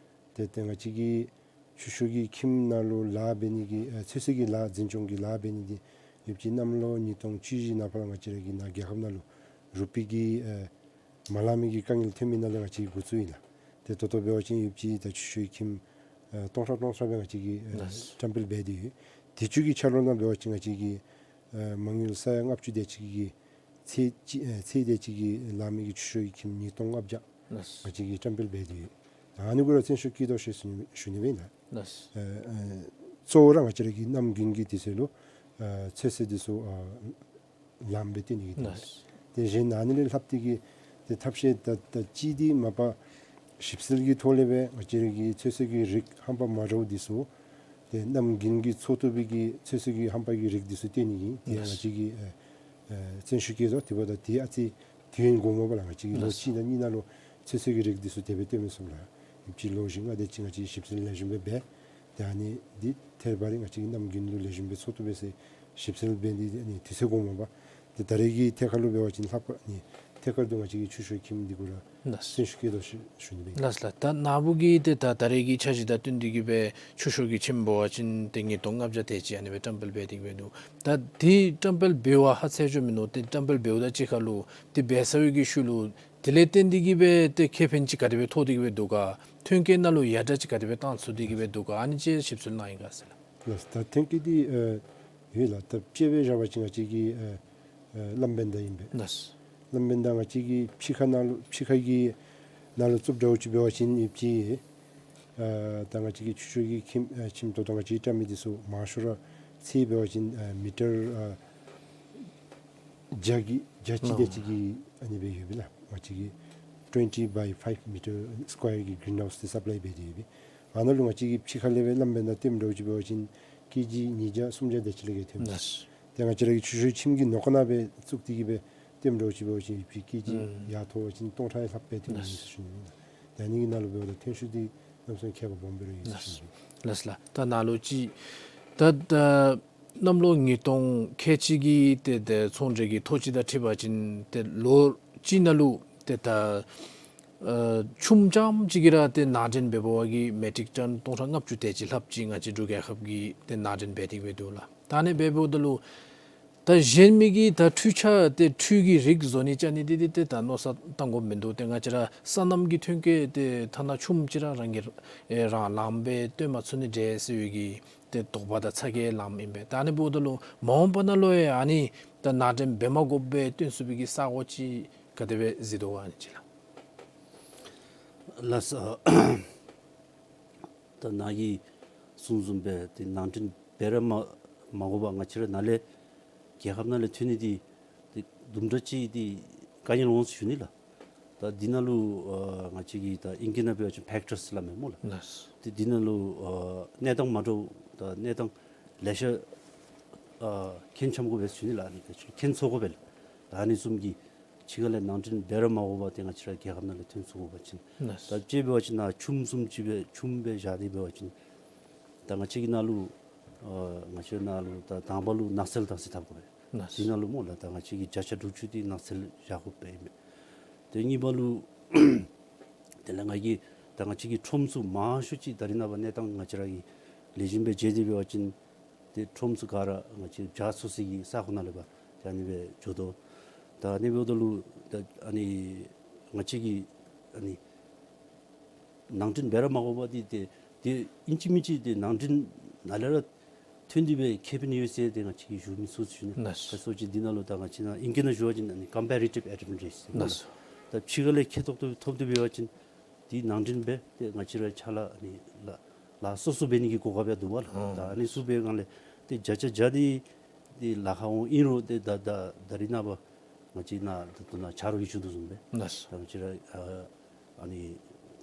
ཏེ་ཏེ་ང་བཅས་ཀྱི་ཆུ་ཤོག་གི་ཁྱིམ་ནང་ལུ་ལཱ་འབད་ནི་གི་ཨ་ཚོད་བསྲེ་གི་ལཱ་འཛིན་སྐྱོང་གི་ལཱ་འབད་ནི་འདི་ཡོདཔ་ཅིག་གནམ་ལོ་ཉིས་སྟོང་བཅུ་བཞི་ནང་ཕར་ང་བཅས་ར་གི་ནཱ་རྒྱལ་ཁབ་ནང་ལུ་རུ་པི་གི་ཨ་མ་ལང་མི་གི་དཀའ་ངལ་ཐོན་མི་ནང་ལས་ང་བཅས་ཀྱིས་འགོ་བཙུགས་ཨིན་ལགས། ཏེ་ད་ལྟོ་འབད་བ་ཅིན་ཡོདཔ་ཅིག་ད་ཆུ་ཤོག་གི་ཁྱིམ་ཨ་སྟོང་ཕྲག་སྟོང་ཕྲག་སྦེ་ང་བཅས་ཀྱིས་ཨ་ལགས། བཀྲམ་སྤེལ་འབད་དེ་ཡོད། དུས་ཅི་གི་ཆ་ལུགས་ནང་འབད་བ་ཅིན་ང་བཅས་ཀྱིས་ཨ་མ་དངུལ་ས་ཡ་ལྔ་བཅུ་དེ་ཅིག་གི་ཚེ་གཅིག་ཨ་ཚེ་དེ་ཅིག་གིས་ལང་མི་གི་ཆུ་ཤོག་གི་ཁྱིམ་ཉིས་སྟོང་ལྔ་བརྒྱ་ལགས། ང་བཅས་ཀྱིས་བཀྲམ་སྤེལ་འབད་དེ་ཡོད། ཨ་ནི་གུ་ར་བརྩོན་ཤུགས་བསྐྱེད་དོ་ཟེར་ཞུ་ནི་སྦེ་ཨིན་ལགས། ལགས། ཨ་ཨ་གཙོ་བོ་ར་ང་བཅས་ར་གི་གནམ་དགུན་གྱི་དུས་ཚོད་ལུ་ཨ་ཚོད་བསྲེ་འདི་ཚུ་ཨ་ལངམ་སྦེ་སྟོན་ནི་གི་དོན་ལས། ལགས། དེ་བཞིན་ཨ་ནི་ལས་ལྷག་སྟེ་གི་ཏེ་ཐབས་ཤེས་ད་ད་ཅི་འདི་མ་པ་ཞིབ་འཚོལ་གྱི་ཐོག་ལས་སྦེ་ང་བཅས་ར་གི་ཚོད་བསྲེ་གི་རིགས་ཧམ་པ་མ་འདྲཝ་འདི་ཚུ་ཏེ་གནམ་དགུན་གྱི་འཚོ་བཏུབ་པའི་གི་ཚོད་བསྲེ་གི་ཧམ་པ་གི་རིགས་འདི་ཚུ་སྟོན་ནི་གི་ཏེ་ལགས། ང་བཅས་ཀྱིས་ཨ་ཨ་བརྩོན་ཤུགས་བསྐྱེད་དོ། དེ་འབདཝ་ད་ཏེ་ཨ་ཙི་དུས་ཡུན་འགོར་མས་པ་ལགས། ང་བཅས་ཀྱིས་ལོ་ལགས། གཅིག་དང་གཉིས་ནང་ལུ་ཚོད་བསྲེ་གི་རིགས་འདི་ཚུ་དེ་སྦེ་སྟོན་མི་ཚུགས་ལགས། ཡོདཔ་ཅིག་ལོ་བཞི་ལྔ་དེ་ཅིག་ང་བཅས་ཞིབ་འཚོལ་ལེགས་ཤོམ་སྦེ་འབད། ཏེ་ཨ་ནི་འདི་ཐད་རི་བ་རི་ང་བཅས་ཀྱིས་གནམ་དགུན་ལུ་ལེགས་ཤོམ་སྦེ་འཚོ་བཏུབ་པས་ཟེར་ཞིབ་འཚོལ་འབད་ནི་འདི་ཨ་ནི་དུས་ཚོད་འགོར་མས་པ། ཏེ་ད་རེས་ཀྱི་ཐད་ཁར་ལུ་འབད་བ་ཅིན་ལྷག་པར་ཨ་ནི་ཐད་ཀར་དུ་ང་བཅས་ཀྱིས་ཆུ་ཤོག་ཁྱིམ་འདི་གུ་ར་ལགས། བརྩོན་ཤུགས་བསྐྱེད་དོ་ཟེར་ཞུ་ནི་སྦེ་ཨིན། ལགས་ལགས། ད་ནཱ་བུ་གིས་ཏེ་ད་ད་རེས་ཀྱི་འཆར་གཞི་དང་བསྟུན་ཏེ་གི་སྦེ་ཆུ་ཤོག་གི་ཁྱིམ་འབད་བ་ཅིན་ཏེ་ཉིས་སྟོང་ལྔ་བརྒྱ་དེ་ཅིག་ཨ་ནི་སྦེ་བཀྲམ་སྤེལ་འབད་དེ་གི་སྦེ་འདུག། ད་འདི་བཀྲམ་སྤེལ་འབད་བར་ཧ་ཚད་ཅིག་མིན་འདུག། ཏེ་བཀྲམ་སྤེལ་འབདཝ་ད་གཅིག་ཁར་ལུ་ཏེ་འབད་ཚར་བའི་གི་ཤུལ་ལུ་དེ་ལས་བརྟེན་ཏེ་གི་སྦེ་ཏེ་ཁེ་ཕན་ཅིག་ག་དེ་སྦེ་ཐོགས་ཏེ་གི་སྦེ་འདུག་ག། ཐོན་སྐྱེད་ནང་ལུ་ཡར་དྲག་ཅིག་ག་དེ་སྦེ་བཏང་ཚུགས་ཏེ་གི་སྦེ་འདུག་ག། ཨ་ནི་ཅིག་ཞིབ་འཚོལ་གནང་ཡི་ག་ཟེར་ལགས། ལགས། ད་ཐོན་སྐྱེད་འདི་ཨ་ཡོད་ལགས། ད་དཔྱེ་སྦེ་བཞག་པ་ཅིན་ང་བཅས་ཀྱི་ཨ་ཨ་ལམ་བེན་ཌ་ཨིན་པས། ལགས། ལམ་བེན་ཌ་ང་བཅས་ཀྱི་ཕྱི་ཁ་ནང་ལུ་ཕྱི་ཁ་གི་ནང་ལུ་བཙུགསཔ་འདྲཝ་ཅིག་འབད་བ་ཅིན་ཡོདཔ་ཅིག་ཨ་ད་ང་བཅས་ཀྱི་ཆུ་ཤོག་གི་ཁྱིམ་ཨ་ཁྱིམ་ད་ལྟོ་ང་བཅས་ཀྱིས་བཀྲམ་མི་འདི་ཚུ་མང་ཤོས་ར་ཚད་འབད་བ་ཅིན་ཨ་མི་ཊར་ཨ་བརྒྱ་གི་བརྒྱ་ཅིག་དེ་ཅིག་གི་ཨ་ནི་སྦེ་ཡོད་པས་ལགས། ང་བཅས་ཀྱིས་twenty by five meter square གི་གིརིན་ཧའུསི་འདི་སབ་ལའི་འབད་དེ་ཡོད་པས། ཨ་ནཱ་ལུ་ང་བཅས་ཀྱིས་ཕྱི་ཁ་ལས་སྦེ་ལམ་བེན་ཌ་བཏོནམ་འདྲཝ་ཅིག་འབད་བ་ཅིན་ཀེ་ཇི་ཉིས་བརྒྱ་སུམ་བརྒྱ་དེ་ཅིག་ལས་ཀྱི་ཐོནམ་མས། ལགས། ཏེ་ང་བཅས་ར་གི་ཆུ་ཤོག་ཁྱིམ་གྱི་ནང་ཁ་ནང་སྦེ་བཙུགས་ཏེ་གི་སྦེ་བཏོནམ་འདྲཝ་ཅིག་འབད་བ་ཅིན་ཡོདཔ་ཅིག་ཀེ་ཇི་ཨུམ་ཡར་མཐོ་བ་ཅིན་སྟོང་ཕྲག་ཡང་ལྷགཔ་སྦེ་ཐོན་ནི་ཨིན་ཟེར་ཞུ་ནི་ཨིན་ལགས། ཏེ་ཨ་ནི་གི་ནང་ལུ་འབདཝ་ད་ཐོན་ཤུགས་འདི་གནམ་མེད་ས་མེད་ཁྱད་པར་སྦོམ་སྦེ་ར་ཡོད་ཟེར་ཞུ་ནི་ཨིན། ལགས་ལགས། ད་ནཱ་ལུ་ཅིག་ད་ད་གནམ་ལོ་ཉིས་སྟོང་ཁལ་གཅིག་གི་ཏེ་ཏེ་ཚོང་འབྲེལ་གྱི་ཐོ་ཅིག་དང་འཁྲིལ་བ་ཅིན་ཏེ་ལོ་གཅིག་ནང་ལུ་ཏེ་ད་ཨ་ཆུམ་རྐྱངམ་ཅིག་གིས་ར་ཏེ་ནང་འདྲེན་འབད་བ་གིས་མེ་ཊིག་ཊོན་སྟོང་ཕྲག་ལྔ་བཅུ་དེ་ཅིག་ལྷགཔ་ཅིག་ང་བཅས་འབྲུག་རྒྱལ་ཁབ་ཀྱིས་ཏེ་ནང་འདྲེན་འབད་དེ་གི་སྦེ་འདུག་ལགས། ད་ཨ་ནི་འབདཝ་ད་ལུ་ད་གཞན་མི་གིས་ད་འཕྲུལ་ཆས་ཏེ་འཕྲུལ་གྱི་རིགས་བཟོ་ནི་རྐྱབ་ནི་འདི་འདི་ཏེ་ད་མནོ་བསམ་བཏང་དགོཔ་མིན་འདུག། ཏེ་ང་བཅས་ར་སོ་ནམ་གྱི་ཐོན་སྐྱེད་འདི་ཐ་ན་ཆུམ་ཅིག་ར་རང་གིས་ཨེ་རང་ལངམ་སྦེ་བཏོན་མ་ཚུགས་ནི་འདྲས་ཟེར་བའི་གི་ཏེ་དོགས་པ་དང་ཚ་གྱང་ལངམ་ཨིན་པས། ད་ཨ་ནི་འབདཝ་ད་ལུ་མ་འོངས་པ་ནང་ལུ་ཡང་ཨ་ནི་ད་ནང་འདྲེན་འབད་མ་དགོཔ་སྦེ་བཏོན་ཚུགས་པའི་གི་ས་གོ་ཅིག་ག་དེ་སྦེ་གཟིགས་དོ་ག་ཨ་ནི་ཅིག་ལགས། ལགས་སོ། ད་ནཱ་གིས་གསུངས་བཟུམ་སྦེ་ཏེ་ནང་འདྲེན་འབད་ར་མ་མ་དགོ་པར་ང་བཅས་ར་ནཱ་ལས་རྒྱལ་ཁབ་ནང་ལས་ཐོན་ནི་འདི་ཏེ་དུམ་གྲ་ཅིག་འདི་དཀའ་ངལ་འོང་ཟེར་ཞུ་ནི་ལགས། ད་འདི་ནང་ལུ་ཨ་ང་བཅས་ཀྱིས་ད་ཨིང་སྐད་ནང་འབད་བ་ཅིན་ཕེག་ཊརསི་སླབ་མས་སྨོ་ལགས། ལགས། ཏེ་འདི་ནང་ལུ་ཨ་གནས་སྟངས་མ་འདྲཝ་ད་གནས་སྟངས་ལེ་ཤ་ཨ་མཁྱེན་འཆམ་དགོ་པས་ཟེར་ཞུ་ནི་ལགས། ཨ་ནི་ད་ཅིག་མཁྱེན་ཚུགས་དགོ་པས་ལགས། ད་ཨ་ནི་བཟུམ་གྱི་ཕྱི་ཁ་ལས་ནང་འདྲེན་འབད་ར་མ་དགོ་པར་ཏེ་ང་བཅས་ར་རྒྱལ་ཁབ་ནང་ལས་ཐོན་ཚུགས་དགོ་པ་ཅིན། ལགས། ད་ཅི་འབད་བ་ཅིན་ནཱ་ཆུམ་བཟུམ་ཅིག་སྦེ་ཆུམ་སྦེ་བཞག་སྟེ་འབད་བ་ཅིན་ད་ང་བཅས་ཀྱི་ནང་ལུ་ཨ་ང་བཅས་ནང་ལུ་ད་དང་པ་ལུ་ནགས་ཚལ་བདག་འཛིན་འཐབ་དགོ་པས། ལགས། འདི་ནང་ལུ་སྨོ་ལགས། ད་ང་བཅས་ཀྱི་བརྒྱ་ཆ་དྲུག་ཅུ་འདི་ནགས་ཚལ་བཞག་དགོཔ་ཨིན་མས། ཏེ་གཉིས་པ་ལུ་དེ་ལས་ང་གིས་ད་ང་བཅས་ཀྱི་ཁྲོམ་ཚུ་མང་ཤོས་ཅིག་ད་རེས་ནངས་པ་གནས་སྟངས་ང་བཅས་ར་གིས་ལེགས་ཤོམ་སྦེ་མཇལ་ཏེ་འབད་བ་ཅིན་ཏེ་ཁྲོམ་ཚུ་ག་ར་ང་བཅས་བྱཱ་འཚོ་སའི་གི་ས་ཁོངས་ནང་ལས་ཕར་ཏེ་ཨ་ནི་སྦེ་འགྱོ་དོ། ད་ཨ་ནི་འབདཝ་ད་ལུ་ད་ཨ་ནི་ང་བཅས་ཀྱིས་ཨ་ནི་ནང་འདྲེན་འབད་ར་མ་དགོ་པར་འདི་ཏེ་ཏེ་ཨིན་ཅི་མིན་ཅི་ཏེ་ནང་འདྲེན་ནཱ་ལས་ར་ཐོན་ཏེ་སྦེ་ཁེ་ཕན་ཡོད་ཟེར་ཏེ་ང་བཅས་ཀྱིས་ཞུ་མི་ཚུགས་ཟེར་ཞུ་ནི། ལགས། ད་སོ་ཅིག་འདི་ནང་ལུ་ད་ང་བཅས་ནཱ་ཨིང་སྐད་ནང་ཞུ་བ་ཅིན་ཨ་ནི་ཀམ་པེ་རེ་ཊིབ་ཨེཌ་ཝན་ཊེཇ་ཟེར། ལགས། ད་ཕྱི་ཁ་ལས་ཁེ་ཐོག་ཏུ་ཐོབ་སྟེ་འབད་བ་ཅིན་འདི་ནང་འདྲེན་འབད་དེ་ང་བཅས་ར་ཕྱག་ལཱ་ཨ་ནི་ལཱ་ལཱ་སོ་སོ་འབད་ནི་གི་གོ་སྐབས་ཡང་འདུག་པ་ལགས། ཨ་ད་ཨ་ནི་ཚུ་འབད་སྒང་ལས་ཏེ་བརྒྱ་ཆ་བརྒྱ་འདི་འདི་ལཱ་ཁག་འོང་། ཨིན་རུང་ཏེ་ད་ད་ད་རེས་ནངས་པ་ང་བཅས་ནཱ་ད་ལྟོ་ནཱ་ཆ་རོགས་ཀྱིས་ཞུ་དོ་བཟུམ་སྦེ། ལགས། ད་ང་བཅས་ར་ཨ་ཨ་ནི་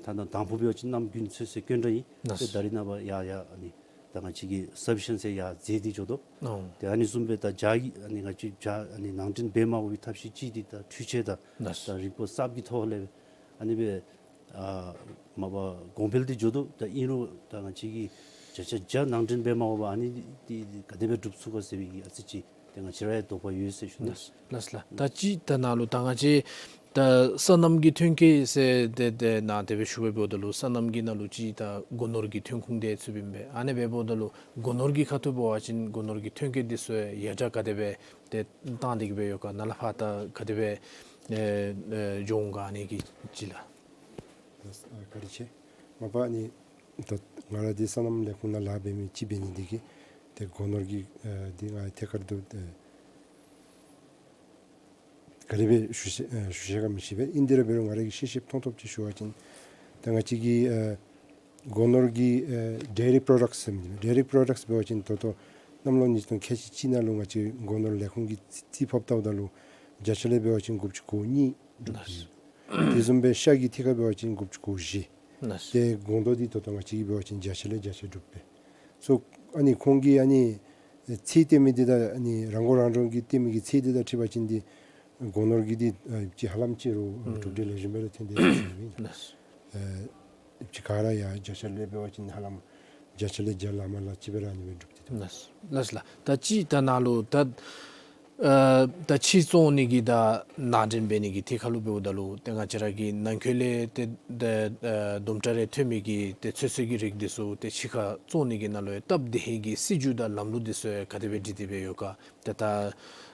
ད་ད་དང་ཕུ་འབད་བ་ཅིན་གནམ་དགུན་ཚོད་བསྲེ་རྐྱེན་འདྲ་ཨིན། ལགས། ཏེ་ད་རེས་ནངས་པ་ཡར་ཡར་ཨ་ནི་ད་ང་བཅས་ཀྱི་སབ་ཕི་ཤན་སི་ཡར་འཛེགས་ཏེ་འགྱོ་དོ། ཨོ། ཏེ་ཨ་ནི་བཟུམ་སྦེ་ད་བརྒྱ་གི་ཨ་ནི་ང་བཅས་བརྒྱ་ཨ་ནི་ནང་འདྲེན་འབད་མ་དགོ་པའི་ཐབས་ཤེས་ཅིག་འདི་ད་འཕྲུལ་ཆས་དང་ལགས། ད་རིག་པ་གསརཔ་གི་ཐོག་ལས་ཨ་ནི་སྦེ་ཨ་མ་པ་གོང་འཕེལ་ཏེ་འགྱོ་དོ། ད་ཨིན་རུང་ད་ང་བཅས་ཀྱིས་བརྒྱ་ཆ་བརྒྱ་ནང་འདྲེན་འབད་མ་དགོ་པར་ཨ་ནི་འདི་ག་དེ་སྦེ་སྒྲུབ་ཚུགས་ག་ཟེར་བའི་གི་ཨ་ཙི་ཅིག་ཏེ་ང་བཅས་ར་ཡང་དོགས་པ་ཡོད་ཟེར་ཞུ་ནི། ལགས་ལགས་ལགས། ད་ཅི་ད་ནཱ་ལུ་ད་ང་བཅས་ད་སོ་ནམ་གྱི་ཐོན་སྐྱེད་ཟེར་ཏེ་ཏེ་ནཱ་དེ་སྦེ་ཞུ་བའི་འབདཝ་ད་ལུ་སོ་ནམ་གྱི་ནང་ལུ་ཅིག་ད་སྒོ་ནོར་གྱི་ཐོན་ཁུངས་དེ་ཚུ་ཨིན་པས། ཨ་ནི་འབདཝ་ད་ལུ་སྒོ་ནོར་གྱི་ཁ་ཐུག་འབད་བ་ཅིན་སྒོ་ནོར་གྱི་ཐོན་སྐྱེད་འདི་ཚུ་ཡང་ཡར་དྲག་ག་དེ་སྦེ་ཏེ་བཏང་སྟེ་གི་སྦེ་ཡོད་ག། ནཱ་ལས་ཕར་ད་ག་དེ་སྦེ་ཨེ་ཨེ་འགྱོ་འོང་ག་ཨ་ནི་གི་ཅིག་ལགས། ལགས། ཨ་བཀའ་དྲིན་ཆེ། མ་པ་ཨ་ནི་ད་ང་ར་འདི་སོ་ནམ་ལས་ཁུངས་ནང་ལཱ་འབད་མི་ཅིག་འབད་ནི་འདི་གིས་ཏེ་སྒོ་ནོར་གྱི་ཨེ་འདི་ང་ཐད་ཀར་དུ་ཨེ་ག་དེ་སྦེ་ཞུ་ཤེས་ཨེ་ཞུ་ཤེས་ག་མི་ཤེས་པས། ཨིན་དེ་ར་འབད་རུང་ང་ར་གིས་ཤེས་ཤེསཔ་མཐོང་ཐོབ་ཅིག་ཞུ་བ་ཅིན་ད་ང་བཅས་ཀྱི་ཨེ་སྒོ་ནོར་གྱི་ཨེ་ཌེ་རི་པྲོ་ཌག་སི་ཟེར་མི་འདི་ཌེ་རི་པྲོ་ཌག་སི་འབད་བ་ཅིན་ད་ལྟོ་གནམ་ལོ་ཉིས་སྟོང་ཁལ་གཅིག་གཅིག་ནང་ལུ་ང་བཅས་སྒོ་ནོར་ལས་ཁུངས་ཀྱིས་རྩིས་རྩིས་ཕབ་བལྟཝ་ད་ལུ་བརྒྱ་ཆ་ལས་འབད་བ་ཅིན་དགུ་བཅུ་གོ་གཉིས་གྲུབ་ཡོད། དེ་བཟུམ་སྦེ་ཤ་གི་ཐད་ཁར་འབད་བ་ཅིན་དགུ་བཅུ་གོ་བཞི། ཏེ་སྒོང་རྡོག་འདི་ད་ལྟོ་ང་བཅས་ཀྱིས་འབད་བ་ཅིན་བརྒྱ་ཆ་ལས་བརྒྱ་ཆ་གྲུབ་པས། སོ་ཨ་ནི་ཁོང་གིས་ཨ་ནི་ཚད་སྟོན་མི་འདི་དང་ཨ་ནི་རང་མགོ་རང་འདྲོངས་ཀྱིས་སྟོན་མི་གི་ཚད་འདི་དང་འཁྲིལ་བ་ཅིན་འདི་སྒོ་ནོར་གྱི་འདི་ཨ་ཅིག་ཧ་ལམ་ཅིག་རུང་གྲུབ་འབྲས་ལེགས་ཤོམ་སྦེ་ར་ཐོན་ཏེ་ཡོད་ཟེར་ཞུ་ནི་ཨིན། ལགས། ཨེ་ཅིག་ག་ར་ཡང་བརྒྱ་ཆ་ལས་འབད་བ་ཅིན་ཧ་ལམ་བརྒྱ་ཆ་ལས་བརྒྱ་ལ་མ་ལ་ཅིག་སྦེ་ར་ཨ་ནི་སྦེ་གྲུབ་སྟེ་འདུག། ལགས་ལགས་ལགས། ད་ཅི་ད་ནཱ་ལུ་ད་ཨ་ད་ཕྱིར་བཙོང་ནི་གི་དང་ནང་འདྲེན་འབད་ནི་གི་ཐད་ཁར་ལུ་འབདཝ་ད་ལུ་ཏེ་ང་བཅས་ར་གི་ནང་འཁོད་ལས་ཏེ་ད་ཨ་དུམ་གྲ་རེ་ཐོན་མི་གི་ཏེ་ཚོད་བསྲེ་གི་རིགས་འདི་ཚུ་ཏེ་ཕྱི་ཁར་བཙོང་ནི་གི་ནང་ལུ་ཡང་སྟབས་བདེ་ཧིང་གི་སྲིད་བྱུས་དང་ལམ་ལུགས་འདི་ཚུ་ཡང་ག་དེ་སྦེ་སྒྲིག་སྟེ་སྦེ་ཡོད་ག། ཏེ་ད་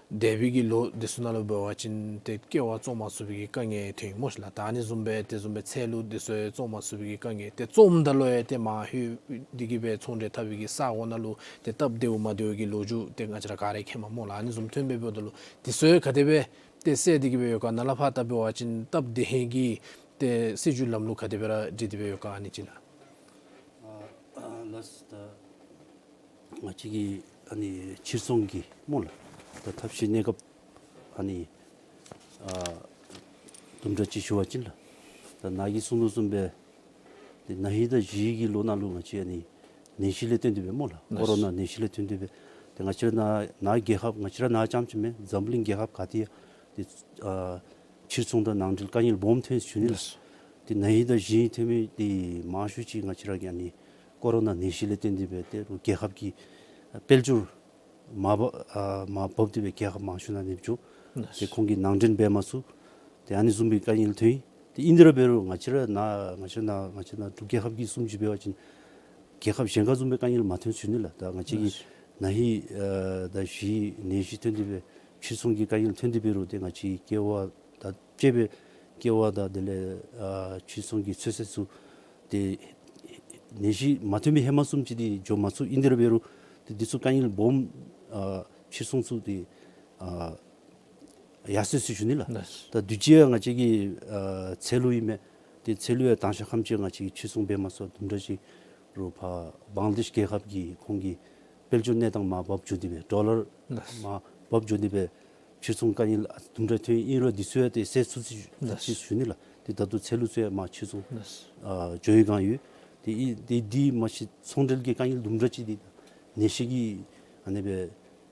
འདས་པའི་གི་ལོ་འདི་ཚུ་ནང་ལུ་འབད་བ་ཅིན་ཏེ་ཀེ་བ་བཙོང་མ་ཚུགས་པའི་གི་དཀའ་ངལ་ཐོན་ཡི་སྨོ་ཤིག་ལགས། ད་ཨ་ནི་བཟུམ་སྦེ་དེ་བཟུམ་སྦེ་ཚལ་ལུ་འདི་ཚུ་ཡང་བཙོང་མ་ཚུགས་པའི་གི་དཀའ་ངལ། ཏེ་བཙོངམ་ད་ལུ་ཡང་ཏེ་མར་ལྷོད་དེ་གིས་སྦེ་ཚོང་འབྲེལ་འཐབ་པའི་གི་ས་གོ་ནང་ལུ་ཏེ་སྟབས་བདེཝ་མ་བདེཝ་གི་ལོ་རྒྱུས་ཏེ་ང་བཅས་ར་ག་ར་མཁྱེནམ་སྨོ་ལགས། ཨ་ནི་བཟུམ་ཐོན་སྦེ་འབདཝ་ད་ལུ་འདི་ཚུ་ཡང་ག་དེ་སྦེ་ཏེ་སེལ་ཏེ་གིས་སྦེ་ཡོད་ག། ནཱ་ལས་ཕར་ད་འབད་བ་ཅིན་སྟབས་བདེ་ཧིང་གི་ཏེ་སྲིད་བྱུས་ལམ་ལུགས་ག་དེ་སྦེ་ར་སྒྲིག་སྟེ་སྦེ་ཡོད་ག་ཨ་ནི་ཅིག་ལགས། ཨ་ལགས་ད་ང་བཅས་ཀྱི་ཨ་ནི་ཕྱིར་ཚོང་གི་སྨོ་ལགས། ད་ཐབས་ཤེས་གནས་སྐབས་ཨ་ནི་ཨ་དུམ་གྲ་ཅིག་ཞུ་བ་ཅིན་ལགས། ད་ནཱ་གིས་གསུང་དོ་བཟུམ་སྦེ་ཏེ་ན་ཧིང་དང་གཞེས་ཧིང་གི་ལོ་ནང་ལུ་ང་བཅས་ཨ་ནི་ནད་གཞི་ལས་བརྟེན་ཏེ་སྦེ་སྨོ་ལགས། ལགས། ཀོ་རོ་ན་ནད་གཞི་ལས་བརྟེན་ཏེ་སྦེ་ཏེ་ང་བཅས་ར་ནཱ་ནཱ་རྒྱལ་ཁབ་ང་བཅས་ར་ནཱ་རྐྱངམ་ཅིག་མེན་འཛམ་གླིང་རྒྱལ་ཁབ་ག་ཏེ་ཡང་ཏེ་ཨ་ཕྱིར་ཚོང་དང་ནང་འདྲེན་དཀའ་ངལ་སྦོམ་ཐོན་ཟེར་ཞུ་ནི་ལགས། ལགས། ཏེ་ན་ཧིང་དང་གཞེས་ཧིང་ཐོན་མི་འདི་མང་ཤོས་ཅིག་ང་བཅས་ར་གི་ཨ་ནི་ཀོ་རོ་ན་ནད་གཞི་ལས་བརྟེན་ཏེ་སྦེ་ཏེ་རྒྱལ་ཁབ་ཀྱི་དཔལ་འབྱོར་མར་བབ་ཨ་མར་བབས་ཏེ་སྦེ་རྒྱལ་ཁབ་མང་ཤོས་ནང་ནེམ་ཅིག་ཏེ་ཁོང་གིས་ནང་འདྲེན་འབད་མ་ཚུགས། ཏེ་ཨ་ནི་བཟུམ་གྱི་དཀའ་ངལ་ཐོན་ཡི། ཏེ་ཨིན་དེ་ར་འབད་རུང་ང་བཅས་ར་ནཱ་ང་བཅས་ནཱ་ང་བཅས་ནཱ་འབྲུག་རྒྱལ་ཁབ་ཀྱི་བཟུམ་ཅིག་འབད་བ་ཅིན་རྒྱལ་ཁབ་གཞན་ཁར་བཟུམ་སྦེ་དཀའ་ངལ་མ་ཐོན་ཟེར་ཞུ་ནི་ལགས། ད་ང་བཅས་ཀྱི་ན་ཧིང་ཨ་དང་གཞེས་ནད་གཞི་ཐོན་ཏེ་སྦེ་ཕྱིར་ཚོང་གི་དཀའ་ངལ་ཐོན་ཏེ་འབད་རུང་ཏེ་ང་བཅས་ཀྱི་ཀེ་བ་དང་བཅས་པའི་ཀེ་བ་དང་དེ་ལས་ཨ་ཕྱིར་ཚོང་གི་ཚོད་བསྲེ་ཚུ་ཏེ་ནད་གཞི་མ་ཐོན་པའི་ཧེ་མ་བཟུམ་ཅིག་འདི་འགྱོ་མ་ཚུགས། ཨིན་དེ་ར་འབད་རུང་ཏེ་འདི་ཚུ་དཀའ་ངལ་སྦོམ་ཨ་ཕྱིར་ཚོང་ཚུ་ཏེ་ཨ་ཡར་སོ་ཡི་ཟེར་ཞུ་ནི་ལགས། ལགས། ད་དུས་ཅི་ཡང་ང་བཅས་ཀྱི་ཨ་ཚལ་ལུ་ཨིན་མས། ཏེ་ཚལ་ལུ་ཡང་དང་ཤ་ཁམ་ཅིག་ང་བཅས་ཀྱིས་ཕྱིར་ཚོང་འབད་མ་ཚུགས། དུམ་གྲ་ཅིག་རུང་ཕར་བང་ལ་དེཤ་རྒྱལ་ཁབ་ཀྱི་ཁོང་གི་དཔལ་འབྱོར་གནས་སྟངས་མར་བབས་འགྱོ་སྟེ་སྦེ་ཌོ་ལར་ལགས། མར་བབས་འགྱོ་སྟེ་སྦེ་ ཕྱིར་ཚོང་དཀའ་ངལ་དུམ་གྲ་ཐོན་ཡི་རུང་འདི་ཚུ་ཡང་ཏེ་སེལ་ཚུགས་ཅི་ལགས། ཅི་ཞུ་ནི་ལགས། ཏེ་ད་ལྟོ་ཚལ་ལུ་ཚུ་ཡང་མར་ཕྱིར་ཚོང་ལགས། ཨ་འགྱོ་བའི་སྒང་ཡོད། ཏེ་ཨིན་ཏེ་འདི་མ་གཞི་ཚོང་འབྲེལ་གྱི་དཀའ་ངལ་དུམ་གྲ་ཅིག་འདི་ནད་གཞི་གི་ཨ་ནི་སྦེ་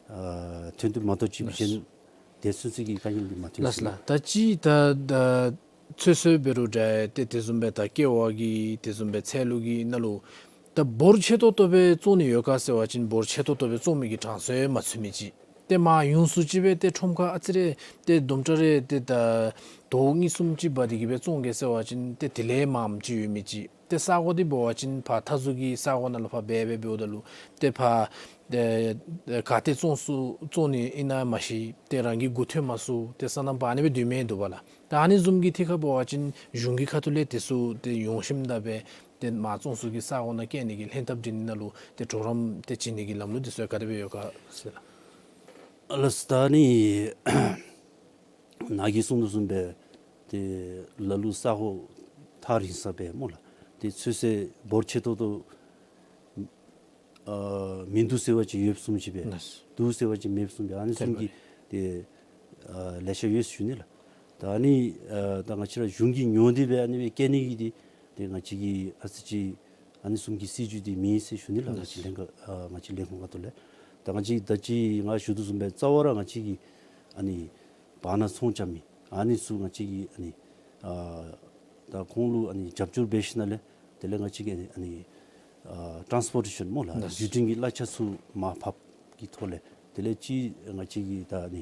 ཨ་ཐོན་ཏེ་མ་གཏོགས་ཅིག་ལགས། གཞན་དེ་ཚུན་ཚོད་ཀྱི་དཀའ་ངལ་འདི་མ་ཐོན་ལགས་ཟེར་ལགས། ལགས། ད་ཅི་ད་ད་ཚོད་བསྲེ་འབད་རུང་འདྲ་ཏེ་དེ་བཟུམ་སྦེ་ད་ཀེ་བ་གི་དེ་བཟུམ་སྦེ་ཚལ་ལུ་གི་ནང་ལུ་ད་འབོར་ཆེ་ཏོག་ཏོ་སྦེ་བཙོང་ནི་ཡོད་ག་ཟེར་བ་ཅིན་འབོར་ཆེ་ཏོག་ཏོ་སྦེ་བཙོང་མི་གི་གྲངས་སུ་ཡང་མ་ཚུད་མི་ཅིག། ཏེ་མར་ཡོངས་སུ་ཅིག་སྦེ་ཏེ་ཁྲོམ་ཁར་ཨ་ཙི་རེ་ཏེ་དུམ་གྲ་རེ་ཏེ་ད་དོ་གཉིས་གསུམ་ཅིག་འབག་སྟེ་གི་སྦེ་བཙོང་གེ་ཟེར་བ་ཅིན་ཏེ་དེ་ལས་མངམ་ཅིག་ཡོད་མི་ཅིག། ཏེ་ས་གོ་འདི་འབད་བ་ཅིན་ཕར་མཐའ་ཟུར་གྱི་ས་གོ་ནང་ལུ་ཕར་འབད་འབད་འབདཝ་ད་ལུ་ཏེ་ཕར་ཏེ་ག་ཏེ་བཙོང་ཚུགས་བཙོང་ནི་ཨིན་ན་མ་ཤེས། ཏེ་རང་གི་མགུ་ཐོན་མ་ཚུགས། ཏེ་སོ་ནམ་པ་ཨ་ནི་སྦེ་སྡོད་མི་འདུག་པ་ལགས། ད་ཨ་ནི་བཟུམ་གྱི་ཐད་ཁར་འབད་བ་ཅིན་གཞུང་གི་ཁ་ཐུག་ལས་དེ་ཚུ་ཏེ་ཡོངས་ཤིམ་ད་སྦེ་ཏེ་མར་བཙོང་ཚུགས་ཀྱི་ས་གོ་ནང་བསྐྱལ་ནི་གི་ལྷན་ཐབས་འབྲི་ནི་ནང་ལུ་ཏེ་གྲོགས་རམ་ཏེ་བྱིན་ནི་གི་ལམ་ལུགས་དེ་ཚུ་ག་དེ་སྦེ་ཡོད་ག་ཟེར་ལགས། ལགས། ད་ནི་ནཱ་གིས་གསུངས་དོ་བཟུམ་སྦེ་ཏེ་ལ་ལུ་ས་གོ་ཐག་རིང་ས་སྦེ་སྨོ་ལགས། ཏེ་ཚོད་བསྲེ་འབོར་ཆེ་ཏོག་ཏོ་ཨ་མིན་འདུག་ཟེར་བ་ཅིན་ཡོདཔ་བཟུམ་ཅིག་སྦེ། ལགས། འདུག་ཟེར་བ་ཅིན་མེདཔ་བཟུམ་སྦེ་ཨ་ནི་བཟུམ་གྱི་ཏེ་ཨ་ལེ་ཤ་ཡོད་ཟེར་ཞུ་ནི་ལགས། ད་ཨ་ནི་ཨ་ད་ང་བཅས་ར་གཞུང་གིས་ཉོ་སྟེ་སྦེ་ཨ་ནི་སྦེ་བསྐྱལ་ནི་གི་འདི་ཏེ་ང་བཅས་ཀྱི་ཨ་ཙི་ཅིག་ཨ་ནི་བཟུམ་གྱི་སྲིད་བྱུས་འདི་མེད་ཟེར་ཞུ་ནི་ལགས། ང་བཅས་ལྷན་ཁག་ཨ་ང་བཅས་ལས་ཁུངས་ཁ་ཐུག་ལས། ད་ང་བཅས་ད་ཅི་ང་ཞུ་དོ་བཟུམ་སྦེ་རྩ་བ་ར་ང་བཅས་ཀྱི་ཨ་ནི་བར་ན་ཚོང་རྐྱབ་མི་ཨ་ནི་ཚུ་ང་བཅས་ཀྱིས་ཨ་ནི་ཨ་ད་ཁོང་ལུ་ཨ་ནི་རྒྱབ་སྐྱོར་འབད་ཞིནམ་ལས་དེ་ལས་ང་བཅས་ཀྱིས་ཨ་ནི་ཨ་ཊཱནསི་པོར་ཊེ་ཤཱན་སྨོ་ལགས། ལགས། བརྒྱུད་འཕྲིན་གྱི་གླ་ཆ་ཚུ་མར་ཕབ་ཀྱི་ཐོག་ལས་དེ་ལས་ཅིག་ང་བཅས་ཀྱིས་ད་ཨ་ནི་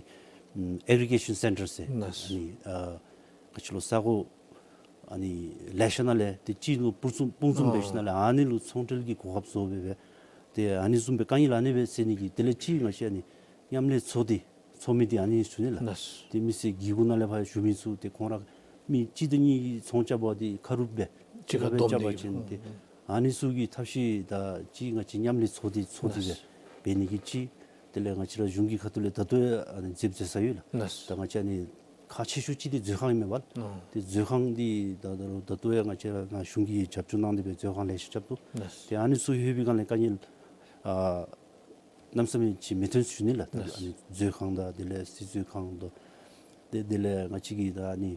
ཨེག་རི་གེ་ཤཱན་སེན་ཊར་ཟེར། ལགས། ཨ་ནི་ཨ་ང་བཅས་ལུ་ས་གོ་ཨ་ནི་ལེ་ཤ་ནང་ལས་ཏེ་གཅིག་ལུ་སྤུར་ཚུགས་སྤུངས་འཛོམས་འབད་ཞིནམ་ལས་ཨ་ནི་ལུ་ཚོང་འབྲེལ་གྱི་གོ་སྐབས་བཟོ་སྦེ་སྦེ་ཏེ་ཨ་ནི་བཟུམ་སྦེ་དཀའ་ངལ་ཨ་ནི་སྦེ་སེལ་ནི་གི་དེ་ལས་ཅིག་ང་བཅས་ཨ་ནི་མཉམ་ལས་ཚོགས་སྡེ་ཚོགས་མི་འདི་ཨ་ནི་ཞུ་ནི་ལགས། ལགས། ཏེ་མི་སེར་གི་གུ་ནང་ལས་ཕར་ཞུ་མི་ཚུ་ཏེ་ཁོང་ར་མི་གཅིག་དང་གཉིས་ཀྱིས་ཚོང་རྐྱབ་པ་འདི་ཁ་རུབ་སྦེ་གཅིག་ཁར་སྦེ་བསྡོམས་རྐྱབ་ཏེ་པ་ཅིན་ཏེ་ཨ་ནི་ཚུ་གི་ཐབས་ཤེས་ད་ཅིག་ང་བཅས་མཉམ་ལས་ཚོགས་སྡེ་ཚོགས་སྡེ་སྦེ་འབད་ནི་གི་ཅིག། དེ་ལས་ང་བཅས་ར་གཞུང་གི་ཁ་ཐུག་ལས་ད་ལྟོ་ཡང་ཨ་ནི་མཛདཔ་མཛད་ས་ཡོད་ལགས། ལགས། ད་ང་བཅས་ཨ་ནི་ཁག་ཆེ་ཤོས་ཅིག་འདི་མཛོད་ཁང་ཨིན་མས་པ་ལགས། ཨོ། ཏེ་མཛོད་ཁང་འདི་ད་ད་ད་ལྟོ་ཡང་ང་བཅས་ར་ནཱ་གཞུང་གིས་རྒྱབ་སྐྱོར་གནང་སྟེ་སྦེ་མཛོད་ཁང་ལེ་ཤ་རྐྱབ་དོ། ལགས། ཏེ་ཨ་ནི་ཚུ་ལྷོད་པའི་སྒང་ལས་དཀའ་ངལ་ཨ་གནམ་མེད་ས་མེད་ཅིག་མི་ཐོན་ཟེར་ཞུ་ནི་ལགས། ད་ལགས། ཨ་ནི་མཛོད་ཁང་དང་དེ་ལས་རྩིས་མཛོད་ཁང་དང་ཏེ་དེ་ལས་ང་བཅས་ཀྱི་ད་ཨ་ནི་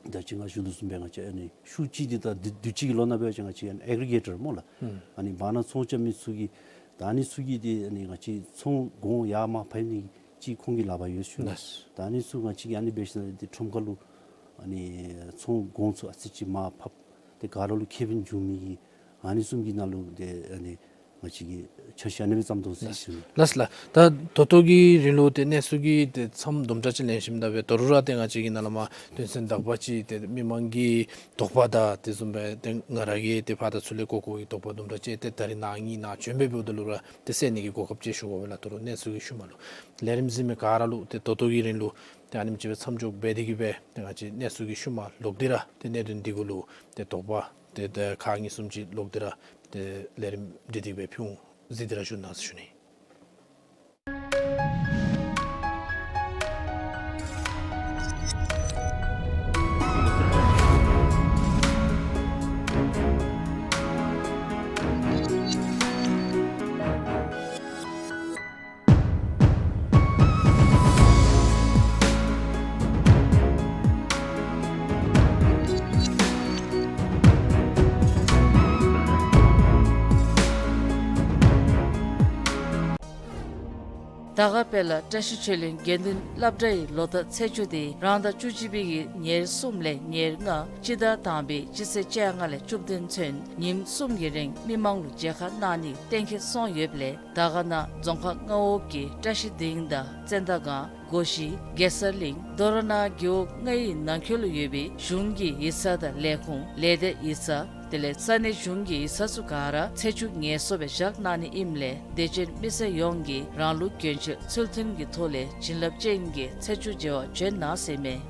ད་ཅི་ང་ཞུ་དོ་བཟུམ་སྦེ་ང་བཅས་ཨ་ནི་ཤུགས་ཅིག་འདི་ད་དུས་དུས་ཅི་གི་ལོ་ནང་འབད་བ་ཅིན་ང་བཅས་ཨ་ནི་ཨེག་རི་གེ་ཊར་སྨོ་ལགས། ཨུམ། ཨ་ནི་བར་ན་ཚོང་རྐྱབ་མི་ཚུ་གིས་ད་ཨ་ནི་ཚུ་གིས་འདི་ཨ་ནི་ང་བཅས་ཚོང་གོང་ཡར་མར་ཕབ་ནི་ཅིག་ཁོང་གི་ལག་པར་ཡོད་ཟེར་ཞུ་ནི། ལགས། ད་ཨ་ནི་ཚུ་ང་བཅས་ཀྱིས་ཨ་ནི་འབད་ཞིནམ་ལས་འདི་ཁྲོམ་ཁ་ལུ་ཨ་ནི་ཚོང་གོང་ཚུ་ཨ་ཙི་ཅིག་མར་ཕབ་སྟེ་ག་ར་ལུ་ཁེ་ཕན་འབྱུང་མི་གི་ཨ་ནི་བཟུམ་གྱི་ནང་ལུ་ཏེ་ཨ་ནི་ང་བཅས་ཀྱིས་འཆར་གཞི་ཨ་ནི་སྦེ་བརྩམས་དོ་ཟེར་ཞུ་ནི། ལགས་ལགས། ད་ད་ལྟོ་གི་རིང་ལུ་ཏེ་གནས་ཚུལ་གྱི་ཏེ་མཚམས་དུམ་གྲ་ཅིག་ལེན་ཞིནམ་ད་སྦེ་དོ་རུང་ར་ཏེ་ང་བཅས་ཀྱི་ནཱ་ལས་མར་དོན་ཚན་དག་པ་ཅིག་ཏེ་མི་མང་གི་དོགས་པ་དང་དེ་བཟུམ་སྦེ་ཏེ་ང་ར་གི་ཏེ་ཕར་དང་ཚུར་ལས་གོ་གོ་བའི་དོགས་པ་དུམ་གྲ་ཅིག་ཏེ་ད་རིས་ནཱ་ངེའི་ནཱ་བྱོན་སྦེ་འབདཝ་ད་ལུ་ར་ཏེ་སེལ་ནི་གི་གོ་སྐབས་ཅིག་ཞུ་དགོ་པས་ལགས། དོ་རུང་གནས་ཚུལ་གྱི་ཤུལ་མ་ལུ་ལས་རིམ་གཟིགས་མི་ག་ར་ལུ་ཏེ་ད་ལྟོ་གི་རིང་ལུ་ཏེ་ཨ་ནེམ་ཅིག་སྦེ་མཚམས་འཇོག་འབད་དེ་གི་སྦེ་ཏེ་ང་བཅས་གནས་ཚུལ་གྱི་ཤུལ་མ་ལོག་སྟེ་ར་ཏེ་གནད་དོན་འདི་གུ་ལུ་ཏེ་དོགས་པ་ཏེ་ཏེ་ཁག་གཉིས་གསུམ་ཅིག་ལོག་སྟེ་ར་ཏེ་ལས་རིམ་འདི་དེ་སྦེ་ཕུལ་འོང་། གཟིགས་ཏེ་ར་བཞུགས་གནང་ཟེར་ཞུ་ནི། དར་དཀར་དཔལ་ལ་བཀྲ་ཤིས་ཆོས་གླིང་དགེ་འདུན་སློབ་གྲྭའི་ལོ་བསྟར་ཚེས་བཅུ་དེ་རང་ཟླ་བཅུ་གཅིག་པའི་གི་ཉེར་གསུམ་ལས་ཉེར་ལྔ་སྤྱི་ཟླ་དང་པའི་སྤྱི་ཚེས་བཅོ་ལྔ་ལས་བཅུ་བདུན་ཚུན་ཉིནམ་གསུམ་གྱི་རིང་མི་མང་ལུ་མཇལ་ཁ་གནང་ནི་གཏན་འཁེལ་སོང་ཡོདཔ་ལས་དར་དཀར་ན་རྫོང་ཁག་མངའ་འོག་གི་བཀྲ་ཤིས་སྡིངས་དང་བཙན་དར་སྒང་སྒོ་བཞི་གེ་སར་གླིང་མདོ་ར་ན་རྒེད་འོག་ལྔའི་ནང་འཁོད་ལུ་ཡོད་པའི་གཞུང་གི་ཡིག་ཚང་དང་ལས་ཁུངས་ལས་སྡེ་ཡིག་ཚང་དེ་ལས་ས་གནས་གཞུང་གི་ཡིག་ཚང་ཚུ་ག་ར་ཚེས་བཅུ་ངལ་གསོ་སྦེ་བཞག་གནང་ནི་ཨིནམ་ལས་དད་ཅན་མི་སེར་ཡོངས་ཀྱིས་རང་ལུགས་གྱོན་ཆས་ཚུལ་མཐུན་གྱི་ཐོག་ལས་བྱིན་རླབས་ཅན་གྱི་ཚེས་བཅུ་མཇལ་བར་བྱོན་གནང་ཟེར་མས།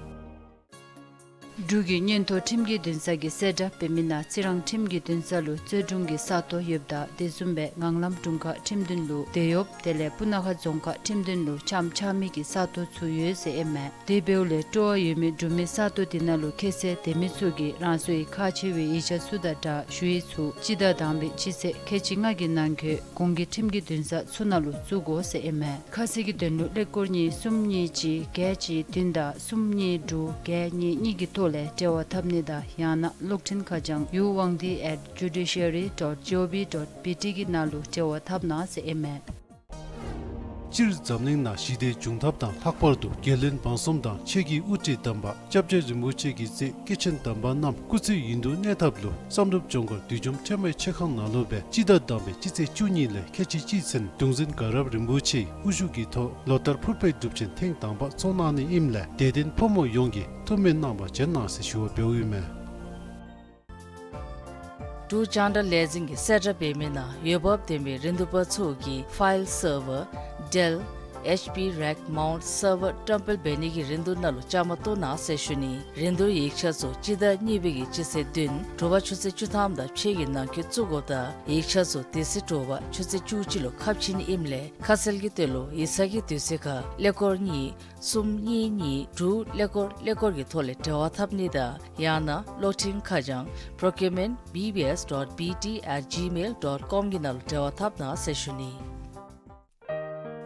འབྲུག་གི་མངོན་མཐོ་ཁྲིམས་ཀྱི་འདུན་ས་གིས་གསལ་བསྒྲགས་འབད་མི་ནང་རྩི་རང་ཁྲིམས་ཀྱི་འདུན་ས་ལུ་རྩོད་དྲུང་གི་ས་སྟོང་ཡོདཔ་ད་དེ་བཟུམ་སྦེ་ངང་ལམ་དྲུང་ཁག་ཁྲིམས་འདུན་ལུ་དེ་ཡོདཔ། དེ་ལས་སྤུ་ན་ཁ་རྫོང་ཁག་ཁྲིམས་འདུན་ལུ་ཆམ་ཆགས་མི་གི་ས་སྟོང་ཚུ་ཡོད་ཟེར་ཨིན་མས། དེ་འབདཝ་ལས་སྤྲོ་བ་ཡོད་མི་འབྲུག་མི་ས་སྟོང་དེ་ནང་ལུ་ཁྱད་ཚད་ལྡན་མི་ཚུ་གིས་རང་སོའི་ཁག་ཆེ་བའི་ཡིག་ཆ་ཚུ་དང་སྦྲགས་ཞུ་ཡིག་ཚུ་སྤྱི་ཟླ་དང་པའི་སྤྱི་ཚེས་ཁལ་གཅིག་ལྔ་གི་ནང་འཁོད་གོང་གི་ཁྲིམས་ཀྱི་འདུན་ས་ཚུ་ནང་ལུ་བཙུགས་དགོ་ཟེར་ཨིན་མས། ཁ་གསལ་གྱི་དོན་ལུ་ཀླད་ཀོར་གཉིས་གསུམ་གཉིས་གཅིག་བརྒྱད་གཅིག་བདུན་དང་གསུམ་གཉིས་དྲུག་བརྒྱད་གཉིས་གཉིས་ཀྱི་ཐོག་ལས་འབྲེལ་བ་འཐབ་ནི་དང་ཡང་ན་གློག་འཕྲིན་ཁ་བྱང་ཡུ་ཝང་ཏི་at judiciary dot gov dot B T གི་ནང་ལུ་འབྲེལ་བ་འཐབ་གནང་ཟེར་ཨིན་མས། སྤྱིར་འཛམ་གླིང་ནང་ཞི་བདེ་འབྱུང་ཐབས་དང་ལྷག་པར་དུ་རྒྱལ་བློན་འབངས་གསུམ་དང་ཆོས་ཀྱི་དབུ་ཁྲིད་དམ་པ་སྐྱབས་རྗེ་རིན་པོ་ཆེ་གི་སྲས་སྐྱེས་ཆེན་དམ་པ་རྣམས་སྐུ་ཚེ་ཡུན་དུ་གནས་ཐབས་ལུ་བསམ་གྲུབ་ལྗོངས་མཁར་བདུད་འཇོམས་ཁྲོས་མའི་ཆོས་ཁང་ནང་ལུ་སྦེ་སྤྱི་ཟླ་དང་པའི་སྤྱི་ཚེས་བཅུ་གཉིས་ལས་ཁལ་གཅིག་གཅིག་ཚུན་གདུང་འཛིན་དགའ་རབ་རིན་པོ་ཆེའི་དབུ་བཞུགས་ཀྱི་ཐོག་ལོ་ལྟར་ཕུར་པའི་སྒྲུབ་ཆེན་ཐེངས་དང་པ་ཚོགས་གནང་ནི་ཨིནམ་ལས་དད་ལྡན་ཕོ་མོ་ཡོངས་ཀྱིས་ཐུགས་སྨོན་གནང་བར་བྱོན་གནང་ཟེར་ཞུ་བ་འབདཝ་ཨིན་མས། འབྲུག་རྒྱང་བསྒྲགས་ལས་འཛིན་གྱིས་གསལ་བསྒྲགས་འབད་མི་ནང་འོས་འབབ་ལྡན་པའི་རིན་བསྡུར་པ་ཚུ་གིས་ཕའིལ་སར་ཝར་ཌེལ་ཨེཆ་པི་རེག་མའུནཊ་སར་ཝར་བཀྲམ་སྤེལ་འབད་ནི་གི་རིན་བསྡུར་ནང་ལུ་བཅའ་མར་གཏོགས་གནང་ཟེར་ཞུ་ནི། རིན་བསྡུར་ཡིག་ཆ་ཚུ་སྤྱི་ཟླ་གཉིས་པའི་གི་སྤྱི་ཚེས་བདུན་དྲོ་པ་ཆུ་ཚོད་བཅུ་ཐམ་དང་ཕྱེད་ཀྱི་ནང་འཁོད་བཙུགས་དགོཔ་ད་ཡིག་ཆ་ཚུ་དེ་ཚེ་དྲོ་པ་ཆུ་ཚོད་བཅུ་གཅིག་ལུ་ཁ་ཕྱེ་ནི་ཨིནམ་ལས་ཁ་གསལ་གྱི་དོན་ལུ་ཡིག་ཚང་གི་དུས་ཚོད་ཁར་ཀླད་ཀོར་གཉིས་གསུམ་གཉིས་གཉིས་དྲུག་ཀླད་ཀོར་ཀླད་ཀོར་གྱི་ཐོག་ལས་འབྲེལ་བ་འཐབ་ནི་དང་ཡང་ན་གློག་འཕྲིན་ཁ་བྱང་procurement B B S dot B T at gmail dot com གི་ནང་ལུ་འབྲེལ་བ་འཐབ་གནང་ཟེར་ཞུ་ནི།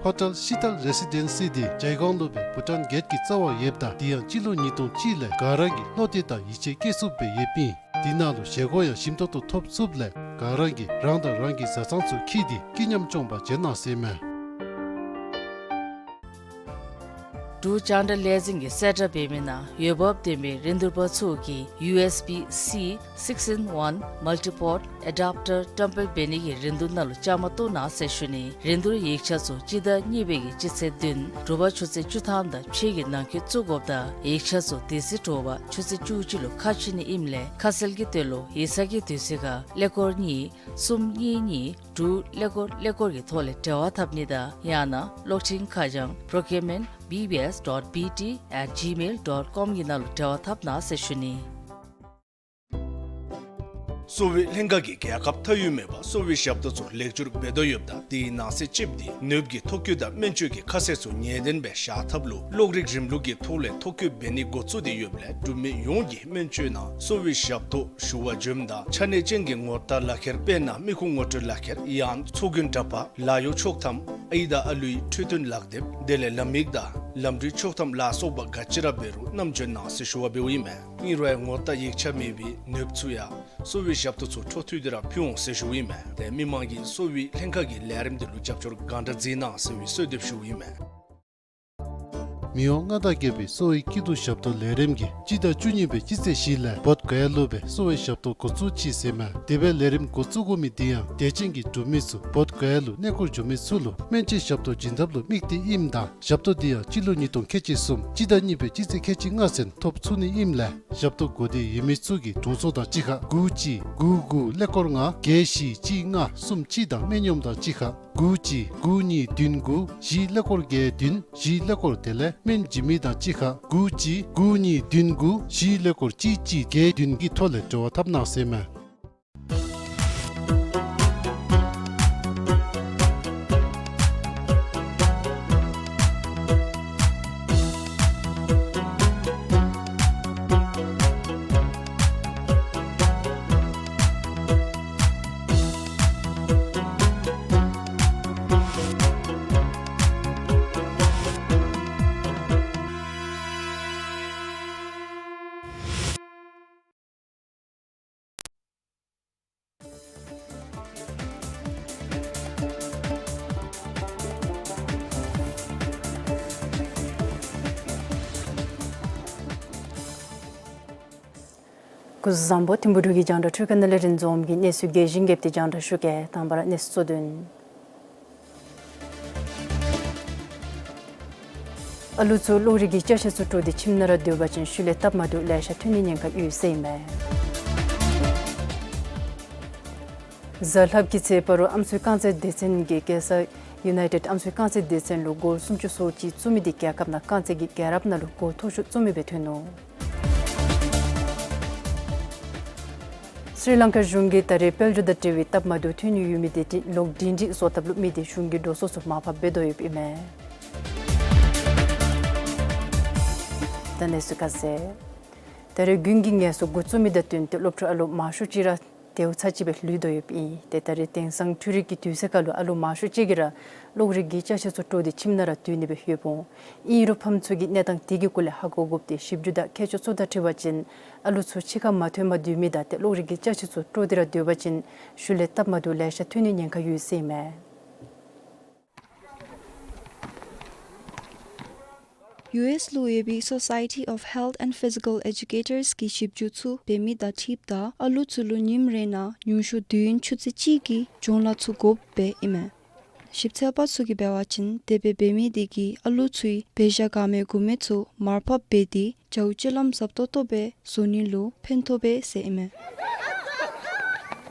ཧོ་ཊེལ་ཤི་ཏལ་རེ་སི་ཌེན་སི་འདི་ཇའི་གོང་ལུ་སྦེ་བྷུ་ཊཱན་གེཊ་ཀྱི་རྩ་བར་ཡོདཔ་ད་དེ་ཡང་སྤྱི་ལོ་ཉིས་སྟོང་གཅིག་ལས་ག་ར་གིས་བློ་གཏད་དང་ཡིད་ཆེས་བསྐྱེད་ཚུགསཔ་སྦེ་ཡོདཔ་ཨིན། དེ་ནང་ལུ་བཞེས་སྒོ་ཡང་ཞིམ་ཏོག་ཏོ་ཐོབ་ཚུགསཔ་ལས་ག་ར་གིས་རང་དང་རང་གི་བཟའ་ཚང་ཚུ་འཁྱིད་དེ་སྐྱིད་ཉམས་སྐྱོང་བར་བྱོན་གནང་ཟེར་ཨིན་མས། འབྲུག་རྒྱང་བསྒྲགས་ལས་འཛིན་གྱིས་གསལ་བསྒྲགས་འབད་མི་ནང་འོས་འབབ་ལྡན་པའི་རིན་བསྡུར་པ་ཚུ་གིས་ཡུ་ཨེསི་བི་སི་སིགསི་ཨིན་ཝན་མལ་ཊི་པོཊ་ཨེ་ཌབ་ཊར་བཀྲམ་སྤེལ་འབད་ནི་གི་རིན་བསྡུར་ནང་ལུ་བཅའ་མར་གཏོགས་གནང་ཟེར་ཞུ་ནི། རིན་བསྡུར་ཡིག་ཆ་ཚུ་སྤྱི་ཟླ་གཉིས་པའི་གི་སྤྱི་ཚེས་བདུན་དྲོ་པ་ཆུ་ཚོད་བཅུ་ཐམ་དང་ཕྱེད་ཀྱི་ནང་འཁོད་བཙུགས་དགོཔ་ད་ཡིག་ཆ་ཚུ་དེ་ཚེ་དྲོ་པ་ཆུ་ཚོད་བཅུ་གཅིག་ལུ་ཁ་ཕྱེ་ནི་ཨིནམ་ལས་ཁ་གསལ་གྱི་དོན་ལུ་ཡིག་ཚང་གི་དུས་ཚོད་ཁར་ཀླད་ཀོར་གཉིས་གསུམ་གཉིས་གཉིས་དྲུག་ཀླད་ཀོར་ཀླད་ཀོར་གྱི་ཐོག་ལས་འབྲེལ་བ་འཐབ་ནི་དང་ཡང་ན་གློག་འཕྲིན་ཁ་བྱང་procurement B B S dot B T at gmail dot com གི་ནང་ལུ་འབྲེལ་བ་འཐབ་གནང་ཟེར་ཞུ་ནི། གསོ་བའི་ལྷན་ཁག་གིས་རྒྱལ་ཁབ་མཐའ་དབུས་མེད་པར་གསོ་བའི་ཞབས་ཏོག་ཚུ་ལེགས་བསྒྱུར་འབད་དོ་ཡོདཔ་ད་དེའི་ནང་གསེས་ཅིག་འདི་ནདཔ་གི་ཐོ་བཀོད་དང་སྨན་བཅོས་ཀྱི་ཁ་གསལ་ཚུ་ངེས་གཏན་སྦེ་བཞག་ཐབས་ལུ་གློག་རིག་རིམ་ལུགས་ཀྱི་ཐོག་ལས་ཐོ་བཀོད་འབད་ནི་འགོ་བཙུགས་ཏེ་ཡོདཔ་ལས་འབྲུག་མི་ཡོངས་ཀྱིས་སྨན་བཅོས་ནང་གསོ་བའི་ཞབས་ཏོག་ཞུ་བར་འབྱོནམ་ད་ཆ་གནས་ཅན་གྱི་ངོ་རྟགས་ལག་ཁྱེར་དཔེར་ན་མི་ཁུངས་ངོ་སྤྲོད་ལག་ཁྱེར་ཡང་ཚོགས་རྒྱན་འདྲ་པར་ལཱ་གཡོག་ཆོག་ཐམ་ཨའི་དང་ཨ་ལུའི་འཕྲོད་བསྟེན་ལག་དེབ་དེ་ལས་ལམ་ཡིག་དང་ལམ་འགྲུལ་ཆོག་ཐམ་ལ་སོགས་པ་ག་ཅི་ར་འབད་རུང་བསྣམས་འབྱོན་གནང་ཟེར་ཞུ་བ་འབདཝ་ཨིན་མས། ཨིན་རུང་ངོ་རྟགས་ཡིག་ཆ་མེད་པའི་ནདཔ་ཚུ་ཡང་གསོ་བའི་ཞབས་ཏོག་ཚུ་འཕྲོ་མཐུད་དེ་ར་ཕུལ་འོང་ཟེར་ཞུཝ་ཨིན་མས། ཏེ་མི་མང་གིས་གསོ་བའི་ལྷན་ཁག་གི་ལས་རིམ་དེ་ལུ་རྒྱབ་སྐྱོར་གང་དྲག་མཛད་གནང་ཟེར་བའི་གསོལ་འདེབས་ཞུཝ་ཨིན་མས། མི་དབང་མངའ་བདག་རྒྱལ་པོའི་གསོ་བའི་སྐྱིད་སྡུག་ཞབས་ཏོག་ལས་རིམ་གྱིས་སྤྱི་ཟླ་བཅུ་གཉིས་པའི་སྤྱི་ཚེས་བཞི་ལས་བོདྷ་ག་ཡ་ལུ་སྦེ་གསོ་བའི་ཞབས་ཏོག་འགོ་བཙུགས་ཅི་ཟེར་མས། དེ་སྦེ་ལས་རིམ་འགོ་བཙུགས་དགོ་མི་དེ་ཡང་དད་ཅན་གྱི་འབྲུག་མི་ཚུ་བོདྷ་ག་ཡ་ལུ་གནས་སྐོར་འགྱོ་མི་ཚུ་ལུ་སྨན་བཅོས་ཞབས་ཏོག་བྱིན་ཐབས་ལུ་དམིགས་ཏེ་ཨིནམ་ད་ཞབས་ཏོག་འདི་ཡང་སྤྱི་ལོ་ཉིས་སྟོང་ཁལ་གཅིག་གསུམ་སྤྱི་ཟླ་གཉིས་པའི་སྤྱི་ཚེས་ཁལ་གཅིག་ལྔ་ཚུན་ཐོབ་ཚུགས་ནི་ཨིནམ་ལས་ཞབས་ཏོག་དགོ་འདོད་ཡོད་མི་ཚུ་གིས་དྲུང་འཚོ་དང་གཅིག་ཁར་དགུ་གཅིག་དགུ་དགུ་ཀླད་ཀོར་ལྔ་བརྒྱད་བཞི་གཅིག་ལྔ་གསུམ་གཅིག་དང་སྨན་གཡོགམ་དང་གཅིག་ཁར་དགུ་གཅིག་དགུ་གཉིས་བདུན་དགུ་བཞི་ཀླད་ཀོར་བརྒྱད་བདུན་བཞི་ཀླད་ཀོར་དེ་ལས་སྨན་བྱིན་མི་དང་གཅིག་ཁར་དགུ་གཅིག་དགུ་གཉིས་བདུན་དགུ་བཞི་ཀླད་ཀོར་གཅིག་གཅིག་བརྒྱད་བདུན་གྱི་ཐོག་ལས་འབྲེལ་བ་འཐབ་གནང་ཟེར་མས། སྐུ་གཟུགས་བཟང་པོ། ཐིམ་ཕུ་འབྲུག་གི་རྒྱང་བསྒྲགས་འཕྲུལ་ཁང་ནང་ལས་རིན་འཛོམས་ཀྱིས་གནས་ཚུལ་རྒྱས་ཤིང་རྒྱསཔ་སྦེ་རྒྱང་བསྒྲགས་ཞུ་གེ། དང་པ་ར་གནས་ཚུལ་གཙོ་དོན། ཨ་ལུ་ཚུ་གློག་རིག་གི་ཅ་ཆས་ཚུ་དཀྲོགས་ཏེ་ཁྱིམ་ནང་ར་སྡོད་པ་ཅིན་ཤུལ་ལས་སྟབས་མ་བདེཝ་ལེ་ཤ་ཐོན་ནིའི་ཉེན་ཁ་ཡོད་ཟེར་ཨིན་མས། གཟའ་ལྷགཔ་གི་ཚེ་སྤ་རོ་ཨམ་སྲུའི་རྐང་རྩེད་སྡེ་ཚན་གྱིས་རྒྱལ་ས་ཡུ་ནའི་ཊེཌ་ཨམ་སྲུའི་རྐང་རྩེད་སྡེ་ཚན་ལུ་གོལ་སུམ་ཅུ་སོ་གཅིག་བཙུགས་མི་འདི་རྒྱལ་ཁབ་ནང་རྐང་རྩེད་ཀྱི་རྒྱལ་རབས་ནང་ལུ་གོལ་མཐོ་ཤོས་བཙུགས་མི་སྦེ་ཐོན་ནུག། སི་རི་ལང་ཀ་གཞུང་གིས་ད་རེས་དཔལ་འབྱོར་དང་འབྲེལ་བའི་སྟབས་མ་བདེཝ་ཐོན་ནི་ཡོད་མི་དེ་གློག་སྒྲིང་སྒྲིག་བཟོ་ཐབས་ལུ་དམིགས་ཏེ་གཞུང་གི་འགྲོ་སོང་ཚུ་མར་ཕབ་འབད་དོ་ཡོདཔ་ཨིན་མས། ད་གནས་ཚུལ་ཁ་གསལ། ད་རེས་དགུན་གྱི་ངལ་གསོ་འགོ་བཙུགས་མི་དང་བསྟུན་ཏེ་སློབ་ཕྲུག་ཨ་ལུ་མང་ཤོས་ཅིག་ར་དེའུ་ཚ་ཅིག་སྦེ་ལུས་དོ་ཡོདཔ་ཨིན། ཏེ་ད་རེས་དེང་སང་འཕྲུལ་རིག་གི་དུས་ཚོད་ཁར་ལུ་ཨ་ལུ་མང་ཤོས་ཅིག་གིས་ར་གློག་རིག་གི་ཅ་ཆས་ཚུ་དཀྲོགས་ཏེ་ཁྱིམ་ནང་ར་སྡོད་ནི་སྦེ་ཡོདཔ་འོང་། ཨིན་རུང་ཕམ་ཚུ་གིས་གནས་སྟངས་དེ་གི་སྐོར་ལས་ཧ་གོ་དགོཔ་དེ་ཞིབ་འཇུག་དང་མཁས་མཆོག་ཚུ་དང་འཁྲིལ་བ་ཅིན་ཨ་ལུ་ཚུ་ཕྱི་ཁར་མ་ཐོན་པར་སྡོད་མི་དང་ཏེ་གློག་རིག་གི་ཅ་ཆས་ཚུ་དཀྲོགས་ཏེ་ར་སྡོད་པ་ཅིན་ཤུལ་ལས་སྟབས་མ་བདེཝ་ལེ་ཤ་ཐོན་ནིའི་ཉེན་ཁ་ཡོད་ཟེར་ཨིན་མས། ཡུ་ཨེསི་ལུ་ཡོད་པའི་Society of Health and Physical Educators གི་ཞིབ་འཇུག་ཚུ་འབད་མི་དང་འཁྲིལཝ་ད་ཨ་ལུ་ཚུ་ལུ་ཉིནམ་རེ་ནང་ཉུང་ཤོས་དུས་ཡུན་ཆུ་ཚོད་གཅིག་གི་སྦྱོང་བརྡར་ཚུ་དགོཔ་སྦེ་ཨིན་མས། ཞིབ་འཚོལ་པ་ཚུ་གིས་འབད་བ་ཅིན་དེ་སྦེ་འབད་མི་དེ་གིས་ཨ་ལུ་ཚུའི་འབད་བཞག་ག་མེད་གུ་མེད་ཚུ་མར་ཕབ་འབད་དེ་བྱཝ་སྤྱོད་ལམ་ཟབ་ཏོག་ཏོ་སྦེ་བཟོ་ནི་ལུ་ཕན་ཐོགས་པས་ཟེར་ཨིན་མས།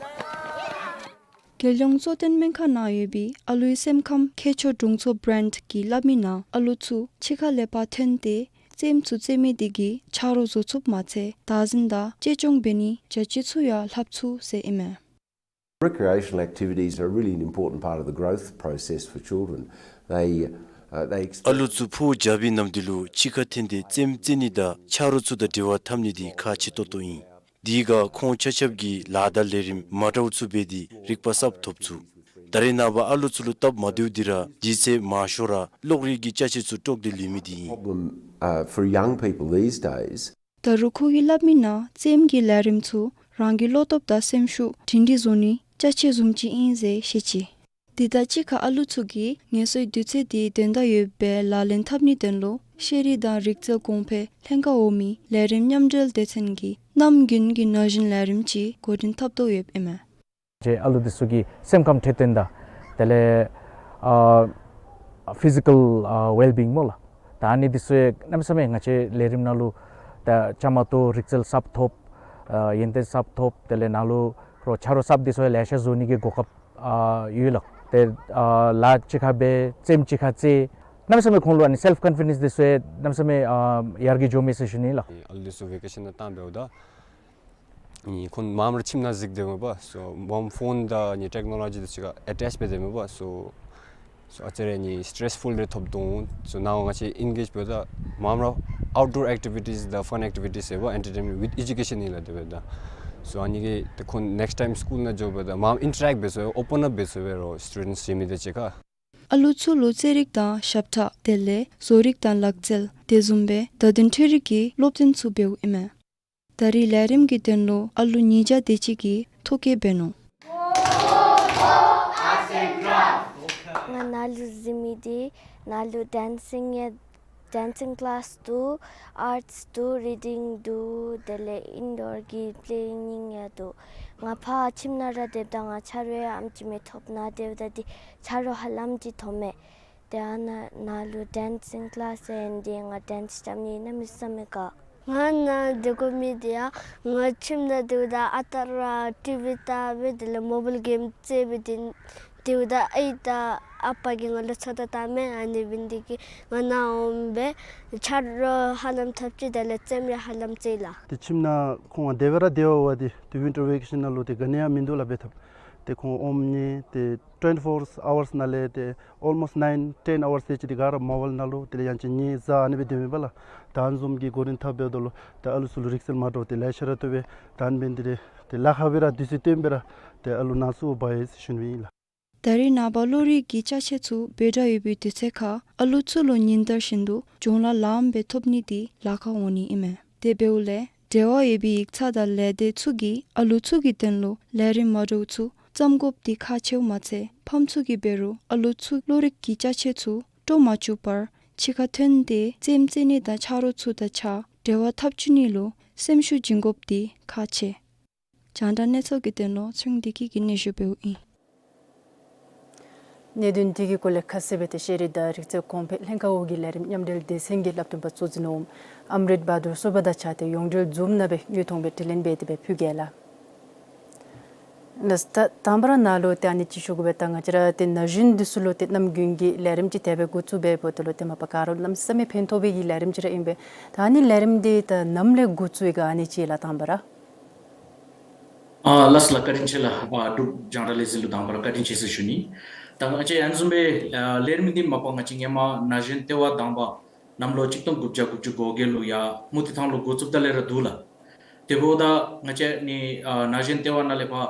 རྒྱལ་ཡོངས་གཙོ་བསྟེན་སྨན་ཁང་ནང་ཡོད་པའི་ཨ་ལུའི་སེམས་ཁམས་མཁས་མཆོག་དྲུང་འཚོ་བྷྲེནཊ་གིས་སླབ་མི་ནང་ཨ་ལུ་ཚུ་ཕྱི་ཁར་ལས་ཕར་ཐོན་ཏེ་རྩེདམོ་ཚུ་རྩེ་མི་དེ་གིས་ཆ་རོགས་བཟོ་ཚུགསཔ་མ་ཚད་བདག་འཛིན་དང་གཅེས་སྐྱོང་འབད་ནིའི་བྱ་སྤྱོད་ཚུ་ཡང་ལྷབ་ཚུགས་ཟེར་ཨིན་མས། Recreational activities are really an important part of the growth process for children. They, uh, they ཨ་ལུ་experience ཚུ་ཕོཝ་རྒྱབ་པའི་ནམ་དུས་ལུ་ཕྱི་ཁར་ཐོན་ཏེ་རྩེདམོ་རྩེ་ནི་དང་ཆ་རོགས་ཚུ་དང་འབྲེལ་བ་འཐབ་ནི་དེ་ཁག་ཆེ་ཏོག་ཏོ་ཨིན། དེ་གིས་ཁོང་ཆ་ཁྱབ་ཀྱིས་ལཱ་དང་ལས་རིམ་མ་འདྲཝ་ཚུ་འབད་དེ་རིག་པ་གསརཔ་ཐོབ་ཚུགས། ད་རེས་ནངས་པ་ཨ་ལུ་ཚུ་ལུ་སྟབས་མ་བདེཝ་འདི་ར་དུས་ཚོད་མང་ཤོས་ར་གློག་རིག་གི་ཅ་ཆས་ཚུ་དཀྲོགས་ཏེ་ལུས་མི་དེ་ཨིན། Problem, uh, for young people these days. ད་རུང་ཁོ་གིས་སླབ་མི་ནང་རྩེདམོ་གི་ལས་རིམ་ཚུ་རང་གི་བློ་སྟོབས་དང་སེམས་ཤུགས་སྒྲིང་སྒྲིང་བཟོ་ནིའི་ཅ་ཆས་བཟུམ་ཅིག་ཨིན་ཟེར་བཤད་ཅི། དེ་དང་གཅིག་ཁར་ཨ་ལུ་ཚུ་གིས་ངལ་གསོའི་དུས་ཚོད་དེ་དོན་དག་ཡོདཔ་སྦེ་ལག་ལེན་འཐབ་ནིའི་དོན་ལུ་ཤེས་རིག་དང་རིག་རྩལ་གོང་འཕེལ་ལྷན་ཁག་འོག་མའི་ལས་རིམ་མཉམ་འབྲེལ་སྡེ་ཚན་གྱིས་གནམ་དགུན་གྱི་ན་གཞོན་ལས་རིམ་ཅིག་འགོ་འདྲེན་འཐབ་དོ་ཡོདཔ་ཨིན་མས། ཅིག་ཨ་ལུ་འདི་ཚུ་གི་སེམས་ཁམས་འཕྲོད་བསྟེན་དང་དེ་ལས་ཨ་ཕི་ཟི་ཀཱལ་ཨ་ཝེལ་བིང་སྨོ་ལགས། ད་ཨ་ནི་འདི་ཚུ་གནམ་མེད་ས་མེད་ང་བཅས་ལས་རིམ་ནང་ལུ་ད་བཅའ་མར་གཏོགས་རིག་རྩལ་གསརཔ་ཐོབ། ཨ་ཡོན་ཏན་གསརཔ་ཐོབ། དེ་ལས་ནཱ་ལུ་རོགས་ཆ་རོགས་གསརཔ་འདི་ཚུ་ཡང་ལེ་ཤ་བཟོ་ནི་གི་གོ་སྐབས་ཨ་ཡོད་ལགས། ཏེ་ཨ་ལཱ་གཅིག་ཁར་འབད་རྩེདམོ་གཅིག་ཁར་རྩེ། གནམ་མེད་ས་མེད་ཁོང་ལུ་ཨ་ནི་སེལཕ་ཀོན་ཕི་ཌེནསི་འདི་ཚུ་ཡང་གནམ་མེད་ས་མེད་ཨ་ཡར་རྒྱས་འགྱོཝ་མས་ཟེར་ཞུ་ནི་ལགས། ཨ་ལུ་འདི་ཚུ་ཝེ་ཀེ་ཤཱན་ནང་བཏང་འབདཝ་ད་ཨ་ཁོང་མངམ་ར་ཁྱིམ་ནང་གཟིགས་སྡོདཔ་མས་པ། སོ་མངམ་ཕོན་དང་ཨ་ནི་ཊེཀ་ནོ་ལོ་ཇི་འདི་ཚུ་ག་ཨེ་ཊེཆ་འབད་སྡོདཔ་མས་པ། སོ་སོ་ཨ་ཙི་རེ་ཨ་ནི་སི་ཊེསི་ཕུལ་རེ་ཐོབ་དོ་འོང་། སོ་ནཱ་ང་བཅས་ཨེན་གེཇ་འབདཝ་ད་མངམ་ར་ཨའུཊ་ཌོར་ཨེཀ་ཊི་ཝི་ཊིས་དང་ཕཱན་ཨེཀ་ཊི་ཝི་ཊིས་ཟེར་བ་ཨེན་ཊར་ཊེན་མེནཊ་ཝིཐ་ཨེ་ཌུ་ཀེ་ཤཱན་ཨིན་ལགས། དེ་འབདཝ་ད་སོ་ཨ་ནི་གིས་ཏེ་ཁོང་ནེཀསི་ཊའིམ་སི་ཀུལ་ནང་འགྱོཝ་ད་མངམ་ཨིན་ཊར་ཨེཀཊ་འབད་ཚུགས་པས། ཨོ་པཱན་ཨཔ་འབད་ཚུགས་པས་རོགས་སི་ཊུ་ཌེནཊས་ཟེར་མི་དེ་ཅིག་ཁར། ཨ་ལུ་ཚུ་ལུ་རྩེད་རིགས་དང་ཞབས་ཁྲ་དེ་ལས་བཟོ་རིག་དང་ལག་རྩལ་དེ་བཟུམ་སྦེ་བརྡ་དོན་འཕྲུལ་རིག་གི་སློབ་སྟོན་ཚུ་འབདཝ་ཨིན་མས། ད་རེས་ལས་རིམ་གྱི་དོན་ལུ་ཨ་ལུ་ཉིས་བརྒྱ་དེ་ཅིག་གིས་ཐོ་བཀོད་འབད་ནུག། ང་ནཱ་ལུ་གཟིགས་མི་འདི་ནཱ་ལུ་ཌེན་སིང་ཡང་ཌེན་སིང་ཀི་ལཱསི་འདུག། ཨརཊསི་འདུག། རི་ཌིང་འདུག། དེ་ལས་ཨིན་ཌོར་གྱི་པི་ལེ་ཡིང་ཡང་འདུག། ང་ཕར་ཁྱིམ་ནང་ར་སྡོདཔ་ད་ང་ཆ་རོགས་ཡང་ཨམ་ཅིག་མེད། ཐོབ་ནཱ་སྡོདཔ་ད་འདི་ཆ་རོགས་ཧ་ལམ་ཅིག་ཐོབ་མས། ཏེ་ཨ་ནཱ་ནཱ་ལུ་ཌེན་སིང་ཀི་ལཱསི་ཨིན། ཏེ་ང་ཌེནསི་རྐྱབ་ནི་གནམ་མེད་ས་མེད་དགའ། ང་ནཱ་སྡོད་དགོ་མི་འདི་ཡང་ང་ཁྱིམ་ནང་སྡོདཔ་ད་ཨ་རྟག་ར་ཊི་བི་བལྟ་སྦེ་དེ་ལས་མོ་བཱའིལ་གེམ་རྩེད་སྦེ་སྡོད་སྡོདཔ་ད་ཨའི་དང་ཨ་པ་གིས་ང་ལུ་ཚོད་ལྟ་བལྟ་མས། ཨ་ནི་འབད་ནི་དེ་གིས་ང་ནཱ་འོངམ་སྦེ་ཆ་རོགས་ཧ་ལམ་ཐོབ་ཅི། དེ་ལས་རྩེདམོ་ཡང་ཧ་ལམ་རྩེ་ལགས། ཏེ་ཁྱིམ་ནང་ཁོང་སྡོད་པར་སྡོད་པ་འདི་ཏེ་ཝིན་ཊར་ཝེ་ཀེ་ཤཱན་ནང་ལུ་ཏེ་ག་ནི་ཡང་མིན་འདུག་ལགས། འབད་ཐབས་ཏེ་ཁོང་འོངམ་ནི་ཏེ་ཊུ་ཝེན་ཊི་ཕོར་ཨ་ཝརསི་ནང་ལས་ཏེ་ཨོལ་མོསཊི་ནའིན་ཊེན་ཨ་ཝརསི་དེ་ཅིག་འདི་ག་ར་མོ་བཱའིལ་ནང་ལུ་དེ་ལས་ཡང་ཅིན་ཉིནམ་གཟའ་ཨ་ནི་སྦེ་སྡོདཔ་མས་པ་ལགས། ད་ཨ་ནི་བཟུམ་གྱི་འགོ་འདྲེན་འཐབ་འབདཝ་ད་ལུ་ད་ཨ་ལུ་ཚུ་ལུ་རིག་རྩལ་མ་འདྲཝ་ཏེ་ལེ་ཤ་ར་ཐོབ་པས། ད་ཨ་ནི་འབད་ནི་དེ་ལས་ཏེ་ལཱ་ཁག་སྦེ་ར་དུས་ཚོད་བཏོན་སྦེ་ར་ཏེ་ཨ་ལུ་ནང་སུ་འབག་ཡི་ཟེར་ཞུ་ནི་ཨིན་ལགས། ད་རེས་ནངས་པ་གློག་རིག་གི་ཅ་ཆས་ཚུ་འབོར་དྲགས་ཡོད་པའི་དུས་ཚོད་ཁར་ཨ་ལུ་ཚུ་ལུ་ཉིན་ལྟར་བཞིན་དུ་སྦྱོང་ལཱ་ལངམ་སྦེ་ཐོབ་ནི་དེ་ལཱ་ཁག་འོང་ནི་ཨིན་མས། དེ་འབདཝ་ལས་འབྲེལ་བ་ཡོད་པའི་ཡིག་ཚང་དང་ལས་སྡེ་ཚུ་གིས་ཨ་ལུ་ཚུ་གི་དོན་ལུ་ལས་རིམ་མ་འདྲཝ་ཚུ་བརྩམ་དགོཔ་འདི་ཁག་ཆེཝ་མ་ཚད་ཕམ་ཚུ་གིས་འབད་རུང་ཨ་ལུ་ཚུ་གློག་རིག་གི་ཅ་ཆས་ཚུ་དཀྲོག་མ་བཅུག་པར་ཕྱི་ཁར་ཐོན་ཏེ་རྩེདམོ་རྩེ་ནི་དང་ཆ་རོགས་ཚུ་དང་གཅིག་ཁར་འབྲེལ་བ་འཐབ་བཅུག་ནི་ལུ་སེམས་ཤུགས་བྱིན་དགོཔ་འདི་ཁག་ཆེ། རྒྱང་བསྒྲགས་གནས་ཚུལ་གྱི་དོན་ལུ་ཚེ་རིང་བདེ་སྐྱིད་ཀྱིས་སྙན་ཞུ་འབདཝ་ཨིན། གནད་དོན་དེ་གི་སྐོར་ལས་ཁ་གསལ་སྦེ་ཏེ་ཤེས་རིག་དང་རིག་རྩལ་གོང་འཕེལ་ལྷན་ཁག་འོག་གི་ལས་རིམ་མཉམ་འབྲེལ་སྡེ་ཚན་གྱི་བསླབ་སྟོན་པ་གཙོ་འཛིན་འོགམ་ཨམ་རིད་བྷ་དུར་སོ་པ་དང་གཅིག་ཁར་ཏེ་ཡོངས་འབྲེལ་ཛུམ་ནང་སྦེ་དངོས་མཐོང་སྦེ་དྲི་ལན་འབད་དེ་སྦེ་ཕུལ་གེ་ལགས། ལགས་སོ། ད་དང་པ་ར་ནཱ་ལུ་ཏེ་ཨ་ནི་ཅིག་ཞུ་དགོ་པས། ད་ང་བཅས་ར་ཏེ་ན་གཞོན་འདི་ཚུ་ལུ་ཏེ་གནམ་དགུན་གྱི་ལས་རིམ་ཅིག་དེ་སྦེ་འགོ་བཙུགས་འབདཝ་ད་ལུ་ཏེ་མ་པ་ག་ར་ལུ་གནམ་མེད་ས་མེད་ཕན་ཐོགས་པའི་གི་ལས་རིམ་ཅིག་ར་ཨིན་པས། ད་ཨ་ནི་ལས་རིམ་འདི་ད་ནམ་ལས་འགོ་བཙུགས་ཡི་ག་ཨ་ནི་ཅིག་ལགས་དང་པ་ར། ཨ་ལགས་ལགས། བཀའ་དྲིན་ཆེ་ལགས། ཨ་འབྲུག་རྒྱང་བསྒྲགས་ལས་འཛིན་ལུ་དང་པ་ར་བཀའ་དྲིན་ཆེ་ཟེར་ཞུ་ནི། ད་ང་བཅས་ཨ་ནི་བཟུམ་སྦེ་ཨ་ལས་རིམ་འདི་མ་པ་ང་བཅས་ཧེ་མ་ན་གཞོན་ལྟེ་བ་དང་པ་གནམ་ལོ་གཅིག་སྟོང་དགུ་བརྒྱ་དགུ་བཅུ་གོ་བརྒྱད་ལུ་ཡར་མུ་ཏིག་ཐང་ལུ་འགོ་བཙུགསཔ་ད་ལས་ར་འདུག་ལགས། དེ་འབདཝ་ད་ང་བཅས་ནི་ཨ་ན་གཞོན་ལྟེ་བ་ནང་ལས་ཕར་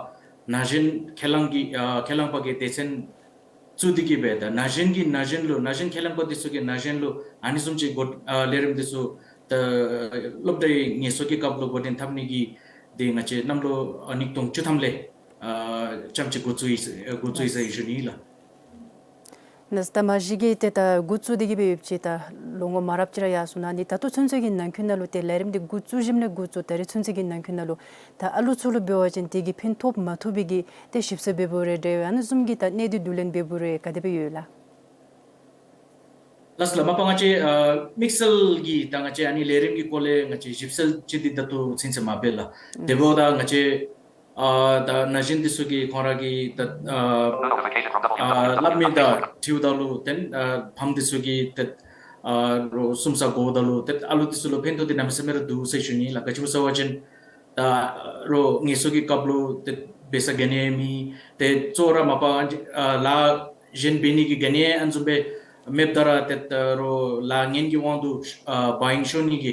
ན་གཞོན་ཁས་བླངས་ཀྱི་ཨ་ཁས་བླངས་པ་གི་སྡེ་ཚན་བཙུགས་ཏེ་གི་སྦེ་ད་ན་གཞོན་གྱི་ན་གཞོན་ལུ་ན་གཞོན་ཁས་བླངས་པ་འདི་ཚུ་གིས་ན་གཞོན་ལུ་ཨ་ནི་བཟུམ་ཅིག་འགོ་ཨ་ལས་རིམ་འདི་ཚུ་ད་སློབ་གྲྭའི་ངལ་གསོ་གི་སྐབས་ལུ་འགོ་འདྲེན་འཐབ་ནི་གི་འདི་ང་བཅས་གནམ་ལོ་ཨ་གཉིས་སྟོང་བཅུ་ཐམ་ལས་ཨ་ཙམ་ཅིག་འགོ་བཙུགས་ཡི་འགོ་བཙུགས་ཡི་ཟེར་ཞུ་ནི་ལགས། ནཱ་ད་མ་གཞི་གི་ཏེ་ད་འགོ་བཙུགས་ཏེ་གི་སྦེ་ཡོདཔ་ཅིག་ད་ལོ་ངོ་མ་རབས་ཅིག་ར་ཡར་སོང་ནུག། ཨ་ནི་ད་ལྟོ་ཚུན་ཚོད་ཀྱི་ནང་འཁོད་ནང་ལུ་ཏེ་ལས་རིམ་འདི་འགོ་བཙུགས་ཞིནམ་ལས་འགོ་བཙུགས་ད་རེས་ཚུན་ཚོད་ཀྱི་ནང་འཁོད་ནང་ལུ་ད་ཨ་ལུ་ཚུ་ལུ་འབད་བ་ཅིན་དེ་གི་ཕན་ཐོགས་མ་ཐོགས་པའི་གི་ཏེ་ཞིབ་འཚོལ་འབད་འབདཝ་རེ་འདྲ་ཨ་ནི་བཟུམ་གྱི་ད་གནས་སྡུད་བསྡུ་ལེན་འབད་འབདཝ་རེ་ག་དེ་སྦེ་ཡོད་ལགས། ལགས་ལགས། མ་པ་ང་བཅས་ཨ་དམིགས་བསལ་གྱི་ད་ང་བཅས་ཨ་ནི་ལས་རིམ་གྱི་སྐོར་ལས་ང་བཅས་ཞིབ་འཚོལ་ཅིག་འདི་ད་ལྟོ་ཚུན་ཚོད་མ་འབད་ལགས། དེ་འབདཝ་ད་ང་བཅས་ཨ་ད་ན་གཞོན་འདི་ཚུ་གིས་ཁོང་ར་གི་ད་ཨ་ཨ་སླབ་མི་དང་འཁྲིལཝ་ད་ལུ་ཏེ་ཨ་ཕམ་འདི་ཚུ་གིས་ཏེ་ཨ་རོགས་གསུམ་ས་གོཝ་ད་ལུ་ཏེ་ཨ་ལུ་འདི་ཚུ་ལུ་ཕན་ཐོགས་འདི་གནམ་མེད་ས་མེད་ར་འདུག་ཟེར་ཞུ་ནི་ལགས། ག་ཅི་སྨོ་ཟེར་བ་ཅིན་ད་རོགས་ངལ་གསོ་གི་སྐབས་ལུ་ཏེ་འབད་ས་ག་ནི་ཡང་མེད། ཏེ་གཙོ་བོ་ར་མ་པ་ཨ་ལཱ་གཞན་འབད་ནི་གི་ག་ནི་ཡང་ཨ་ནི་བཟུམ་སྦེ་མེདཔ་ད་ར་ཏེ་ད་རོགས་ལཱ་ངན་གྱི་དབང་དུ་ཨ་བ་ཡིན་ཤོར་ནི་གི་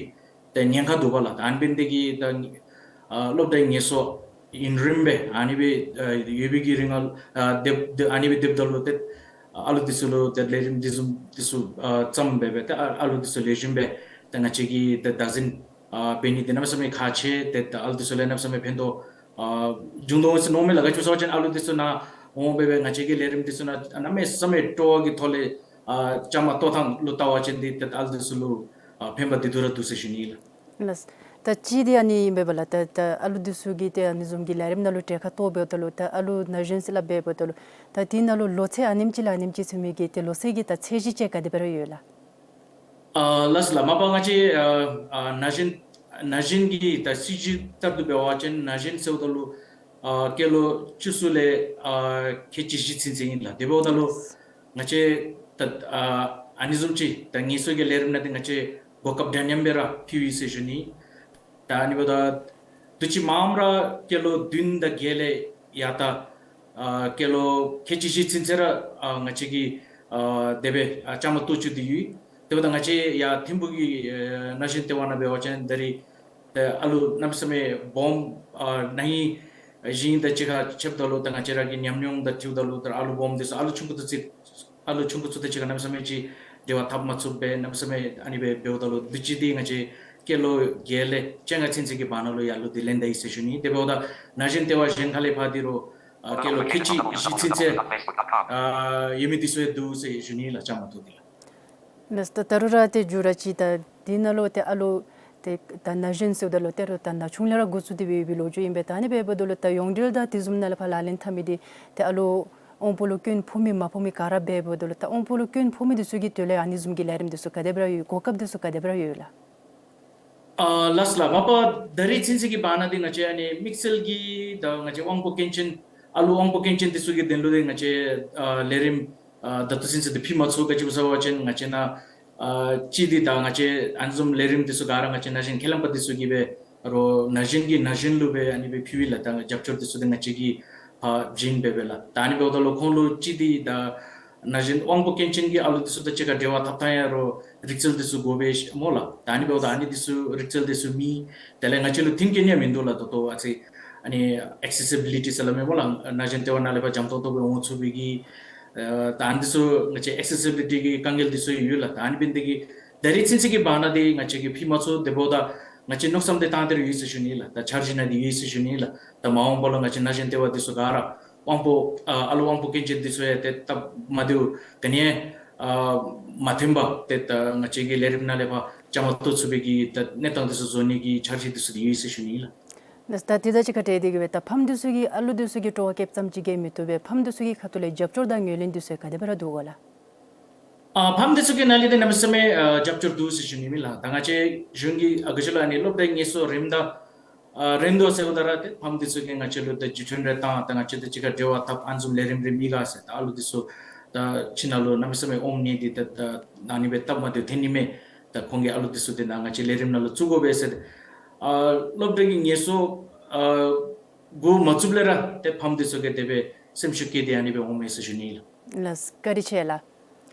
ཏེ་ཉེན་ཁ་འདུག་པ་ལགས། ད་ཨ་ནི་འབད་ནི་དེ་གིས་ད་ཨ་སློབ་གྲྭའི་ངལ་གསོ་ཡུན་རིངམོ་སྦེ་ཨ་ནི་སྦེ་ཨ་ཡོད་པའི་གི་རིང་ལུ་ཨ་སྡོད་སྡོད་ཨ་ནི་སྦེ་སྡོདཔ་ད་ལུ་ཏེ་ཨ་ལུ་འདི་ཚུ་ལུ་ཏེ་ལས་རིམ་འདི་བཟུམ་འདི་ཚུ་ཨ་བརྩམས་སྦེ་སྦེ་ཏེ་ཨ་ཨ་ལུ་འདི་ཚུ་ལེགས་ཤོམ་སྦེ་ཏེ་ང་བཅས་ཀྱིས་ཏེ་བདག་འཛིན་ཨ་འབད་ནི་འདི་གནམ་མེད་ས་མེད་ཁག་ཆེ། ཏེ་ད་ཨ་ལུ་འདི་ཚུ་ལུ་གནམ་མེད་ས་མེད་ཕན་ཐོགས་ཨ་འབྱུང་དོ་འོང་ཟེར་མནོཝ་མས་ལགས། ག་ཅི་སྨོ་ཟེར་བ་ཅིན་ཨ་ལུ་འདི་ཚུ་ནཱ་འོང་སྦེ་སྦེ་ང་བཅས་ཀྱི་ལས་རིམ་འདི་ཚུ་ནང་གནམ་མེད་ས་མེད་སྤྲོ་བ་གི་ཐོག་ལས་ཨ་བཅའ་མར་གཏོགས་ཐངས་ལུ་བལྟ་བ་ཅིན་འདི་ཏེ་ཨ་ལུ་འདི་ཚུ་ལུ་ཨ་ཕན་པ་འདི་བསྡུ་ར་འདུག་ཟེར་ཞུ་ནི་ལགས། ལགས། ད་གཅིག་འདི་ཨ་ནི་ཨིན་པས་ལགས། ད་ད་ཨ་ལུ་འདི་ཚུ་གིས་ཏེ་ཨ་ནི་བཟུམ་གྱི་ལས་རིམ་ནང་ལུ་གྲལ་ཁར་གཏོགས་འབདཝ་ད་ལུ་ད་ཨ་ལུ་ན་གཞོན་ཟེར་སླབ་འབདཝ་ད་ལུ་ད་དེ་ནང་ལུ་ལོ་ཚད་ཨ་ནེམ་ཅིག་ལས་ཨ་ནེམ་ཅིག་ཚུད་མི་གི་ཏེ་ལོ་ཚད་ཀྱི་ད་ཚད་གཞི་ཅིག་ག་དེ་སྦེ་ར་ཡོད་ལགས། ཨ་ལགས་ལགས། མ་པ་ང་བཅས་ཨ་ཨ་ན་གཞོན་ན་གཞོན་གྱི་ད་སྲིད་བྱུས་ལྟར་དུ་འབད་བ་ཅིན་ན་གཞོན་ཟེརཝ་ད་ལུ་ཨ་སྐྱེས་ལོ་བཅུ་གསུམ་ལས་ཨ་ཁལ་གཅིག་བཞི་ཚུན་ཚོད་ཨིན་ལགས། དེ་འབདཝ་ད་ལུ་ང་བཅས་ད་ཨ་ཨ་ནི་བཟུམ་ཅིག་ད་ངལ་གསོ་གི་ལས་རིམ་ནང་འདི་ང་བཅས་གོ་སྐབས་འདྲ་མཉམ་སྦེ་ར་ཕུལ་ཡི་ཟེར་ཞུ་ནི། ད་ཨ་ནི་འབདཝ་ད་དུས་ཅི་མངམ་ར་སྐྱེས་ལོ་བདུན་དང་བརྒྱད་ལས་ཡར་ད་ཨ་སྐྱེས་ལོ་ཁལ་གཅིག་བཞི་ཚུན་ཚོད་ར་ཨ་ང་བཅས་ཀྱིས་ཨ་དེ་སྦེ་ཨ་བཅའ་མར་གཏོགས་བཅུག་སྟེ་ཡོད། དེ་འབདཝ་ད་ང་བཅས་ཡར་ཐིམ་ཕུག་གི་ཨ་ན་གཞོན་ལྟེ་བ་ནང་འབད་བ་ཅིན་ད་རེས་ཏེ་ཨ་ལུ་གནམ་མེད་ས་མེད་སྦོམ་ཨ་ན་ཧིང་ཨ་ཞིང་དང་གཅིག་ཁར་ཕྱདཔ་ད་ལུ་ད་ང་བཅས་ར་གི་ཉམས་མྱོང་དང་འཁྲིལཝ་ད་ལུ་ད་ཨ་ལུ་སྦོམ་འདི་ཚུ་ཨ་ལུ་ཆུང་ཀུ་དང་རྩིས་ཨ་ལུ་ཆུང་ཀུ་ཚུ་དང་གཅིག་ཁར་གནམ་མེད་ས་མེད་ཅིག་འབྲེལ་བ་འཐབ་མ་ཚུགས་པས། གནམ་མེད་ས་མེད་ཨ་ནི་སྦེ་འབདཝ་ད་ལུ་དུས་ཅི་འདི་ང་བཅས་སྐྱེས་ལོ་བརྒྱད་ལས་བཅོ་ལྔ་ཚུན་ཚོད་ཀྱི་བར་ན་ལུ་ཡར་ལུ་དེ་ལེན་ད་ཡི་ཟེར་ཞུ་ནི། དེ་འབདཝ་ད་ན་གཞོན་ལྟེ་བ་གཞན་ཁ་ལས་ཕར་འདི་རུ་ཨ་སྐྱེས་ལོ་ཁལ་གཅིག་བཞི་ཚུན་ཚོད་ཨ་ཡོད་མི་འདི་ཚུ་ཡང་འདུག་ཟེར་ཞུ་ནི་ལགས། བཅའ་མར་གཏོགས་ཏེ་ལགས། ལགས། ད་ད་རུང་ར་ཏེ་མཇུག་ར་ཅིག་ད་འདི་ནང་ལུ་ཏེ་ཨ་ལུ་ཏེ་ད་ན་གཞོན་ཟེརཝ་ད་ལུ་ཏེ་རུང་ད་ན་ཆུང་ལས་ར་འགོ་བཙུགས་ཏེ་སྦེ་ཡོད་པའི་ལོ་རྒྱུས་ཨིན་པས། ད་ཨ་ནི་འབདཝ་ད་ལུ་ད་ཡོངས་འབྲེལ་ད་དེ་བཟུམ་ནང་ལས་ཕར་ལག་ལེན་འཐབ་མི་འདི་ཏེ་ཨ་ལུ་དབང་པོ་ལུ་སྐྱོན་ཕོག་མི་མ་ཕོག་མི་ག་ར་འབདཝ་ད་ལུ་ད་དབང་པོ་ལུ་སྐྱོན་ཕོག་མི་འདི་ཚུ་གི་དོན་ལས་ཨ་ནི་བཟུམ་གྱི་ལས་རིམ་འདི་ཚུ་ག་དེ་སྦེ་ར་ཡོད། གོ་སྐབས་འདི་ཚུ་ག་དེ་སྦེ་ར་ཡོད་ལགས། ཨ་ལགས་ལགས། མ་པ་ད་རེས་ཚུན་ཚོད་ཀྱི་བར་ན་འདི་ང་བཅས་ཨ་ནི་དམིགས་བསལ་གྱི་ད་ང་བཅས་དབང་པོ་སྐྱོན་ཅན་ཨ་ལུ་དབང་པོ་སྐྱོན་ཅན་འདི་ཚུ་གི་དོན་ལུ་འདི་ང་བཅས་ཨ་ལས་རིམ་ཨ་ད་ལྟོ་ཚུན་ཚོད་འདི་ཕུལ་མ་ཚུགས། ག་ཅི་སྨོ་ཟེར་བ་ཅིན་ང་བཅས་ནཱ་ཨ་གཅིག་འདི་ད་ང་བཅས་ཨ་ནི་བཟུམ་ལས་རིམ་འདི་ཚུ་ག་ར་ང་བཅས་ན་གཞོན་ཁས་བླངས་པ་འདི་ཚུ་གིས་སྦེ་རོགས་ན་གཞོན་གྱིས་ན་གཞོན་ལུ་སྦེ་ཨ་ནི་སྦེ་ཕུལ་བས་ལགས། ད་རྒྱབ་སྐྱོར་འདི་ཚུ་འདི་ང་བཅས་ཀྱིས་ཕར་བྱིན་སྦེ་སྦེ་ལགས། ད་ཨ་ནི་འབདཝ་ད་ལུ་ཁོང་ལུ་གཅིག་འདི་ད་ན་གཞོན་དབང་པོ་སྐྱོན་ཅན་གྱི་ཨ་ལུ་འདི་ཚུ་དང་གཅིག་ཁར་འབྲེལ་བ་འཐབ་ཐངས་ཡང་རོགས་རིག་རྩལ་འདི་ཚུ་དགོ་པས་སྨོ་ལགས། ད་ཨ་ནི་འབདཝ་ད་ཨ་ནི་འདི་ཚུ་རིག་རྩལ་འདི་ཚུ་མེད། དེ་ལས་ང་བཅས་ལུ་མཐུན་རྐྱེན་ཡང་མིན་འདུག་ལགས། ད་ལྟོ་ཨ་ཙི་ཨ་ནི་ཨེག་སེ་སི་བི་ལི་ཊི་ཟེར་སླབ་མས་སྨོ་ལགས། ན་གཞོན་ལྟེ་བ་ནང་ལས་ཕར་འཇམ་ཏོག་ཏོ་སྦེ་འོང་ཚུགས་པའི་གི་ཨ་ད་ཨ་ནི་འདི་ཚུ་ང་བཅས་ཨེག་སེ་སི་བི་ལི་ཊི་གི་དཀའ་ངལ་འདི་ཚུ་ཡོད་ལགས། ད་ཨ་ནི་འབད་ནི་དེ་གིས་ད་རེས་ཚུན་ཚོད་ཀྱི་བར་ན་འདི་ང་བཅས་ཀྱིས་ཕུལ་མ་ཚུགས། དེ་འབདཝ་ད་ང་བཅས་མནོ་བསམ་འདི་བཏང་སྟེ་ར་ཡོད་ཟེར་ཞུ་ནི་ལགས། ད་འཆར་གཞི་ནང་འདི་ཡོད་ཟེར་ཞུ་ནི་ལགས། ད་མ་འོངས་པ་ལུ་ང་བཅས་ན་གཞོན་ལྟེ་བ་འདི་ཚུ་ག་ར་དབང་པོ་ཨ་ཨ་ལུ་དབང་པོ་སྐྱོན་ཅན་འདི་ཚུ་ཡང་ཏེ་སྟབས་མ་བདེཝ་ག་ནི་ཡང་ཨ་མ་ཐོན་པར་ཏེ་ད་ང་བཅས་ཀྱི་ལས་རིམ་ནང་ལས་ཕར་བཅའ་མར་གཏོགས་ཚུགས་པའི་གི་ད་གནས་སྟངས་འདི་ཚུ་བཟོ་ནི་གི་འཆར་གཞི་འདི་ཚུ་འདི་ཡོད་ཟེར་ཞུ་ནི་ལགས། ད་དེ་དང་གཅིག་ཁར་འབྲེལ་ཏེ་གི་སྦེ་ད་ཕམ་འདི་ཚུ་གིས་ཨ་ལུ་འདི་ཚུ་གི་སྤྲོ་བ་བསྐྱེདཔ་ཙམ་ཅིག་གིས་མི་བཏུབ་པས། ཕམ་འདི་ཚུ་གི་ཁ་ཐུག་ལས་རྒྱབ་སྐྱོར་དང་ངོས་ལེན་འདི་ཚུ་ག་དེ་སྦེ་ར་འདུག་གོ་ལགས། ཨ་ཕམ་འདི་ཚུ་གི་ནང་ལས་འདི་གནམ་མེད་ས་མེད་ཨ་རྒྱབ་སྐྱོར་འདུག་ཟེར་ཞུ་ནི་མས་ལགས། ད་ང་བཅས་གཞུང་གིས་ཨ་ག་ཅི་ལོ་ཨ་ནི་སློབ་གྲྭའི་ངལ་གསོ་རནམ་ད་ཨ་རན་དོ་ཟེརཝ་ད་ར་ཏེ་ཕམ་འདི་ཚུ་གིས་ང་བཅས་ལུ་ད་རྗེས་དྲན་རེ་བཏང་ད་ང་བཅས་དང་གཅིག་ཁར་འབྲེལ་བ་འཐབ་ཨ་ནི་བཟུམ་ལས་རིམ་རེ་མེད་ག་ཟེར། ད་ཨ་ལུ་འདི་ཚུ་ད་ཁྱིམ་ནང་ལུ་གནམ་མེད་ས་མེད་འོང་ནི་འདི་ད་ད་ཨ་ནི་སྦེ་སྟབས་མ་བདེཝ་ཐོན་ནི་མས། ད་ཁོང་གིས་ཨ་ལུ་འདི་ཚུ་འདི་ནང་ང་བཅས་ལས་རིམ་ནང་ལུ་བཙུགས་དགོ་པས་ཟེར། ཨ་སློབ་གྲྭ་གི་ངལ་གསོ་ཨ་ འགོ་མ་བཙུགསཔ་ལས་ར་ཏེ་ཕམ་འདི་ཚུ་གིས་དེ་སྦེ་སེམས་ཤུགས་བསྐྱེད་དེ་ཨ་ནི་སྦེ་འོང་མས་ཟེར་ཞུ་ནི་ལགས། ལགས་བཀའ་དྲིན་ཆེ་ལགས།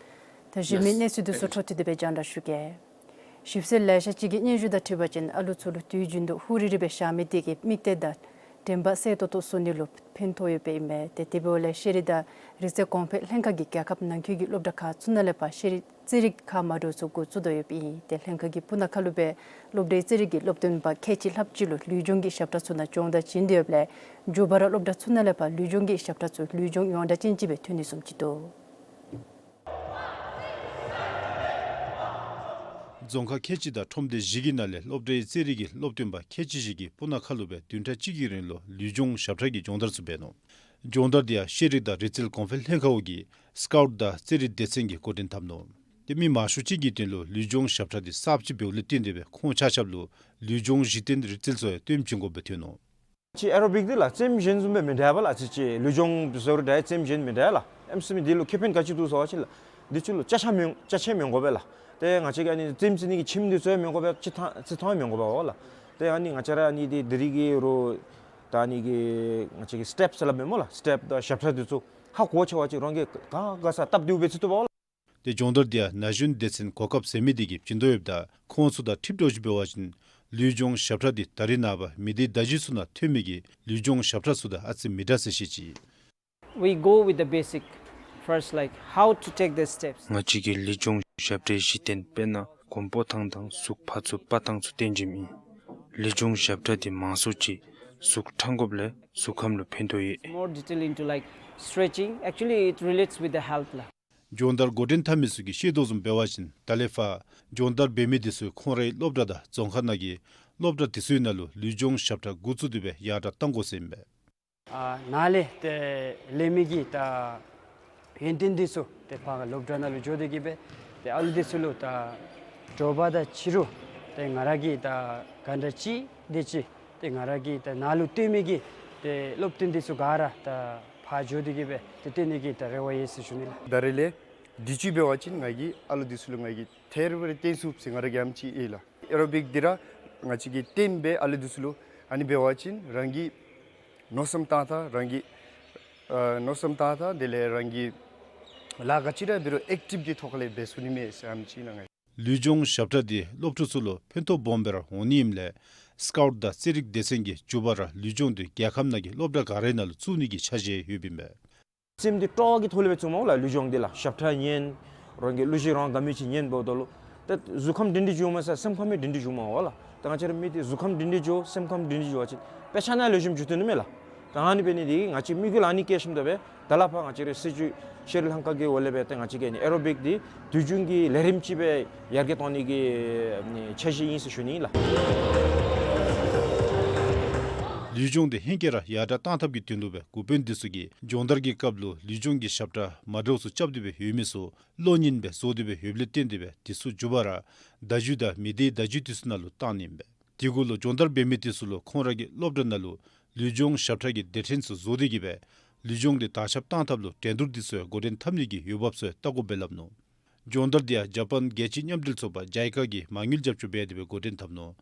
ད་གཞན་མི་ལགས་གནས་ཚུལ་འདི་ཚུ་བཀའ་དྲིན་ཆེ། འཕྲོ་མཐུད་དེ་སྦེ་རྒྱང་བསྒྲགས་ཞུ་གེ། ཞིབ་འཚོལ་ལེ་ཤ་ཅིག་གིས་སྙན་ཞུ་དང་འཁྲིལ་བ་ཅིན་ཨ་ལུ་ཚུ་ལུ་དུས་རྒྱུན་དུ་ཧུ་རི་རི་སྦེ་ཞག་མི་དེ་གིས་མིག་ལྟོས་དང་དྲན་པ་གསལ་ཏོག་ཏོ་བཟོ་ནི་ལུ་ཕན་ཐོགས་ཡོདཔ་ཨིན་མས། ཏེ་དེ་འབདཝ་ལས་ཤེས་རིག་དང་རིག་རྩལ་གོང་འཕེལ་ལྷན་ཁག་གིས་རྒྱལ་ཁབ་ནང་འཁོད་ཀྱི་སློབ་གྲྭ་ཁག་ཚུ་ནང་ལས་ཕར་ཤེས་རིག་རྩེད་རིགས་ཁག་མ་འདྲཝ་ཚུ་འགོ་བཙུགས་དོ་ཡོདཔ་ཨིན། ཏེ་ལྷན་ཁག་གིས་སྤུ་ན་ཁ་ལུ་སྦེ་སློབ་གྲྭའི་རྩེད་རིགས་ཀྱི་སློབ་སྟོན་པ་ཁལ་གཅིག་ལྷགཔ་ཅིག་ལུ་ལུས་སྦྱོང་གི་ཞབས་ཁྲ་ཚུ་ནང་སྦྱོང་བརྡར་བྱིན་ཏེ་ཡོདཔ་ལས་མགྱོགས་པ་ར་སློབ་གྲྭ་ཚུ་ནང་ལས་ཕར་ལུས་སྦྱོང་གི་ཞབས་ཁྲ་ཚུ་ལུས་སྦྱོང་ཡོངས་བསྒྲགས་ཅན་ཅིག་སྦེ་ཐོན་ནི་བཟུམ་ཅིག་འདུག། རྫོང་ཁག་ཁལ་གཅིག་དང་ཁྲོམ་སྡེ་བཞི་གི་ནང་ལས་སློབ་གྲྭའི་རྩེད་རིགས་ཀྱི་སློབ་སྟོན་པ་ཁལ་གཅིག་ཅིག་གིས་སྤུ་ན་ཁ་ལུ་སྦེ་བདུན་ཕྲག་གཅིག་གི་རིང་ལུ་ལུས་སྦྱོང་ཞབས་ཁྲ་གི་སྦྱོང་བརྡར་ཚུ་འབད་ནུག། སྦྱོང་བརྡར་འདི་ཡང་ཤེས་རིག་དང་རིག་རྩལ་གོང་འཕེལ་ལྷན་ཁག་འོག་གི་སི་ཀའུཊ་དང་རྩེད་རིགས་སྡེ་ཚན་གྱིས་འགོ་འདྲེན་འཐབ་ནུག། ཏེ་མི་མང་ཤོས་ཅིག་གི་དོན་ལུ་ལུས་སྦྱོང་ཞབས་ཁྲ་འདི་གསརཔ་ཅིག་འབདཝ་ལས་བརྟེན་ཏེ་སྦེ་ཁོང་ཆ་ཁྱབ་ལུ་ལུས་སྦྱོང་གཞི་རྟེན་རིག་རྩལ་ཚུ་ཡང་སྟོན་བྱིན་དགོཔ་སྦེ་ཐོན་ནུག། ཅིག་ཨེ་རོ་བིག་འདི་ལགས་རྩེདམོ་གཞན་བཟུམ་སྦེ་མི་འདྲཝ་ལགས། ཅིག་ཅིག་ལུས་སྦྱོང་བཟོ་རུང་འདྲ་རྩེདམོ་གཞན་མི་འདྲཝ་ལགས། ཨེམ་སི་མི་འདི་ལུ་ཁེ་ཕན་ག་ཅི་འདུག་ཟེར་བ་ཅིན་ལགས། འདི་ཚུ་ལུ་ཅ་ཆས་མི་ཅ་ཆས་མི་དགོ་པས་ལགས། ཏེ་ང་བཅས་ཀྱི་ཨ་ནི་རྩེདམོ་རྩེ་ནི་གི་ཁྱིམ་འདི་ཚུ་ཡང་མི་དགོ་པས། རྩེད་ཐང་རྩེད་ཐང་ཡང་མི་དགོ་པས་ལགས། ཏེ་ཨ་ནི་ང་བཅས་ར་ཨ་ནི་འདི་འདི་རིགས་ཀྱི་རུང་ད་ཨ་ནི་གི་ང་བཅས་ཀྱི་སི་ཊེབ་ཟེར་སླབ་མས་སྨོ་ལགས། སི་ཊེབ་དང་ཞབས་ཁྲ་འདི་ཚུ་ཧ་གོ་ཆེ་བ་ཅིན་རང་གིས་ག་ག་ས་སྟབས་བདེཝ་སྦེ་རྩེ་བཏུབ་པས་ལགས། ཏེ་སྦྱོང་བརྡར་འདི་ཡང་ན་གཞོན་སྡེ་ཚན་གོ་སྐབས་ཟེར་མི་འདི་གིས་བྱིན་དོ་ཡོདཔ་ད་ཁོང་ཚུ་དང་འཁྲིལ་འགྱོ་ཞིནམ་འབད་བ་ཅིན་ལུས་སྦྱོང་ཞབས་ཁྲ་འདི་ད་རེས་ནངས་པ་མི་སྡེ་བརྡ་བརྒྱུད་ཚུ་ནང་ཐོན་མི་གི་ལུས་སྦྱོང་ཞབས་ཁྲ་ཚུ་དང་ཨ་ཙི་མི་འདྲ་ཟེར་བཤད་ཅི། We go with the basic first, like how to take the steps. ང་བཅས་ཀྱིས་ལུས་སྦྱོང་ཞབས་ཁྲའི་གཞི་རྟེན་དཔེར་ན་གོམ་པ་བཏང་ཐངས་གཟུགས་ཕར་ཚུར་སྤར་ཐངས་ཚུ་སྟོན་བྱིནམ་ཨིན། ལུས་སྦྱོང་ཞབས་ཁྲ་འདི་མང་ཤོས་ཅིག་གཟུགས་ཕྲང་དགོཔ་ལས་གཟུགས་ཁམས་ལུ་ཕན་ཐོགས་ཡོད། More detail into, like, stretching. Actually, it relates with the health ལགས། སྦྱོང་བརྡར་འགོ་འདྲེན་འཐབ་མི་ཚུ་གིས་བཤད་དོ་བཟུམ་འབད་བ་ཅིན་ད་ལས་ཕར་སྦྱོང་བརྡར་འབད་མི་འདི་ཚུ་ཁོང་རའི་སློབ་གྲྭ་དང་རྫོང་ཁག་ནང་གི་སློབ་གྲྭ་དེ་ཚུའི་ནང་ལུ་ལུས་སྦྱོང་ཞབས་ཁྲ་འགོ་བཙུགས་ཏེ་སྦེ་ཡར་དྲག་གཏང་དགོ་ཟེར་ཨིན་པས། ཨ་ནཱ་ལས་ཏེ་ལས་མི་གི་ད་ཡོན་ཏན་འདི་ཚུ་ཏེ་ཕར་སློབ་གྲྭ་ནང་ལུ་འགྱོ་སྟེ་གི་སྦེ་ཏེ་ཨ་ལུ་འདི་ཚུ་ལུ་ད་དྲོ་པ་དང་ཕྱི་རུ་ཏེ་ང་ར་གིས་ད་ག་འདྲ་ཅིག་དེ་ཅིག་ཏེ་ང་ར་གིས་ད་ནཱ་ལུ་སྟོན་མི་གི་ཏེ་སློབ་སྟོན་འདི་ཚུ་ག་ར་ད་ཕར་འགྱོ་སྟེ་གི་སྦེ་ཏེ་སྟོན་ནི་གི་ད་རེ་བ་ཡོད་ཟེར་ཞུ་ནི་ལགས། ད་རེས་ལས་དུས་ཅི་འབད་བ་ཅིན་ང་གིས་ཨ་ལུ་འདི་ཚུ་ལུ་ང་གིས་ཐེར་བར་སྟོན་ཚུགས་ཟེར་ང་ར་གི་ཨམ་ཅིག་ཨིན་ལགས། ཨེ་རོ་བིག་འདི་ར་ང་བཅས་ཀྱིས་སྟོན་སྦེ་ཨ་ལུ་འདི་ཚུ་ལུ་ཨ་ནི་འབད་བ་ཅིན་རང་གི་མནོ་བསམ་བཏང་ཐངས་རང་གི་ཨ་མནོ་བསམ་བཏང་ཐངས་དེ་ལས་རང་གི་ལཱ་ག་ཅི་ར་འབད་རུང་ཨེཀ་ཊིབ་ཀྱི་ཐོག་ལས་འབད་ཚུགས་ནི་མས་ཟེར་ཨམ་ཅིག་ཨིན་ལགས། ལུས་སྦྱོང་ཞབས་ཁྲ་འདི་སློབ་ཕྲུག་ཚུ་ལུ་ཕན་ཐོགས་སྦོམ་སྦེ་ར་འོང་ནི་ཨིནམ་ལས་སི་ཀའུཊ་དང་རྩེད་རིགས་སྡེ་ཚན་གྱིས་མགྱོགས་པ་ར་ལུས་སྦྱོང་འདི་རྒྱལ་ཁབ་ནང་གི་སློབ་གྲྭ་ག་རའི་ནང་ལུ་བཙུགས་ནི་གི་འཆར་གཞི་ཡོདཔ་ཨིན་པས། རྩེདམོ་འདི་སྤྲོ་བ་གི་ཐོག་ལས་སྦེ་བཙུགསཔ་མས་ལགས། ལུས་སྦྱོང་འདི་ལགས། ཞབས་ཁྲ་ཉན་རང་གི་གླུ་གཞས་རང་དགའ་མི་ཅིག་ཉན་འབདཝ་ད་ལུ་ཏེ་གཟུགས་ཁམས་སྒྲིང་སྒྲི་འགྱོཝ་མ་ཚད་སེམས་ཁམས་ཡང་སྒྲིང་སྒྲི་འགྱོཝ་མས་ལགས། ད་ང་བཅས་ར་མི་འདི་གཟུགས་ཁམས་སྒྲིང་སྒྲི་འགྱོ་སེམས་ཁམས་སྒྲིང་སྒྲི་འགྱོ་བ་ཅིན་དཔེ་ཆ་ནང་ལེགས་ཤོམ་འགྱོ་བཏུབ་ནི་མས་ལགས། ད་ཨ་ནི་འབད་ནི་འདི་གིས་ང་བཅས་མི་གུ་ལུ་ཨ་ནི་བཀལ་ཞིནམ་ད་སྦེ་ད་ལས་ཕར་ང་བཅས་རའི་སྲིད་བྱུས་ཤེས་རིག་ལྷན་ཁག་གི་འོག་ལས་སྦེ་ཏེ་ང་བཅས་ཀྱིས་ཨ་ནི་ཨེ་རོ་བིག་འདི་དུས་རྒྱུན་གྱི་ལས་རིམ་ཅིག་སྦེ་ཡར་རྒྱས་གཏང་ནི་གི་འཆར་གཞི་ཨིན་ཟེར་ཞུ་ནི་ཨིན་ལགས། ལུས་སྦྱོང་འདི་ཧེང་སྐལ་ར་ཡར་དྲག་གཏང་ཐབས་ཀྱི་དོན་ལུ་སྦེ་འགོ་དཔོན་འདི་ཚུ་གིས་སྦྱོང་བརྡར་གྱི་སྐབས་ལུ་ལུས་སྦྱོང་གི་ཞབས་ཁྲ་མ་འདྲཝ་ཚུ་རྐྱབ་སྟེ་སྦེ་ཡོད་མི་ཚུ་བློ་ངན་སྦེ་བཟོ་སྟེ་སྦེ་ཡོདཔ་ལས་བརྟེན་ཏེ་སྦེ་འདི་ཚུ་མགྱོགས་པ་ར་བརྡ་བརྒྱུད་དང་མི་སྡེའི་བརྡ་བརྒྱུད་འདི་ཚུ་ནང་ལུ་གཏང་ནི་ཨིན་པས། དེ་གུ་ལུ་སྦྱོང་བརྡར་འབད་མི་འདི་ཚུ་ལུ་ཁོང་ར་གི་སློབ་གྲྭ་ནང་ལུ་ལུས་སྦྱོང་ཞབས་ཁྲ་གི་སྡེ་ཕྲན་ཚུ་བཟོ་སྟེ་གི་སྦེ་ལུས་སྦྱོང་འདི་དར་ཁྱབ་གཏང་ཐབས་ལུ་འགྲན་བསྡུར་འདི་ཚུ་ཡང་འགོ་འདྲེན་འཐབ་ནི་གི་འོས་འབབ་ཚུ་ཡང་བལྟ་དགོཔ་སྦེ་སླབ་ནུག། སྦྱོང་བརྡར་འདི་ཡང་ཇ་པཱན་རྒྱལ་སྤྱིའི་མཉམ་འབྲེལ་ཚོགས་པ་ཇའི་ཀ་གིས་མ་དངུལ་རྒྱབ་སྐྱོར་འབད་དེ་སྦེ་འགོ་འདྲེན་འཐབ་ནུག།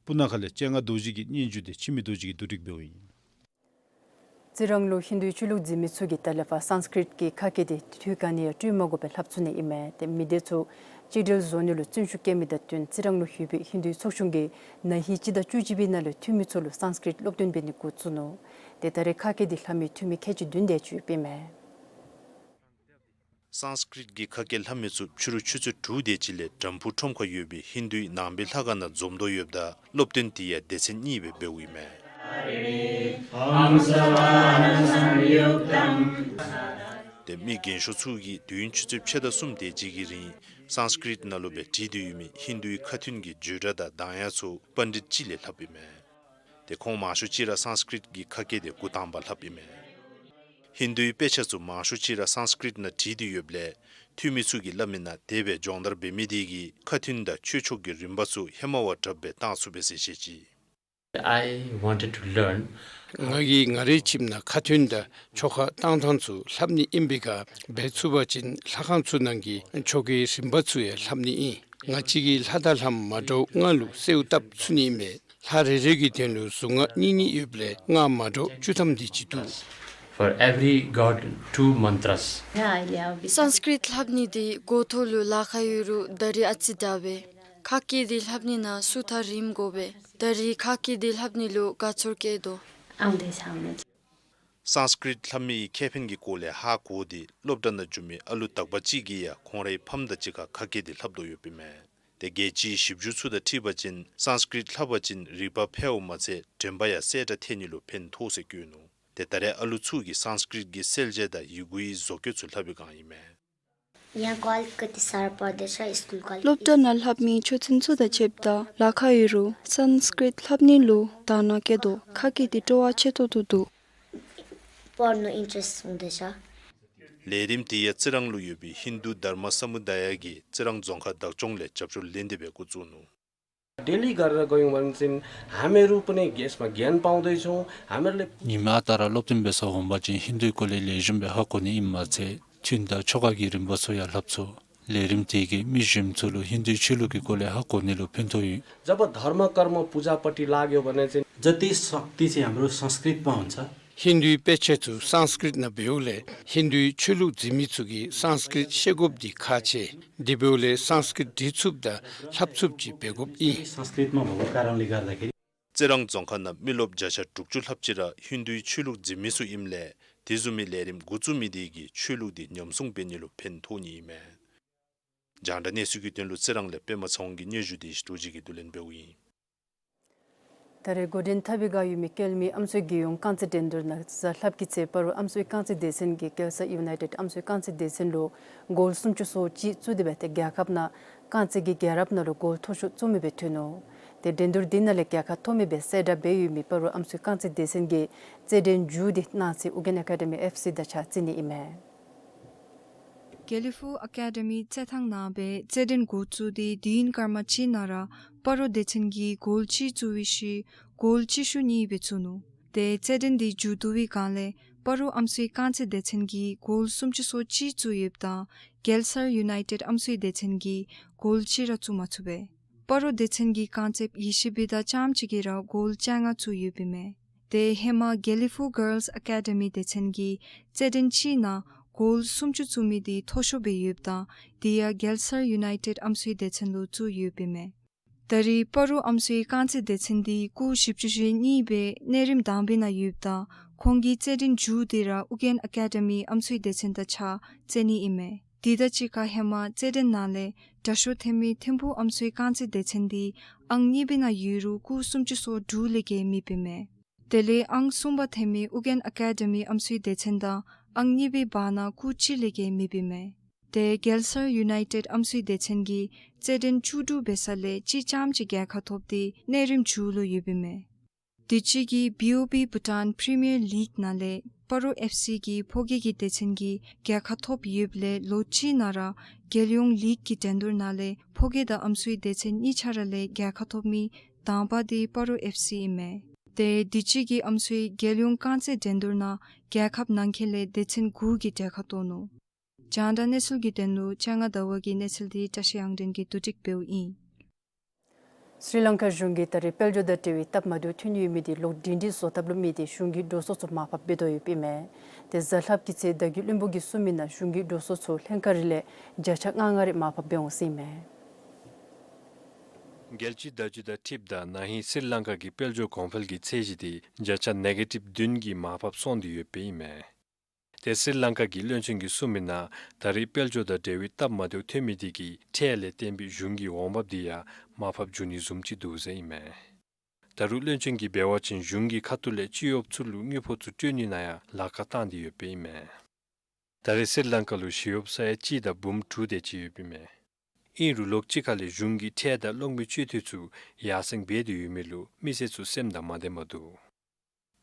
སྤུ་ན་ཁ་ལས་སྤྱན་སྔ་རྡོ་རྗེ་གི་སྙན་ཞུ་འདི་འཆི་མེད་རྡོ་རྗེ་གིས་བསྡུ་སྒྲིག་འབདཝ་ཨིན། རྩི་རང་ལུ་ཧིན་དུའི་ཆོས་ལུགས་འཛིན་མི་ཚུ་གིས་ད་ལས་ཕར་སཾསྐྲྀཏ་གི་ཁ་སྐད་འདི་དུས་ག་ནི་ཡང་སྤྲོད་མ་དགོ་པར་ལྷབ་ཚུགས་ནི་ཨིན་མས། ཏེ་མི་སྡེ་ཚུ་གཅིག་སྒྲིལ་བཟོ་ནི་ལུ་བརྩོན་ཤུགས་བསྐྱེད་མི་དང་བསྟུན་རྩི་རང་ལུ་ཡོད་པའི་ཧིན་དུའི་ཚོགས་ཆུང་གིས་ན་ཧིང་སྤྱི་ཟླ་བཅུ་གཅིག་པའི་ནང་ལས་འཐུས་མི་ཚུ་ལུ་སཾསྐྲྀཏ་སློབ་སྟོན་འབད་ནི་འགོ་བཙུགས་ནུག། ཏེ་ད་རེས་ཁ་སྐད་འདི་ལྷབ་མི་འཐུས་མི་ཁལ་གཅིག་བདུན་དེ་ཅིག་ཡོདཔ་ཨིན་མས། སཾསྐྲྀཏ་གི་ཁ་སྐད་ལྷབ་མི་ཚུ་ཕྱི་རུ་ཆུ་ཚོད་དྲུག་དེ་ཅིག་ལས་དྲམ་ཕུག་ཁྲོམ་ཁར་ཡོད་པའི་ཧིན་དུའི་ནང་པའི་ལྷ་ཁང་ནང་འཛོམས་དོ་ཡོདཔ་ད་སློབ་སྟོན་འདི་ཡང་སྡེ་ཚན་གཉིས་སྦེ་འབདཝ་ཨིན་མས། ཏེ་མི་རྒན་ཤོས་ཚུ་གིས་དུས་ཡུན་ཆུ་ཚོད་ཕྱེད་དང་གསུམ་དེ་ཅིག་གི་རིང་སཾསྐྲྀཏ་ནང་ལུ་སྦེ་བྲིས་ཏེ་ཡོད་མི་ཧིན་དུའི་ཁ་ཐུན་གྱི་བརྗོད་སྒྲ་དང་གདངས་དབྱངས་ཚུ་པཎྜི་ཏ་ཅིག་ལས་ལྷབ་ཨིན་མས། ཏེ་ཁོང་མང་ཤོས་ཅིག་ར་སཾསྐྲྀཏ་གི་ཁ་སྐད་འདི་འགོ་དང་པ་ལྷབ་ཨིན་མས། ཧིན་དུའི་དཔེ་ཆ་ཚུ་མང་ཤོས་ཅིག་ར་སཾསྐྲྀཏ་ནང་བྲིས་ཏེ་ཡོདཔ་ལས་འཐུས་མི་ཚུ་གིས་སླབ་མི་ནང་དེ་སྦེ་སྦྱོང་བརྡར་འབད་མི་དེ་གིས་ཁ་ཐུན་དང་ཆོས་ཕྱོགས་ཀྱི་རིམ་པ་ཚུ་ཧེ་མ་བ་དྲགཔ་སྦེ་གཏང་ཚུགས་པས་ཟེར་བཤད་ཅི། I wanted to learn. ང་གིས་ང་རའི་ཁྱིམ་ནང་ཁ་ཐུན་དང་ཆོ་ག་གཏང་ཐངས་ཚུ་ལྷབ་ནི་ཨིན་པའི་ཁར་འབད་ཚུགས་པ་ཅིན་ལྷ་ཁང་ཚུ་ནང་གི་ཆོ་གའི་རིམ་པ་ཚུ་ཡང་ལྷབ་ནི་ཨིན། ང་བཅས་ཀྱི་ལྷ་དང་ལྷ་མ་མ་འདྲཝ་ལྔ་ལུ་གསོལཝ་བཏབ་ཚུགས་ནི་ཨིན་མས། ལྷ་རེ་རེ་གི་དོན་ལུ་གཟུངས་སྔགས་གཉིས་གཉིས་ཡོདཔ་ལས་སྔགས་མ་འདྲཝ་བཅུ་ཐམ་དེ་ཅིག་འདུག། For every god, two mantras. སཾསྐྲྀཏ་ལྷབ་ནི་འདི་འགོ་ཐོག་ལུ་ལཱ་ཁག་ཡོད་རུང་ད་རིས་ཨ་ཙི་དྲག་པས། ཁ་སྐད་འདི་ལྷབ་ནི་ནང་སུ་ཐག་རིངམོ་དགོ་པས། ད་རིས་ཁ་སྐད་འདི་ལྷབ་ནི་ལུ་དགའ་ཚོར་སྐྱེད་དོ། སཾསྐྲྀཏ་ལྷབ་མི་གི་ཁེ་ཕན་གྱི་སྐོར་ལས་ཧ་གོ་སྟེ་སློབ་གྲྭ་ནང་འགྱོ་མི་ཨ་ལུ་དག་པ་ཅིག་གིས་ཡང་ཁོང་རའི་ཕམ་དང་གཅིག་ཁར་ཁ་སྐད་འདི་ལྷབ་དོ་ཡོདཔ་ཨིན་མས། ཏེ་རྒྱལ་སྤྱིའི་ཞིབ་འཇུག་ཚུ་དང་འཁྲིལ་བ་ཅིན་སཾསྐྲྀཏ་ལྷབ་པ་ཅིན་རིག་པ་འཕེལཝ་མ་ཚད་དྲན་པ་ཡང་གསལ་དྲགས་ཐོན་ནི་ལུ་ཕན་ཐོགས་ཟེར་བཀོད་ནུག། ཏེ་ད་རེས་ཨ་ལུ་ཚུ་གིས་སཾསྐྲྀཏ་གི་གསལ་བྱེད་དང་ཡི་གུའི་བཟོ་བཀོད་ཚུ་ལྷབ་པའི་བསྒང་ཨིན་མས། यहाँ कल कति साह्रो पर्दछ, स्कुल कल। སློབ་གྲྭ་ནང་ལྷབ་མི་ཆོས་ཚན་ཚུ་དང་ཕྱདཔ་ད་ལཱ་ཁག་ཡོད་རུང་སཾསྐྲྀཏ་ལྷབ་ནི་ལུ་དག་སྣང་སྐྱེད་དོ། ཁ་སྐད་འདི་སྤྲོ་བ་ཆེ་ཏོག་ཏོ་འདུག། पढ्नु इन्ट्रेस्ट हुँदैछ। ལས་རིམ་དེ་ཡང་རྩི་རང་ལུ་ཡོད་པའི་ཧིན་དུ་དྷརྨ་ས་མུ་དཱ་ཡ་གིས་རྩི་རང་རྫོང་ཁག་བདག་སྐྱོང་ལས་རྒྱབ་སྐྱོར་ལེན་ཏེ་སྦེ་འགོ་བཙུགས་ནུག། डेली गरेर गयौँ भने चाहिँ हामीहरू पनि यसमा ज्ञान पाउँदैछौँ। हामीहरूले ཉིནམ་ཨ་རྟག་ར་སློབ་སྟོན་འབད་སར་འོང་པ་ཅིན་ཧིན་དུའི་སྐོར་ལས་ལེགས་ཤོམ་སྦེ་ཧ་གོ་ནི་ཨིནམ་མ་ཚད་ཐུན་དང་ཆོ་ག་གི་རིམ་པ་ཚུ་ཡང་ལྷབ་ཚུགས། ལས་རིམ་དེ་གིས་མི་གཞན་ཚུ་ལུ་ཧིན་དུའི་ཆོས་ལུགས་ཀྱི་སྐོར་ལས་ཧ་གོ་ནི་ལུ་ཕན་ཐོགས་ཡོད། जब धर्म कर्म पूजापट्टि लाग्यो भने चाहिँ जति शक्ति चाहिँ हाम्रो संस्कृतमा हुन्छ। ཧིན་དུའི་དཔེ་ཆ་ཚུ་སཾསྐྲྀཏ་ནང་འབདཝ་ལས་ཧིན་དུའི་ཆོས་ལུགས་འཛིན་མི་ཚུ་གིས་སཾསྐྲྀཏ་ཤེས་དགོཔ་འདི་ཁག་ཆེ། དེ་འབདཝ་ལས་སཾསྐྲྀཏ་འབྲི་ཚུགསཔ་དང་ལྷབ་ཚུགསཔ་ཅིག་འབད་དགོཔ་ཨིན། संस्कृतमा भएको कारणले गर्दाखेरि རྩི་རང་རྫོང་ཁག་ནང་མི་རློབས་བརྒྱ་ཆ་དྲུག་ཅུ་ལྷགཔ་ཅིག་ར་ཧིན་དུའི་ཆོས་ལུགས་འཛིན་མི་ཚུ་ཨིནམ་ལས་དེ་བཟུམ་མའི་ལས་རིམ་འགོ་བཙུགས་མི་དེ་གིས་ཆོས་ལུགས་དེ་ཉམས་སྲུང་འབད་ནི་ལུ་ཕན་ཐོགས་ནི་ཨིན་མས། རྒྱང་བསྒྲགས་གནས་ཚུལ་གྱི་དོན་ལུ་རྩི་རང་ལས་པདྨ་ཚེ་དབང་གི་སྙན་ཞུ་དེ་ཞི་ཏོ་ཅིག་གིས་བསྡུ་ལེན་འབདཝ་ཨིན། ད་རེས་འགོ་འདྲེན་འཐབ་པའི་བསྒང་ཡོད་མི་རྒྱལ་མི་ཨམ་སྲུའི་རྒྱལ་ཡོངས་རྐང་རྩེད་འགྲན་བསྡུར་ནང་གཟའ་ལྷགཔ་གི་ཚེ་སྤ་རོ་ཨམ་སྲུའི་རྐང་རྩེད་སྡེ་ཚན་གྱིས་རྒྱལ་ས་ཡུ་ནའི་ཊེཌ་ཨམ་སྲུའི་རྐང་རྩེད་སྡེ་ཚན་ལུ་གོལ་སུམ་ཅུ་སོ་གཅིག་བཙུགས་ཏེ་སྦེ་ཏེ་རྒྱལ་ཁབ་ནང་རྐང་རྩེད་ཀྱི་རྒྱལ་རབས་ནང་ལུ་གོལ་མཐོ་ཤོས་བཙུགས་མི་སྦེ་ཐོན་ནུག། ཏེ་འགྲན་བསྡུར་འདི་ནང་ལས་རྒྱལ་ཁ་ཐོབ་མི་སྦེ་གསལ་བསྒྲགས་འབད་ཡོད་མི་སྤ་རོ་ཨམ་སྲུའི་རྐང་རྩེད་སྡེ་ཚན་གྱི་རྩེད་འགྲན་མཇུག་འདི་གནངས་ཚེ་ཨུ་རྒྱན་ཨེ་ཀ་ཌེ་མི་ཨེཕ་སི་དང་གཅིག་ཁར་རྩེད་ནི་ཨིན་མས། དགེ་ལེགས་ཕུག་ཨེ་ཀ་ཌེ་མི་རྩེད་ཐང་ནང་སྦེ་རྩེད་འགྲན་འགོ་བཙུགས་ཏེ་དུས་ཡུན་སྐར་མ་གཅིག་ནང་ར་སྤ་རོ་སྡེ་ཚན་གྱིས་གོལ་གཅིག་བཙུགས་པའི་ཤུལ་གོལ་གཅིག་ཤུ་གཉིས་སྦེ་བཙུགས་ནུག། ཏེ་རྩེད་འགྲན་འདི་མཇུག་བསྡུ་བའི་བསྒང་ལས་སྤ་རོ་ཨམ་སྲུའི་རྐང་རྩེད་སྡེ་ཚན་གྱིས་གོལ་སུམ་ཅུ་སོ་གཅིག་བཙུགས་ཡོདཔ་ད་རྒྱལ་སར་ཡུ་ནའི་ཊེཌ་ཨམ་སྲུའི་སྡེ་ཚན་གྱིས་གོལ་གཅིག་ར་བཙུགས་མ་ཚུགས་པས། སྤ་རོ་སྡེ་ཚན་གྱི་རྐང་རྩེདཔ་ཡེ་ཤེས་བི་དྷ་ལྕམ་གཅིག་གིས་ར་གོལ་བཅོ་ལྔ་བཙུགས་ཡོདཔ་ཨིན་མས། ཏེ་ཧེ་མ་དགེ་ལེགས་ཕུག་གཱརལསི་ཨེ་ཀ་ཌེ་མི་སྡེ་ཚན་གྱིས་རྩེད་འགྲན་གཅིག་ནང་གོལ་སུམ་ཅུ་བཙུགས་མི་དེ་མཐོ་ཤོས་སྦེ་ཡོདཔ་ད་དེ་ཡང་རྒྱལ་སར་ཡུ་ནའི་ཊེཌ་ཨམ་སྲུའི་སྡེ་ཚན་ལུ་བཙུགས་ཡོདཔ་ཨིན་མས། ད་རེས་སྤ་རོ་ཨམ་སྲུའི་རྐང་རྩེད་སྡེ་ཚན་འདི་སྐུགས་བཞི་བཅུ་ཞེ་གཉིས་སྦེ་གནས་རིམ་དང་པའི་ནང་ཡོདཔ་ད་ཁོང་གི་རྩེད་འགྲན་མཇུག་དེ་ར་ཨུ་རྒྱན་ཨེ་ཀ་ཌེ་མི་ཨམ་སྲུའི་སྡེ་ཚན་དང་གཅིག་ཁར་རྩེད་ནི་ཨིན་མས། དེ་དང་གཅིག་ཁར་ཧེ་མ་རྩེད་འགྲན་ནང་ལས་དྲག་ཤོས་ཐོན་མི་ཐིམ་ཕུག་ཨམ་སྲུའི་རྐང་རྩེད་སྡེ་ཚན་འདི་ཨང་གཉིས་པའི་ནང་ཡོད་རུང་སྐུགས་སུམ་ཅུ་སོ་དྲུག་ལས་བརྒལ་མེདཔ་ཨིན་མས། དེ་ལས་ཨང་གསུམ་པ་ཐོན་མི་ཨུ་རྒྱན་ཨེ་ཀ་ཌེ་མི་ཨམ་སྲུའི་སྡེ་ཚན་དང་ཨང་གཉིས་པའི་བར་ན་སྐུགས་གཅིག་ལས་བརྒལ་མེདཔ་ཨིན་མས། ཏེ་རྒྱལ་སར་ཡུ་ནའི་ཊེཌ་ཨམ་སྲུའི་སྡེ་ཚན་གྱིས་རྩེད་འགྲན་བཅུ་དྲུག་འབད་ས་ལས་གཅིག་རྐྱངམ་གཅིག་རྒྱལ་ཁ་ཐོབ་སྟེ་གནས་རིམ་མཇུག་ལུ་ཡོདཔ་ཨིན་མས། དུས་ཅི་གི་བི་ཨོ་བི་བྷུ་ཊཱན་པི་རི་མི་ཡར་ལིག་ནང་ལས་སྤ་རོ་ཨེཕ་སི་གིས་ཕོ་སྐྱེས་ཀྱི་སྡེ་ཚན་གྱིས་རྒྱལ་ཁ་ཐོབ་ཡོདཔ་ལས་ལོ་གཅིག་ནང་ར་རྒྱལ་ཡོངས་ལིག་གི་འགྲན་བསྡུར་ནང་ལས་ཕོ་སྐྱེས་དང་ཨམ་སྲུའི་སྡེ་ཚན་གཉིས་ཆ་ར་ལས་རྒྱལ་ཁ་ཐོབ་མི་དང་པ་དེ་སྤ་རོ་ཨེཕ་སི་ཨིན་མས། ཏེ་དུས་ཅི་གི་ཨམ་སྲུའི་རྒྱལ་ཡོངས་རྐང་རྩེད་འགྲན་བསྡུར་ནང་རྒྱལ་ཁབ་ནང་འཁོད་ལས་སྡེ་ཚན་དགུ་གིས་གྲལ་ཁར་གཏོགས་ནུག། རྒྱང་བསྒྲགས་གནས་ཚུལ་གྱི་དོན་ལུ་ལྕང་ང་ཟླ་བ་གི་གནས་ཚུལ་དེ་བཀྲ་ཤིས་དབྱངས་སྒྲོན་གྱིས་བསྡུ་སྒྲིག་འབདཝ་ཨིན། སི་རི་ལང་ཀ་གཞུང་གིས་ད་རེས་དཔལ་འབྱོར་དང་འབྲེལ་བའི་སྟབས་མ་བདེཝ་ཐོན་ཡོད་མི་དེ་ལོག་སྒྲིང་སྒྲིང་བཟོ་ཐབས་ལུ་དམིགས་ཏེ་གཞུང་གིས་འགྲོ་སོང་ཚུ་མར་ཕབ་འབད་དོ་ཡོདཔ་ཨིན་མས། ཏེ་གཟའ་ལྷགཔ་གི་ཚེ་བརྡ་བརྒྱུད་བློན་པོ་གིས་གསུངས་མི་ནང་གཞུང་གིས་འགྲོ་སོང་ཚུ་ལྷན་ཁག་རེ་ལས་བརྒྱ་ཆ་ལྔ་ལྔ་རེ་མར་ཕབ་འབད་འོང་ཟེར་ཨིན་མས། རྒྱལ་སྤྱིའི་བརྡ་བརྒྱུད་དང་འཁྲིལཝ་ད་ན་ཧིང་སི་རི་ལང་ཀ་གི་དཔལ་འབྱོར་གོང་འཕེལ་གྱི་ཚད་གཞི་དེ་བརྒྱ་ཆ་ནེ་གེ་ཊིབ་བདུན་གྱིས་མར་ཕབ་སོང་སྟེ་ཡོདཔ་ཨིན་མས། ཏེ་སི་རི་ལང་ཀ་གི་བློན་ཆེན་གྱིས་གསུངས་མི་ནང་ད་རེས་དཔལ་འབྱོར་དང་འབྲེལ་བའི་སྟབས་མ་བདེཝ་ཐོན་མི་དེ་གི་ཁྲལ་ལས་བརྟེན་པའི་གཞུང་གི་འོང་འབབ་དེ་ཡང་མར་ཕབ་འགྱོ་ནི་བཟུམ་ཅིག་འདུག་ཟེར་ཨིན་མས། ད་རུང་བློན་ཆེན་གྱིས་འབད་བ་ཅིན་གཞུང་གི་ཁ་ཐུག་ལས་སྤྱི་གཡོགཔ་ཚུ་ལུ་དངུལ་ཕོགས་ཚུ་སྤྲོད་ནི་ནང་ཡང་ལཱ་ཁག་བཏང་སྟེ་ཡོདཔ་ཨིན་མས། ད་རེས་སི་རི་ལང་ཀ་ལུ་ཞི་གཡོགཔ་ས་ཡ་གཅིག་དང་འབུམ་དྲུག་དེ་ཅིག་ཡོདཔ་ཨིན་མས། ཨིན་རུང་ལོགས་གཅིག་ཁ་ལས་གཞུང་གིས་ཁྲལ་དང་གློག་མེ་གཅོད་འཐུས་ཚུ་ཡར་སེང་འབད་དེ་ཡོད་མི་ལུ་མི་སེར་ཚུ་སེམས་དང་མ་ལྡནམ་འདུག།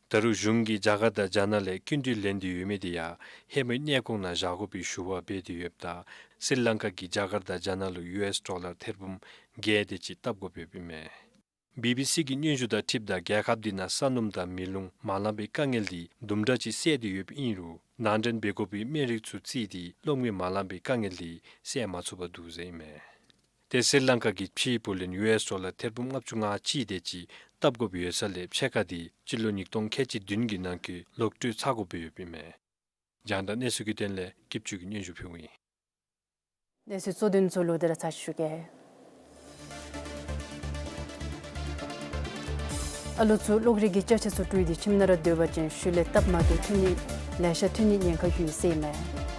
ད་རུང་གཞུང་གིས་རྒྱ་གར་དང་རྒྱ་ནག་ལས་སྐྱིན་འགྲུལ་ལེན་ཏེ་ཡོད་མི་དེ་ཡང་ཧེ་མའི་གནས་སྐོར་ནང་བཞག་དགོ་པའི་ཞུ་བ་འབད་དེ་ཡོདཔ་ད་སི་རི་ལང་ཀ་གིས་རྒྱ་གར་དང་རྒྱ་ནག་ལུ་ཡུ་ཨེསི་ཌོ་ལར་ཐེར་འབུམ་བརྒྱད་དེ་ཅིག་བཏབ་དགོཔ་ཡོདཔ་ཨིན་མས། བི་བི་སི་གི་སྙན་ཞུ་དང་འཁྲིལཝ་ད་རྒྱལ་ཁབ་དེ་ནང་ས་སྣུམ་དང་མེ་རླུང་མ་ལང་པའི་དཀའ་ངལ་དེ་དུམ་གྲ་ཅིག་སེལ་ཏེ་ཡོདཔ་ཨིན་རུང་ནང་འདྲེན་འབད་དགོ་པའི་སྨན་རིགས་ཚུ་བརྩིས་ཏེ་གློག་མེ་མ་ལང་པའི་དཀའ་ངལ་དེ་སེལ་མ་ཚུགས་པར་འདུག་ཟེར་ཨིན་མས། ཏེ་སི་རི་ལང་ཀ་གིས་ཕྱིའི་བུ་ལོན་ཡུ་ཨེསི་ཌོ་ལར་ཐེར་འབུམ་ལྔ་བཅུ་ང་གཅིག་དེ་ཅིག་བཏབ་དགོཔ་ཡོད་ས་ལས་ཕྱེད་ཀ་དེ་སྤྱི་ལོ་ཉིས་སྟོང་ཁལ་གཅིག་བདུན་གྱི་ནང་འཁོད་ལོག་སྤྲོད་ཚར་དགོཔ་ཡོདཔ་ཨིན་མས། རྒྱང་བསྒྲགས་གནས་ཚུལ་གྱི་དོན་ལས་སྐྱིད་ཆུ་གིས་སྙན་ཞུ་ཕུལཝ་ཨིན། གནས་ཚུལ་གཙོ་དོན་ཚུ་ལོག་སྟེ་ར་ཚར་ཞུ་གེ། ཨ་ལོ་ཚུ་གློག་རིག་གི་ཅ་ཆས་ཚུ་སྤྲོད་དེ་ཁྱིམ་ནང་ར་སྡོད་པ་ཅིན་ཤུལ་ལས་སྟབས་མ་བདེཝ་ཐོན་ནི་ལེ་ཤ་ཐོན་ནིའི་ཉེན་ཁ་ཡོད་ཟེར་ཨིན་མས།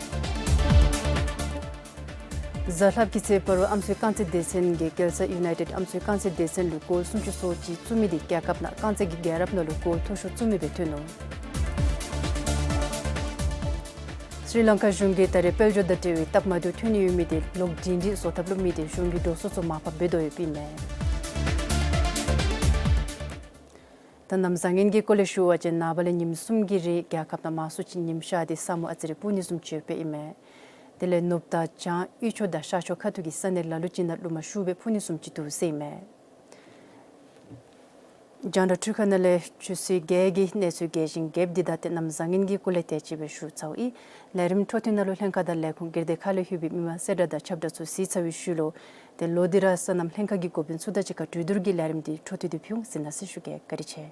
གཟའ་ལྷགཔ་གི་ཚེ་འབད་རུང་ཨམ་སྲུའི་རྐང་རྩེད་སྡེ་ཚན་གྱིས་རྒྱལ་ས་ཡུ་ནའི་ཊེཌ་ཨམ་སྲུའི་རྐང་རྩེད་སྡེ་ཚན་ལུ་གོལ་སུམ་ཅུ་སོ་གཅིག་བཙུགས་མི་དེ་རྒྱལ་ཁབ་ནང་རྐང་རྩེད་ཀྱི་རྒྱལ་རབས་ནང་ལུ་གོལ་མཐོ་ཤོས་བཙུགས་མི་སྦེ་ཐོན་ནུག། སི་རི་ལང་ཀ་གཞུང་གིས་ད་རེས་དཔལ་འབྱོར་དང་འབྲེལ་བའི་སྟབས་མ་བདེཝ་ཐོན་ནི་ཡོད་མི་དེ་ལོག་སྒྲིང་སྒྲིང་བཟོ་ཐབས་ལུ་དམིགས་ཏེ་གཞུང་གི་འགྲོ་སོང་ཚུ་མར་ཕབ་འབད་དོ་ཡོདཔ་ཨིན་མས། ད་གནམ་བཟང་ངན་གྱི་སྐོར་ལས་ཞུ་བ་ཅིན་ནངས་པ་ལས་ཉིནམ་གསུམ་གྱི་རིང་རྒྱལ་ཁབ་ནང་མང་སུ་ཅིག་ཉིམ་ཤར་ཏེ་ས་སྨུག་ཨ་ཙི་རེ་སྤུབ་ནི་བཟུམ་ཅིག་ཡོདཔ་ཨིན་མས། དེ་ལས་ནུབ་དང་བྱང་དབུས་ཕྱོགས་དང་ཤར་ཕྱོགས་ཁ་ཐུག་གི་ས་གནས་ལ་ལུ་ཅིག་ནང་རླུང་མ་ཤུགས་སྦེ་འཕུ་ནི་བཟུམ་ཅིག་འདུག་ཟེར་ཨིན་མས། རྒྱང་བསྒྲགས་འཕྲུལ་ཁང་ནང་ལས་ཆུ་ཚོད་བརྒྱད་ཀྱི་གནས་ཚུལ་རྒྱས་ཤིང་རྒྱསཔ་འདི་དང་ཏེ་གནམ་བཟང་ངན་གྱི་སྐོར་ལས་དེ་ཅིག་སྦེ་ཞུ་ཚརཝ་ཨིན། ལས་རིམ་འཕྲོ་མཐུད་ནང་ལུ་ལྷན་ཁག་དང་ལས་ཁུངས་སྒེར་སྡེ་ཁག་ལས་ལྷོད་པའི་མི་མང་གསལ་བསྒྲགས་དང་ཁྱབ་བསྒྲགས་ཚུ་གཟིགས་ཚར་བའི་ཤུལ་ལུ་ཏེ་ལོག་སྟེ་ར་སོ་ནམ་ལྷན་ཁག་གི་འགོ་དཔོན་ཚུ་དང་གཅིག་ཁར་གྲོས་བསྡུར་གྱི་ལས་རིམ་དེ་འཕྲོ་མཐུད་དེ་ཕུལ་འོང་ཟེར་མནོ་ཟེར་ཞུ་གེ། བཀའ་དྲིན་ཆེ།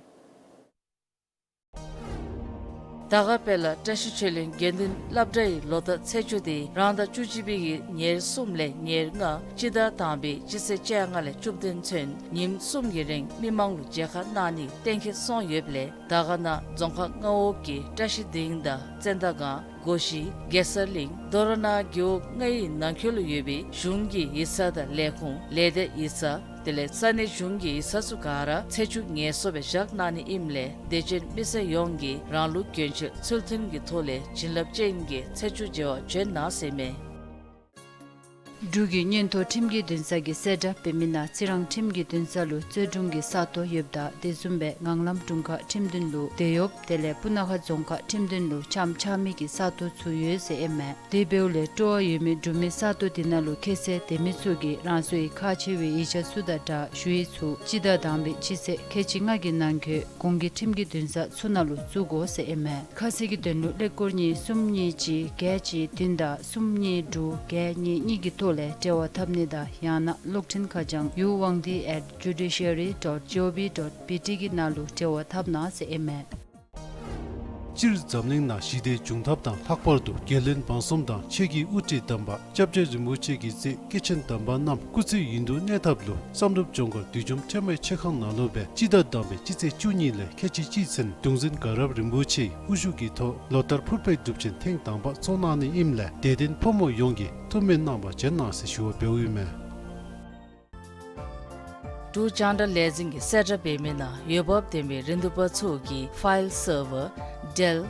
དར་དཀར་དཔལ་ལ་བཀྲ་ཤིས་ཆོས་གླིང་དགེ་འདུན་སློབ་གྲྭའི་ལོ་བསྟར་ཚེས་བཅུ་དེ་རང་ཟླ་བཅུ་གཅིག་པའི་གི་ཉེར་གསུམ་ལས་ཉེར་ལྔ་སྤྱི་ཟླ་དང་པའི་སྤྱི་ཚེས་བཅོ་ལྔ་ལས་བཅུ་བདུན་ཚུན་ཉིནམ་གསུམ་གྱི་རིང་མི་མང་ལུ་མཇལ་ཁ་གནང་ནི་གཏན་འཁེལ་སོང་ཡོདཔ་ལས་དར་དཀར་ནང་རྫོང་ཁག་ལྔ་འོག་གི་བཀྲ་ཤིས་སྡིངས་དང་བཙན་དར་སྒང་སྒོ་བཞི་གེ་སར་གླིང་རྡོ་ར་ནང་རྒེད་འོག་ལྔའི་ནང་འཁོད་ལུ་ཡོད་པའི་གཞུང་གི་ཡིག་ཚང་དང་ལས་ཁུངས་ལས་སྡེ་ཡིག་ཚང་དེ་ལས་ས་གནས་གཞུང་གི་ཡིག་ཚང་ཚུ་ག་ར་ཚེས་བཅུ་ངལ་གསོ་སྦེ་བཞག་གནང་ནི་ཨིནམ་ལས་དད་ཅན་མི་སེར་ཡོངས་ཀྱིས་རང་ལུགས་གྱོན་ཆས་ཚུལ་མཐུན་གྱི་ཐོག་ལས་བྱིན་རླབས་ཅན་གྱི་ཚེས་བཅུ་མཇལ་བར་བྱོན་གནང་ཟེར་ཨིན་མས། འབྲུག་གི་མངོན་མཐོ་ཁྲིམས་ཀྱི་འདུན་ས་གིས་གསལ་བསྒྲགས་འབད་མི་ནང་རྩི་རང་ཁྲིམས་ཀྱི་འདུན་ས་ལུ་རྩོད་དྲུང་གི་ས་སྟོང་ཡོདཔ་ད་དེ་བཟུམ་སྦེ་ངང་ལམ་དྲུང་ཁག་ཁྲིམས་འདུན་ལུ་དེད་གཡོགཔ་དེ་ལས་སྤུ་ན་ཁ་རྫོང་ཁག་ཁྲིམས་འདུན་ལུ་ལྕམ་ཆགས་མི་གི་ས་སྟོང་ཚུ་ཡོད་ཟེར་ཨིན་མས། དེ་འབདཝ་ལས་སྤྲོ་བ་ཡོད་མི་འབྲུག་མི་ས་སྟོང་དེ་ནང་ལུ་ཁྱད་ཚད་ལྡན་མི་ཚུ་གིས་རང་སོའི་ཁག་ཆེ་བའི་ཡིག་ཆ་ཚུ་དང་སྦྲགས་ཞུ་ཡིག་ཚུ་སྤྱི་ཟླ་དང་པའི་སྤྱི་ཚེས་ཁལ་གཅིག་ལྔ་གི་ནང་འཁོད་གོང་གི་ཁྲིམས་ཀྱི་འདུན་ས་ཚུ་ནང་ལུ་བཙུགས་དགོ་ཟེར་ཨིན་མས། ཁ་གསལ་གྱི་དོན་ལུ་ཀླད་ཀོར་གཉིས་གསུམ་གཉིས་གཅིག་བརྒྱད་གཅིག་བདུན་དང་གསུམ་གཉིས་དྲུག་བརྒྱད་གཉིས་གཉིས་ཀྱི་ཐོག་ལས་འབྲེལ་བ་འཐབ་ནི་དང་ཡང་ན་གློག་འཕྲིན་ཁ་བྱང་ཡུ་ཝང་ཏི་ཨེཊ་ཇུ་ཌི་ཤ་རི་ཌོཊ་ཇི་ཨོ་ཝི་ཌོཊ་བི་ཊི་གི་ནང་ལུ་འབྲེལ་བ་འཐབ་གནང་ཟེར་ཨིན་མས། སྤྱིར་འཛམ་གླིང་ནང་ཞི་བདེ་འབྱུང་ཐབས་དང་ལྷག་པར་དུ་རྒྱལ་བློན་འབངས་གསུམ་དང་ཆོས་ཀྱི་དབུ་ཁྲིད་དམ་པ་སྐྱབས་རྗེ་རིན་པོ་ཆེ་གི་ཚེ་སྐྱེས་ཆེན་དམ་པ་རྣམས་སྐུ་ཚེ་ཡུན་དུ་གནས་ཐབས་ལུ་བསམ་གྲུབ་ལྗོངས་མཁར་བདུད་འཇོམས་ཁྲོས་མའི་མཆོད་ཁང་ནང་ལུ་སྦེ་སྤྱི་ཟླ་དང་པའི་སྤྱི་ཚེས་བཅུ་གཉིས་ལས་ཁལ་གཅིག་གཅིག་ཚུན་གདུང་འཛིན་དགའ་རབ་རིན་པོ་ཆེའི་དབུ་བཞུགས་ཀྱི་ཐོག་ལོ་ལྟར་ཕུར་པའི་སྒྲུབ་ཆེན་ཐེངས་དང་པ་ཚོགས་གནང་ནི་ཨིནམ་ལས་དད་ལྡན་ཕོ་མོ་ཡོངས་ཀྱིས་ཐུགས་སྨོན་གནང་བར་བྱོན་གནང་ཟེར་ཞུ་བ་འབདཝ་ཨིན་མས། འབྲུག་རྒྱང་བསྒྲགས་ལས་འཛིན་གྱིས་གསལ་བསྒྲགས་འབད་མི་ནང་འོས་འབབ་ལྡན་པའི་རིན་བསྡུར་པ་ཚུ་གིས་ཕའིལ་སར་ཝར་ཌེལ་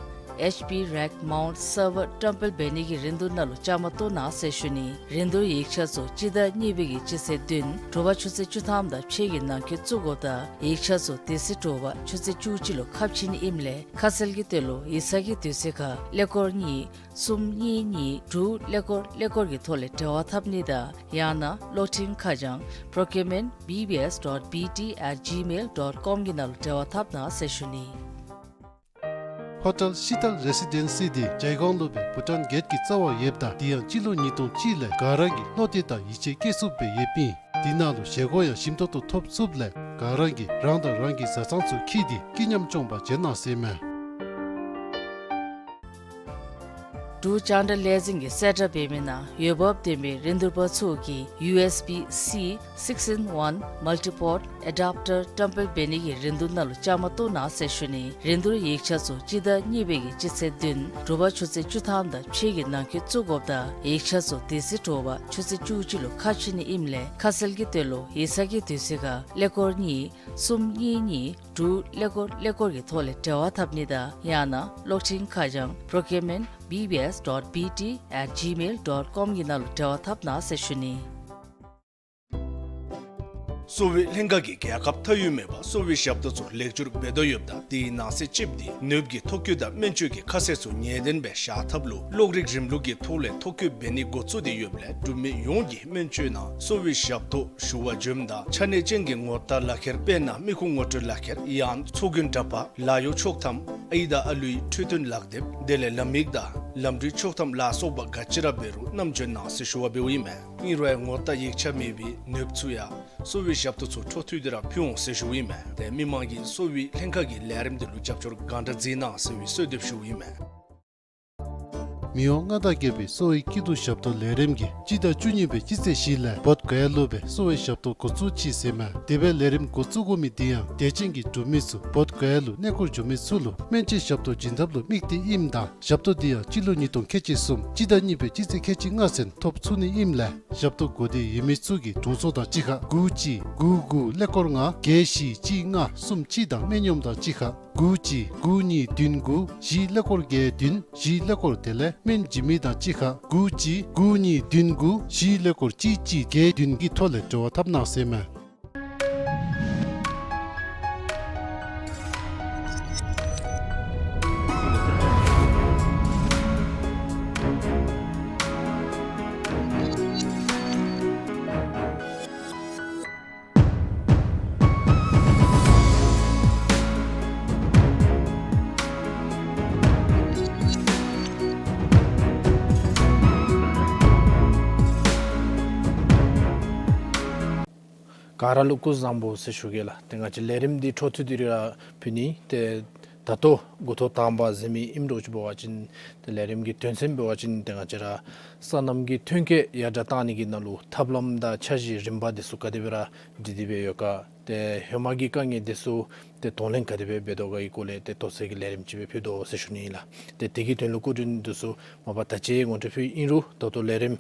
ཨེཆ་པི་རེཀ་མའུནཊ་སར་ཝར་བཀྲམ་སྤེལ་འབད་ནི་གི་རིན་བསྡུར་ནང་ལུ་བཅའ་མར་གཏོགས་གནང་ཟེར་ཞུ་ནི། རིན་བསྡུར་ཡིག་ཆ་ཚུ་སྤྱི་ཟླ་གཉིས་པའི་གི་སྤྱི་ཚེས་བདུན་དྲོ་པ་ཆུ་ཚོད་བཅུ་ཐམ་དང་ཕྱེད་ཀྱི་ནང་འཁོད་བཙུགས་དགོཔ་ད་ཡིག་ཆ་ཚུ་དེ་ཚེ་དྲོ་པ་ཆུ་ཚོད་བཅུ་གཅིག་ལུ་ཁ་ཕྱེ་ནི་ཨིནམ་ལས་ཁ་གསལ་གྱི་དོན་ལུ་ཡིག་ཚང་གི་དུས་ཚོད་ཁར་ཀླད་ཀོར་གཉིས་གསུམ་གཉིས་གཉིས་དྲུག་ཀླད་ཀོར་ཀླད་ཀོར་གྱི་ཐོག་ལས་འབྲེལ་བ་འཐབ་ནི་དང་ཡང་ན་གློག་འཕྲིན་ཁ་བྱང་procurement B B S dot B T at gmail dot com གི་ནང་ལུ་འབྲེལ་བ་འཐབ་གནང་ཟེར་ཞུ་ནི། ཧོ་ཊེལ་ཤི་ཏལ་རེ་སི་ཌེན་སི་འདི་ཇའི་གོང་ལུ་སྦེ་བྷུ་ཊཱན་གེཊ་ཀྱི་རྩ་བར་ཡོདཔ་ད་དེ་ཡང་སྤྱི་ལོ་ཉིས་སྟོང་གཅིག་ལས་ག་ར་གིས་བློ་གཏད་དང་ཡིད་ཆེས་བསྐྱེད་ཚུགསཔ་སྦེ་ཡོདཔ་ཨིན། དེ་ནང་ལུ་བཞེས་སྒོ་ཡང་ཞིམ་ཏོག་ཏོ་ཐོབ་ཚུགསཔ་ལས་ག་ར་གིས་རང་དང་རང་གི་བཟའ་ཚང་ཚུ་འཁྱིད་དེ་སྐྱིད་ཉམས་སྐྱོང་པར་བྱོན་གནང་ཟེར་ཨིན་མས། འབྲུག་རྒྱང་བསྒྲགས་ལས་འཛིན་གྱིས་གསལ་བསྒྲགས་འབད་མི་ནང་འོས་འབབ་ལྡན་པའི་རིན་བསྡུར་པ་ཚུ་གིས་ཡུ་ཨེསི་བི་སི་six in one multi-port adapter བཀྲམ་སྤེལ་འབད་ནི་གི་རིན་བསྡུར་ནང་ལུ་བཅའ་མར་གཏོགས་གནང་ཟེར་ཞུ་ནི། རིན་བསྡུར་ཡིག་ཆ་ཚུ་སྤྱི་ཟླ་གཉིས་པའི་གི་སྤྱི་ཚེས་བདུན་དྲོ་པ་ཆུ་ཚོད་བཅུ་ཐམ་དང་ཕྱེད་ཀྱི་ནང་འཁོད་བཙུགས་དགོཔ་ད་ཡིག་ཆ་ཚུ་དེ་ཚེ་དྲོ་པ་ཆུ་ཚོད་བཅུ་གཅིག་ལུ་ཁ་ཕྱེ་ནི་ཨིནམ་ལས་ཁ་གསལ་གྱི་དོན་ལུ་ཡིག་ཚང་གི་དུས་ཚོད་ཁར་ཀླད་ཀོར་གཉིས་གསུམ་གཉིས་གཉིས་དྲུག་ཀླད་ཀོར་ཀླད་ཀོར་གྱི་ཐོག་ལས་འབྲེལ་བ་འཐབ་ནི་དང་ཡང་ན་གློག་འཕྲིན་ཁ་བྱང་procurement B B S dot B T at gmail dot com གི་ནང་ལུ་འབྲེལ་བ་འཐབ་གནང་ཟེར་ཞུ་ནི། གསོ་བའི་ལྷན་ཁག་གིས་རྒྱལ་ཁབ་མཐའ་དབུས་མེད་པར་གསོ་བའི་ཞབས་ཏོག་ཚུ་ལེགས་བསྒྱུར་འབད་དོ་ཡོདཔ་ད་དེའི་ནང་གསེས་གཅིགཔོ་དེ་ནདཔ་གི་ཐོ་བཀོད་དང་སྨན་བཅོས་ཀྱི་ཁ་གསལ་ཚུ་ངེས་གཏན་སྦེ་བཞག་ཐབས་ལུ་གློག་རིག་རིམ་ལུགས་ཀྱི་ཐོག་ལས་ཐོ་བཀོད་འབད་ནི་འགོ་བཙུགས་ཏེ་ཡོདཔ་ལས་འབྲུག་མི་ཡོངས་ཀྱིས་སྨན་བཅོས་ནང་གསོ་བའི་ཞབས་ཏོག་ཞུ་བར་འབྱོནམ་ད་ཆ་གནས་ཅན་གྱི་ངོ་རྟགས་ལག་ཁྱེར་དཔེར་ན་མི་ཁུངས་ངོ་སྤྲོད་ལག་ཁྱེར་ཡང་ཚོགས་རྒྱན་འདྲ་པར་ལཱ་གཡོག་ཆོག་ཐམ་ ཨའི་དང་ཨ་ལུའི་འཕྲོད་བསྟེན་ལག་དེབ་དེ་ལས་ལམ་ཡིག་དང་ལམ་འགྲུལ་ཆོག་ཐམ་ལ་སོགས་པ་ག་ཅི་ར་འབད་རུང་བསྣམས་འབྱོན་གནང་ཟེར་ཞུ་བ་འབདཝ་ཨིན་མས། ཨིན་རུང་ཡང་ངོ་རྟགས་ཡིག་ཆ་མེད་པའི་ནདཔ་ཚུ་ཡང་གསོ་བའི་ཞབས་ཏོག་ཚུ་འཕྲོ་མཐུད་དེ་ར་ཕུལ་འོང་ཟེར་ཞུཝ་ཨིན་མས། ཏེ་མི་མང་གིས་གསོ་བའི་ལྷན་ཁག་གི་ལས་རིམ་དེ་ལུ་རྒྱབ་སྐྱོར་གང་དྲག་མཛད་གནང་ཟེར་བའི་གསོལ་འདེབས་ཞུཝ་ཨིན་མས། མི་དབང་མངའ་བདག་རྒྱལ་པོའི་གསོ་བའི་སྐྱིད་སྡུག་ཞབས་ཏོག་ལས་རིམ་གྱིས་སྤྱི་ཟླ་བཅུ་གཉིས་པའི་སྤྱི་ཚེས་བཞི་ལས་བོདྷ་ག་ཡ་ལུ་སྦེ་གསོ་བའི་ཞབས་ཏོག་འགོ་བཙུགས་ཅི་ཟེར་མས། དེ་སྦེ་ལས་རིམ་འགོ་བཙུགས་དགོ་མི་དེ་ཡང་དད་ཅན་གྱི་འབྲུག་མི་ཚུ་བོདྷ་ག་ཡ་ལུ་གནས་སྐོར་འགྱོ་མི་ཚུ་ལུ་སྨན་བཅོས་ཞབས་ཏོག་བྱིན་ཐབས་ལུ་དམིགས་ཏེ་ཨིནམ་ད་ཞབས་ཏོག་དེ་ཡང་སྤྱི་ལོ་ཉིས་སྟོང་ཁལ་གཅིག་གསུམ་སྤྱི་ཟླ་གཉིས་པའི་སྤྱི་ཚེས་ཁལ་གཅིག་ལྔ་ཚུན་ཐོབ་ཚུགས་ནི་ཨིནམ་ལས་ཞབས་ཏོག་དགོས་འདོད་ཡོད་མི་ཚུ་གིས་དྲུང་འཚོ་དང་གཅིག་ཁར་དགུ་གཅིག་དགུ་དགུ་ཀླད་ཀོར་ལྔ་བརྒྱད་བཞི་གཅིག་ལྔ་གསུམ་གཅིག་དང་སྨན་གཡོགམ་དང་གཅིག་ཁར་དགུ་གཅིག་དགུ་གཉིས་བདུན་དགུ་བཞི་ཀླད་ཀོར་བརྒྱད་བདུན་བཞི་ཀླད་ཀོར་དེ་ལས་སྨན་བྱིན་མི་དང་གཅིག་ཁར་དགུ་གཅིག་དགུ་གཉིས་བདུན་དགུ་བཞི་ཀླད་ཀོར་གཅིག་གཅིག་བརྒྱད་བདུན་གྱི་ཐོག་ལས་འབྲེལ་བ་འཐབ་གནང་ཟེར་མས། ག་ར་ལུ་སྐུ་གཟུགས་བཟང་པོ་ཟེར་ཞུ་གེ་ལགས། ཏེ་ང་བཅས་ལས་རིམ་འདི་འཕྲོ་མཐུད་དེ་ར་ཕུལ་ནི། ཏེ་ད་ལྟོ་འགོ་ཐོག་དང་པ་ཟེར་མི་ཨིནམ་འདྲཝ་ཅིག་འབད་བ་ཅིན་ཏེ་ལས་རིམ་གྱི་དོན་ཚན་འབད་བ་ཅིན་ཏེ་ང་བཅས་ར་སོ་ནམ་གྱི་ཐོན་སྐྱེད་ཡར་དྲག་བཏང་ནི་གི་ནང་ལུ་ཐབས་ལམ་དང་འཆར་གཞི་རིམ་པ་འདི་ཚུ་ག་དེ་སྦེ་ར་སྒྲིག་སྟེ་སྦེ་ཡོད་ག། ཏེ་ཧེ་མ་གི་དཀའ་ངལ་འདི་ཚུ་ཏེ་གདོང་ལེན་ག་དེ་སྦེ་འབད་དོ་ག་གི་སྐོར་ལས་ཏེ་དོགས་སེལ་གྱི་ལས་རིམ་ཅིག་སྦེ་ཕུལ་དོ་ཟེར་ཞུ་ནི་ཨིན་ལགས། ཏེ་དེ་གི་དོན་ལུ་སྐུ་མགྲོན་འདི་ཚུ་མ་པ་ད་ཅི་ངོ་སྤྲོད་ཕུལ་ཨིན་རུང་ད་ལྟོ་ལས་རིམ་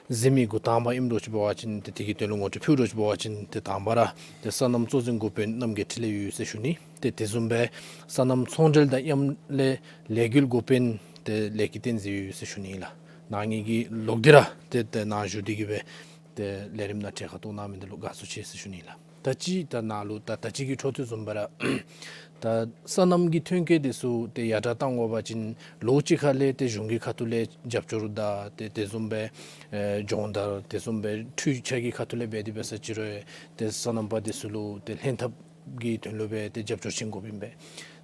གཟིགས་མི་འགོ་དང་པ་ཨིནམ་འདྲཝ་ཅིག་འབད་བ་ཅིན་ཏེ་དེ་གི་དོན་ལུ་ངོ་སྤྲོད་ཕུལ་འདྲཝ་ཅིག་འབད་བ་ཅིན་ཏེ་དང་པ་ར་ཏེ་སོ་ནམ་གཙོ་འཛིན་འགོ་དཔོན་རྣམ་རྒྱལ་འཕྲིན་ལས་ཡོད་ཟེར་ཞུ་ནི། ཏེ་དེ་བཟུམ་སྦེ་སོ་ནམ་ཚོང་འབྲེལ་དང་མཉམ་ལས་ལས་འགུལ་འགོ་དཔོན་ཏེ་ལས་ཀྱི་བསྟན་འཛིན་ཡོད་ཟེར་ཞུ་ནི་ཨིན་ལགས། ནཱ་ངེ་གི་ལོག་སྟེ་ར་ཏེ་ཏེ་ནཱ་བཞུགས་ཏེ་གི་སྦེ་ཏེ་ལས་རིམ་ནང་གྲལ་ཁར་གཏོགས་གནང་མི་འདི་ལུ་དགའ་བསུ་ཆེ་ཟེར་ཞུ་ནི་ཨིན་ལགས། ད་ཅི་ད་ནཱ་ལུ་ད་ད་ཅི་གི་འཕྲོ་མཐུད་བཟུམ་སྦེ་ར་ད་སོ་ནམ་གྱི་ཐོན་སྐྱེད་འདི་ཚུ་ཏེ་ཡར་དྲག་བཏང་དགོ་པ་ཅིན་ལོ་གཅིག་ཁ་ལས་ཏེ་གཞུང་གི་ཁ་ཐུག་ལས་རྒྱབ་སྐྱོར་དང་ཏེ་དེ་བཟུམ་སྦེ་ཨེ་སྦྱོང་བརྡར་དེ་བཟུམ་སྦེ་འཕྲུལ་ཆས་ཀྱི་ཁ་ཐུག་ལས་འབད་དེ་འབད་ས་ཅིག་རུང་ཏེ་སོ་ནམ་པ་འདི་ཚུ་ལུ་ཏེ་ལྷན་ཐབས་ཀྱི་དོན་ལུ་སྦེ་ཏེ་རྒྱབ་སྐྱོར་བྱིན་དགོཔ་ཨིན་པས།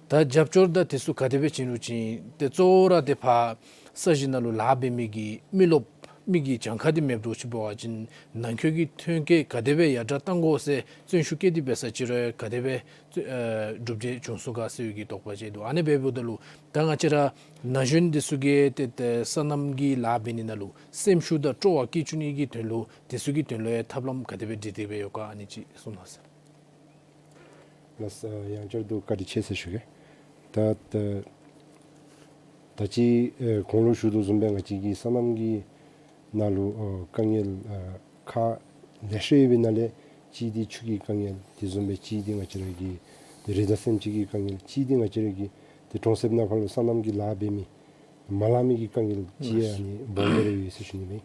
ད་རྒྱབ་སྐྱོར་དང་དེ་ཚུ་ག་དེ་སྦེ་བྱིན་རུང་བྱིན་ཏེ་གཙོ་བོ་ར་ཏེ་ཕར་ས་གཞི་ནང་ལུ་ལཱ་འབད་མི་གི་མི་རློབས་མི་གི་གྱངས་ཁ་འདི་མེདཔ་འདྲཝ་ཅིག་འབད་བ་ཅིན་ནང་འཁོད་ཀྱི་ཐོན་སྐྱེད་ག་དེ་སྦེ་ཡར་དྲག་བཏང་དགོ་ཟེར་བརྩོན་ཤུགས་བསྐྱེད་དེ་འབད་ས་ཅིག་རུང་ག་དེ་སྦེ་ཨེ་གྲུབ་འབྲས་བྱུང་ཚུགས་ག་ཟེར་བའི་གི་དོགས་པ་ཅིག་འདུག། ཨ་ནི་འབདཝ་ད་ལུ་ད་ང་བཅས་ར་ན་གཞོན་འདི་ཚུ་གིས་ཏེ་ཏེ་སོ་ནམ་གྱི་ལཱ་འབད་ནི་ནང་ལུ་སེམས་ཤུགས་དང་སྤྲོ་བ་སྐྱེ་བཅུག་ནི་གི་དོན་ལུ་དེ་ཚུ་གི་དོན་ལུ་ཡང་ཐབས་ལམ་ག་དེ་སྦེ་སྒྲིག་སྟེ་སྦེ་ཡོད་ག་ཨ་ནི་ཅིག་གསུང་གནང་ཟེར། ལགས་སོ། ཡང་བསྐྱར་དུ་བཀའ་དྲིན་ཆེ་ཟེར་ཞུ་གེ། ད་ད་ད་ཅི་ཨེ་གོང་ལུ་ཞུ་དོ་བཟུམ་སྦེ་ང་བཅས་ཀྱི་སོ་ནམ་གྱི་ནང་ལུ་ཨོ་དཀའ་ངལ་ཨ་ཁག་ལེ་ཤ་ཡོད་པའི་ནང་ལས་གཅིག་འདི་ཆུ་གི་དཀའ་ངལ། དེ་བཟུམ་སྦེ་གཅིག་འདི་ང་བཅས་ར་གི་ཏེ་རི་དྭགས་སེམས་ཅན་གྱི་དཀའ་ངལ། གཅིག་འདི་ང་བཅས་ར་གི་ཏེ་གྲོང་གསེབ་ནང་ཕར་ལུ་སོ་ནམ་གྱི་ལཱ་འབད་མི་མ་ལང་མི་གི་དཀའ་ངལ་ཅིག་ཨ་ནི་སྦོམ་སྦེ་ར་ཡོད་ཟེར་ཞུ་ནི་ཨིན།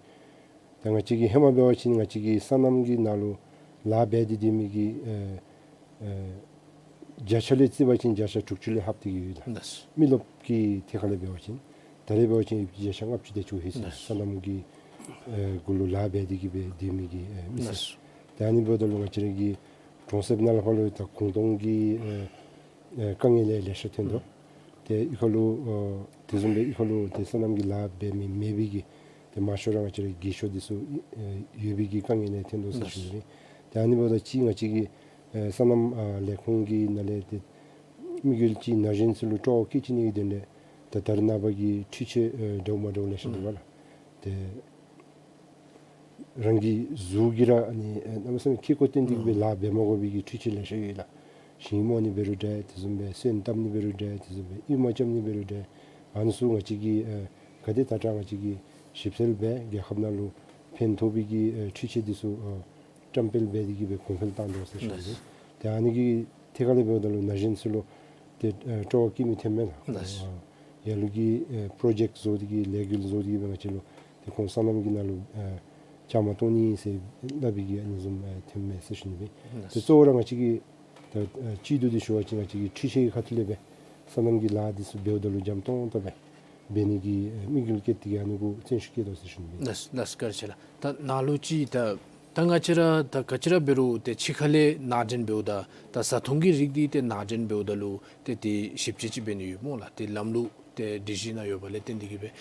ད་ང་བཅས་ཀྱི་ཧེ་མ་འབད་བ་ཅིན་ང་བཅས་ཀྱི་སོ་ནམ་གྱི་ནང་ལུ་ལཱ་འབད་དེ་སྡོད་མི་གི་ཨེ་ཨེ་བརྒྱ་ཆ་ལས་བརྩི་བ་ཅིན་བརྒྱ་ཆ་དྲུག་ཅུ་ལས་ལྷག་སྟེ་གི་ཡོད་ལགས། ལགས། མི་རློབས་ཀྱི་ཐད་ཁར་ལས་འབད་བ་ཅིན་ད་རེས་འབད་བ་ཅིན་བརྒྱ་ཆ་ལྔ་བཅུ་དེ་ཅིག་ཡོད་ཟེར། ལགས། སོ་ནམ་གྱི་ཨེ་གུ་ལུ་ལཱ་འབད་དེ་གི་སྦེ་སྡོད་མི་གི་ཨེ་མི་སེར། ལགས། ད་ཨ་ནི་འབདཝ་ད་ལུ་ང་བཅས་ར་གི་གྲོང་གསེབ་ནང་ལུ་ཕར་ལུ་ད་གུང་སྟོང་གི་ཨེ་ཨེ་དཀའ་ངལ་ལེ་ལེ་ཤ་ཐོན་དོ། ཨུམ། ཏེ་གཡུས་ཁ་ལུ་ཨོ་དེ་བཟུམ་སྦེ་གཡུས་ཁ་ལུ་ཏེ་སོ་ནམ་གྱི་ལཱ་འབད་མི་མེད་པའི་གི་ཏེ་མང་ཤོས་ར་ང་བཅས་ར་རྒས་ཤོས་འདི་ཚུ་ཨེ་ཡོད་པའི་གི་དཀའ་ངལ་ལས་ཐོན་དོ་ཟེར་ཞུ་ནི། ཏེ་ཨ་ནི་འབདཝ་ད་ཅིག་ང་བཅས་ཀྱི་ཨེ་སོ་ནམ་ཨ་ལས་ཁུངས་ཀྱི་ནང་ལས་ཏེ་དམིགས་ཡུལ་ཅིག་ན་གཞོན་ཚུ་ལུ་སྤྲོ་བ་སྐྱེད་བཅུག་ནི་གི་དོན་ལས་ད་ད་རེས་ནངས་པ་གི་འཕྲུལ་ཆས་ཨེ་འདྲཝ་མ་འདྲཝ་ལེ་ཤ་འདུག་པ་ལགས། ཏེ་རང་གི་གཟུགས་ཀྱི་ར་ཨ་ནི་ཨེ་གནམ་མེད་ས་མེད་ཁེ་ཀོ་བཏོན་ཏེ་གི་སྦེ་ལཱ་འབད་མ་དགོ་པའི་གི་འཕྲུལ་ཆས་ལེ་ཤ་ཡོད་ལགས། ཞིང་རྨོ་ནི་འབད་རུང་འདྲ། དེ་བཟུམ་སྦེ་སོན་བཏབ་ནི་འབད་རུང་འདྲ། དེ་བཟུམ་སྦེ་གཡུས་མ་རྐྱབ་ནི་འབད་རུང་འདྲ། ཨ་ནི་ཚུ་ང་བཅས་ཀྱིས་ཨེ་ག་དེ་དྲག་དྲག་ང་བཅས་ཀྱིས་ཞིབ་འཚོལ་འབད་རྒྱལ་ཁབ་ནང་ལུ་ཕན་ཐོགས་པའི་གི་ཨེ་འཕྲུལ་ཆས་འདི་ཚུ་ཨེ་བཀྲམ་སྤེལ་འབད་དེ་གི་སྦེ་གོང་འཕེལ་བཏང་དོ་ཟེར་ཞུ་ནི། ལགས། ཏེ་ཨ་ནི་གི་ཐད་ཁར་ལས་འབདཝ་ད་ལུ་ན་གཞོན་ཚུ་ལུ་ཏེ་ཨེ་སྤྲོ་བ་སྐྱེད་མི་ཐོན་མས་ལགས། ལགས། ཨ་ལ་ལུ་གིས་ཨེ་པྲོ་ཇེཀཊ་བཟོ་སྟེ་གི་ལས་འགུལ་བཟོ་སྟེ་གི་སྦེ་ང་བཅས་ལུ་ཏེ་ཁོང་སོ་ནམ་གྱི་ནང་ལུ་ཨེ་བཅའ་མར་གཏོགས་ནི་ཟེར་སླབ་པའི་གི་ཨ་ནི་བཟུམ་ཨེ་ཐོནམ་མས་ཟེར་ཞུ་ནི་སྦེ། ལགས། ཏེ་གཙོ་བོ་ར་ང་བཅས་ཀྱིས་ད་ཨེ་སྤྱི་འཐུས་འདི་ཞུ་བ་ཅིན་ང་བཅས་ཀྱིས་འཕྲུལ་ཆས་ཀྱི་ཁ་ཐུག་ལས་སྦེ་སོ་ནམ་གྱི་ལཱ་འདི་ཚུ་འབདཝ་ད་ལུ་འཇམ་ཏོང་ཏོ་སྦེ་འབད་ནི་གི་ཨེ་དམིགས་ཡུལ་བསྐྱེད་དེ་གི་ཨ་ནི་གུ་བརྩོན་ཤུགས་བསྐྱེད་དོ་ཟེར་ཞུ་ནི་སྦེ། ལགས་ལགས། བཀའ་དྲིན་ཆེ་ལགས། ད་ནཱ་ལུ་ཅིག་ད་ ད་ང་བཅས་ར་ད་ག་ཅི་ར་འབད་རུང་ཏེ་ཕྱི་ཁ་ལས་ནང་འདྲེན་འབདཝ་ད་ད་བཟའ་འཐུང་གི་རིགས་འདི་ཏེ་ནང་འདྲེན་འབདཝ་ད་ལུ་ཏེ་ཏེ་ཞིབ་དཔྱད་ཅིག་འབད་ནི་ཡོད་སྨོ་ལགས། ཏེ་ལམ་ལུགས་ཏེ་སྒྲིག་གཞི་ནང་ཡོདཔ་ལས་བརྟེན་ཏེ་གིས་སྦེ།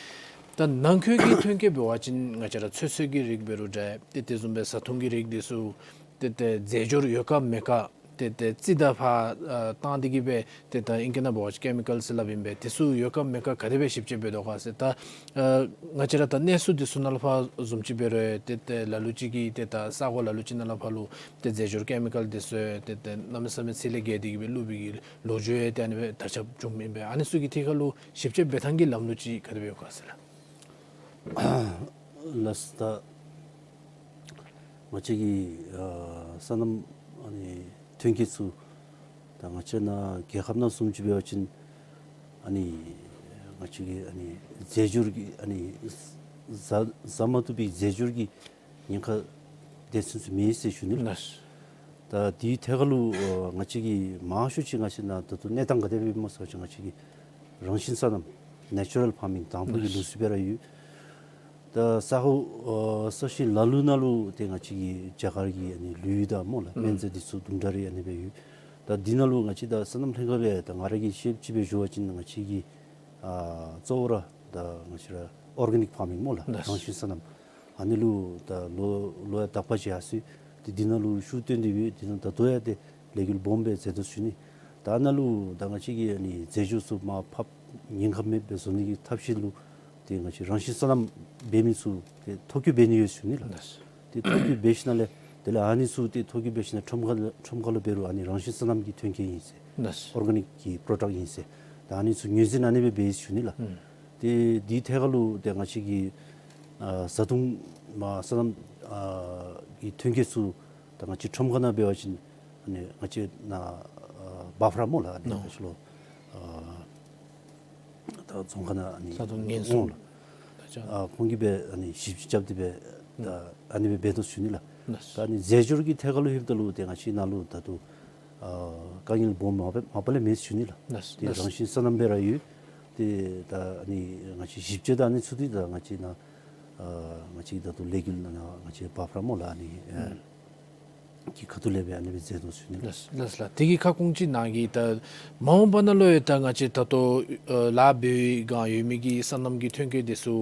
ད་ནང་འཁོད་ཀྱི་ཐོན་སྐྱེད་འབད་བ་ཅིན་ང་བཅས་ར་ཚོད་བསྲེ་གི་རིགས་འབད་རུང་འདྲ་ཏེ་དེ་བཟུམ་སྦེ་བཟའ་འཐུང་གི་རིགས་འདི་ཚུ་ཏེ་ཏེ་རྫས་སྦྱོར་ཡོད་ག་མེད་ག་ཏེ་ཏེ་རྩིས་དང་ཕར་ཨ་བཏང་སྟེ་གིས་སྦེ་ཏེ་ད་ཨིང་སྐད་ནང་འབད་བ་ཅིན་ཀེ་མི་ཀཱལ་ཟེར་སླབ་ཨིན་པས། དེ་ཚུ་ཡོད་ག་མེད་ག་ག་དེ་སྦེ་ཞིབ་དཔྱད་འབད་དོ་ག་ཟེར། ད་ཨ་ང་བཅས་ར་ད་གནས་ཚུལ་འདི་ཚུ་ནང་ལུ་ཕར་བཟུམ་ཅིག་འབད་རུང་ཏེ་ཏེ་ལ་ལུ་ཅིག་གིས་ཏེ་ད་ས་གོ་ལ་ལུ་ཅིག་ནང་ལུ་ཕར་ལུ་ཏེ་རྫས་སྦྱོར་ཀེ་མི་ཀཱལ་འདི་ཚུ་ཏེ་ཏེ་གནམ་མེད་ས་མེད་ཚད་ལས་བརྒལ་ཏེ་གིས་སྦེ་བླུགས་པའི་གི་ལོ་རྒྱུས་ཡང་ཏེ་ཨ་ནི་སྦེ་དར་ཁྱབ་བྱུངམ་ཨིན་པས། ཨ་ནི་ཚུ་གི་ཐད་ཁར་ལུ་ཞིབ་དཔྱད་འབད་ཐངས་ཀྱི་ལམ་ལུགས་ཅིག་ག་དེ་སྦེ་ཡོད་ག་ཟེར་ལགས། ལགས། ད་ང་བཅས་ཀྱི་ཨ་སོ་ནམ་ཨ་ནི་ཐོན་སྐྱེད་ཚུ་ད་ང་བཅས་ནཱ་རྒྱལ་ཁབ་ནང་བཟུམ་ཅིག་འབད་བ་ཅིན་ཨ་ནི་ང་བཅས་ཀྱི་ཨ་ནི་རྫས་སྦྱོར་གྱི་ཨ་ནི་བཟའ་བཟའ་མ་བཏུབ་པའི་རྫས་སྦྱོར་གྱི་ཉེན་ཁ་དེ་ཚུན་ཚོད་མེད་ཟེར་ཞུ་ནི་ལགས། ལགས། ད་དེའི་ཐད་ཁར་ལུ་ཨ་ང་བཅས་ཀྱི་མང་ཤོས་ཅིག་ང་བཅས་ནཱ་ད་ལྟོ་གནས་སྟངས་ག་དེ་སྦེ་ཡོདཔ་སྨོ་ཟེར་བ་ཅིན་ང་བཅས་ཀྱི་རང་བཞིན་སོ་ནམ་ནེ་ཅུ་རཱལ་ཕར་མིང་དང་ཕུ་གི་ལུགས་སྲོལ་སྦེ་ར་ཡོད། ད་ས་གོ་ཨ་ས་གཞི་ལ་ལུ་ནང་ལུ་ཏེ་ང་བཅས་ཀྱི་རྒྱ་གར་གྱི་ཨ་ནི་ལུད་དང་སྨོ་ལགས་སྨན་རྫས་འདི་ཚུ་དུམ་གྲ་རེ་ཨ་ནི་སྦེ་ཡོད། ད་འདི་ནང་ལུ་ང་བཅས་ད་སོ་ནམ་ལྷན་ཁག་སྦེ་ད་ང་ར་གིས་ཤེསཔ་ཅིག་སྦེ་ཞུ་བ་ཅིན་ང་བཅས་ཀྱི་ཨ་གཙོ་བོ་ར་ད་ང་བཅས་ར་ཨོར་གེ་ནིཀ་ཕར་མིང་སྨོ་ལགས་ལགས། རང་བཞིན་སོ་ནམ། ཨ་ནི་ལུ་ད་ལོ་ལོ་ཡང་དག་པ་ཅིག་ཡར་སོང་། ཏེ་འདི་ནང་ལུ་ཤུགས་བཏོན་ཏེ་སྦེ་འདི་ནང་ད་ལྟོ་ཡང་ཏེ་ལས་འགུལ་སྦོམ་སྦེ་མཛད་དོ་ཟེར་ཞུ་ནི། ད་ཨ་ནཱ་ལུ་ད་ང་བཅས་ཀྱིས་ཨ་ནི་རྫས་སྦྱོར་ཚུ་མར་ཕབ་ཉེན་ཁ་མེདཔ་སྦེ་བཟོ་ནི་གི་ཐབས་ཤེས་ལུ་ཏེ་ང་བཅས་རང་བཞིན་སོ་ནམ་འབད་མི་ཚུ་ཏེ་ཐོ་བཀོད་འབད་ནི་ཡོད་ཟེར་ཞུ་ནི་ལགས། ལགས། ཏེ་ཐོ་བཀོད་འབད་ཞིནམ་ལས་དེ་ལས་ཨ་ནི་ཚུ་ཏེ་ཐོ་བཀོད་འབད་ཞིནམ་ཁྲོམ་ཁ་ལུ་ཁྲོམ་ཁ་ལུ་འབད་རུང་ཨ་ནི་རང་བཞིན་སོ་ནམ་གྱི་ཐོན་སྐྱེད་ཨིན་ཟེར་ལགས། ཨོར་གེ་ནིཀ་གི་པྲོ་ཌཀཊ་ཨིན་ཟེར་ད་ཨ་ནི་ཚུ་ངོས་འཛིན་ཨ་ནི་སྦེ་འབད་ཟེར་ཞུ་ནི་ལགས། ཨུམ། ཏེ་འདི་ཐད་ཁར་ལུ་ཏེ་ང་བཅས་ཀྱི་ཨ་བཟའ་འཐུང་མ་སོ་ནམ་ཨ་གི་ཐོན་སྐྱེད་ཚུ་ད་ང་བཅས་ཁྲོམ་ཁ་ནང་འབད་བ་ཅིན་ཨ་ནི་ང་བཅས་ནཱ་ཨ་བཱཕ་ར་སྨོ་ལགས་ཨ་ནི་ནོ། ང་བཅས་ལུ་ཨ་ད་རྫོང་ཁག་ནང་ཨ་ནི་བཟའ་འཐུང་ཉེན་སྲུང་ཨོ་ལགས། ད་ཅི་ཨ་ཁོང་གིས་སྦེ་ཨ་ནི་ཞིབ་དཔྱད་རྐྱབ་སྟེ་སྦེ་ད་ཨ་ནི་སྦེ་འབད་དོ་ཟེར་ཞུ་ནི་ལགས། ལགས། ད་ཨ་ནི་རྫས་སྦྱོར་གྱི་ཐད་ཁར་ལུ་ལྷོདཔ་ད་ལུ་ཏེ་ང་བཅས་ནཱ་ལུ་ད་ལྟོ་ཨ་དཀའ་ངལ་སྦོམ་མ་པ་མ་པ་ལས་མེད་ཟེར་ཞུ་ནི་ལགས། ལགས། ཏེ་ལགས། རང་བཞིན་སོ་ནམ་སྦེ་ར་ཡོད། ཏེ་ད་ཨ་ནི་ང་བཅས་ཞིབ་དཔྱད་དང་ཨ་ནི་ཚུ་འདི་ད་ང་བཅས་ནཱ་ཨ་ང་བཅས་ད་ལྟོ་ལས་འགུལ་ནང་ང་བཅས་བཱཕ་ར་སྨོ་ལགས་ཨ་ནི་ཨ་ཨུམ། གི་ཁ་ཐུག་ལས་སྦེ་ཨ་ནི་སྦེ་མཛད་དོ་ཟེར་ཞུ་ནི་ལགས། ལགས་ལགས། དེ་གི་ཁ་སྐོང་ཅིག་ནང་གི་ད་མ་འོངས་པ་ནང་ལུ་ཡང་ད་ང་བཅས་ད་ལྟོ་ཨ་ལཱ་འབད་བའི་སྒང་ཡོད་མི་གི་སོ་ནམ་གྱི་ཐོན་སྐྱེད་འདི་ཚུ་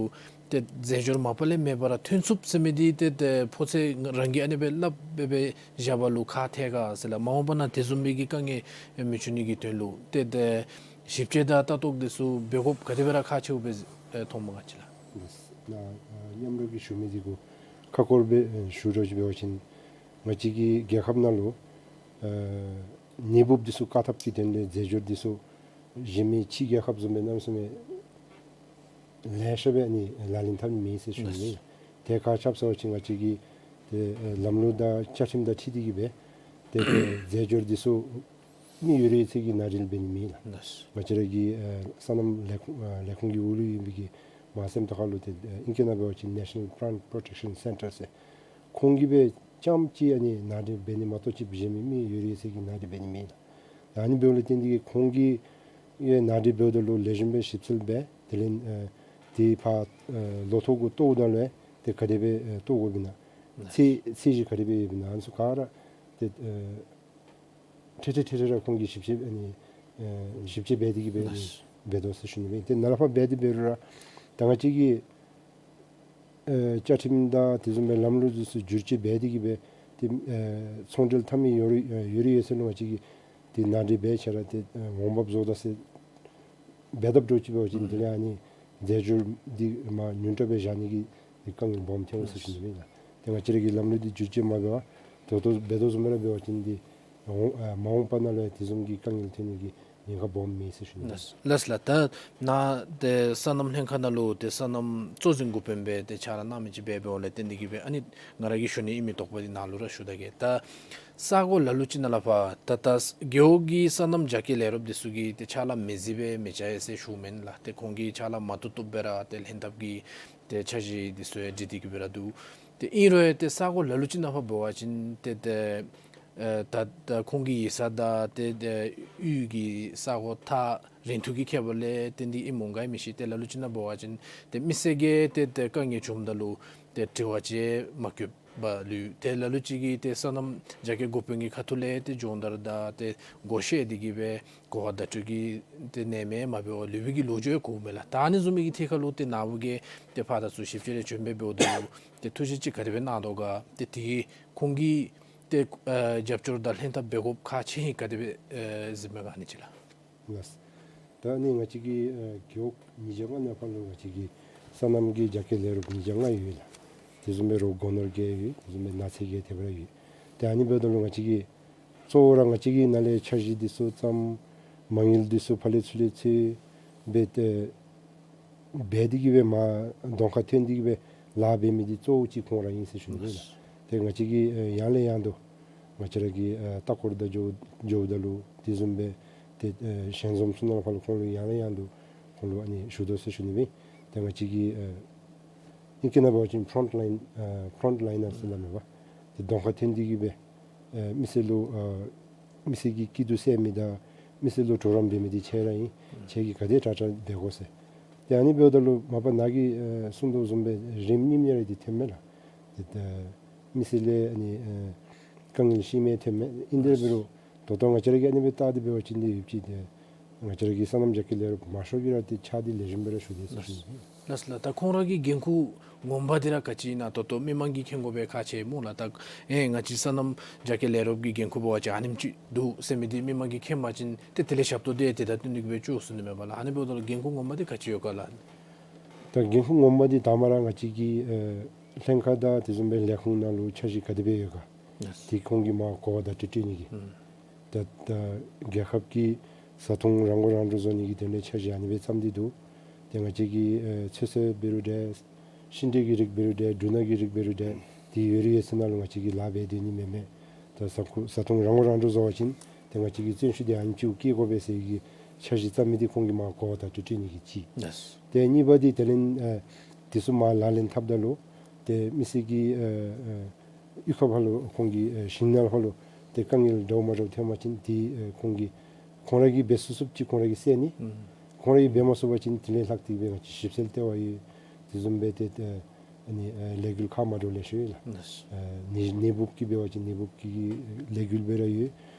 ཏེ་རྫས་སྦྱོར་མ་པ་ལས་མེད་པར་ཐོན་ཚུགས་ཟེར་མི་འདི་ཏེ་ཏེ་ཕོ་ཚོད་རང་གིས་ཨ་ནི་སྦེ་སླབ་སྦེ་སྦེ་བཞག་པ་ལུ་ཁག་ཐལ་ག་ཟེར་ལགས། མ་འོངས་པ་ནང་དེ་བཟུམ་མའི་གི་དཀའ་ངལ་མི་འབྱུང་ནི་གི་དོན་ལུ་ཏེ་ཏེ་ཞིབ་དཔྱད་དང་ལྟ་རྟོག་འདི་ཚུ་འབད་དགོཔ་ག་དེ་སྦེ་ར་ཁག་ཆེཝ་སྦེ་ཨེ་མཐོངམ་ག་ཅི་ལགས། ལགས། ནཱ་ཨ་མཉམ་རོགས་ཀྱིས་ཞུ་མི་འདི་གུ་ཁ་སྐོར་སྦེ་ཨེ་ཞུ་རོགས་ཅིག་འབད་བ་ཅིན་ང་བཅས་ཀྱི་རྒྱལ་ཁབ་ནང་ལུ་ཨ་ནད་འབུཔ་འདི་ཚུ་བཀག་ཐབས་ཀྱི་དོན་ལས་རྫས་སྦྱོར་འདི་ཚུ་གཞན་མི་ཕྱི་རྒྱལ་ཁབ་བཟུམ་སྦེ་གནམ་མེད་ས་མེད་ལེ་ཤ་སྦེ་ཨ་ནི་ལག་ལེན་འཐབ་མི་མེད་ཟེར་ཞུ་ནི། ལགས། དེ་ཁར་ཆ་བཞག་པ་ཅིན་ང་བཅས་ཀྱི་ཏེ་ཨེ་ལམ་ལུགས་དང་བཅའ་ཁྲིམས་དང་འཁྲིལ་ཏེ་གིས་སྦེ་ཏེ་ཏེ་རྫས་སྦྱོར་འདི་ཚུ་མི་ཡོད་རིགས་ཚུ་གིས་ནང་འདྲེན་འབད་ནི་མེད་ལགས། ལགས། ང་བཅས་ར་གི་ཨེ་སོ་ནམ་ལས་ཁུངས་ཨེ་ལས་ཁུངས་ཀྱི་འོག་ལུ་ཡོད་པའི་གི་མ་སེམས་ཏོག་ཁ་ལུ་ཏེ་ཨེ་ཨིང་སྐད་ནང་འབད་བ་ཅིན་National Plant Protection Centre ཟེར་ཁོང་གིས་སྦེ་རྐྱངམ་ཅིག་ཨ་ནི་ནང་འདྲེན་འབད་ནི་མ་གཏོགས་ཅིག་གཞན་མི་མི་ཡོད་རིགས་ཚུ་གིས་ནང་འདྲེན་འབད་ནི་མེད་ལགས། ཨ་ནི་འབདཝ་ལས་བརྟེན་ཏེ་གིས་ཁོང་གིས་ཡང་ནང་འདྲེན་འབདཝ་ད་ལུ་ལེགས་ཤོམ་སྦེ་ཞིབ་འཚོལ་འབད་དེ་ལས་ཨེ་དེ་ཕར་ཨེ་ལོ་ཐོག་གུ་གཏོརཝ་ད་ལུ་ཏེ་ག་དེ་སྦེ་ཨེ་གཏོར་དགོཔ་ཨིན་ན་ཚད་ཚད་གཞི་ག་དེ་སྦེ་ཡོདཔ་ཨིན་ན་ཨ་ནི་ཚུ་ག་ར་ཏེ་ཨེ་ཐེངས་ཐེངས་ཐེངས་ཐེངས་ར་ཁོང་གིས་ཞིབ་དཔྱད་ཨ་ནི་ཨེ་ཞིབ་དཔྱད་འབད་དེ་གིས་སྦེ་ཨ་ནི་ལགས། འབད་དོ་ཟེར་ཞུ་ནི་སྦེ། ཏེ་ནཱ་ལས་ཕར་འབད་དེ་འབད་རུང་ར་ད་ང་བཅས་ཀྱི་ཨེ་བཅའ་ཁྲིམས་དང་དེ་བཟུམ་སྦེ་ལམ་ལུགས་འདི་ཚུ་བསྒྱུར་བཅོས་འབད་དེ་གིས་སྦེ་ཏེ་ཨེ་ཚོང་འབྲེལ་འཐབ་མི་ཡོད་རིགས་ཨེ་ཡོད་རིགས་ཡོད་ཚད་ལུ་ང་བཅས་ཀྱིས་ཏེ་ནང་འདྲེན་འབད་ཆ་ར་ཏེ་ཨེ་འོང་འབབ་བཟོ་དོ་ཟེར་འབད་དཔ་འདྲཝ་ཅིག་འབད་བ་ཅིན་ཨུམ་དེ་ལས་ཨ་ནི་རྫས་སྦྱོར་འདི་མར་ཉུང་དྲགས་སྦེ་བཞག་ནི་གི་ཏེ་དཀའ་ངལ་སྦོམ་ཐོན་འོང་ཟེར་ཞུ་ནི་ཨིན་ལགས། ཏེ་ང་བཅས་ར་གི་ལམ་ལུགས་འདི་བསྒྱུར་བཅོས་མ་འབད་བར་ད་ལྟོ་འབད་དོ་བཟུམ་སྦེ་ར་འབད་བ་ཅིན་ཏེ་འོང་ཨ་མ་འོངས་པ་ནང་ལུ་ཡང་དེ་བཟུམ་གྱི་དཀའ་ངལ་ཐོན་ནི་གི་ཉེན་ཁ་སྦོམ་མེད་ཟེར་ཞུ་ནི་ཨིན་ལགས། ལགས་ལགས། ད་ནཱ་ཏེ་སོ་ནམ་ལྷན་ཁག་ནང་ལུ་ཏེ་སོ་ནམ་གཙོ་འཛིན་འགོ་དཔོན་སྦེ་ཏེ་ཕྱག་ལཱ་གནང་མི་ཅིག་འབད་འབདཝ་ལས་བརྟེན་ཏེ་གིས་སྦེ་ཨ་ནི་ང་ར་གིས་ཞུ་ནི་ཨིན་མི་དོགས་པ་འདི་ནཱ་ལུ་ར་ཞུ་ད་གེ། ད་ས་གོ་ལ་ལུ་ཅིག་ནང་ལས་ཕར་ད་ད་རྒེད་འོག་གི་སོ་ནམ་རྒྱ་སྐྱེད་ལས་རོགསཔ་འདི་ཚུ་གིས་ཏེ་ཕྱག་ལཱ་མི་གཟིགས་པས་མི་བྱ་ཡས་ཟེར་ཞུཝ་མེན་ལགས། ཏེ་ཁོང་གིས་ཕྱག་ལཱ་མ་བཏུབ་བཏུབ་སྦེ་ར་ཏེ་ལྷན་ཐབས་ཀྱི་ཏེ་འཆར་གཞི་འདི་ཚུ་ཡང་བསྒྲིགས་ཏེ་གིས་སྦེ་ར་འདུག། ཏེ་ཨིན་རུང་ཡང་ཏེ་ས་གོ་ལ་ལུ་ཅིག་ནང་ཕར་འབད་བ་ཅིན་ཏེ་ཏེ་ཨེ་ད་ད་ཁོང་གི་ཡིག་ཚང་དང་ཏེ་ཏེ་གཡུས་ཀྱི་ས་གོ་ཐག་རིང་ཐུང་གི་ཁྱད་པར་ལས་བརྟེན་ཏེ་ཨིནམ་འོང་ག་ཡང་མི་ཤེས། ཏེ་ལ་ལུ་ཅིག་ནང་འབད་བ་ཅིན་ཏེ་མི་སེར་གྱིས་ཏེ་ཏེ་དཀའ་ངལ་བྱུངམ་ད་ལུ་ཏེ་དྲི་བ་ཅིག་མ་བཀོདཔ། པ་ལུ་ཏེ་ལ་ལུ་ཅིག་གིས་ཏེ་སོ་ནམ་རྒྱ་སྐྱེད་འགོ་དཔོན་གྱི་ཁ་ཐུག་ལས་ཏེ་སྦྱོང་བརྡར་དང་ཏེ་བགོ་བཤའ་འདི་གིས་སྦེ་གོ་བ་བརྡ་སྤྲོད་ཀྱི་ཏེ་གནས་མལ་མ་འབད་བར་ལུས་པའི་གི་ལོ་རྒྱུས་གོཝ་མས་ལགས། ད་ཨ་ནི་བཟུམ་མའི་གི་ཐད་ཁར་ལུ་ཏེ་ནཱ་བུ་གིས་ཏེ་ཕར་དང་ཚུར་ཞིབ་དཔྱད་རེ་བྱོན་སྦེ་འབདཝ་ད་ལུ་ཏེ་ཐུགས་བཞེད་ཅིག་ག་དེ་སྦེ་གནང་དོ་ག། ཏེ་དེ་གིས་ཁོང་གིས་ཏེ་ཨ་རྒྱབ་སྐྱོར་དང་ལྷན་ཐབས་འབད་དགོཔ་ཁག་ཆེ་ཧིང་ག་དེ་སྦེ་ཨེ་གཟིགསཔ་མས་ག་ཨ་ནི་ཅིག་ལགས། ལགས། ད་ཨ་ནི་ང་བཅས་ཀྱི་ཨ་རྒེད་འོག་ཉིས་བརྒྱ་ལྔ་ནང་ཕར་ལུ་ང་བཅས་ཀྱི་སོ་ནམ་གྱི་རྒྱ་སྐྱེད་ལས་རོགས་ཉིས་བརྒྱ་ལྔ་ཡོད་ལགས། དེ་བཟུམ་སྦེ་རོགས་སྒོ་ནོར་བརྒྱད་ཡོད། དེ་བཟུམ་སྦེ་ནགས་ཚལ་བརྒྱད་དེ་སྦེ་ར་ཡོད། ཏེ་ཨ་ནི་འབདཝ་ད་ལུ་ང་བཅས་ཀྱིས་གཙོ་བོ་ར་ང་བཅས་ཀྱིས་ནཱ་ལས་འཆར་གཞི་འདི་ཚུ་བརྩམ། མ་དངུལ་འདི་ཚུ་ཕར་ལས་ཚུར་ལས་འཚོལ་འབད་དེ་འབད་དེ་གིས་སྦེ་མར་གདོང་ཁར་ཐོན་ཏེ་གིས་སྦེ་ལཱ་འབད་མི་འདི་གཙོ་བོ་ཅིག་ཁོང་ར་ཨིན་ཟེར་ཞུ་ནི་ཨིན་ལགས། ཏེ་ང་བཅས་ཀྱིས་ཨེ་ཡང་ལས་ཡང་དུ་ང་བཅས་ར་གི་ཨེ་ལྟ་སྐོར་དང་འགྱོ་འགྱོཝ་ད་ལུ་དེ་བཟུམ་སྦེ་ཏེ་ཨེ་ཞལ་འཛོམས་ཚུ་ནང་ཕར་ལུ་ཁོང་ལུ་ཡང་ལས་ཡང་དུ་ཁོང་ལུ་ཨ་ནི་ཞུ་དོ་ཟེར་ཞུ་ནི་ཨིན། ཏེ་ང་བཅས་ཀྱིས་ཨེ་ཨིང་སྐད་ནང་འབད་བ་ཅིན་ཕྲོནཊ་ལའིན་ཨེ་ཕྲོནཊ་ལའིན་ནརསི་ཟེར་སླབ་མས་པ། ཏེ་གདོང་ཁར་ཐོན་ཏེ་གིས་སྦེ་ཨེ་མི་སེར་ལུ་ཨེ་མི་སེར་གྱི་སྐྱིད་སྡུག་བསལ་མི་དང་མི་སེར་ལུ་གྲོགས་རམ་འབད་མི་འདི་ཁྱེད་ར་ཨིན། ཁྱེད་ཀྱིས་ག་དེ་དྲག་དྲག་འབད་དགོ་ཟེར། ཏེ་ཨ་ནི་འབདཝ་ད་ལུ་མ་པ་ནཱ་གིས་ཨེ་གསུང་དོ་བཟུམ་སྦེ་རིམ་གཉིས་ཡང་ར་འདི་ཐོནམ་མས་ལགས། ཏེ་ད་མི་སེར་ལས་ཨ་ནི་ཨེ་དཀའ་ངལ་ཤེས་མི་ཐོནམ་མས། ཨིན་དེ་འབད་རུང་ད་ལྟོ་ང་བཅས་ར་གིས་ཨ་ནི་སྦེ་བལྟ་སྟེ་འབད་བ་ཅིན་འདི་ཡོདཔ་ཅིག་ཏེ་ང་བཅས་ར་གི་སོ་ནམ་རྒྱ་སྐྱེད་ལས་རོགས་མང་ཤོས་ཀྱིས་ར་ཏེ་ཕྱག་འདི་ལེགས་ཤོམ་སྦེ་ར་ཞུ་དེས་ཟེར་ཞུ་ནི། ལགས་ལགས། ད་ཁོང་ར་གི་འགན་ཁུར་ངོ་མ་འདི་ར་ག་ཅི་ཨིན་ན་ད་ལྟོ་མི་མང་གིས་མཁྱེན་དགོ་པའི་ཁག་ཆེ་སྨོ་ལགས། ད་ཨེ་ང་བཅས་སོ་ནམ་རྒྱ་སྐྱེད་ལས་རོགས་ཀྱི་འགན་ཁུར་འབད་བ་ཅིན་ཨ་ནེམ་ཅིག་འདུག་ཟེར་མི་འདི་མི་མང་གིས་མཁྱེན་པ་ཅིན་ཏེ་དེ་ལས་ཞབས་ཏོག་འདི་དེ་དང་བསྟུན་ཏེ་གིས་སྦེ་བཙུགས་ཟེར་ནི་མས་པ་ལགས། ཨ་ནི་འབདཝ་ད་ལུ་འགན་ཁུར་ངོ་མ་འདི་ག་ཅི་ཡོད་ག་ལགས། ད་འགན་ཁུར་ངོ་མ་འདི་དང་པ་ར་ང་བཅས་ཀྱི་ཨེ་ལྷན་ཁག་དང་དེ་བཟུམ་སྦེ་ལས་ཁུངས་ནང་ལུ་འཆར་གཞི་ག་དེ་སྦེ་ཡོད་ག། ལགས། ཏེ་ཁོང་གིས་མར་གོ་བ་བརྡ་སྤྲོད་སྤྲོད་ནི་གི། ཨུམ། ད་ད་རྒྱལ་ཁབ་ཀྱིས་བཟའ་འཐུང་རང་མགོ་རང་འདྲོངས་བཟོ་ནི་གི་དོན་ལས་འཆར་གཞི་ཨ་ནི་སྦེ་བརྩམས་ཏེ་འདུག། ཏེ་ང་བཅས་ཀྱི་ཨེ་ཚོད་བསྲེ་འབད་རུང་འདྲ། ཤིང་འབྲས་ཀྱི་རིགས་འབད་རུང་འདྲ། འབྲུ་སྣ་གི་རིགས་འབད་རུང་འདྲ། ཏེ་ཡོད་རིགས་ཡོད་ཚད་ནང་ལུ་ང་བཅས་ཀྱིས་ལཱ་འབད་སྡོད་ནི་མེན་མས། ད་བཟའ་འཐུང་བཟའ་འཐུང་རང་མགོ་རང་འདྲོངས་བཟོ་བ་ཅིན་ཏེ་ང་བཅས་ཀྱི་བརྩོན་ཤུགས་འདི་ཨ་ནེམ་ཅིག་བསྐྱེད་དགོ་པས་ཟེར་གྱི་འཆར་གཞི་བརྩམ་མི་འདི་ཁོང་གིས་མར་གོ་བ་བརྡ་སྤྲོད་སྤྲོད་ནི་གི་གཅིག། ལགས། ཏེ་གཉིས་པ་འདི་དེ་ལས་ཨེ་འདི་ཚུ་མར་ལག་ལེན་འཐབ་ད་ལུ་ཏེ་མི་སེར་གྱི་ཨེ་ཨེ་གཡུས་ཁ་ཕར་ལུ་ཁོང་གི་ཨེ་ཞིང་ནང་ཕར་ལུ་ཏེ་དཀའ་ངལ་འདྲཝ་མ་འདྲཝ་ཐོན་པ་ཅིན་འདི་ཨེ་ཁོང་གིས་ཁོང་ར་གིས་འབད་ཚུགས་ཚུགསཔ་ཅིག་ཁོང་ར་གིས་བསལ་ནི། ཨུམ། ཁོང་ར་གིས་འབད་མ་ཚུགས་པ་ཅིན་དེ་ལས་ལྷག་སྟེ་སྦེ་ང་བཅས་ཞིབ་འཚོལ་ལྟེ་བ་ཡོད། དེ་བཟུམ་སྦེ་ཏེ་ཨ་ཨ་ནི་ཨེ་ལས་འགུལ་ཁག་མ་འདྲཝ་ལེ་ཤ་ཡོད་ལགས། ལགས། ཨེ་ནི་ནད་འབུབ་ཀྱི་འབད་བ་ཅིན་ནད་འབུབ་ཀྱི་ལས་འགུལ་སྦེ་ར་ཡོད།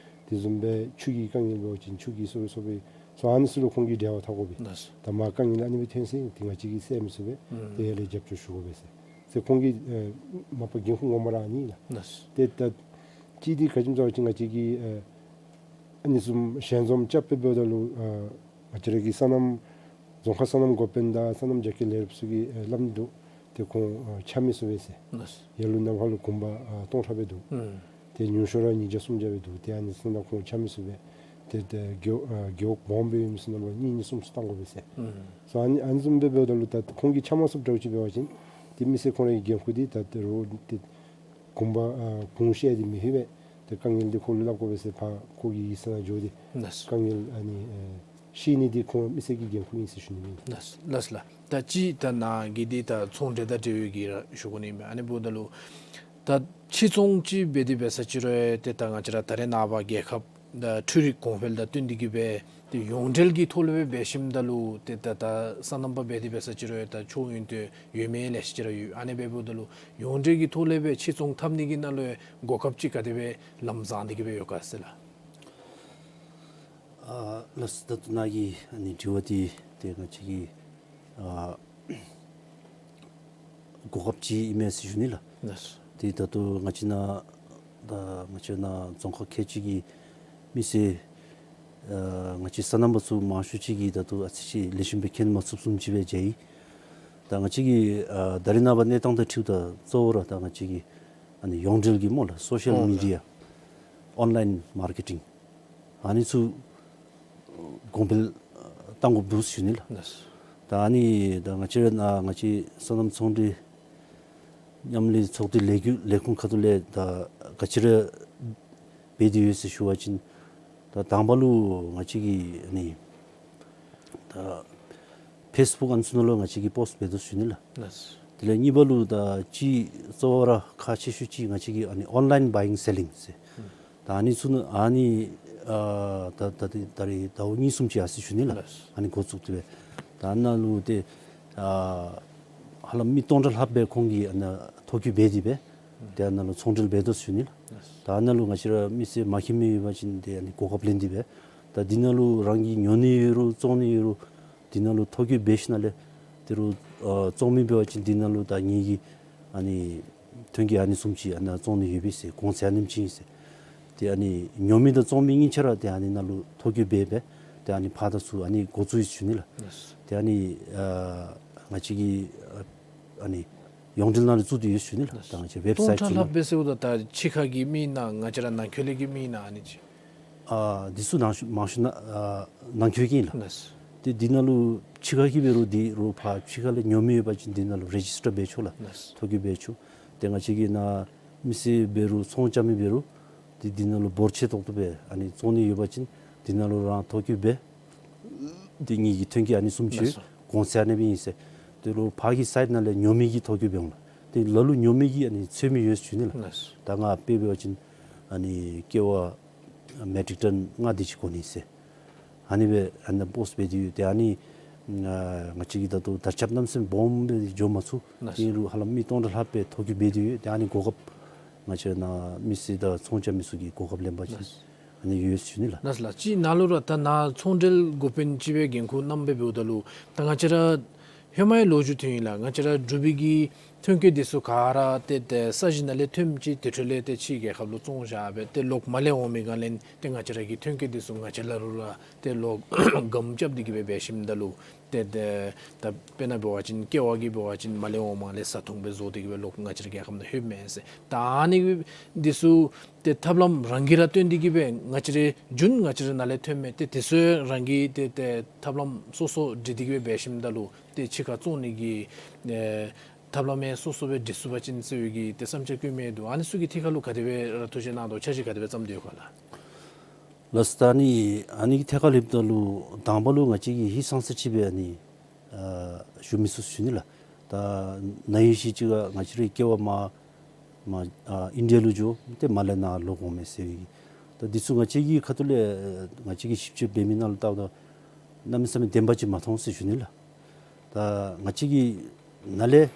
དེ་བཟུམ་སྦེ་ཆུ་གི་དཀའ་ངལ་འབད་བ་ཅིན་ཆུ་གི་སོ་སོ་སྦེ་སོ་ཨ་ནི་ཚུ་ལུ་ཁོང་གིས་འབྲེལ་བ་འཐབ་དགོ་པས། ལགས། ད་མར་དཀའ་ངལ་ཨ་ནི་སྦེ་ཐོན་ཟེར་ཏེ་ང་བཅས་ཀྱིས་བསལ་མི་ཚུགས་པས། ཨུམ། ཏེ་ཡར་ལས་རྒྱབ་སྐྱོར་ཞུ་དགོ་པས་ཟེར། ཟེར་ཁོང་གི་ཨེ་མ་པ་འགན་ཁུར་ངོ་མ་ར་ཨ་ནི་ལགས། ལགས། ཏེ་ད་གཅིག་འདི་ག་ཅི་སྨོ་ཟེར་བ་ཅིན་ང་བཅས་ཀྱིས་ཨེ་ཨ་ནི་བཟུམ་ཞལ་འཛོམས་རྐྱབ་སྦེ་འབདཝ་ད་ལུ་ཨ་ང་བཅས་ར་གི་སོ་ནམ་རྫོང་ཁག་སོ་ནམ་འགོ་དཔོན་དང་སོ་ནམ་རྒྱ་སྐྱེད་ལས་རོགས་ཚུ་གིས་ཨེ་སླབ་ནི་འདུག། ཏེ་ཁོང་ཨ་འཆམ་མི་ཚུགས་པས་ཟེར། ལགས། ཡར་ལུ་ནཱ་ཕར་ལུ་གུང་པ་ཨ་སྟོང་ཕྲག་སྦེ་འདུག། ཨུམ། ཏེ་ཉུང་ཤོས་ར་ཉིས་བརྒྱ་སུམ་བརྒྱ་སྦེ་འདུག། ཏེ་ཨ་ནི་ཚུ་ནང་ཁོང་འཆམ་མི་ཚུགས་པས། ཏེ་ཏེ་རྒེད་ཨ་རྒེད་འོག་སྦོམ་སྦེ་ཡོད་མི་ཚུ་ནང་ལུ་གཉིས་གཉིས་གསུམ་གསུམ་བཏང་དགོ་པས་ཟེར། ཨུམ། སོ་ཨ་ནི་ཨ་ནི་བཟུམ་སྦེ་འབདཝ་ད་ལུ་ད་ཁོང་གིས་འཆམ་མ་ཚུགསཔ་འདྲཝ་ཅིག་འབད་བ་ཅིན་ཏེ་མི་སེར་ཁོང་རའི་འགན་ཁུར་འདི་ད་ཏེ་རོགས་ཏེ་གུང་པ་ཨ་གུང་བཤལ་འདི་མི་ལྷོད་པས། ཏེ་དཀའ་ངལ་འདི་ཁོ་ལུ་སླབ་དགོ་པས་ཟེར་ཕར་ཁོ་གི་ཡིག་ཚང་ནང་འགྱོ་སྟེ། ལགས། དཀའ་ངལ་ཨ་ནི་ཨེ་ཤེས་ནི་འདི་ཁོང་མི་སེར་གྱི་འགན་ཁུར་ཨིན་ཟེར་ཞུ་ནི་ཨིན། ལགས་ལགས་ལགས། ད་ཅི་ད་ནཱ་གི་འདི་ད་ཚོང་འབྲེལ་དང་འབྲེལ་ཡོད་ཀྱི་ར་ཞུ་དགོ་ནི་མས། ཨ་ནི་འབདཝ་ད་ལུ་ད་ཕྱིར་ཚོང་ཅིག་འབད་དེ་འབད་ས་ཅིག་རུང་ཏེ་ད་ང་བཅས་ར་ད་རེས་ནངས་པ་རྒྱལ་ཁབ་ད་འཕྲུལ་རིག་གོང་འཕེལ་དང་བསྟུན་ཏེ་གིས་སྦེ་ཏེ་ཡོངས་འབྲེལ་གྱི་ཐོག་ལས་སྦེ་འབད་ཞིནམ་ད་ལུ་ཏེ་ད་ད་སོ་ནམ་པ་འབད་དེ་འབད་ས་ཅིག་རུང་ད་ཆོག་ཡོན་ཏན་ཡོད་མི་ལེ་ཤ་ཅིག་ར་ཡོད། ཨ་ནི་སྦེ་འབདཝ་ད་ལུ་ཡོངས་འབྲེལ་གྱི་ཐོག་ལས་སྦེ་ཕྱིར་ཚོང་འཐབ་ནི་གི་ནང་ལུ་གོ་སྐབས་ཅིག་ག་དེ་སྦེ་ལམ་བཟང་སྟེ་གིས་སྦེ་ཡོད་ག་ཟེར་ལགས། ཨ་ལགས། ད་ལྟོ་ནཱ་གི་ཨ་ནི་དྲི་བ་འདི་ཏེ་ང་བཅས་ཀྱི་ཨ་གོ་སྐབས་ཅིག་ཨིན་མས་ཟེར་ཞུ་ནི་ལགས། ལགས། ཏེ་ད་ལྟོ་ང་བཅས་ནཱ་ད་ང་བཅས་ནཱ་རྫོང་ཁག་ཁལ་གཅིག་གི་མི་སེར་ཨ་ང་བཅས་སོ་ནམ་པ་ཚུ་མང་ཤོས་ཅིག་གིས་ད་ལྟོ་ཨ་ཙི་ཅིག་ལེགས་ཤོམ་སྦེ་མཁྱེན་མ་ཚུགསཔ་བཟུམ་ཅིག་སྦེ་མཇལ་ཡི། ད་ང་བཅས་ཀྱི་ཨ་ད་རེས་ནངས་པ་གནས་སྟངས་དང་འཁྲིལཝ་ད་གཙོ་བོ་ར་ད་ང་བཅས་ཀྱི་ཨ་ནི་ཡོངས་འབྲེལ་གྱི་སྨོ་ལགས་སོ་ཤལ་མི་ཌི་ཡ་ཨོན་ལའིན་མར་ཀེ་ཊིང་ཨ་ནི་ཚུ་གོང་འཕེལ་གཏང་དགོཔ་འདུག་ཟེར་ཞུ་ནི་ལགས། ལགས། ད་ཨ་ནི་ད་ང་བཅས་ར་ནཱ་ང་བཅས་སོ་ནམ་ཚོང་འབྲེལ་མཉམ་ལས་ཚོགས་སྡེ་ལས་འགུལ་ལས་ཁུངས་ཁ་ཐུག་ལས་ད་ག་ཅི་ར་འབད་དེ་ཡོད་ཟེར་ཞུ་བ་ཅིན་ད་དང་པ་ལུ་ང་བཅས་ཀྱིས་ཨ་ནི་ད་ཕེསི་བུཀ་ཨ་ནི་ཚུ་ནང་ལུ་ང་བཅས་ཀྱིས་པོསཊ་འབད་དོ་ཟེར་ཞུ་ནི་ལགས། ལགས། དེ་ལས་གཉིས་པ་ལུ་ད་ཅིག་གཙོ་བོ་ར་ཁག་ཆེ་ཤོས་ཅིག་ང་བཅས་ཀྱིས་ཨ་ནི་ཨོན་ལའིན་བཱ་ཡིང་སེ་ལིང་ཟེར། ཨུམ། ད་ཨ་ནི་ཚུ་ནང་ཨ་ནི་ཨ་ད་ད་ད་རེས་ཟླཝ་གཉིས་གསུམ་ཅིག་ཡར་སོང་ཞུ་ནི་ལགས། ལགས། ཨ་ནི་འགོ་བཙུགས་ཏེ་སྦེ་ད་ཨ་ནཱ་ལུ་ཏེ་ཨ་ཧ་ལམ་མི་སྟོང་ཕྲག་ལྷགཔ་སྦེ་ཁོང་གིས་ཨ་ནཱ་ཐོ་བཀོད་འབད་དེ་སྦེ་ ཏེ་ཨ་ནཱ་ལུ་ཚོང་འབྲེལ་འབད་དོ་ཟེར་ཞུ་ནི་ལགས། ད་ཨ་ནཱ་ལུ་ང་བཅས་ར་མི་སེར་མ་མཁྱེན་མི་ཡོད་པ་ཅིན་ཏེ་ཨ་ནི་གོ་སྐབས་ལེན་ཏེ་སྦེ་ད་འདི་ནང་ལུ་རང་གིས་ཉོ་ནི་ཡོད་རུང་བཙོང་ནི་ཡོད་རུང་འདི་ནང་ལུ་ཐོ་བཀོད་འབད་ཞིནམ་ལས་ད་རུང་ཨ་བཙོང་མི་འབད་བ་ཅིན་འདི་ནང་ལུ་ད་ངེ་གི་ཨ་ནི་ཐོན་སྐྱེད་ཨ་ནི་བཟུམ་ཅིག་ཨ་ནཱ་བཙོང་ནི་ཡོད་པས་ཟེར་གོང་ཚད་ཨ་ནེམ་ཅིག་ཨིན་ཟེར། ཏེ་ཨ་ནི་ཉོ་མི་དང་བཙོང་མི་གཉིས་ཆ་ར་ཏེ་ཨ་ནི་ནང་ལུ་ཐོ་བཀོད་འབད་སྦེ་ཏེ་ཨ་ནི་ཕར་དང་ཚུར་ཨ་ནི་འགོ་བཙུགས་ཡི་ཟེར་ཞུ་ནི་ལགས། ཏེ་ཨ་ནི་ཨ་ང་བཅས་ཀྱི་ཨ་ཨ་ནི་ཡོངས་འབྲེལ་ནང་ལུ་བཙུགས་ཏེ་ཡོད་ཟེར་ཞུ་ནི་ལགས། ད་ང་བཅས་ཝེབ་སའིཊ་ཚུ་ནང་སྟོང་ཕྲག་ལྷགཔ་སྦེ་ཟེརཝ་ད་ད་ཕྱི་ཁ་གི་མི་ཨིན་ན་ང་བཅས་ར་ནང་འཁོད་ལས་ཀྱི་མི་ཨིན་ན་ཨ་ནི་ཅིག་ཨ་འདི་ཚུ་ནང་ཤུ་མང་ཤོས་ནང་ཨ་ནང་འཁོད་ཀྱི་ཨིན་ལགས། ལགས། ཏེ་འདི་ནང་ལུ་ཕྱི་ཁ་གི་འབད་རུང་འདི་རུང་ཕར་ཕྱི་ཁ་ལས་ཉོ་མི་ཡོད་པ་ཅིན་འདི་ནང་ལུ་རེ་ཇིསི་ཊར་འབད་ཆོག་ལགས། ལགས། ཐོ་བཀོད་འབད་ཆོག། ཏེ་ང་བཅས་ཀྱི་ནཱ་མི་སེར་འབད་རུང་ཚོང་རྐྱབ་མི་འབད་རུང་ཏེ་འདི་ནང་ལུ་འབོར་ཆེ་ཏོག་ཏོ་སྦེ་ཨ་ནི་བཙོང་ནི་ཡོད་པ་ཅིན་འདི་ནང་ལུ་རང་ཐོ་བཀོད་འབད། ཏེ་ངེ་གི་ཐོན་སྐྱེད་ཨ་ནི་བཟུམ་ཅིག་ལགས་སོ། གོང་ཚད་ཨ་ནི་སྦེ་ཨིན་ཟེར། ཏེ་རུང་ཕར་གྱི་སའིཊ་ནང་ལས་ཉོ་མི་གི་ཐོ་བཀོད་འབད་འོང་ལགས། ཏེ་ལ་ལུ་ཉོ་མི་གི་ཨ་ནི་ཚོད་མི་ཡོད་ཟེར་ཞུ་ནི་ལགས། ལགས་སོ། ད་ང་དཔེ་འབད་བ་ཅིན་ཨ་ནི་ཀེ་བ་མེ་ཊིག་ཊོན་ལྔ་དེ་ཅིག་དགོ་ནི་ཟེར། ཨ་ནི་སྦེ་ཨ་ནི་པོསཊ་འབད་དེ་ཡོད། ཏེ་ཨ་ནི་ང་བཅས་ཀྱིས་ད་ལྟོ་དར་ཁྱབ་གནམ་མེད་ས་མེད་སྦོམ་སྦེ་འགྱོ་མ་ཚུགས། ལགས་སོ། ཨིན་རུང་ཧ་ལམ་མི་སྟོང་ཕྲག་ལྷགཔ་སྦེ་ཐོ་བཀོད་འབད་དེ་ཡོད། ཏེ་ཨ་ནི་གོ་སྐབས་ང་བཅས་ནཱ་མི་སེར་དང་ཚོང་རྐྱབ་མི་ཚུ་གིས་གོ་སྐབས་ལེན་པ་ཅིན་ལགས་སོ། ཨ་ནི་ཡོད་ཟེར་ཞུ་ནི་ལགས། ལགས་སོ་ལགས། ཅིག་ནཱ་ལུ་ར་ད་ནཱ་ཚོང་འབྲེལ་འགོ་དཔོན་ཅིག་སྦེ་འགན་ཁུར་བསྣམས་སྦེ་འབདཝ་ད་ལུ་ད་ང་བཅས་ར་ཧེ་མའི་ལོ་རྒྱུས་ཐོན་ཡི་ལགས། ང་བཅས་ར་འབྲུག་པའི་གི་ཐོན་སྐྱེད་འདི་ཚུ་ག་ར་ཏེ་ཏེ་ས་གཞི་ནང་ལས་ཐོནམ་ཅིག་དེ་འཕྲོ་ལས་ཏེ་ཕྱིའི་རྒྱལ་ཁབ་ལུ་བཙོང་བཞག་སྦེ་ཏེ་ལོག་མ་ལས་འོང་མི་སྒང་ལས་ཏེ་ང་བཅས་ར་གི་ཐོན་སྐྱེད་འདི་ཚུ་ང་བཅས་ལ་རུང་ར་ཏེ་ལོག་སྒམ་རྐྱབ་སྟེ་གི་སྦེ་འབད་ཞིནམ་ད་ལུ་ཏེ་ཏེ་ད་དཔེར་ན་འབད་བ་ཅིན་ཀེ་བ་གི་འབད་བ་ཅིན་མ་ལས་འོངམ་ལས་བཟའ་འཐུང་སྦེ་བཟོ་སྟེ་གི་སྦེ་ལོག་ང་བཅས་ར་རྒྱལ་ཁབ་ནང་ལྷོདཔ་མས་ཟེར། ད་ཨ་ནི་འདི་ཚུ་ཏེ་ཐབས་ལམ་རང་གིས་ར་བཏོན་ཏེ་གི་སྦེ་ང་བཅས་ར་རྒྱུན་ང་བཅས་ར་ནཱ་ལས་ཐོན་མི་ཏེ་དེ་ཚུ་རང་གིས་ཏེ་ཏེ་ཐབས་ལམ་སོ་སོ་སྒྲིག་སྟེ་གི་སྦེ་འབད་ཞིནམ་ད་ལུ་ཏེ་ཕྱི་ཁར་བཙོང་ནི་གི་ཨེ་ཐབས་ལམ་ཡང་སོ་སོ་སྦེ་སྒྲིག་ཚུགས་པ་ཅིན་ཟེར་བའི་གི་ཏེ་བསམ་འཆར་བཀོད་མི་འདུག། ཨ་ནི་ཚུ་གི་ཐད་ཁར་ལུ་ག་དེ་སྦེ་ར་ཐུགས་བཞེད་གནང་དོ། འཆར་གཞི་ག་དེ་སྦེ་བརྩམས་ཏེ་ཡོད་ག་ལགས། ལགས་སོ། ད་ཨ་ནི་ཨ་ནི་གི་ཐད་ཁར་ལྷོདཔ་ད་ལུ་དང་པ་ལུ་ང་བཅས་ཀྱིས་ཧིང་སངས་ས་ཅིག་སྦེ་ཨ་ནི་ཨ་ཞུ་མི་ཚུགས་ཞུ་ནི་ལགས། ད་ན་ཧིང་གཞི་ཅིག་ཁར་ང་བཅས་རའི་ཀེ་བ་མར་མར་ཨ་ཨིན་ཌི་ཡ་ལུ་འགྱོ་སྟེ་མར་ལས་ནཱ་ལོག་འོང་མས་ཟེར་བའི་གི། ད་འདི་ཚུ་ང་བཅས་ཀྱི་ཁ་ཐུག་ལས་ང་བཅས་ཀྱིས་ཞིབ་དཔྱད་འབད་མི་ནང་ལུ་བལྟཝ་ད་གནམ་མེད་ས་མེད་བདེན་པ་ཅིག་མ་མཐོང་ཟེར་ཞུ་ནི་ལགས། ད་ང་བཅས་ཀྱིས་ནཱ་ལས་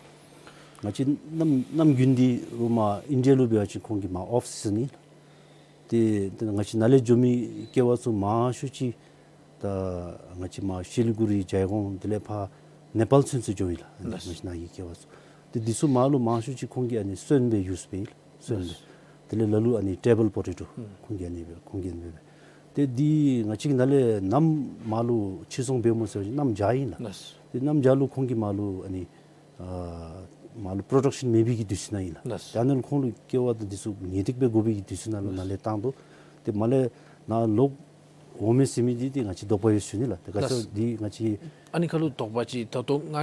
ང་བཅས་གནམ་གནམ་དགུན་འདི་རུང་མར་ཨིན་ཌི་ཡ་ལུ་འབད་བ་ཅིན་ཁོང་གི་མར་ཨོཕ་སི་ཛན་ཨིན་ལགས། ཏེ་ཏེ་ང་བཅས་ནཱ་ལས་འགྱོ་མི་ཀེ་བ་ཚུ་མང་ཤོས་ཅིག་ད་ང་བཅས་མར་ཤི་ལི་གུ་རི་ཇའི་གོང་དེ་ལས་ཕར་ནེ་པཱལ་ཚུན་ཚོད་འགྱོཝ་ཨིན་ལགས། ང་བཅས་ནཱ་གི་ཀེ་བ་ཚུ། ཏེ་འདི་ཚུ་མར་ལུ་མང་ཤོས་ཅིག་ཁོང་གིས་ཨ་ནི་སོན་སྦེ་ཡུསི་འབད་ཡི་ལགས། སོན་སྦེ། དེ་ལས་ལ་ལུ་ཨ་ནི་ཊེ་བཱལ་པོ་ཊེ་ཊོ་ཁོང་གིས་ཨ་ནི་སྦེ་ཁོང་གིས་ཨ་ནི་སྦེ་འབད། ཏེ་འདི་ང་བཅས་ཀྱིས་ནཱ་ལས་གནམ་མར་ལུ་ཕྱིར་ཚོང་འབདཝ་སྨོ་ཟེར་བ་ཅིན་གནམ་བྱཱར་ཨིན་ལགས། ལགས། ཏེ་གནམ་བྱཱར་ལུ་ཁོང་གིས་མར་ལུ་ཨ་ནི་ཨ་མར་ལུ་པྲོ་ཌག་ཤཱན་མེད་པའི་གི་དུས་ཚོད་ནང་ཨིན་ལགས། ལགས། ད་ཨ་ནི་ལུ་ཁོང་ལུ་ཀེ་བ་དང་འདི་ཚུ་ངེས་ཏིག་སྦེ་དགོ་པའི་གི་དུས་ཚོད་ནང་ལུ་ནཱ་ལས་བཏང་དོ། ཏེ་མར་ལས་ནཱ་ལོག་འོང་མས་ཟེར་མི་འདི་ཏེ་ང་བཅས་དོགས་པ་ཡོད་ཟེར་ཞུ་ནི་ལགས། ཏེ་ག་ཅི་ལགས། འདི་ང་བཅས་ཨ་ནི་ཁར་ལུ་དོགས་པ་ཅིག་ད་ལྟོ་ང་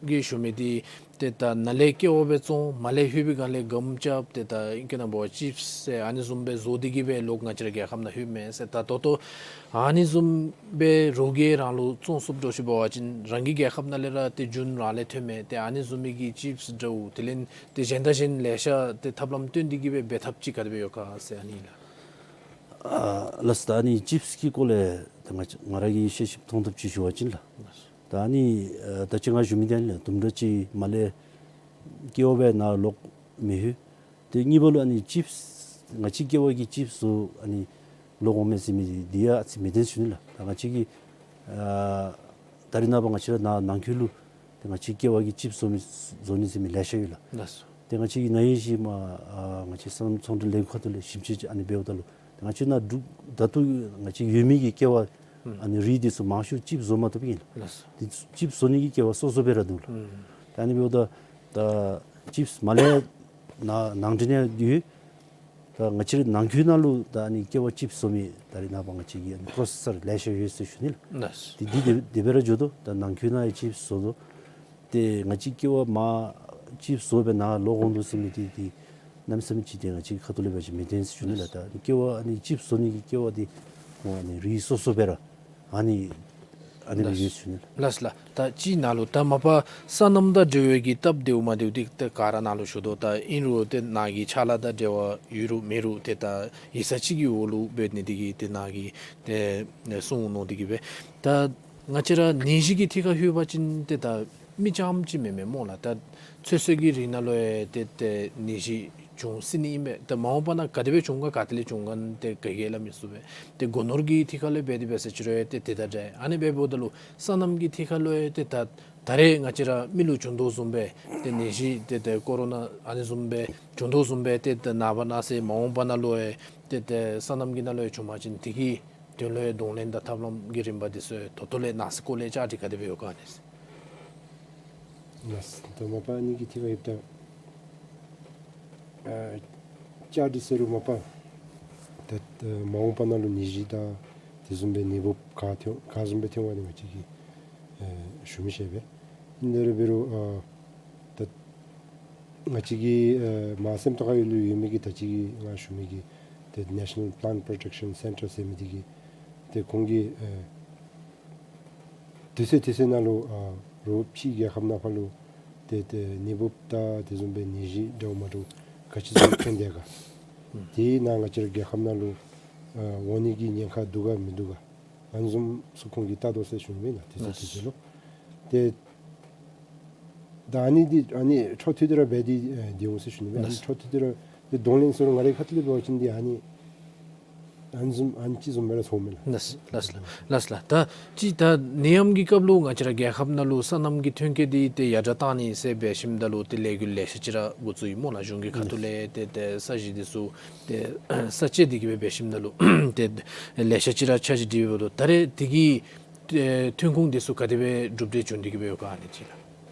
གིས་ཞུ་མི་འདི་ཏེ་ད་ནཱ་ལས་ཀེ་བ་སྦེ་བཙོང་མར་ལས་ལྷོད་པའི་སྒང་ལས་སྒམ་རྐྱབ་ཏེ་ད་ཨིང་སྐད་ནང་འབད་བ་ཅིཔ་སི་ཟེར་ཨ་ནི་བཟུམ་སྦེ་བཟོ་སྟེ་གི་སྦེ་ལོག་ང་བཅས་ར་རྒྱལ་ཁབ་ནང་ལྷོདཔ་མས་ཟེར། ད་ད་ལྟོ་ཨ་ནི་བཟུམ་སྦེ་རོགས་ཀྱིས་རང་ལུ་བཙོང་ཚུགསཔ་འདྲཝ་ཅིག་འབད་བ་ཅིན་རང་གི་རྒྱལ་ཁབ་ནང་ལས་ར་ཏེ་རྒྱུན་རང་ལས་ཐོན་མི་ཏེ་ཨ་ནི་བཟུམ་མའི་གི་ཅིཔ་སི་འདྲཝ་དེ་ལས་ཏེ་གཞན་དང་གཞན་ལེ་ཤ་ཏེ་ཐབས་ལམ་བཏོན་ཏེ་གི་སྦེ་འབད་ཐབས་ཅིག་ག་དེ་སྦེ་ཡོད་ག་ཟེར་ཨ་ནི་ལགས། ཨ་ལགས་སོ། ད་ཨ་ནི་ཅིཔ་སི་གི་སྐོར་ལས་ད་ང་ང་ར་གིས་ཤེས་ཤེསཔ་མཐོང་ཐངས་ཅིག་ཞུ་བ་ཅིན་ལགས། ད་ཨ་ནི་ཨ་ད་ཅི་ང་ཞུ་མི་འདི་ཨ་ནི་ལགས། དུམ་གྲ་ཅིག་མར་ལས་ཀེ་བ་སྦེ་ནཱ་ལོག་མི་ལྷོད། ཏེ་གཉིས་པ་ལུ་ཨ་ནི་ཅིཔ་སི་ང་བཅས་ཀེ་བ་གི་ཅིཔ་སི་བཟོ་ཨ་ནི་ལོག་འོང་མས་ཟེར་མི་འདི་ཡང་ཨ་ཙི་མི་བདེན་ཟེར་ཞུ་ནི་ལགས། ད་ང་བཅས་ཀྱི་ཨ་ད་རེས་ནངས་པ་ང་བཅས་ར་ནཱ་ནང་འཁོད་ལུ་ཏེ་ང་བཅས་ཀེ་བ་གི་ཅིཔ་སི་བཟོ་མི་བཟོ་ནི་ཟེར་མི་ལེ་ཤ་ཡོད་ལགས། ལགས་སོ། ཏེ་ང་བཅས་ཀྱིས་ན་ཧིང་གཞི་མར་ཨ་ང་བཅས་སོ་ནམ་ཚོང་འབྲེལ་ལས་ཁུངས་ཁ་ཐུག་ལས་ཞིབ་དཔྱད་ཅིག་ཨ་ནི་འབདཝ་ད་ལུ་ཏེ་ང་བཅས་ནཱ་འབྲུག་ད་ལྟོ་ང་བཅས་ཡོད་མི་གི་ཀེ་བ་ཨ་ནི་རིགས་འདི་ཚུ་མང་ཤོས་ཅིཔ་སི་བཟོ་མ་བཏུབ་ཨིན་ལགས། ལགས་སོ། ཏེ་ཅིཔ་སི་བཟོ་ནི་གི་ཀེ་བ་སོ་སོ་སྦེ་ར་འདུག་ལགས། ད་ཨ་ནི་འབདཝ་ད་ད་ཅིཔ་སི་མར་ལས་ནཱ་ནང་འདྲེན་ཡང་ཡོད། ད་ང་བཅས་ར་ནང་འཁོད་ནང་ལུ་ད་ཨ་ནི་ཀེ་བ་ཅིཔ་སི་བཟོ་མི་ད་རེས་ནངས་པ་ང་བཅས་ཀྱི་ཨ་ནི་པྲོ་སེ་སར་ལེ་ཤ་ཡོད་ཟེར་ཞུ་ནི་ལགས། ལགས། ཏེ་འདི་དེ་དེ་སྦེ་ར་འགྱོ་དོ། ད་ནང་འཁོད་ནང་ཡང་ཅིཔ་སི་བཟོ་དོ། ཏེ་ང་བཅས་ཀེ་བ་མར་ཅིཔ་སི་བཟོ་སྦེ་ནཱ་ལོག་འོང་དོ་ཟེར་མི་འདི་འདི་གནམ་མེད་ས་མེད་ཅིག་ཏེ་ང་བཅས་ཁ་ཐུག་ལས་འབད་བ་ཅིན་མི་བདེན་ཟེར་ཞུ་ནི་ལགས། ད་ཨ་ནི་ཀེ་བ་ཨ་ནི་ཅིཔ་སི་བཟོ་ནི་གི་ཀེ་བ་འདི་ཁོང་ཨ་ནི་རིགས་སོ་སོ་སྦེ་ར་ཨ་ནི་ཨ་ནི་ལགས། ཡོད་ཟེར་ཞུ་ནི་ལགས། ལགས་ལགས། ད་ཅིག་ནཱ་ལུ་ད་མ་པ་སོ་ནམ་དང་འབྲེལ་བའི་གི་སྟབས་བདེཝ་མ་བདེཝ་འདི་ད་ག་ར་ནཱ་ལུ་ཞུ་དོ། ད་ཨིན་རུང་ཏེ་ནཱ་གི་ཕྱག་ལཱ་དང་འབྲེལ་བ་ཡོད་རུང་མེད་རུང་ཏེ་ད་ཡིག་ཚང་ཅིག་གི་འོག་ལུ་འབད་ནི་འདི་གིས་ཏེ་ནཱ་གིས་ཏེ་གསུང་གནང་འདི་གིས་སྦེ་ད་ང་བཅས་ར་ནད་གཞི་གི་ཐད་ཁར་ལྷོད་པ་ཅིན་ཏེ་ད་མི་རྐྱངམ་ཅིག་མེན་མས་སྨོ་ལགས། ད་ཚོད་བསྲེ་གི་རིགས་ནང་ལུ་ཡང་ཏེ་ཏེ་ནད་གཞི་ བྱུང་སྲིད་ནི་ཨིན་པས། ཏེ་མ་འོངས་པ་ན་ག་དེ་སྦེ་བྱུང་ག་ག་ཏེ་ལས་བྱུང་ག་ཏེ་ག་གིས་སླབ་མི་ཚུགས་པས། ཏེ་སྒོ་ནོར་གྱི་ཐད་ཁར་ལུ་འབད་དེ་འབད་ས་ཅིག་རུང་ཏེ་དེ་དང་འདྲ། ཨ་ནི་འབདཝ་ད་ལུ་སོ་ནམ་གྱི་ཐད་ཁར་ལུ་ཏེ་ད་ད་རེས་ང་བཅས་ར་མི་ལུ་བྱུང་དོ་བཟུམ་སྦེ་ཏེ་ནད་གཞི་ཏེ་ཏེ་ཀོ་རོ་ན་ཨ་ནི་བཟུམ་སྦེ་བྱུང་དོ་བཟུམ་སྦེ་ཏེ་ཏེ་ནངས་པ་གནངས་ཚེ་མ་འོངས་པ་ན་ལུ་ཡང་ཏེ་ཏེ་སོ་ནམ་གྱི་ནང་ལུ་ཡང་བྱུང་པ་ཅིན་དེ་གི་དོན་ལུ་ཡང་གདོང་ལེན་དང་ཐབས་ལམ་གྱི་རིམ་པ་འདི་ཚུ་ཡང་ད་ལྟོ་ལས་གནང་སའི་སྐོར་ལས་བཅའ་སྒྲིག་ག་དེ་སྦེ་ཡོད་ག་ཨ་ནི། ལགས། ད་མ་པ་ཨ་ནི་གི་ཐད་ཁར་ཡོདཔ་ད་ཨ་བཅའ་སྒྲིག་ཟེར་རུང་མ་པ་ད་ད་མ་འོངས་པ་ནང་ལུ་ནད་གཞི་དང་དེ་བཟུམ་སྦེ་ནད་འབུཔ་ག་ཐོན་ག་བཟུམ་སྦེ་ཐོན་པ་ནི་ང་བཅས་ཀྱིས་ཨ་ཞུ་མི་ཤེས་པས། ཨིན་དེ་རུང་འབད་རུང་ཨ་ད་ང་བཅས་ཀྱི་ཨ་མ་སེམས་ཐོག་ཁར་ཡོད་ལུ་ཡོད་མི་གི་ད་ཅི་གི་ང་ཞུ་མི་གི་ཏེ་National Plant Protection Centre ཟེར་མི་འདི་གིས་ཏེ་ཁོང་གིས་ཨ་དུས་ཚོད་དུས་ཚོད་ནང་ལུ་ཨ་རོགས་ཕྱིའི་རྒྱལ་ཁབ་ནང་ཕར་ལུ་ཏེ་ཏེ་ནད་འབུཔ་དང་དེ་བཟུམ་སྦེ་ནད་གཞི་འདྲཝ་མ་འདྲཝ་ག་ཅི་བཟུམ་ཐོན་དེས་ག། དེ་ནང་ང་བཅས་ར་རྒྱལ་ཁབ་ནང་ལུ་ཨ་འོང་ནི་གི་ཉེན་ཁ་འདུག་ག་མིན་འདུག་ག། ཨ་ནི་བཟུམ་ཚུ་ཁོང་གིས་བལྟ་དོ་ཟེར་ཞུ་ནི་མེན་ན། དུས་ཚོད་དུས་ཚོད་ལུ། ཏེ་ད་ཨ་ནི་འདི་ཨ་ནི་འཕྲོ་མཐུད་དེ་ར་འབད་དེ་ཨེ་འདི་འོང་ཟེར་ཞུ་ནི་མེན་ན། ཨ་ནི་འཕྲོ་མཐུད་དེ་ར་ཏེ་གདོང་ལེན་ཟེར་རུང་ང་རའི་ཁ་ཐུག་ལས་འབད་བ་ཅིན་འདི་ཨ་ནི་ཨ་ནི་བཟུམ་ཨ་ནི་ཅིག་བཟུམ་སྦེ་ར་ཚོརཝ་མེན་ན། ལགས་ལགས་ལགས་ལགས་ལགས། ད་ཅི་ད་ནད་ཡམས་ཀྱི་སྐབས་ལུ་ང་བཅས་ར་རྒྱལ་ཁབ་ནང་ལུ་སོ་ནམ་གྱི་ཐོན་སྐྱེད་འདི་ཏེ་ཡར་དྲག་བཏང་ནི་ཟེར་འབད་ཞིནམ་ད་ལུ་ཏེ་ལས་འགུལ་ལེ་ཤ་ཅིག་ར་འགོ་བཙུགས་ཡི་སྨོ་ལགས། གཞུང་གི་ཁ་ཐུག་ལས་ཏེ་ཏེ་ས་གཞི་འདི་ཚུ་ཏེ་ས་བཅད་དེ་གི་སྦེ་འབད་ཞིནམ་ད་ལུ་ཏེ་ལེ་ཤ་ཅིག་ར་འཆར་གཞི་སྒྲིག་འབདཝ་ད་ད་རེས་དེ་གི་ཨེ་ཐོན་ཁུངས་འདི་ཚུ་ག་དེ་སྦེ་གྲུབ་འབྲས་བྱུང་སྟེ་གི་སྦེ་ཡོད་ག་ཨ་ནི་ཅིག་ལགས།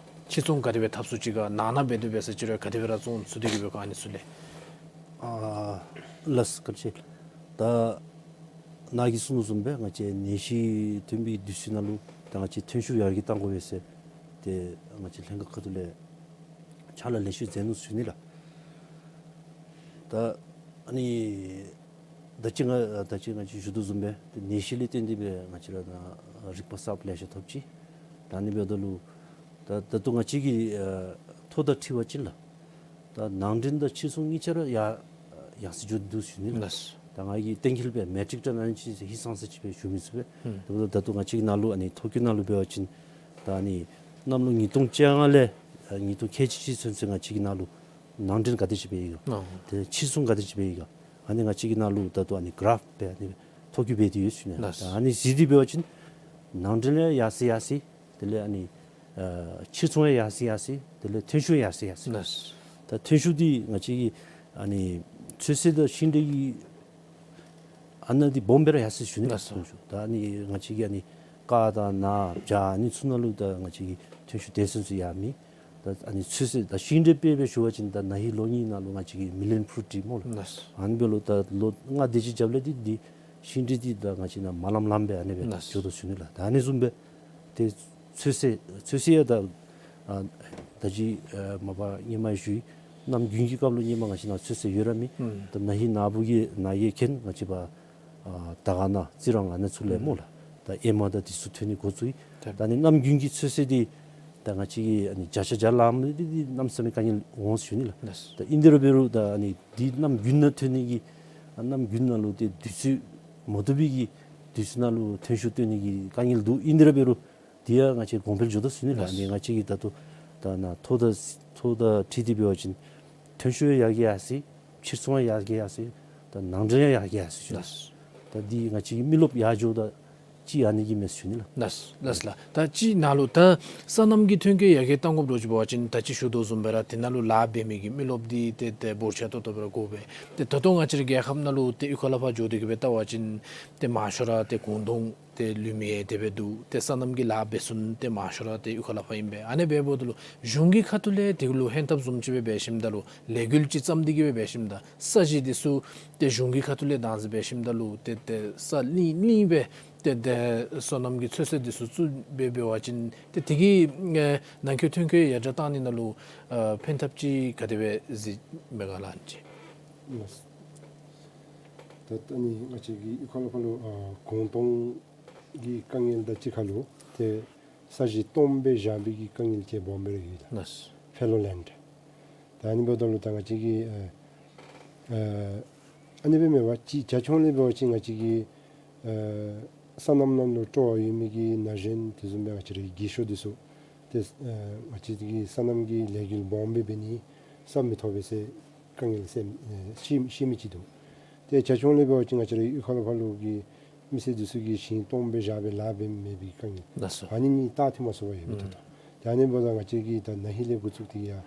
ཕྱིར་ཚོང་ག་དེ་སྦེ་འཐབ་ཚུགས་ཅི་ག། ནང་ན་འབད་དེ་འབད་ས་ཅིག་རུང་ག་དེ་སྦེ་ར་བཙོང་ཚུགས་ཏེ་གི་སྦེ་ཡོད་ག་ཨ་ནི་ཚུ་ལས། ཨ་ལགས་བཀའ་དྲིན་ཆེ། ད་ནཱ་གིས་གསུངས་དོ་བཟུམ་སྦེ་ང་བཅས་ནད་གཞི་ཐོན་པའི་དུས་ཚོད་ནང་ལུ་ད་ང་བཅས་ཐོན་ཤུགས་ཡར་རྒྱས་གཏང་དགོ་པས་ཟེར་ཏེ་ང་བཅས་ལྷན་ཁག་ཁ་ཐུག་ལས་ཕྱག་ལཱ་ལེ་ཤ་མཛད་ནུག་ཟེར་ཞུ་ནི་ལགས། ད་ཨ་ནི་ད་ཅི་ང་ད་ཅི་ང་བཅས་ཞུ་དོ་བཟུམ་སྦེ་ཏེ་ནད་གཞི་ལས་བརྟེན་ཏེ་སྦེ་ང་བཅས་ར་ནཱ་རིག་པ་གསརཔ་ལེ་ཤ་ཐོབ་ཅི། ད་ཨ་ནི་འབདཝ་ད་ལུ་ད་ད་ལྟོ་ང་བཅས་ཀྱིས་ཨ་ཐོ་དང་འཁྲིལ་བ་ཅིན་ལགས། ད་ནང་འདྲེན་དང་ཕྱིར་ཚོང་གཉིས་ཆ་ར་ཡར་ཡར་སེང་འགྱོ་དོ་ཟེར་ཞུ་ནི་ལགས། ལགས། ད་ང་གིས་གཏན་འཁེལ་སྦེ་མེ་ཊིག་ཊོན་ཨ་ནི་ཅིག་ཧིང་སངས་ས་ཅིག་སྦེ་ཞུ་མི་ཚུགས་པས། ཨུམ། ད་ད་ལྟོ་ང་བཅས་ཀྱི་ནང་ལུ་ཨ་ནི་ཐོ་བཀོད་ནང་ལུ་འབད་བ་ཅིན་ད་ཨ་ནི་གནམ་ལོ་ཉིས་སྟོང་བཅོ་ལྔ་ལས་ཨ་ཉིས་སྟོང་ཁལ་གཅིག་གཅིག་ཚུན་ཚོད་ང་བཅས་ཀྱི་ནང་ལུ་ནང་འདྲེན་ག་དེ་ཅིག་འབད་ཡི་ག། ཨོ། ཏེ་ཕྱིར་ཚོང་ག་དེ་ཅིག་འབད་ཡི་ག། ཨ་ནི་ང་བཅས་ཀྱི་ནང་ལུ་ད་ལྟོ་ཨ་ནི་ག་རཱཕ་སྦེ་ཨ་ནི་ཐོ་བཀོད་འབད་དེ་ཡོད་ཟེར་ཞུ་ནི། ལགས། ད་ཨ་ནི་གཟིགས་ཏེ་འབད་བ་ཅིན་ནང་འདྲེན་ཡང་ཡར་སེང་ཡར་སེང་དེ་ལས་ཨ་ནི་ཨ་ཕྱིར་ཚོང་ཡང་ཡར་སེང་ཡར་སེང་དེ་ལས་ཐོན་ཤུགས་ཡར་སེང་ཡར་སེང་། ལགས། ད་ཐོན་ཤུགས་འདི་ང་བཅས་ཀྱི་ཨ་ནི་ཚོད་བསྲེ་དང་ཤིང་འབྲས་ཀྱི་ཨ་ནཱ་འདི་སྦོམ་སྦེ་ར་ཡར་སེང་ཟེར་ཞུ་ནི། ལགས། ཐོན་ཤུགས་ད་ཨ་ནི་ང་བཅས་ཀྱི་ཨ་ནི་ཀ་དང་ནཱ་བྱ་ཨ་ནི་ཚུ་ནང་ལུ་ད་ང་བཅས་ཀྱི་ཐོན་ཤུགས་དེ་ཚུན་ཚོད་ཡར་མེད། ད་ཨ་ནི་ཚོད་བསྲེ་ད་ཤིང་འབྲས་དཔེ་སྦེ་ཞུ་བ་ཅིན་ད་ན་ཧིང་ལོ་གཉིས་ནང་ལུ་ང་བཅས་ཀྱིས་མི་ལི་ཡོན་ཕུཊ་བྲིས་སྨོ་ལགས། ལགས། ཨ་ནི་འབདཝ་ལུ་ད་ལོ་ལྔ་དེ་ཅིག་རྒྱབ་ལས་འདི་འདི་ཤིང་འབྲས་འདི་ད་ང་བཅས་ནཱ་མ་ལམ་ལམ་སྦེ་ཨ་ནི་སྦེ་ད་ལགས། འགྱོ་དོ་ཟེར་ཞུ་ནི་ལགས། ད་ཨ་ནི་བཟུམ་སྦེ་ཏེ་ཚོད་བསྲེ་ཚོད་བསྲེ་ཡང་ད་ཨ་ད་ཅི་ཨ་མ་པ་སྔོན་མ་ཞུ་ཡི། གནམ་དགུན་གྱི་སྐབས་ལུ་སྔོན་མ་ང་བཅས་ནཱ་ཚོད་བསྲེ་ཡོད་ར་མེད། ཨུམ། ད་ན་ཧིང་ནཱ་བུ་གི་ནཱ་གིས་མཁྱེན། ང་བཅས་པ་ཨ་དར་དཀར་ནང་རྩི་རང་ཨ་ནཱ་ཚུ་ལས་སྨོ་ལགས། ད་ཨེ་མ་དང་འདི་ཚུ་ཐོན་ནི་འགོ་བཙུགས་ཡི། ད་ཨ་ནི་གནམ་དགུན་གྱི་ཚོད་བསྲེ་འདི་ད་ང་བཅས་ཀྱིས་ཨ་ནི་བརྒྱ་ཆ་བརྒྱ་ལངམ་འདི་འདི་གནམ་མེད་ས་མེད་དཀའ་ངལ་འོང་ཟེར་ཞུ་ནི་ལགས། ལགས། ད་ཨིན་དེ་རུང་འབད་རུང་ད་ཨ་ནི་འདི་གནམ་དགུན་ནང་ཐོན་ནི་གི་ཨ་གནམ་དགུན་ནང་ལུ་ཏེ་དུས་ཚོད་མ་བཏུབ་པའི་གི་དུས་ཚོད་ནང་ལུ་ཐོན་ཤུགས་བཏོན་ནི་གི་དཀའ་ངལ་འདུག། ཨིན་དེ་རུང་འབད་རུང་དེ་ཡང་ང་བཅས་གོང་འཕེལ་འགྱོ་དོ་ཟེར་ཞུ་ནི་ལགས། ལགས། ཨ་ནི་ང་བཅས་ཀྱིས་ད་ལྟོ་ད་ནཱ་ཐོ་དང་ཐོ་དང་འཁྲིལ་ཏེ་འབད་བ་ཅིན་ཐོན་ཤུགས་ཡང་ཡར་རྒྱས་ཡར་སེང་། ཕྱིར་ཚོང་ཡང་ཡར་རྒྱས་ཡར་སེང་། ད་ནང་འདྲེན་ཡང་ཡར་རྒྱས་ཡར་སེང་ཞུ་ནི། ལགས། ད་འདི་ང་བཅས་ཀྱི་མི་རློབས་ཡར་འགྱོཝ་ད་ཅིག་ཨ་ནི་གིས་མས་ཞུ་ནི་ལགས། ལགས་ལགས་ལགས། ད་ཅི་ནཱ་ལུ་ད་སོ་ནམ་གྱི་ཐོན་སྐྱེད་ཡར་རྒྱས་གཏང་དགོཔ་འདྲཝ་ཅིག་འབད་བ་ཅིན་ད་ཅི་ཞུ་དོ་བཟུམ་སྦེ་ར་དེ་ནང་ལུ་ལཱ་འབད་མི་གི་མི་རློབས་འདི་ཏེ་ཏེ་འབོར་ཆེ་ཏོག་ཏོ་སྦེ་ར་དགོ་པས། ཏེ་ད་ལྟོ་ང་བཅས་རའི་རྒྱལ་ཁབ་ནང་ལུ་ཏེ་གཡུས་ཁ་ལས་ཕར་འགྱོ་སྟེ་གི་སྦེ་བལྟ་བ་ཅིན་ཏེ་མང་ཤོས་ར་ཏེ་གུང་སྟོང་ཏེ་ལུས་མི་ཡང་དེ་སྦེ་འདུག། ཏེ་སོ་ནམ་གྱི་ལཱ་འབད་ཚུན་ཏེ་མང་ཤོས་ར་ཏེ་གཡུས་ཁ་ལས་ཕར་ཨིན་པས། ཨ་ནི་འབདཝ་ད་ལུ་གཞུང་གི་ཁ་ཐུག་ལས་དེ་ལུ་ཧན་ཏབ་བཟུམ་ཅིག་སྦེ་འབད་ཞིནམ་ད་ལུ་ལས་འགུལ་ཅིག་བརྩམས་ཏེ་གི་སྦེ་འབད་ཞིནམ་ད་ས་གཞི་འདི་ཚུ་ཏེ་གཞུང་གི་ཁ་ཐུག་ལས་བདག་འཛིན་འབད་ཞིནམ་ད་ལུ་ཏེ་ཏེ་ས་གླིང་གླིང་སྦེ་ཏེ་ཏེ་སོ་ནམ་གྱི་ཚོད་བསྲེ་འདི་ཚུ་བཙུགས་སྦེ་འབད་བ་ཅིན་ཏེ་དེ་གིས་ཨེ་ནང་འཁོད་ཐོན་སྐྱེད་ཡར་དྲག་གཏང་ནི་ནང་ལུ་ཨེ་ཕན་ཐབས་ཅིག་ག་དེ་སྦེ་གཟིགས་མས་ག་ལགས་ཨ་ནི་ཅིག། ལགས། ད་ད་ཨ་ནི་ང་བཅས་ཀྱི་གཡུས་ཁ་ལས་ཕར་ལུ་ཨ་གུང་སྟོང་གི་དཀའ་ངལ་དང་གཅིག་ཁར་ལུ་ཏེ་ས་གཞི་སྟོངམ་སྦེ་བཞག་པའི་གི་དཀའ་ངལ་ཅིག་སྦོམ་སྦེ་ར་ཡོད་ལགས། ལགས། ཕེ་ལོ་ལེནཌ། ད་ཨ་ནི་འབདཝ་ད་ལུ་ད་ང་བཅས་ཀྱིས་ཨ་ཨ་ཨ་ནི་སྦེ་མེན་པར་ཅིག་རྒྱ་ཁྱོན་ལས་འབད་བ་ཅིན་ང་བཅས་ཀྱིས་ཨ་སོ་ནམ་ནང་ལུ་སྤྲོ་བ་ཡོད་མི་གི་ན་གཞོན་དེ་བཟུམ་སྦེ་ང་བཅས་རའི་རྒས་ཤོས་འདི་ཚུ་ཏེ་ཨ་ང་བཅས་ཀྱིས་སོ་ནམ་གྱི་ལས་འགུལ་སྦོམ་སྦེ་འབད་ནི་ས་མི་ཐོབ་པས་ཟེར་ དཀའ་ངལ་སེལ་ཨེ་ཤེས་ཤེས་མི་ཅིག་འདུག། ཏེ་བྱ་ཁྱུང་ལས་འབད་བ་ཅིན་ང་བཅས་རའི་གཡུས་ཁ་ལུ་ཕར་ལུ་གི་མི་སེར་འདི་ཚུ་གིས་ཞིང་སྟོངམ་སྦེ་བཞག་སྦེ་ལཱ་འབད་མི་མེད་པའི་དཀའ་ངལ། ལགས་སོ། ཨ་ནི་གཉིས་བལྟ་ཐུབ་མ་ཚུགས་པར་ཡོད་མི་འདུག། ཨུམ། ད་ཨ་ནི་འབདཝ་ད་ང་བཅས་ཀྱིས་ད་ན་ཧིང་ལས་འགོ་བཙུགས་ཏེ་ཡང་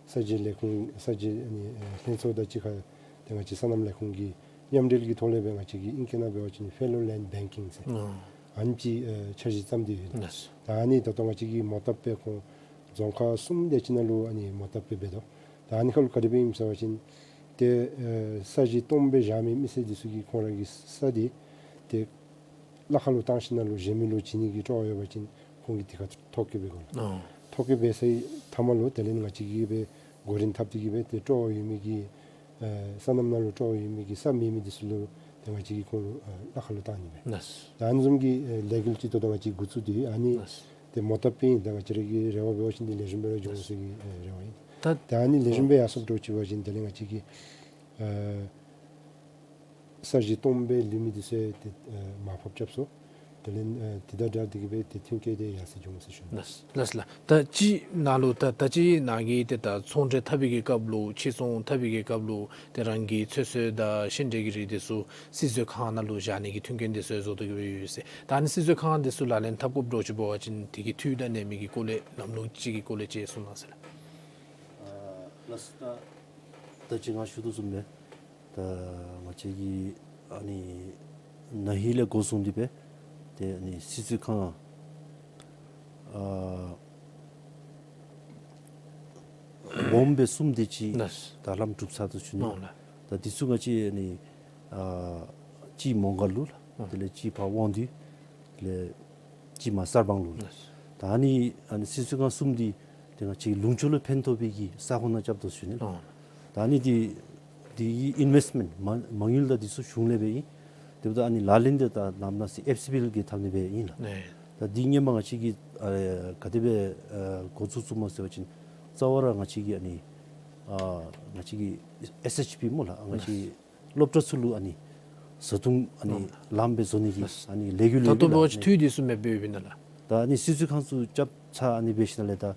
ས་གཞི་ལས་ཁུངས་ས་གཞི་ཨ་ནི་ཨེ་ལྷན་ཚོགས་དང་གཅིག་ཁར་ཏེ་ང་བཅས་སོ་ནམ་ལས་ཁུངས་ཀྱི་མཉམ་འབྲེལ་གྱི་ཐོག་ལས་སྦེ་ང་བཅས་ཀྱིས་ཨིང་སྐད་ནང་འབད་བ་ཅིན་ཕེ་ལོ་ལེནཌ་བེང་ཀིང་ཟེར། ཨོ། ཨ་ནི་ཅིག་ཨེ་འཆར་གཞི་བརྩམས་ཏེ་ཡོད། ལགས་སོ། ད་ཨ་ནི་ད་ལྟོ་ང་བཅས་ཀྱིས་མོ་བཏབ་སྦེ་ཁོང་རྫོང་ཁག་གསུམ་དེ་ཅིག་ནང་ལུ་ཨ་ནི་མོ་བཏབ་སྦེ་འབད་དོ། ད་ཨ་ནི་ཁར་ལུ་ག་དེ་སྦེ་ཨིནམ་ཟེར་བ་ཅིན་ཏེ་ཨེ་ས་གཞི་སྟོངམ་སྦེ་བཞག་མི་མི་སེར་འདི་ཚུ་གིས་ཁོང་ར་གི་ས་འདི་ཏེ་གླ་ཁར་ལུ་བཏང་ཞིནམ་ལས་གཞན་མི་ལུ་བྱིན་ནི་གི་སྤྲོ་བ་ཡོད་པ་ཅིན་ཁོང་གིས་དེ་ཁར་ཐོ་བཀོད་འབད་དགོ་ལགས། ཨོ། ཐོ་བཀོད་འབད་ཚར་བའི་མཐའ་མ་ལུ་དེ་ལས་ང་བཅས་ཀྱིས་སྦེ་གོ་རིམ་འཐབ་སྟེ་གིས་སྦེ་ཏེ་སྤྲོ་བ་ཡོད་མི་གི་ཨེ་སོ་ནམ་ནང་ལུ་སྤྲོ་བ་ཡོད་མི་གི་ས་མེད་མི་འདི་ཚུ་ལུ་ཏེ་ང་བཅས་ཀྱིས་ཁོང་ལུ་ཨེ་གླ་ཁར་ལུ་བཏང་ནི་སྦེ། ལགས། ད་ཨ་ནི་བཟུམ་གྱི་ཨེ་ལས་འགུལ་ཅིག་ད་ལྟོ་ང་བཅས་འགོ་བཙུགས་ཏེ་ཨ་ནི། ལགས། ཏེ་མོ་བཏབ་པའི་ད་ང་བཅས་ར་གི་རེ་བ་འབད་བ་ཅིན་ཏེ་ལེགས་ཤོམ་སྦེ་ར་འགྱོ་འོང་ཟེར་གྱི་ཨེ་རེ་བ་ཨིན། ད་ད་ཨ་ནི་ལེགས་ཤོམ་སྦེ་ཡར་སོངམ་འདྲཝ་ཅིག་འབད་བ་ཅིན་དེ་ལས་ང་བཅས་ཀྱིས་ཨེ་ས་གཞི་སྟོངམ་སྦེ་ལུས་མི་འདི་ཚུ་ཏེ་ཨེ་མར་ཕབ་རྐྱབ་སོང་། དེ་ལས་ཨེ་དེ་དང་སྦྲགས་ཏེ་གིས་སྦེ་ཏེ་ཐོན་སྐྱེད་དེ་ཡར་སེང་འགྱོ་འོང་ཟེར་ཞུ་ནི། ལགས་ལགས་ལགས། ད་ཅི་ནཱ་ལུ་ད་ད་ཅི་ནཱ་གིས་ཏེ་ད་ཚོང་འབྲེལ་འཐབ་པའི་གི་སྐབས་ལུ་ཕྱིར་ཚོང་འཐབ་པའི་གི་སྐབས་ལུ་ཏེ་རང་གི་ཚོད་བསྲེ་དང་ཤིང་འབྲས་ཀྱི་རིགས་འདི་ཚུ་སིལ་མཛོད་ཁང་ནང་ལུ་བཞག་ནི་གི་མཐུན་རྐྱེན་འདི་ཚུ་བཟོ་སྟེ་གིས་སྦེ་ཡོད་ཟེར། ད་ཨ་ནི་སིལ་མཛོད་ཁང་འདི་ཚུ་ལག་ལེན་འཐབ་དགོཔ་འདྲཝ་ཅིག་འབད་བ་ཅིན་དེ་གི་འཐུས་དང་གནས་མི་གི་སྐོར་ལས་ལམ་ལུགས་ཅིག་གི་སྐོར་ལས་ཅིག་གསུང་གནང་ཟེར་ལགས། ཨ་ལགས་སོ། ད་ད་ཅི་ང་ཞུ་དོ་བཟུམ་སྦེ་ད་ང་བཅས་ཀྱིས་ཨ་ནི་ན་ཧིང་ལས་འགོ་བཟུང་སྟེ་སྦེ་ཏེ་ཨ་ནི་སིལ་མཛོད་ཁང་ཨ་སྦོམ་སྦེ་གསུམ་དེ་ཅིག། ལགས། ད་ལམ་གྲུབ་ཚར་དོ་ཞུ་ནི། ཨོ་ལགས། ད་འདི་ཚུ་ང་བཅས་ཨ་ནི་ཨ་གཅིག་མོང་སྒར་ལུ་ལགས། ཨ་དེ་ལས་གཅིག་ཕར་དབང་འདུས། དེ་ལས་གཅིག་མར་གསར་སྤང་ལུ་ལགས། ལགས། ད་ཨ་ནི་ཨ་ནི་སིལ་མཛོད་ཁང་གསུམ་འདི་ཏེ་ང་བཅས་ལུང་ཕྱོགས་ལུ་ཕན་ཐོགས་པའི་གི་ས་ཁོངས་ནང་རྐྱབ་དོ་ཞུ་ནི་ལགས། ཨོ། ད་ཨ་ནི་འདི་འདི་གི་ཨིན་ཝེསཊ་མེནཊ་མ་མ་དངུལ་དང་འདི་ཚུ་གཞུང་ལས་སྦེ་ཨིན། དེ་འབདཝ་ད་ཨ་ནི་ལག་ལེན་འདི་ད་ནམ་ན་ཟེར་ཨེཕ་སི་བི་ཨེལ་གྱིས་འཐབ་ནི་སྦེ་ཨིན་ལགས། ཨེ། ད་འདི་སྔོན་མ་ང་བཅས་ཀྱིས་ཨ་ག་དེ་སྦེ་ཨ་འགོ་བཙུགས་བཙུགསཔ་སྨོ་ཟེར་བ་ཅིན་རྩ་བ་ར་ང་བཅས་ཀྱིས་ཨ་ནི་ཨ་ང་བཅས་ཀྱི་ཨེསི་ཨེཆ་པི་སྨོ་ལགས། ང་བཅས་ཀྱི་སློབ་གྲྭ་ཚུ་ལུ་ཨ་ནི་བཟའ་འཐུང་ཨ་ནི་ཨོ། ལངམ་སྦེ་བཟོ་ནི་གི་ལགས། ཨ་ནི་ལས་འགུལ་ད་ལས་ལྟོ་འབད་བ་ཅིན་འཐུས་འདི་ཚུ་མེདཔ་སྦེ་ཡོདཔ་ཨིན་ན་ལགས། ད་ཨ་ནི་སིལ་མཛོད་ཁང་ཚུ་རྐྱབ་ཚར་ཨ་ནི་འབད་ཞིནམ་ལས་ད་ཨ་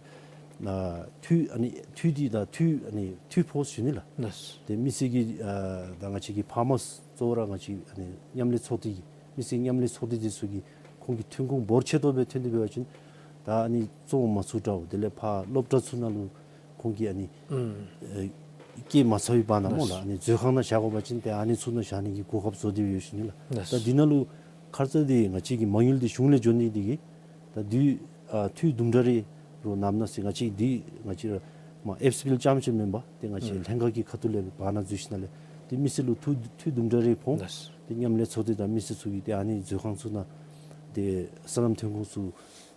འཐུས་ཨ་ནི་འཐུས་འདི་ད་འཐུས་ཨ་ནི་འཐུས་ཕོགས་ཞུ་ནི་ལགས། ལགས། ཏེ་མི་སེར་གྱི་ཨ་ད་ང་བཅས་ཀྱི་ཕར་མར་གཙོ་བོ་ར་ང་བཅས་ཨ་ནི་མཉམ་ལས་ཚོགས་སྡེ་གི་མི་སེར་མཉམ་ལས་ཚོགས་སྡེ་འདི་ཚུ་གིས་ཁོང་གི་ཐོན་ཁུངས་འབོར་ཆེ་ཏོག་སྦེ་ཐོན་ཏེ་འབད་བ་ཅིན་ད་ཨ་ནི་བཙོང་མ་ཚུགས་འདྲཝ་དེ་ལས་ཕར་སློབ་གྲྭ་ཚུ་ནང་ལུ་ཁོང་གིས་ཨ་ནི་ཨུམ་ཨེ་སྐྱེལ་མ་ཚར་བའི་བར་ན་སྨོ་ལགས། ལགས། ཨ་ནི་མཛོད་ཁང་ནང་བཞག་དགོ་པ་ཅིན་ཏེ་ཨ་ནི་ཚུ་ནང་བཞག་ནི་གི་གོ་སྐབས་བཟོ་སྟེ་ཡོད་ཞུ་ནི་ལགས། ལགས། ད་འདི་ནང་ལུ་ཁ་ཙ་འདི་ང་བཅས་ཀྱི་མ་དངུལ་འདི་གཞུང་ལས་འབྱོར་ནི་འདི་གིས་ད་འདི་ཨ་འཐུས་དུམ་གྲ་རེ་རོགས་ནམ་ན་ཟེར་ང་བཅས་འདི་ང་བཅས་ར་མར་ཨེཕ་སི་བི་ཨེལ་རྐྱངམ་ཅིག་མེན་པར་ཏེ་ང་བཅས་ཨུམ་ལྷན་ཁག་གི་ཁ་ཐུག་ལས་བར་ན་འཛུལ་ཞིནམ་ལས་ཏེ་མི་སེར་ལུ་འཐུས་འཐུས་དུམ་གྲ་རེ་ཕོག། ལགས། ཏེ་མཉམ་ལས་ཚོགས་སྡེ་དང་མི་སེར་ཚུ་གིས་ཏེ་ཨ་ནི་མཛོད་ཁང་ཚུ་ནང་ཏེ་སོ་ནམ་ཐོན་ཁུངས་ཚུ་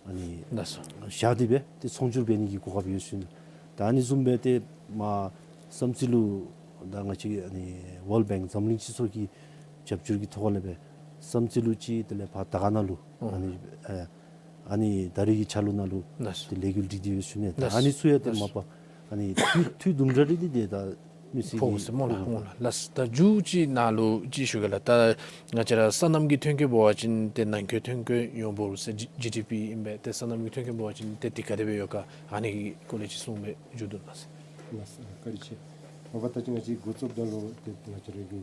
ཨ་ནི་ལགས་སོ། བཞག་སྟེ་སྦེ་ཏེ་ཚོང་སྒྱུར་འབད་ནི་གི་གོ་སྐབས་ཡོད་ཞུ་ནི། ད་ཨ་ནི་བཟུམ་སྦེ་ཏེ་མར་བསམ་རྩེ་ལུ་ད་ང་བཅས་ཨ་ནི་ཝཱལཌ་བེངཀ་འཛམ་གླིང་སྤྱི་ཚོགས་ཀྱི་རྒྱབ་སྐྱོར་གྱི་ཐོག་ལས་སྦེ་བསམ་རྩེ་ལུ་ཅིག་དེ་ལས་ཕར་དར་དཀར་ནང་ལུ་ཨོ་ཨ་ནི་ཨ་ཨ་ནི་ད་རིས་ཀྱི་ཆ་ལུགས་ནང་ལུ་ལགས་སོ། ཏེ་ལས་འགུལ་སྒྲིག་སྟེ་ཡོད་ཞུ་ནི། ད་ལགས་སོ། ཨ་ནི་ཚུ་ཡང་ཏེ་ལགས་སོ། མ་པ་ཨ་ནི་འཐུས་འཐུས་དུམ་གྲ་རེ་འདི་ཏེ་ད་མི་སེར་གྱིས་ཕོག་ཟེར་སྨོ་ལགས། ཕོག་སྨོ་ལགས། ལགས་སོ། ད་མཇུག་ཅིག་ནཱ་ལུ་ཅིག་ཞུ་གེ་ལགས། ད་ང་བཅས་ར་སོ་ནམ་གྱི་ཐོན་སྐྱེད་འབད་བ་ཅིན་ཏེ་ནང་འཁོད་ཐོན་སྐྱེད་ཡོངས་འབོར་ཟེར་ཇི་ཇི་ཌི་པི་ཨིན་པས། ཏེ་སོ་ནམ་གྱི་ཐོན་སྐྱེད་འབད་བ་ཅིན་ཏེ་འདི་ག་དེ་སྦེ་ཡོད་ག་ཨ་ནི་གི་སྐོར་ལས་ཅིག་གསུངས་སྦེ་མཇུག་བསྡུ་གནང་ཟེར། ལགས་སོ། བཀའ་དྲིན་ཆེ། མ་པ་ད་ཅི་ང་བཅས་འགོ་བཙུགསཔ་ད་ལུ་ཏེ་ང་བཅས་ར་གི་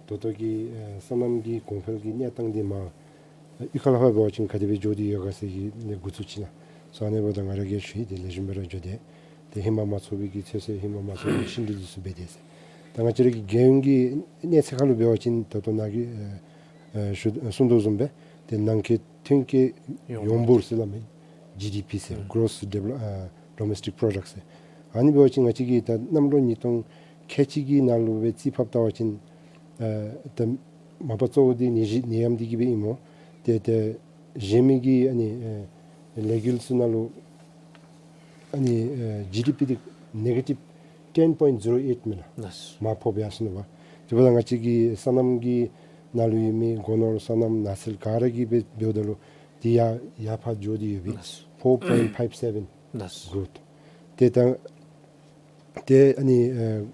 ད་ལྟོ་གི་ཨེ་སོ་ནམ་གྱི་གོང་འཕེལ་གྱི་གནས་སྟངས་འདི་མར་ཨེ་གཡུས་ཁ་ལས་ཕར་འབད་བ་ཅིན་ག་དེ་སྦེ་འགྱོ་སྟེ་ཡོད་ག་ཟེར་གྱི་ནས་འགོ་བཙུགས་ཅི་ན། སོ་ཨ་ནི་འབདཝ་ད་ང་ར་གིས་ཞུ་ཡི། ཏེ་ལེགས་ཤོམ་སྦེ་ར་འགྱོ་སྟེ་ཏེ་ཧེ་མ་མ་ཚོགས་པའི་གི་ཚོད་བསྲེ་ཧེ་མ་མ་ཚོགས་པའི་ཤིང་འབྲས་འདི་ཚུ་འབད་དེས་ཟེར། ད་ང་བཅས་ར་གི་རྒྱལ་ཡོངས་ཀྱི་གནས་ཚད་ཁར་ལུ་འབད་བ་ཅིན་ད་ལྟོ་ནཱ་གིས་ཨེ་ཨེ་ཞུ་གསུངས་དོ་བཟུམ་སྦེ་ཏེ་ནང་འཁོད་ཐོན་སྐྱེད་ཡོངས་ཡོངས་འབོར་ཟེར་སླབ་མི་ཇི་ཌི་པི་ཟེར། ཨུམ་གྲོསི་ཌོ་ཨེ་ཌོ་མེསི་ཊིཀ་པོ་རོ་ཌག་ཟེར། ཨ་ནི་འབད་བ་ཅིན་ང་བཅས་ཀྱིས་ད་གནམ་ལོ་ཉིས་སྟོང་ཁལ་གཅིག་གི་ནང་ལུ་སྦེ་རྩིས་ཕབ་བལྟ་བ་ཅིན་ཨེ་ད་མ་པ་གཙོ་བོ་འདི་ནད་གཞི་ནད་ཡམས་འདི་གིས་སྦེ་ཨིན་སྨོ། ཏེ་ཏེ་གཞན་མི་གི་ཨ་ནི་ཨེ་ལས་འགུལ་ཚུ་ནང་ལུ་ཨ་ནི་ཨེ་ཇི་ཌི་པི་འདི་ནེ་གེ་ཊིབ་ཊེན་པོའིནཊ་ཛི་རོ་ཨེཊ་མས་ལགས། ལགས་སོ། མར་ཕབ་ཡར་སོང་ནུག་པ། དེ་འབདཝ་ད་ང་བཅས་ཀྱི་སོ་ནམ་གྱི་ནང་ལུ་ཡོད་མི་སྒོ་ནོར་སོ་ནམ་ནགས་ཚལ་ག་ར་གིས་འབད་འབདཝ་ད་ལུ་འདི་ཡར་ཡར་ཕར་འགྱོ་སྟེ་ཡོད་པས། ལགས་སོ། ཕོར་པོའིནཊ་ཕའིབ་སེ་བེན་ལགས་སོ། གོ་རོཐ། ཏེ་ད་ཏེ་ཨ་ནི་ཨེ་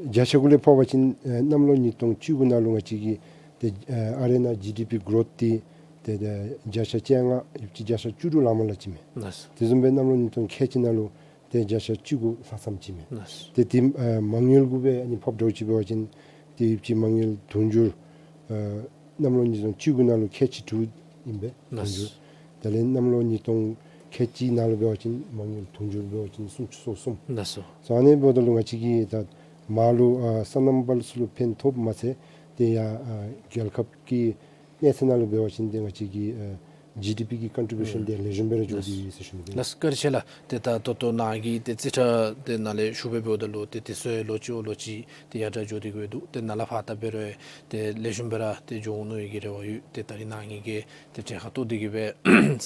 བརྒྱ་ཆ་གུ་ལས་ཕབ་པ་ཅིན་ཨེ་གནམ་ལོ་ཉིས་སྟོང་བཅུ་དགུ་ནང་ལུ་ང་བཅས་ཀྱི་ཏེ་ཨེ་ཨ་རི་ནང་ཇི་ཌི་པི་གོ་རོཐ་འདི་ཏེ་ཏེ་བརྒྱ་ཆ་བཅོ་ལྔ་ཡང་ཅིན་བརྒྱ་ཆ་བཅུ་དྲུག་ལང་མ་ལང་ཅིག་མས། ལགས་སོ། དེ་བཟུམ་སྦེ་གནམ་ལོ་ཉིས་སྟོང་ཁལ་གཅིག་ནང་ལུ་ ཏེ་བརྒྱ་ཆ་བཅུ་དགུ་ལྷག་ཙམ་ཅིག་མས། ལགས། ཏེ་དེ་ཨ་མ་དངུལ་གུ་སྦེ་ཨ་ནི་ཕབ་འདྲཝ་ཅིག་འབད་བ་ཅིན་ཏེ་ཡོདཔ་ཅིག་མ་དངུལ་དུང་ཕྱུར་ཨ་གནམ་ལོ་ཉིས་སྟོང་བཅུ་དགུ་ནང་ལུ་ཁལ་གཅིག་དྲུག་ཨིན་པས། ལགས། དུང་ཕྱུར། དེ་ལས་གནམ་ལོ་ཉིས་སྟོང་ཁལ་གཅིག་ནང་ལུ་འབད་བ་ཅིན་མ་དངུལ་དུང་ཕྱུར་འབད་བ་ཅིན་སུམ་ཅུ་སོ་གསུམ། ལགས་སོ། སོ་ཨ་ནི་འབདཝ་ད་ལུ་ང་བཅས་ཀྱིས་ད་མར་ལུ་ཨ་སོ་ནམ་པ་ཚུ་ལུ་ཕན་ཐོགསཔ་མ་ཚད་ཏེ་ཡང་ཨ་རྒྱལ་ཁབ་ཀྱི་གནས་ཚད་ནང་ལུ་འབད་བ་ཅིན་ཏེ་ང་བཅས་ཀྱི་ཨ་ཇི་ཌི་པི་གི་ཀོན་ཊི་བིའུ་ཤཱན་ཨུམ་དེ་ལེགས་ཤོམ་སྦེ་ར་འགྱོ་ལགས། དེས་ཟེར་ཞུ་ནི། ལགས་བཀའ་དྲིན་ཆེ་ལགས། ཏེ་ད་ད་ལྟོ་ནཱ་གི་ཏེ་རྩིས་ཁྲ་དེ་ནང་ལས་ཞུ་སྦེ་འབདཝ་ད་ལུ་ཏེ་དེ་ཚུ་ལོག་ཅི་འོང་ལོག་ཅི་ཏེ་ཡར་དྲག་འགྱོ་སྟེ་གི་འདུག། ཏེ་ནཱ་ལས་ཕར་ད་འབད་རུང་ཏེ་ལེགས་ཤོམ་སྦེ་ར་ཏེ་འགྱོ་འོང་མནོ་བའི་གི་རེ་བ་ཡོད། ཏེ་ད་རིས་ནཱ་གི་གི་ཏེ་གྲལ་ཁར་གཏོགས་ཏེ་གི་སྦེ་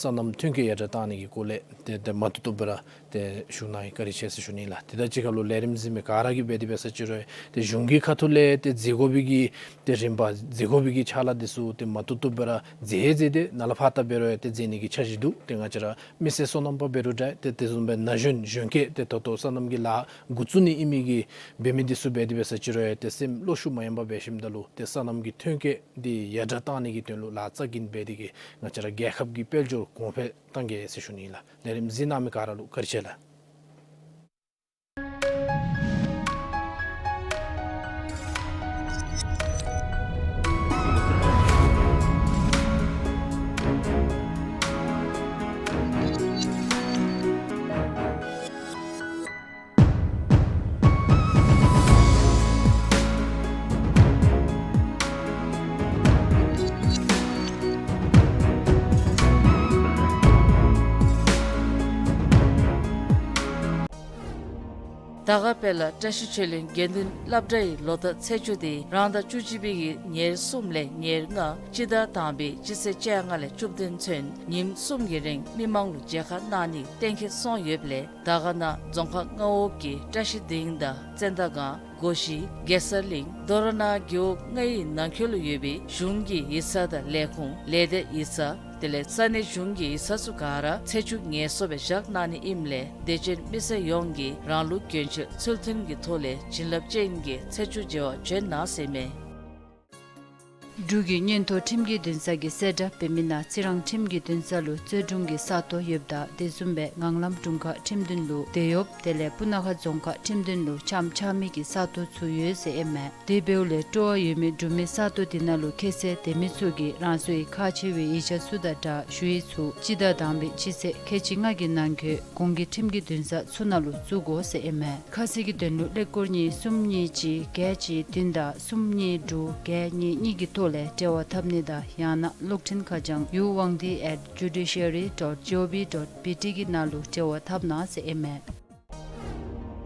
སོ་ནམ་ཐོན་སྐྱེད་ཡར་དྲག་བཏང་ནི་གི་སྐོར་ལས་ཏེ་ཏེ་མ་བཏུབ་བཏུབ་སྦེ་ར་ཏེ་ཞུ་གནང་བའི་བཀའ་དྲིན་ཆེ་ཟེར་ཞུ་ནི་ལགས། ཏེ་ད་ཅི་ཁར་ལུ་ལས་རིམ་གཟིགས་མི་ག་ར་གིས་འབད་དེ་འབད་ས་ཅིག་རུང་ཏེ་གཞུང་གི་ཁ་ཐུག་ལས་ཏེ་མཛད་དགོ་པའི་གི་ཏེ་རིམ་པ་མཛད་དགོ་པའི་གི་ཕྱག་ལཱ་དེ་ཚུ་ཏེ་མ་བཏུབ་བཏུབ་སྦེ་ར་མཛད་མཛད་དེ་ནཱ་ལས་ཕར་ད་འབད་རུང་ཏེ་མཛད་ནི་གི་འཆར་གཞི་འདུག། ཏེ་ང་བཅས་ར་མི་སེར་སོ་ནམ་པ་འབད་རུང་འདྲ་ཏེ་དེ་བཟུམ་སྦེ་ན་གཞོན་གཞོན་སྐྱེས་ཏེ་ད་ལྟོ་སོ་ནམ་གྱི་ལཱ་འགོ་བཙུགས་ནི་ཨིན་མི་གི་འབད་མི་དེ་ཚུ་འབད་དེ་འབད་ས་ཅིག་རུང་ཏེ་སེམས་བློ་ཤུགས་མ་ཡལ་བར་འབད་ཞིནམ་ད་ལུ་ཏེ་སོ་ནམ་གྱི་ཐོན་སྐྱེད་འདི་ཡར་དྲག་བཏང་ནི་གི་དོན་ལུ་ལཱ་རྩ་འགེངས་འབད་དེ་གི་ང་བཅས་ར་རྒྱལ་ཁབ་ཀྱི་དཔལ་འབྱོར་གོང་འཕེལ་གཏང་གེ་ཟེར་ཞུ་ནི་ལགས། ལས་རིམ་གཟིགས་གནང་མི་ག་ར་ལུ་བཀའ་དྲིན་ཆེ་ལགས། དར་དཀར་དཔལ་ལ་བཀྲ་ཤིས་ཆོས་གླིང་དགེ་འདུན་སློབ་གྲྭའི་ལོ་བསྟར་ཚེས་བཅུ་དེ་རང་ཟླ་བཅུ་གཅིག་པའི་གི་ཉེར་གསུམ་ལས་ཉེར་ལྔ་སྤྱི་ཟླ་དང་པའི་སྤྱི་ཚེས་བཅོ་ལྔ་ལས་བཅུ་བདུན་ཚུན་ཉིནམ་གསུམ་གྱི་རིང་མི་མང་ལུ་མཇལ་ཁ་གནང་ནི་གཏན་འཁེལ་སོང་ཡོདཔ་ལས་དར་དཀར་ན་རྫོང་ཁག་ལྔ་འོག་གི་བཀྲ་ཤིས་སྡིངས་དང་བཙན་མདའ་སྒང་སྒོ་བཞི་གེ་སར་གླིང་རྡོ་ར་ནང་རྒེད་འོག་ལྔའི་ནང་འཁོད་ལུ་ཡོད་པའི་གཞུང་གི་ཡིག་ཚང་དང་ལས་ཁུངས་ལས་སྡེ་ཡིག་ཚང་དེ་ལས་ས་གནས་གཞུང་གི་ཡིག་ཚང་ཚུ་ག་ར་ཚེས་བཅུ་ངལ་གསོ་སྦེ་བཞག་གནང་ནི་ཨིནམ་ལས་དད་ཅན་མི་སེར་ཡོངས་ཀྱིས་རང་ལུགས་གྱོན་ཆས་ཚུལ་མཐུན་གྱི་ཐོག་ལས་བྱིན་རླབས་ཅན་གྱི་ཚེས་བཅུ་མཇལ་བར་བྱོན་གནང་ཟེར་མས། འབྲུག་གི་མངོན་མཐོ་ཁྲིམས་ཀྱི་འདུན་ས་གི་གསལ་བསྒྲགས་འབད་མི་ནང་རྩི་རང་ཁྲིམས་ཀྱི་འདུན་ས་ལུ་རྩོད་དྲུང་གི་ས་སྟོང་ཡོདཔ་ད་དེ་བཟུམ་སྦེ་ངང་ལམ་དྲུང་ཁག་ཁྲིམས་འདུན་ལུ་དེད་གཡོགཔ་དེ་ལས་སྤུ་ན་ཁ་རྫོང་ཁག་ཁྲིམས་འདུན་ལུ་ཆམ་ཆགས་མི་གི་ས་སྟོང་ཚུ་ཡོད་ཟེར་ཨིན་མས། དེ་འབདཝ་ལས་སྤྲོ་བ་ཡོད་མི་འབྲུག་མི་ས་སྟོང་དེ་ནང་ལུ་ཁྱད་ཚད་དེ་མི་ཚུ་གིས་རང་སོའི་ཁག་ཆེ་བའི་ཡིག་ཆ་ཚུ་དང་སྦྲགས་ཞུ་ཡིག་ཚུ་སྤྱི་ཟླ་དང་པའི་སྤྱི་ཚེས་ཁལ་གཅིག་ལྔ་གི་ནང་འཁོད་གོང་གི་ཁྲིམས་ཀྱི་འདུན་ས་ཚུ་ནང་ལུ་བཙུགས་དགོ་ཟེར་ཨིན་མས། ཁ་གསལ་གྱི་དོན་ལུ་ཀླད་ཀོར་གཉིས་གསུམ་གཉིས་གཅིག་བརྒྱད་གཅིག་བདུན་དང་གསུམ་གཉིས་དྲུག་བརྒྱད་གཉིས་གཉིས་ཀྱི་ཐོག་ལས་འབྲེལ་བ་འཐབ་ནི་དང་ཡང་ན་གློག་འཕྲིན་ཁ་བྱང་ཡུ་ཝང་ཏི་ཨེཊ་ཇུ་ཌི་ཤ་རི་ཌོཊ་ཇི་ཨོ་ཝི་ཌོཊ་བི་ཊི་གི་ནང་ལུ་འབྲེལ་བ་འཐབ་གནང་ཟེར་ཨིན་མས།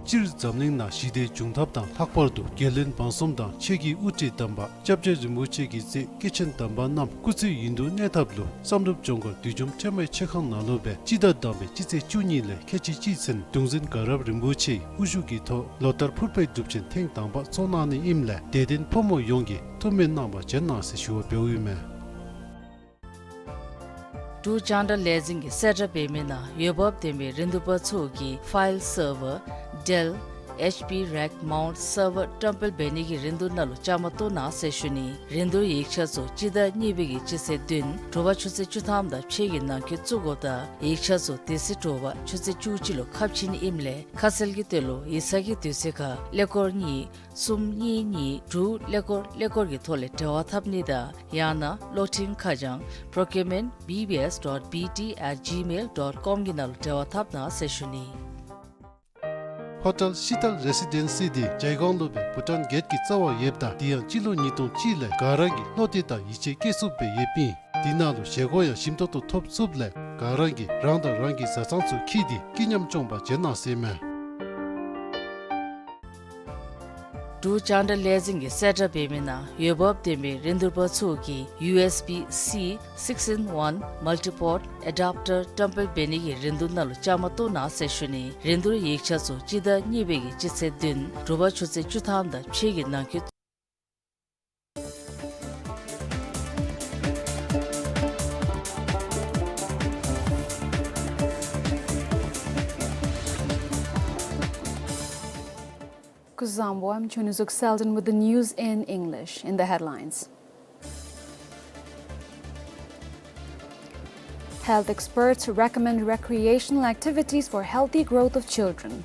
སྤྱིར་འཛམ་གླིང་ནང་ཞི་བདེའི་འབྱུང་ཐབས་དང་ལྷག་པར་དུ་རྒྱལ་བློན་འབངས་གསུམ་དང་ཆོས་ཀྱི་དབུ་ཁྲིད་དམ་པ་སྐྱབས་རྗེ་རིན་པོ་ཆེ་གི་ཚེ་སྐྱེས་ཆེན་དམ་པ་རྣམས་སྐུ་ཚེ་ཡུན་དུ་གནས་ཐབས་ལུ་བསམ་གྲུབ་ལྗོངས་མཁར་བདུད་འཇོམས་ཁྲོས་མའི་མཆོད་ཁང་ནང་ལུ་སྦེ་སྤྱི་ཟླ་དང་པའི་སྤྱི་ཚེས་བཅུ་གཉིས་ལས་ཁལ་གཅིག་གཅིག་ཚུན་གདུང་འཛིན་དགའ་རབ་རིན་པོ་ཆེའི་དབུ་བཞུགས་ཀྱི་ཐོག་ལོ་ལྟར་ཕུར་པའི་སྒྲུབ་ཆེན་ཐེངས་དང་པ་ཚོགས་གནང་ནི་ཨིནམ་ལས་དད་ལྡན་ཕོ་མོ་ཡོངས་ཀྱིས་ཐུགས་སྨོན་གནང་བར་བྱོན་གནང་ཟེར་ཞུ་བ་འབདཝ་ཨིན་མས། འབྲུག་རྒྱང་བསྒྲགས་ལས་འཛིན་གྱིས་གསལ་བསྒྲགས་འབད་མི་ནང་འོས་འབབ་ལྡན་པའི་རིན་བསྡུར་པ་ཚུ་གིས་ཕའིལ་སར་ཝར་ཌེལ་ཨེཆ་པི་རེཀ་མའུནཊ་སར་ཝར་བཀྲམ་སྤེལ་འབད་ནི་གི་རིན་བསྡུར་ནང་ལུ་བཅའ་མར་གཏོགས་གནང་ཟེར་ཞུ་ནི། རིན་བསྡུར་ཡིག་ཆ་ཚུ་སྤྱི་ཟླ་གཉིས་པའི་གི་སྤྱི་ཚེས་བདུན་དྲོ་པ་ཆུ་ཚོད་བཅུ་ཐམ་དང་ཕྱེད་ཀྱི་ནང་འཁོད་བཙུགས་དགོཔ་དང་ཡིག་ཆ་ཚུ་དེ་ཚེ་དྲོ་པ་ཆུ་ཚོད་བཅུ་གཅིག་ལུ་ཁ་ཕྱེ་ནི་ཨིནམ་ལས་ཁ་གསལ་གྱི་དོན་ལུ་ཡིག་ཚང་གི་དུས་ཚོད་ཁར་ཀླད་ཀོར་གཉིས་གསུམ་གཉིས་གཉིས་དྲུག་ཀླད་ཀོར་ཀླད་ཀོར་གྱི་ཐོག་ལས་འབྲེལ་བ་འཐབ་ནི་དང་ཡང་ན་གློག་འཕྲིན་ཁ་བྱང་procurement B B S dot B T at gmail dot com གི་ནང་ལུ་འབྲེལ་བ་འཐབ་གནང་ཟེར་ཞུ་ནི། ཧོ་ཊེལ་ཤི་ཏལ་རེ་སི་ཌེན་སི་འདི་ཇའི་གོང་ལུ་སྦེ་བྷུ་ཊཱན་གེཊ་ཀྱི་རྩ་བར་ཡོདཔ་ད་དེ་ཡང་སྤྱི་ལོ་ཉིས་སྟོང་གཅིག་ལས་ག་ར་གིས་བློ་གཏད་དང་ཡིད་ཆེས་བསྐྱེད་ཚུགསཔ་སྦེ་ཡོདཔ་ཨིན། དེ་ནང་ལུ་བཞེས་སྒོ་ཡང་ཞིམ་ཏོང་ཏོ་ཐོབ་ཚུགསཔ་ལས་ག་ར་གིས་རང་དང་རང་གི་བཟའ་ཚང་ཚུ་འཁྱིད་དེ་སྐྱིད་ཉམས་སྐྱོང་བར་བྱོན་གནང་ཟེར་མས། འབྲུག་རྒྱང་བསྒྲགས་ལས་འཛིན་གྱིས་གསལ་བསྒྲགས་འབད་མི་ནང་འོས་འབབ་ལྡན་པའི་རིན་བསྡུར་པ་ཚུ་གིས་ཡུ་ཨེསི་བི་སི་སིགསི་ཨིན་ཝན་མལ་ཊི་པོརཊ་ཨེ་ཌབ་ཊར་བཀྲམ་སྤེལ་འབད་ནི་གི་རིན་བསྡུར་ནང་ལུ་བཅའ་མར་གཏོགས་གནང་ཟེར་ཞུ་ནི། རིན་བསྡུར་ཡིག་ཆ་ཚུ་སྤྱི་ཟླ་གཉིས་པའི་གི་སྤྱི་ཚེས་བདུན་དྲོ་པ་ཆུ་ཚོད་བཅུ་ཐམ་དང་ཕྱེད་ཀྱི་ནང་འཁོད། Kuzuzangpo, I'm Chonizuk Selden with the news in English. In the headlines. Health experts recommend recreational activities for healthy growth of children.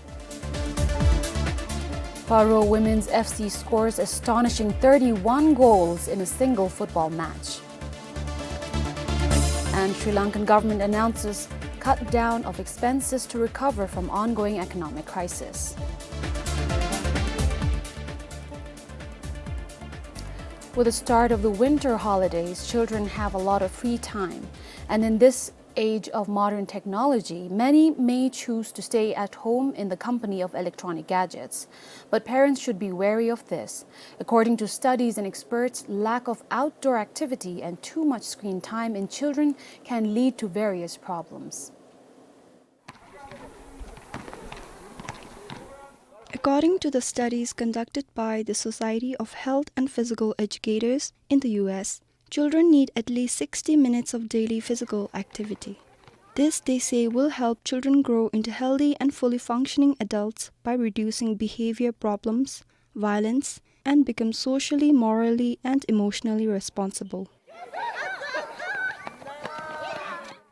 Paro Women's F C scores astonishing thirty-one goals in a single football match. And Sri Lankan government announces cut down of expenses to recover from ongoing economic crisis. With the start of the winter holidays, children have a lot of free time. And in this age of modern technology, many may choose to stay at home in the company of electronic gadgets. But parents should be wary of this. According to studies and experts, lack of outdoor activity and too much screen time in children can lead to various problems. According to the studies conducted by the Society of Health and Physical Educators in the U S, children need at least sixty minutes of daily physical activity. This, they say, will help children grow into healthy and fully functioning adults by reducing behavior problems, violence, and become socially, morally, and emotionally responsible.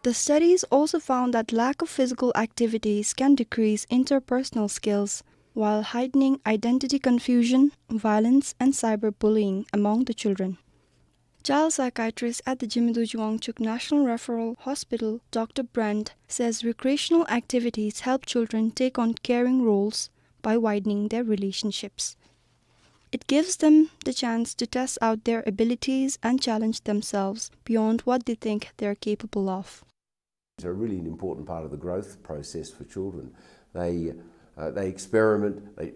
The studies also found that lack of physical activities can decrease interpersonal skills, while heightening identity confusion, violence, and cyberbullying among the children. Child psychiatrist at the Zhimiduzhi Wangchuck National Referral Hospital, Doctor Brand, says recreational activities help children take on caring roles by widening their relationships. It gives them the chance to test out their abilities and challenge themselves beyond what they think they are capable of. It's a really an important part of the growth process for children. They, uh, they experiment, they,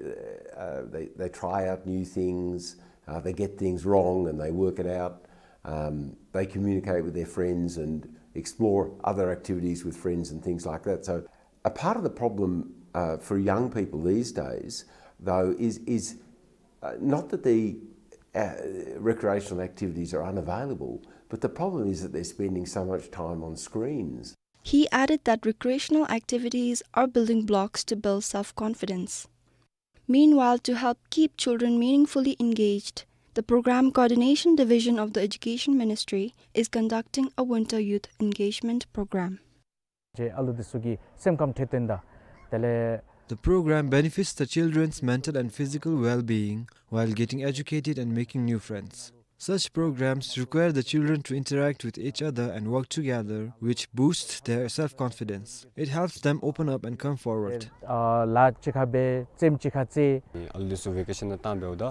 uh, they, they try out new things, uh, they get things wrong and they work it out. Um, they communicate with their friends and explore other activities with friends and things like that. So a part of the problem, uh, for young people these days, though, is, is, uh, not that the, uh, recreational activities are unavailable, but the problem is that they're spending so much time on screens. He added that recreational activities are building blocks to build self-confidence. Meanwhile, to help keep children meaningfully engaged, the Program Coordination Division of the Education Ministry is conducting a winter youth engagement program. ཅེས་ཨ་ལུ་འདི་ཚུ་གི་སེམས་ཁམས་འཕྲོད་བསྟེན་དང་དེ་ལས། The program benefits the children's mental and physical well-being while getting educated and making new friends. Such programs require the children to interact with each other and work together, which boosts their self-confidence. It helps them open up and come forward. ཨ་ལཱ་གཅིག་ཁར་འབད་རྩེདམོ་གཅིག་ཁར་རྩེ། ཨ་ལུ་འདི་ཚུ་ཝེ་ཀེ་ཤཱན་ནང་བཏང་འབདཝ་ད་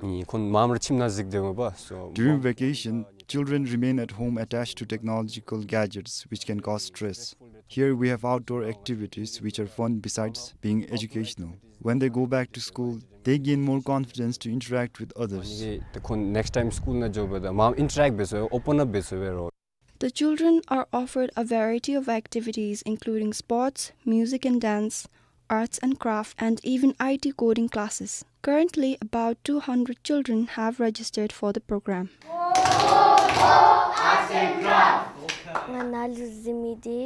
ཨེ་ཁོང་མངམ་ར་ཁྱིམ་ནང་གཟིགས་སྡོད་འོང་པ། So during vacation, children remain at home attached to technological gadgets, which can cause stress. Here we have outdoor activities which are fun besides being educational. When they go back to school, they gain more confidence to interact with others. ཨ་ནི་ཏེ་ཁོང་next time school ནང་འགྱོཝ་ད་མངམ་interact འབད་ཚུགས་པས། Open up འབད་ཚུགས་པས་རོ། The children are offered a variety of activities including sports, music and dance, arts and craft, and even I T coding classes. Currently, about two hundred children have registered for the program. ང་ནཱ་ལུ་གཟིགས་མི་འདི་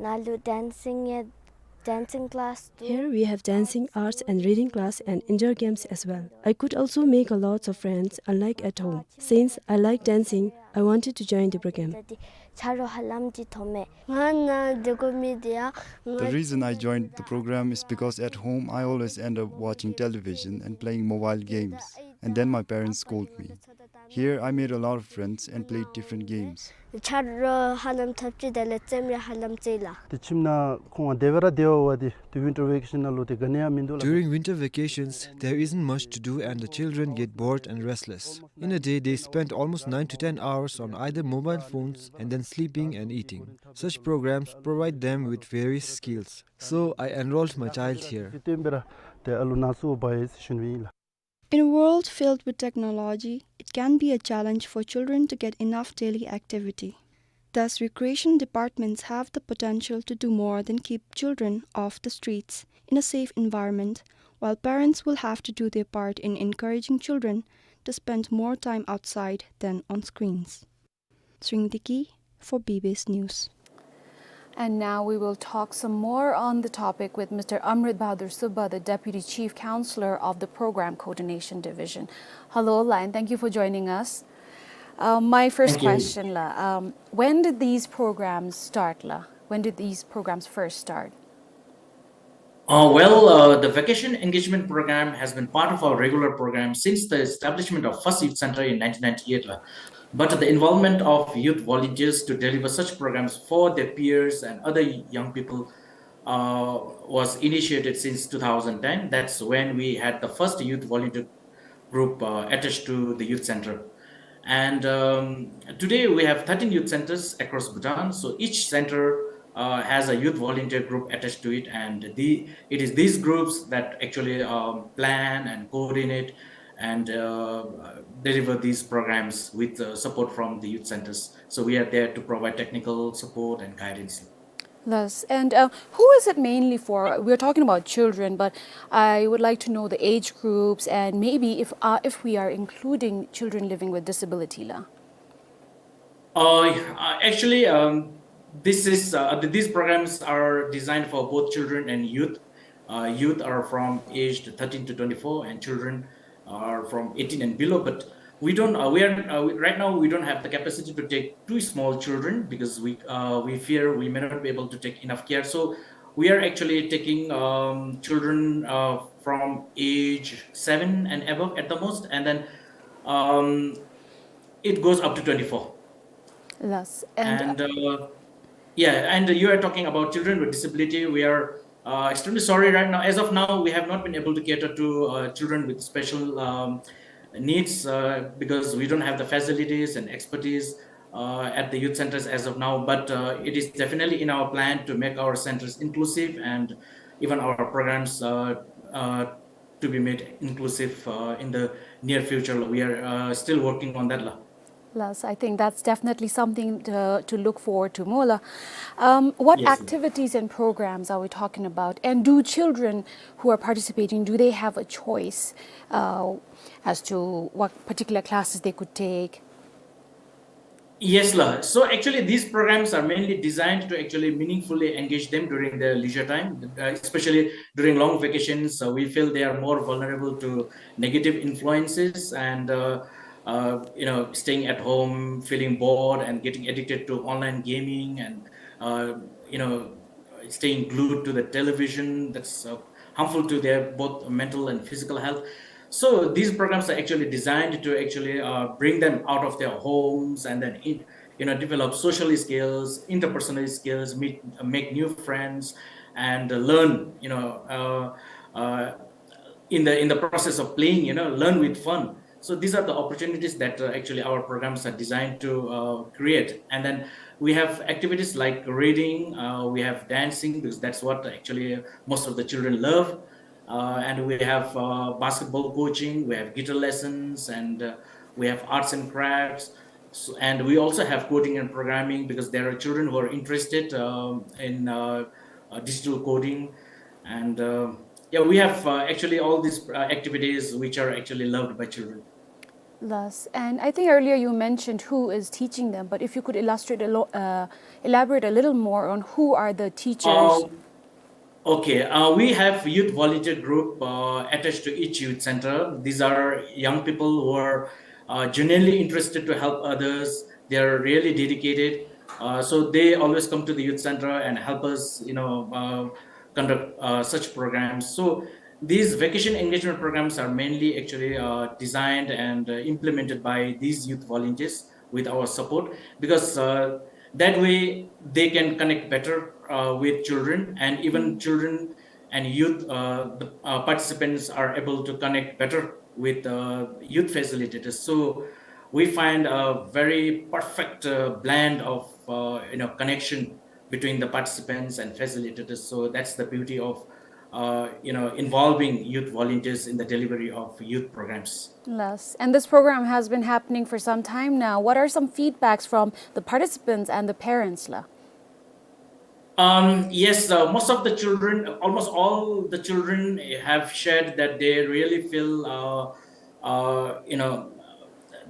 ནཱ་ལུ་dancing ཡང་dancing class འདུག། Here we have dancing, arts and reading class and indoor games as well. I could also make a lots of friends unlike at home. Since I like dancing, I wanted to join the program. ད་འདི་ཆ་རོགས་ཧ་ལམ་ཅིག་ཐོབ་མས། ང་ནཱ་སྡོད་དགོ་མི་འདི་ཡང་ང་། The reason I joined the program is because at home I always end up watching television and playing mobile games, and then my parents scold me. Here I made a lot of friends and played different games. ཆ་རོགས་ཧ་ལམ་ཐོབ་ཅི། དེ་ལས་རྩེདམོ་ཡང་ཧ་ལམ་རྩེ་ལགས། ཏེ་ཁྱིམ་ནང་ཁོང་དེ་སྦེ་ར་སྡོད་པ་འདི་ཏེ་winter vacation ནང་ལུ་ཏེ་ག་ནི་ཡང་མིན་འདུག་ལགས། During winter vacations, there isn't much to do and the children get bored and restless. In a day, they spend almost nine to ten hours on either mobile phones and then sleeping and eating. Such programs provide them with various skills. So I enrolled my child here. སྟོན་སྦེ་ར་ཏེ་ཨ་ལུ་ནཱ་བཙུགས་པ་ཡི་ཟེར་ཞུ་ནི་ཨིན་ལགས། In a world filled with technology, it can be a challenge for children to get enough daily activity. Thus, recreation departments have the potential to do more than keep children off the streets in a safe environment, while parents will have to do their part in encouraging children to spend more time outside than on screens. Tshering Deki for B B S News. And now we will talk some more on the topic with Mister Amrit Bahadur Subba, the Deputy Chief Counselor of the Program Coordination Division. Hello, Lion. Thank you for joining us. Uh, my first Thank you. Question, la, um, when did these programs start, la? When did these programs first start? Uh, well, uh, the Vacation Engagement Program has been part of our regular program since the establishment of first youth center in nineteen ninety-eight, la. But the involvement of youth volunteers to deliver such programs for their peers and other young people, uh, was initiated since two thousand ten. That's when we had the first youth volunteer group, uh, attached to the youth center. And, um, today we have thirteen youth centers across Bhutan. So each center, uh, has a youth volunteer group attached to it, and the, it is these groups that actually, um, plan and coordinate and, uh, deliver these programs with, uh, support from the youth centers. So we are there to provide technical support and guidance. Yes, and, uh, who is it mainly for? We're talking about children, but I would like to know the age groups and maybe if, uh, if we are including children living with disability, la. Uh, uh, actually, um, this is, uh, th-, these programs are designed for both children and youth. Uh, youth are from aged thirteen to twenty-four, and children are from eighteen and below. But we don't, uh, we are, uh, we, right now we don't have the capacity to take two small children because we, uh, we fear we may not be able to take enough care. So we are actually taking, um, children, uh, from age seven and above at the most, and then, um, it goes up to twenty-four. Yes, and, uh, And, uh, yeah, and you are talking about children with disability. We are, uh, extremely sorry right now. As of now, we have not been able to cater to, uh, children with special, um, needs, uh, because we don't have the facilities and expertise, uh, at the youth centers as of now. But, uh, it is definitely in our plan to make our centers inclusive and even our programs, uh, uh, to be made inclusive, uh, in the near future. We are, uh, still working on that, la. Yes, I think that's definitely something to, to look forward to, mo, la. Um, what Yes, ma'am. Activities and programs are we talking about? And do children who are participating, do they have a choice, uh, as to what particular classes they could take? Yes, la. So actually, these programs are mainly designed to actually meaningfully engage them during their leisure time, uh, especially during long vacations. So we feel they are more vulnerable to negative influences and, uh, uh, you know, staying at home, feeling bored, and getting addicted to online gaming, and, uh, you know, staying glued to the television. That's, uh, harmful to their both mental and physical health. So these programs are actually designed to actually, uh, bring them out of their homes and then in, you know, develop social skills, interpersonal skills, meet, uh, make new friends, and, uh, learn, you know, uh, uh, in the, in the process of playing, you know, learn with fun. So these are the opportunities that, uh, actually our programs are designed to, uh, create. And then we have activities like reading, uh, we have dancing, because that's what actually most of the children love. Uh, and we have, uh, basketball coaching, we have guitar lessons, and, uh, we have arts and crafts. So, and we also have coding and programming because there are children who are interested, um, in, uh, uh, digital coding. And, uh, yeah, we have, uh, actually all these, uh, activities which are actually loved by children. Yes, and I think earlier you mentioned who is teaching them, but if you could illustrate a lo-, uh, elaborate a little more on who are the teachers. Um, okay, uh, we have youth volunteer group, uh, attached to each youth center. These are young people who are, uh, genuinely interested to help others. They are really dedicated. Uh, so they always come to the youth center and help us, you know, uh, conduct, uh, such programs. So these vacation engagement programs are mainly actually, uh, designed and, uh, implemented by these youth volunteers with our support, because, uh, that way they can connect better, uh, with children, and even children and youth, uh, the, uh, participants are able to connect better with, uh, youth facilitators. So we find a very perfect, uh, blend of, uh, you know, connection between the participants and facilitators. So that's the beauty of, uh, you know, involving youth volunteers in the delivery of youth programs. Yes, and this program has been happening for some time now. What are some feedbacks from the participants and the parents, la? Um, yes, uh, most of the children, almost all the children have shared that they really feel, uh, uh, you know,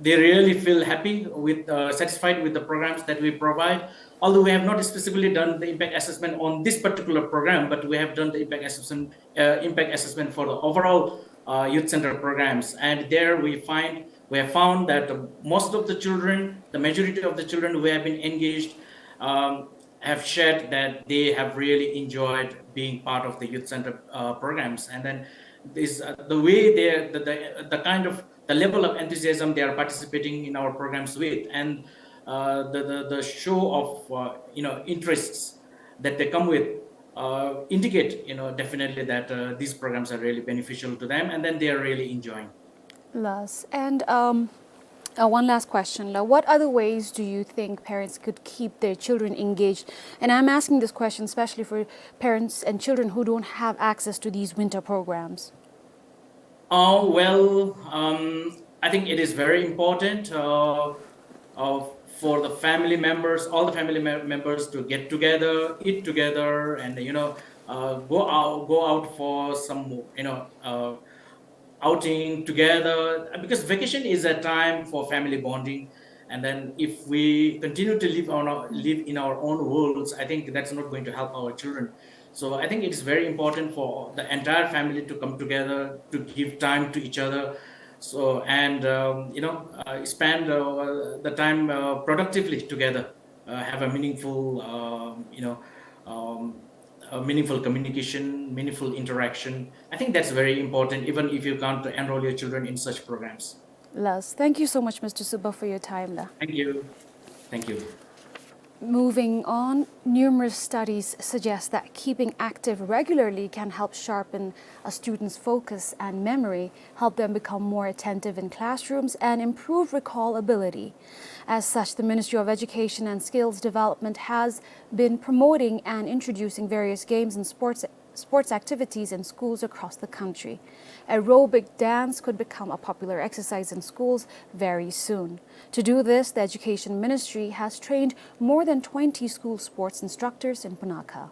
they really feel happy with, uh, satisfied with the programs that we provide. Although we have not specifically done the impact assessment on this particular program, but we have done the impact assessment, uh, impact assessment for the overall, uh, youth center programs. And there we find We have found that the, most of the children, the majority of the children who have been engaged, um, have shared that they have really enjoyed being part of the youth center, uh, programs. And then this, uh, the way they, the, the, the kind of, the level of enthusiasm they are participating in our programs with, and, uh, the, the, the show of, uh, you know, interests that they come with, uh, indicate, you know, definitely that, uh, these programs are really beneficial to them, and then they are really enjoying. Yes, and, um, uh, one last question, la. What other ways do you think parents could keep their children engaged? And I'm asking this question especially for parents and children who don't have access to these winter programs. Uh, well, um, I think it is very important, uh, uh, for the family members, all the family mem-, members to get together, eat together, and, you know, uh, go out, go out for some, you know, uh, outing together, because vacation is a time for family bonding. And then if we continue to live on our, live in our own worlds, I think that's not going to help our children. So I think it's very important for the entire family to come together, to give time to each other. So, and, um, you know, uh, spend, uh, the time, uh, productively together, uh, have a meaningful, um, you know, um, a meaningful communication, meaningful interaction. I think that's very important, even if you can't enroll your children in such programs. Yes. Thank you so much, Mister Suba, for your time, la. Thank you. Thank you. Moving on, numerous studies suggest that keeping active regularly can help sharpen a student's focus and memory, help them become more attentive in classrooms, and improve recall ability. As such, the Ministry of Education and Skills Development has been promoting and introducing various games and sports sports activities in schools across the country. Aerobic dance could become a popular exercise in schools very soon. To do this, the Education Ministry has trained more than twenty school sports instructors in Punakha.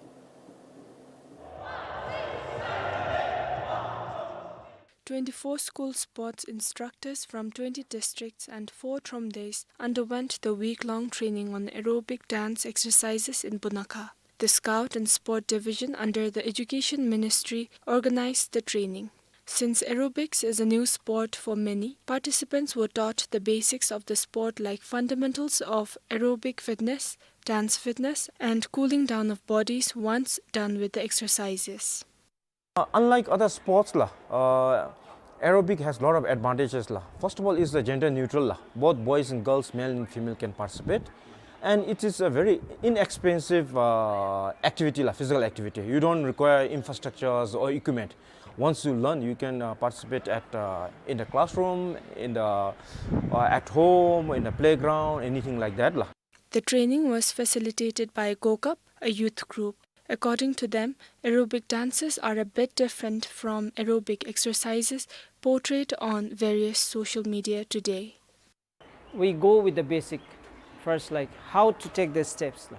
Twenty-four school sports instructors from twenty districts and four thromdeys underwent the week-long training on aerobic dance exercises in Punakha. The Scout and Sport Division under the Education Ministry organized the training. Since aerobics is a new sport for many, participants were taught the basics of the sport, like fundamentals of aerobic fitness, dance fitness, and cooling down of bodies once done with the exercises. Uh, unlike other sports la, uh, aerobic has lot of advantages la. First of all, it's the gender neutral la. Both boys and girls, male and female can participate. And it is a very inexpensive, uh, activity la, physical activity. You don't require infrastructures or equipment. Once you learn, you can, uh, participate at, uh, in the classroom, in the, uh, at home, in the playground, anything like that la. The training was facilitated by Gokap, a youth group. According to them, aerobic dances are a bit different from aerobic exercises portrayed on various social media today. We go with the basic first, like how to take the steps.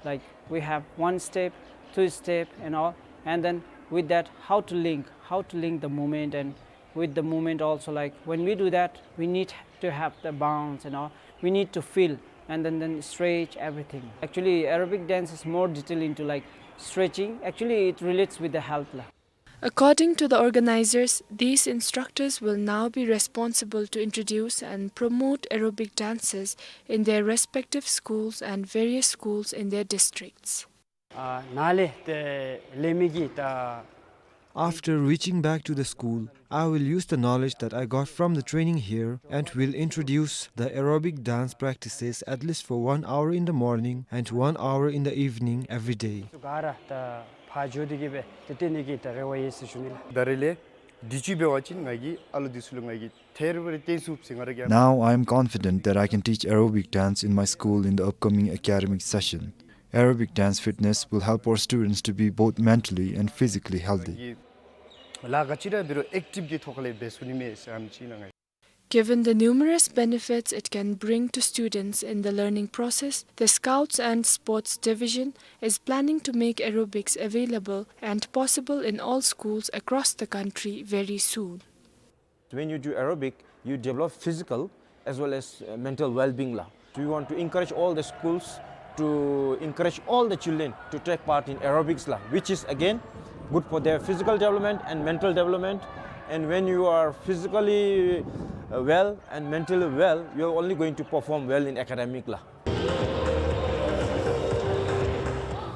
Like we have one step, two step and all, and then with that, how to link, how to link the movement, and with the movement also, like when we do that, we need to have the bounce and all. We need to feel and then, then stretch everything. Actually, aerobic dance is more detail into, like, stretching. Actually, it relates with the health la. According to the organizers, these instructors will now be responsible to introduce and promote aerobic dances in their respective schools and various schools in their districts. ཨ་ནཱ་ལས་ཏེ་ལས་མི་གིས་ད། After reaching back to the school, I will use the knowledge that I got from the training here and will introduce the aerobic dance practices at least for one hour in the morning and one hour in the evening every day. ག་ར་ད་ཕར་འགྱོ་སྟེ་གིས་སྦེ་ཏེ་ཏེ་ནི་གི་ད་རེ་བ་ཡོད་ཟེར་ཞུ་ནི་ལགས། ད་རེས་ལས་འདི་ཅིག་འབད་བ་ཅིན་ང་གིས་ཨ་ལོ་འདི་ཚུ་ལུ་ང་གིས་ཐེར་བར་བརྟེན་ཚུགས་ཟེར་ང་ར་གིས། Now I am confident that I can teach aerobic dance in my school in the upcoming academic session. Aerobic dance fitness will help our students to be both mentally and physically healthy. ལཱ་ག་ཅི་ར་འབད་རུང་ཨེཀ་ཊིབ་ཀྱི་ཐོག་ལས་འབད་ཚུགས་ནི་མས་ཟེར་ཨ་ནི་ཅིག་ཨིན་ལགས། Given the numerous benefits it can bring to students in the learning process, the Scouts and Sports Division is planning to make aerobics available and possible in all schools across the country very soon. When you do aerobic, you develop physical as well as, uh, mental well-being la. We want to encourage all the schools to encourage all the children to take part in aerobics la, which is again good for their physical development and mental development. And when you are physically uh, well and mentally well, you are only going to perform well in academic la.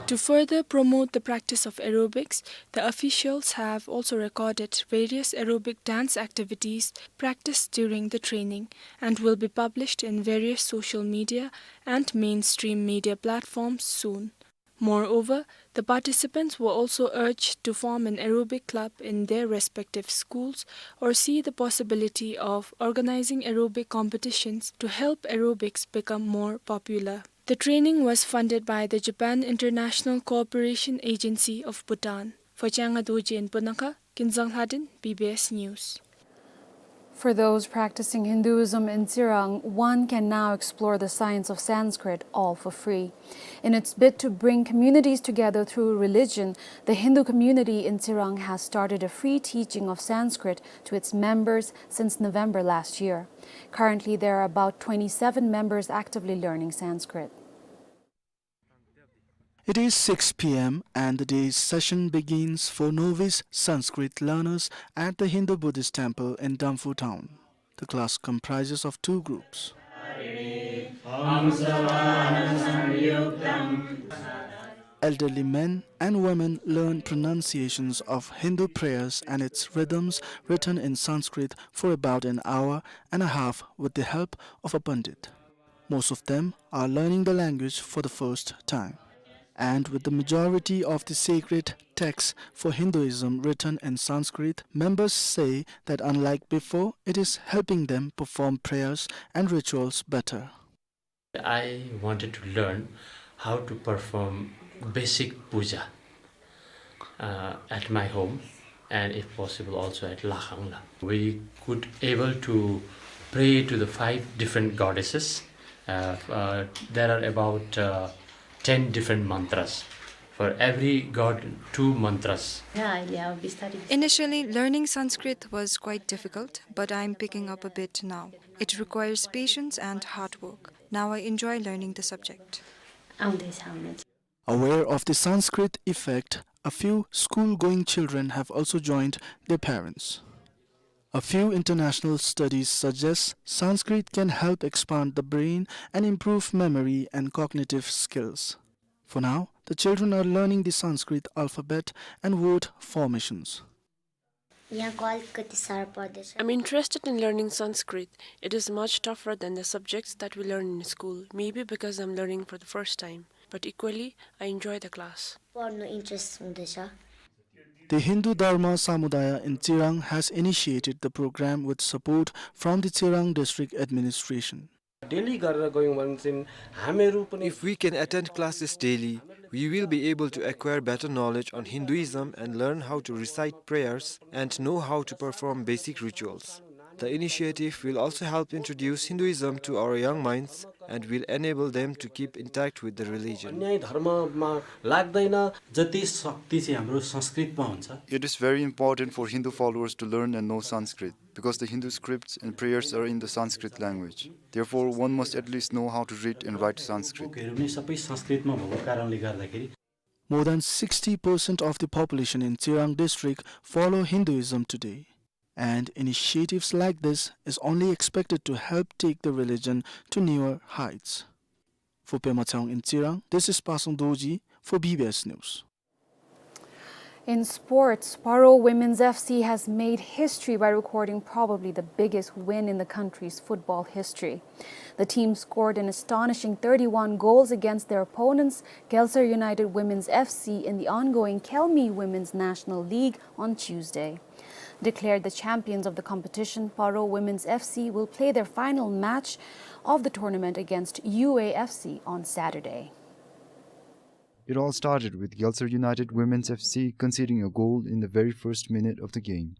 To further promote the practice of aerobics, the officials have also recorded various aerobic dance activities practiced during the training and will be published in various social media and mainstream media platforms soon. Moreover, the participants were also urged to form an aerobic club in their respective schools or see the possibility of organizing aerobic competitions to help aerobics become more popular. The training was funded by the Japan International Cooperation Agency of Bhutan. For Changa Dorji in Punakha, Kinzang Lhadin, B B S News. For those practicing Hinduism in Tsirang, one can now explore the science of Sanskrit all for free. In its bid to bring communities together through religion, the Hindu community in Tsirang has started a free teaching of Sanskrit to its members since November last year. Currently, there are about twenty-seven members actively learning Sanskrit. It is six p m and the day's session begins for novice Sanskrit learners at the Hindu Buddhist temple in Damphu town. The class comprises of two groups. Elderly men and women learn pronunciations of Hindu prayers and its rhythms written in Sanskrit for about an hour and a half with the help of a pandit. Most of them are learning the language for the first time. And with the majority of the sacred texts for Hinduism written in Sanskrit, members say that unlike before, it is helping them perform prayers and rituals better. I wanted to learn how to perform basic puja, uh, at my home and if possible also at Lakhang la. We could able to pray to the five different goddesses. Uh, uh, there are about, uh, ten different mantras. For every god, two mantras. Initially, learning Sanskrit was quite difficult, but I'm picking up a bit now. It requires patience and hard work. Now I enjoy learning the subject. आउँदैछ, आउँदैछ। Aware of the Sanskrit effect, a few school-going children have also joined their parents. A few international studies suggest Sanskrit can help expand the brain and improve memory and cognitive skills. For now, the children are learning the Sanskrit alphabet and word formations. यहाँको अलिकति साह्रो पर्दैछ। I'm interested in learning Sanskrit. It is much tougher than the subjects that we learn in school, maybe because I'm learning for the first time. But equally, I enjoy the class. पढ्नु interest हुँदैछ। The Hindu Dharma Samudaya in Tsirang has initiated the program with support from the Tsirang District Administration. Daily गरेर गयौँ भने चाहिँ हामीहरू पनि If we can attend classes daily, we will be able to acquire better knowledge on Hinduism and learn how to recite prayers and know how to perform basic rituals. The initiative will also help introduce Hinduism to our young minds and will enable them to keep intact with the religion. अन्याय धर्ममा लाग्दैन, जति शक्ति चाहिँ हाम्रो संस्कृतमा हुन्छ। It is very important for Hindu followers to learn and know Sanskrit because the Hindu scripts and prayers are in the Sanskrit language. Therefore, one must at least know how to read and write Sanskrit. बुकहरू पनि सबै संस्कृतमा भएको कारणले गर्दाखेरि More than sixty percent of the population in Tsirang district follow Hinduism today, and initiatives like this is only expected to help take the religion to newer heights. For Pema Tshewang in Tsirang, this is Pasang Dorji for B B S News. In sports, Paro Women's F C has made history by recording probably the biggest win in the country's football history. The team scored an astonishing thirty-one goals against their opponents, Gyalsar United Women's F C, in the ongoing Khelmi Women's National League on Tuesday. Declared the champions of the competition, Paro Women's F C will play their final match of the tournament against U A F C on Saturday. It all started with Gyalsar United Women's F C conceding a goal in the very first minute of the game.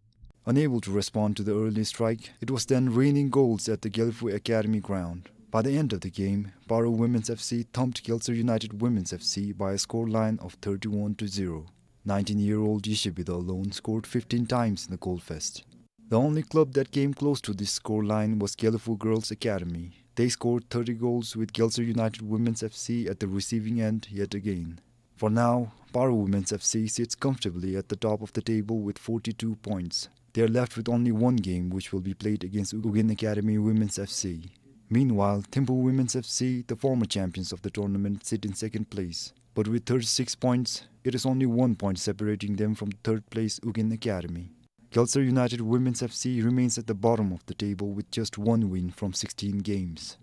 Unable to respond to the early strike, it was then raining goals at the Gyalphu Academy ground. By the end of the game, Paro Women's F C thumped Gyalsar United Women's F C by a scoreline of thirty-one to zero. Nineteen-year-old Yishibida alone scored fifteen times in the goal fest. The only club that came close to this scoreline was Gyalphu Girls Academy. They scored thirty goals, with Gyalsar United Women's F C at the receiving end yet again. For now, Paro Women's F C sits comfortably at the top of the table with forty-two points. They are left with only one game, which will be played against Ugyen Academy Women's F C. Meanwhile, Thimphu Women's F C, the former champions of the tournament, sit in second place. But with thirty-six points, it is only one point separating them from the third place Ugyen Academy. Kelsar United Women's F C remains at the bottom of the table with just one win from sixteen games.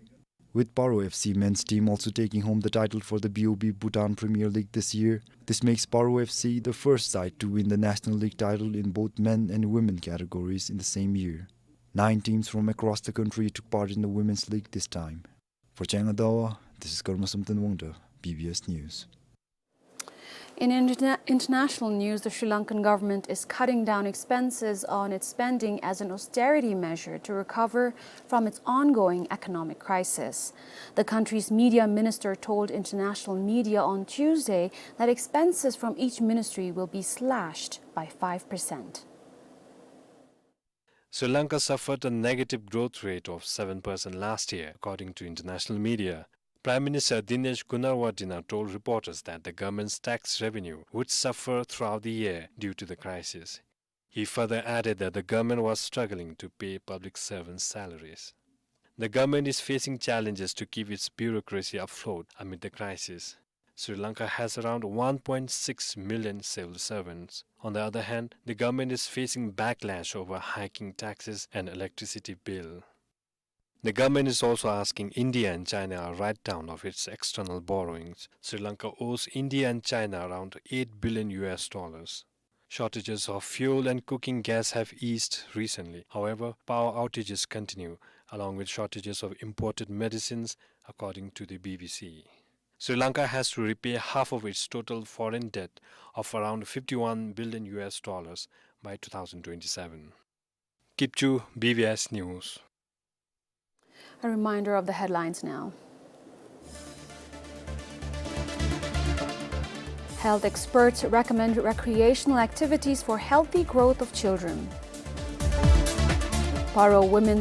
With Paro F C men's team also taking home the title for the B O B Bhutan Premier League this year, this makes Paro F C the first side to win the National League title in both men and women categories in the same year. Nine teams from across the country took part in the women's league this time. For Chang Adawa, this is Karma Samten Wangda, B B S News. In interna-, international news, the Sri Lankan government is cutting down expenses on its spending as an austerity measure to recover from its ongoing economic crisis. The country's media minister told international media on Tuesday that expenses from each ministry will be slashed by five percent. Sri Lanka suffered a negative growth rate of seven percent last year, according to international media. Prime Minister Dinesh Gunawardena told reporters that the government's tax revenue would suffer throughout the year due to the crisis. He further added that the government was struggling to pay public servants' salaries. The government is facing challenges to keep its bureaucracy afloat amid the crisis. Sri Lanka has around one point six million civil servants. On the other hand, the government is facing backlash over hiking taxes and electricity bill. The government is also asking India and China a write-down of its external borrowings. Sri Lanka owes India and China around eight billion U S dollars. Shortages of fuel and cooking gas have eased recently. However, power outages continue, along with shortages of imported medicines, according to the B B C. Sri Lanka has to repay half of its total foreign debt of around fifty-one billion U S dollars by two thousand twenty-seven. Kipchu, B B S News. A reminder of the headlines now. Health experts recommend recreational activities for healthy growth of children. Paro women's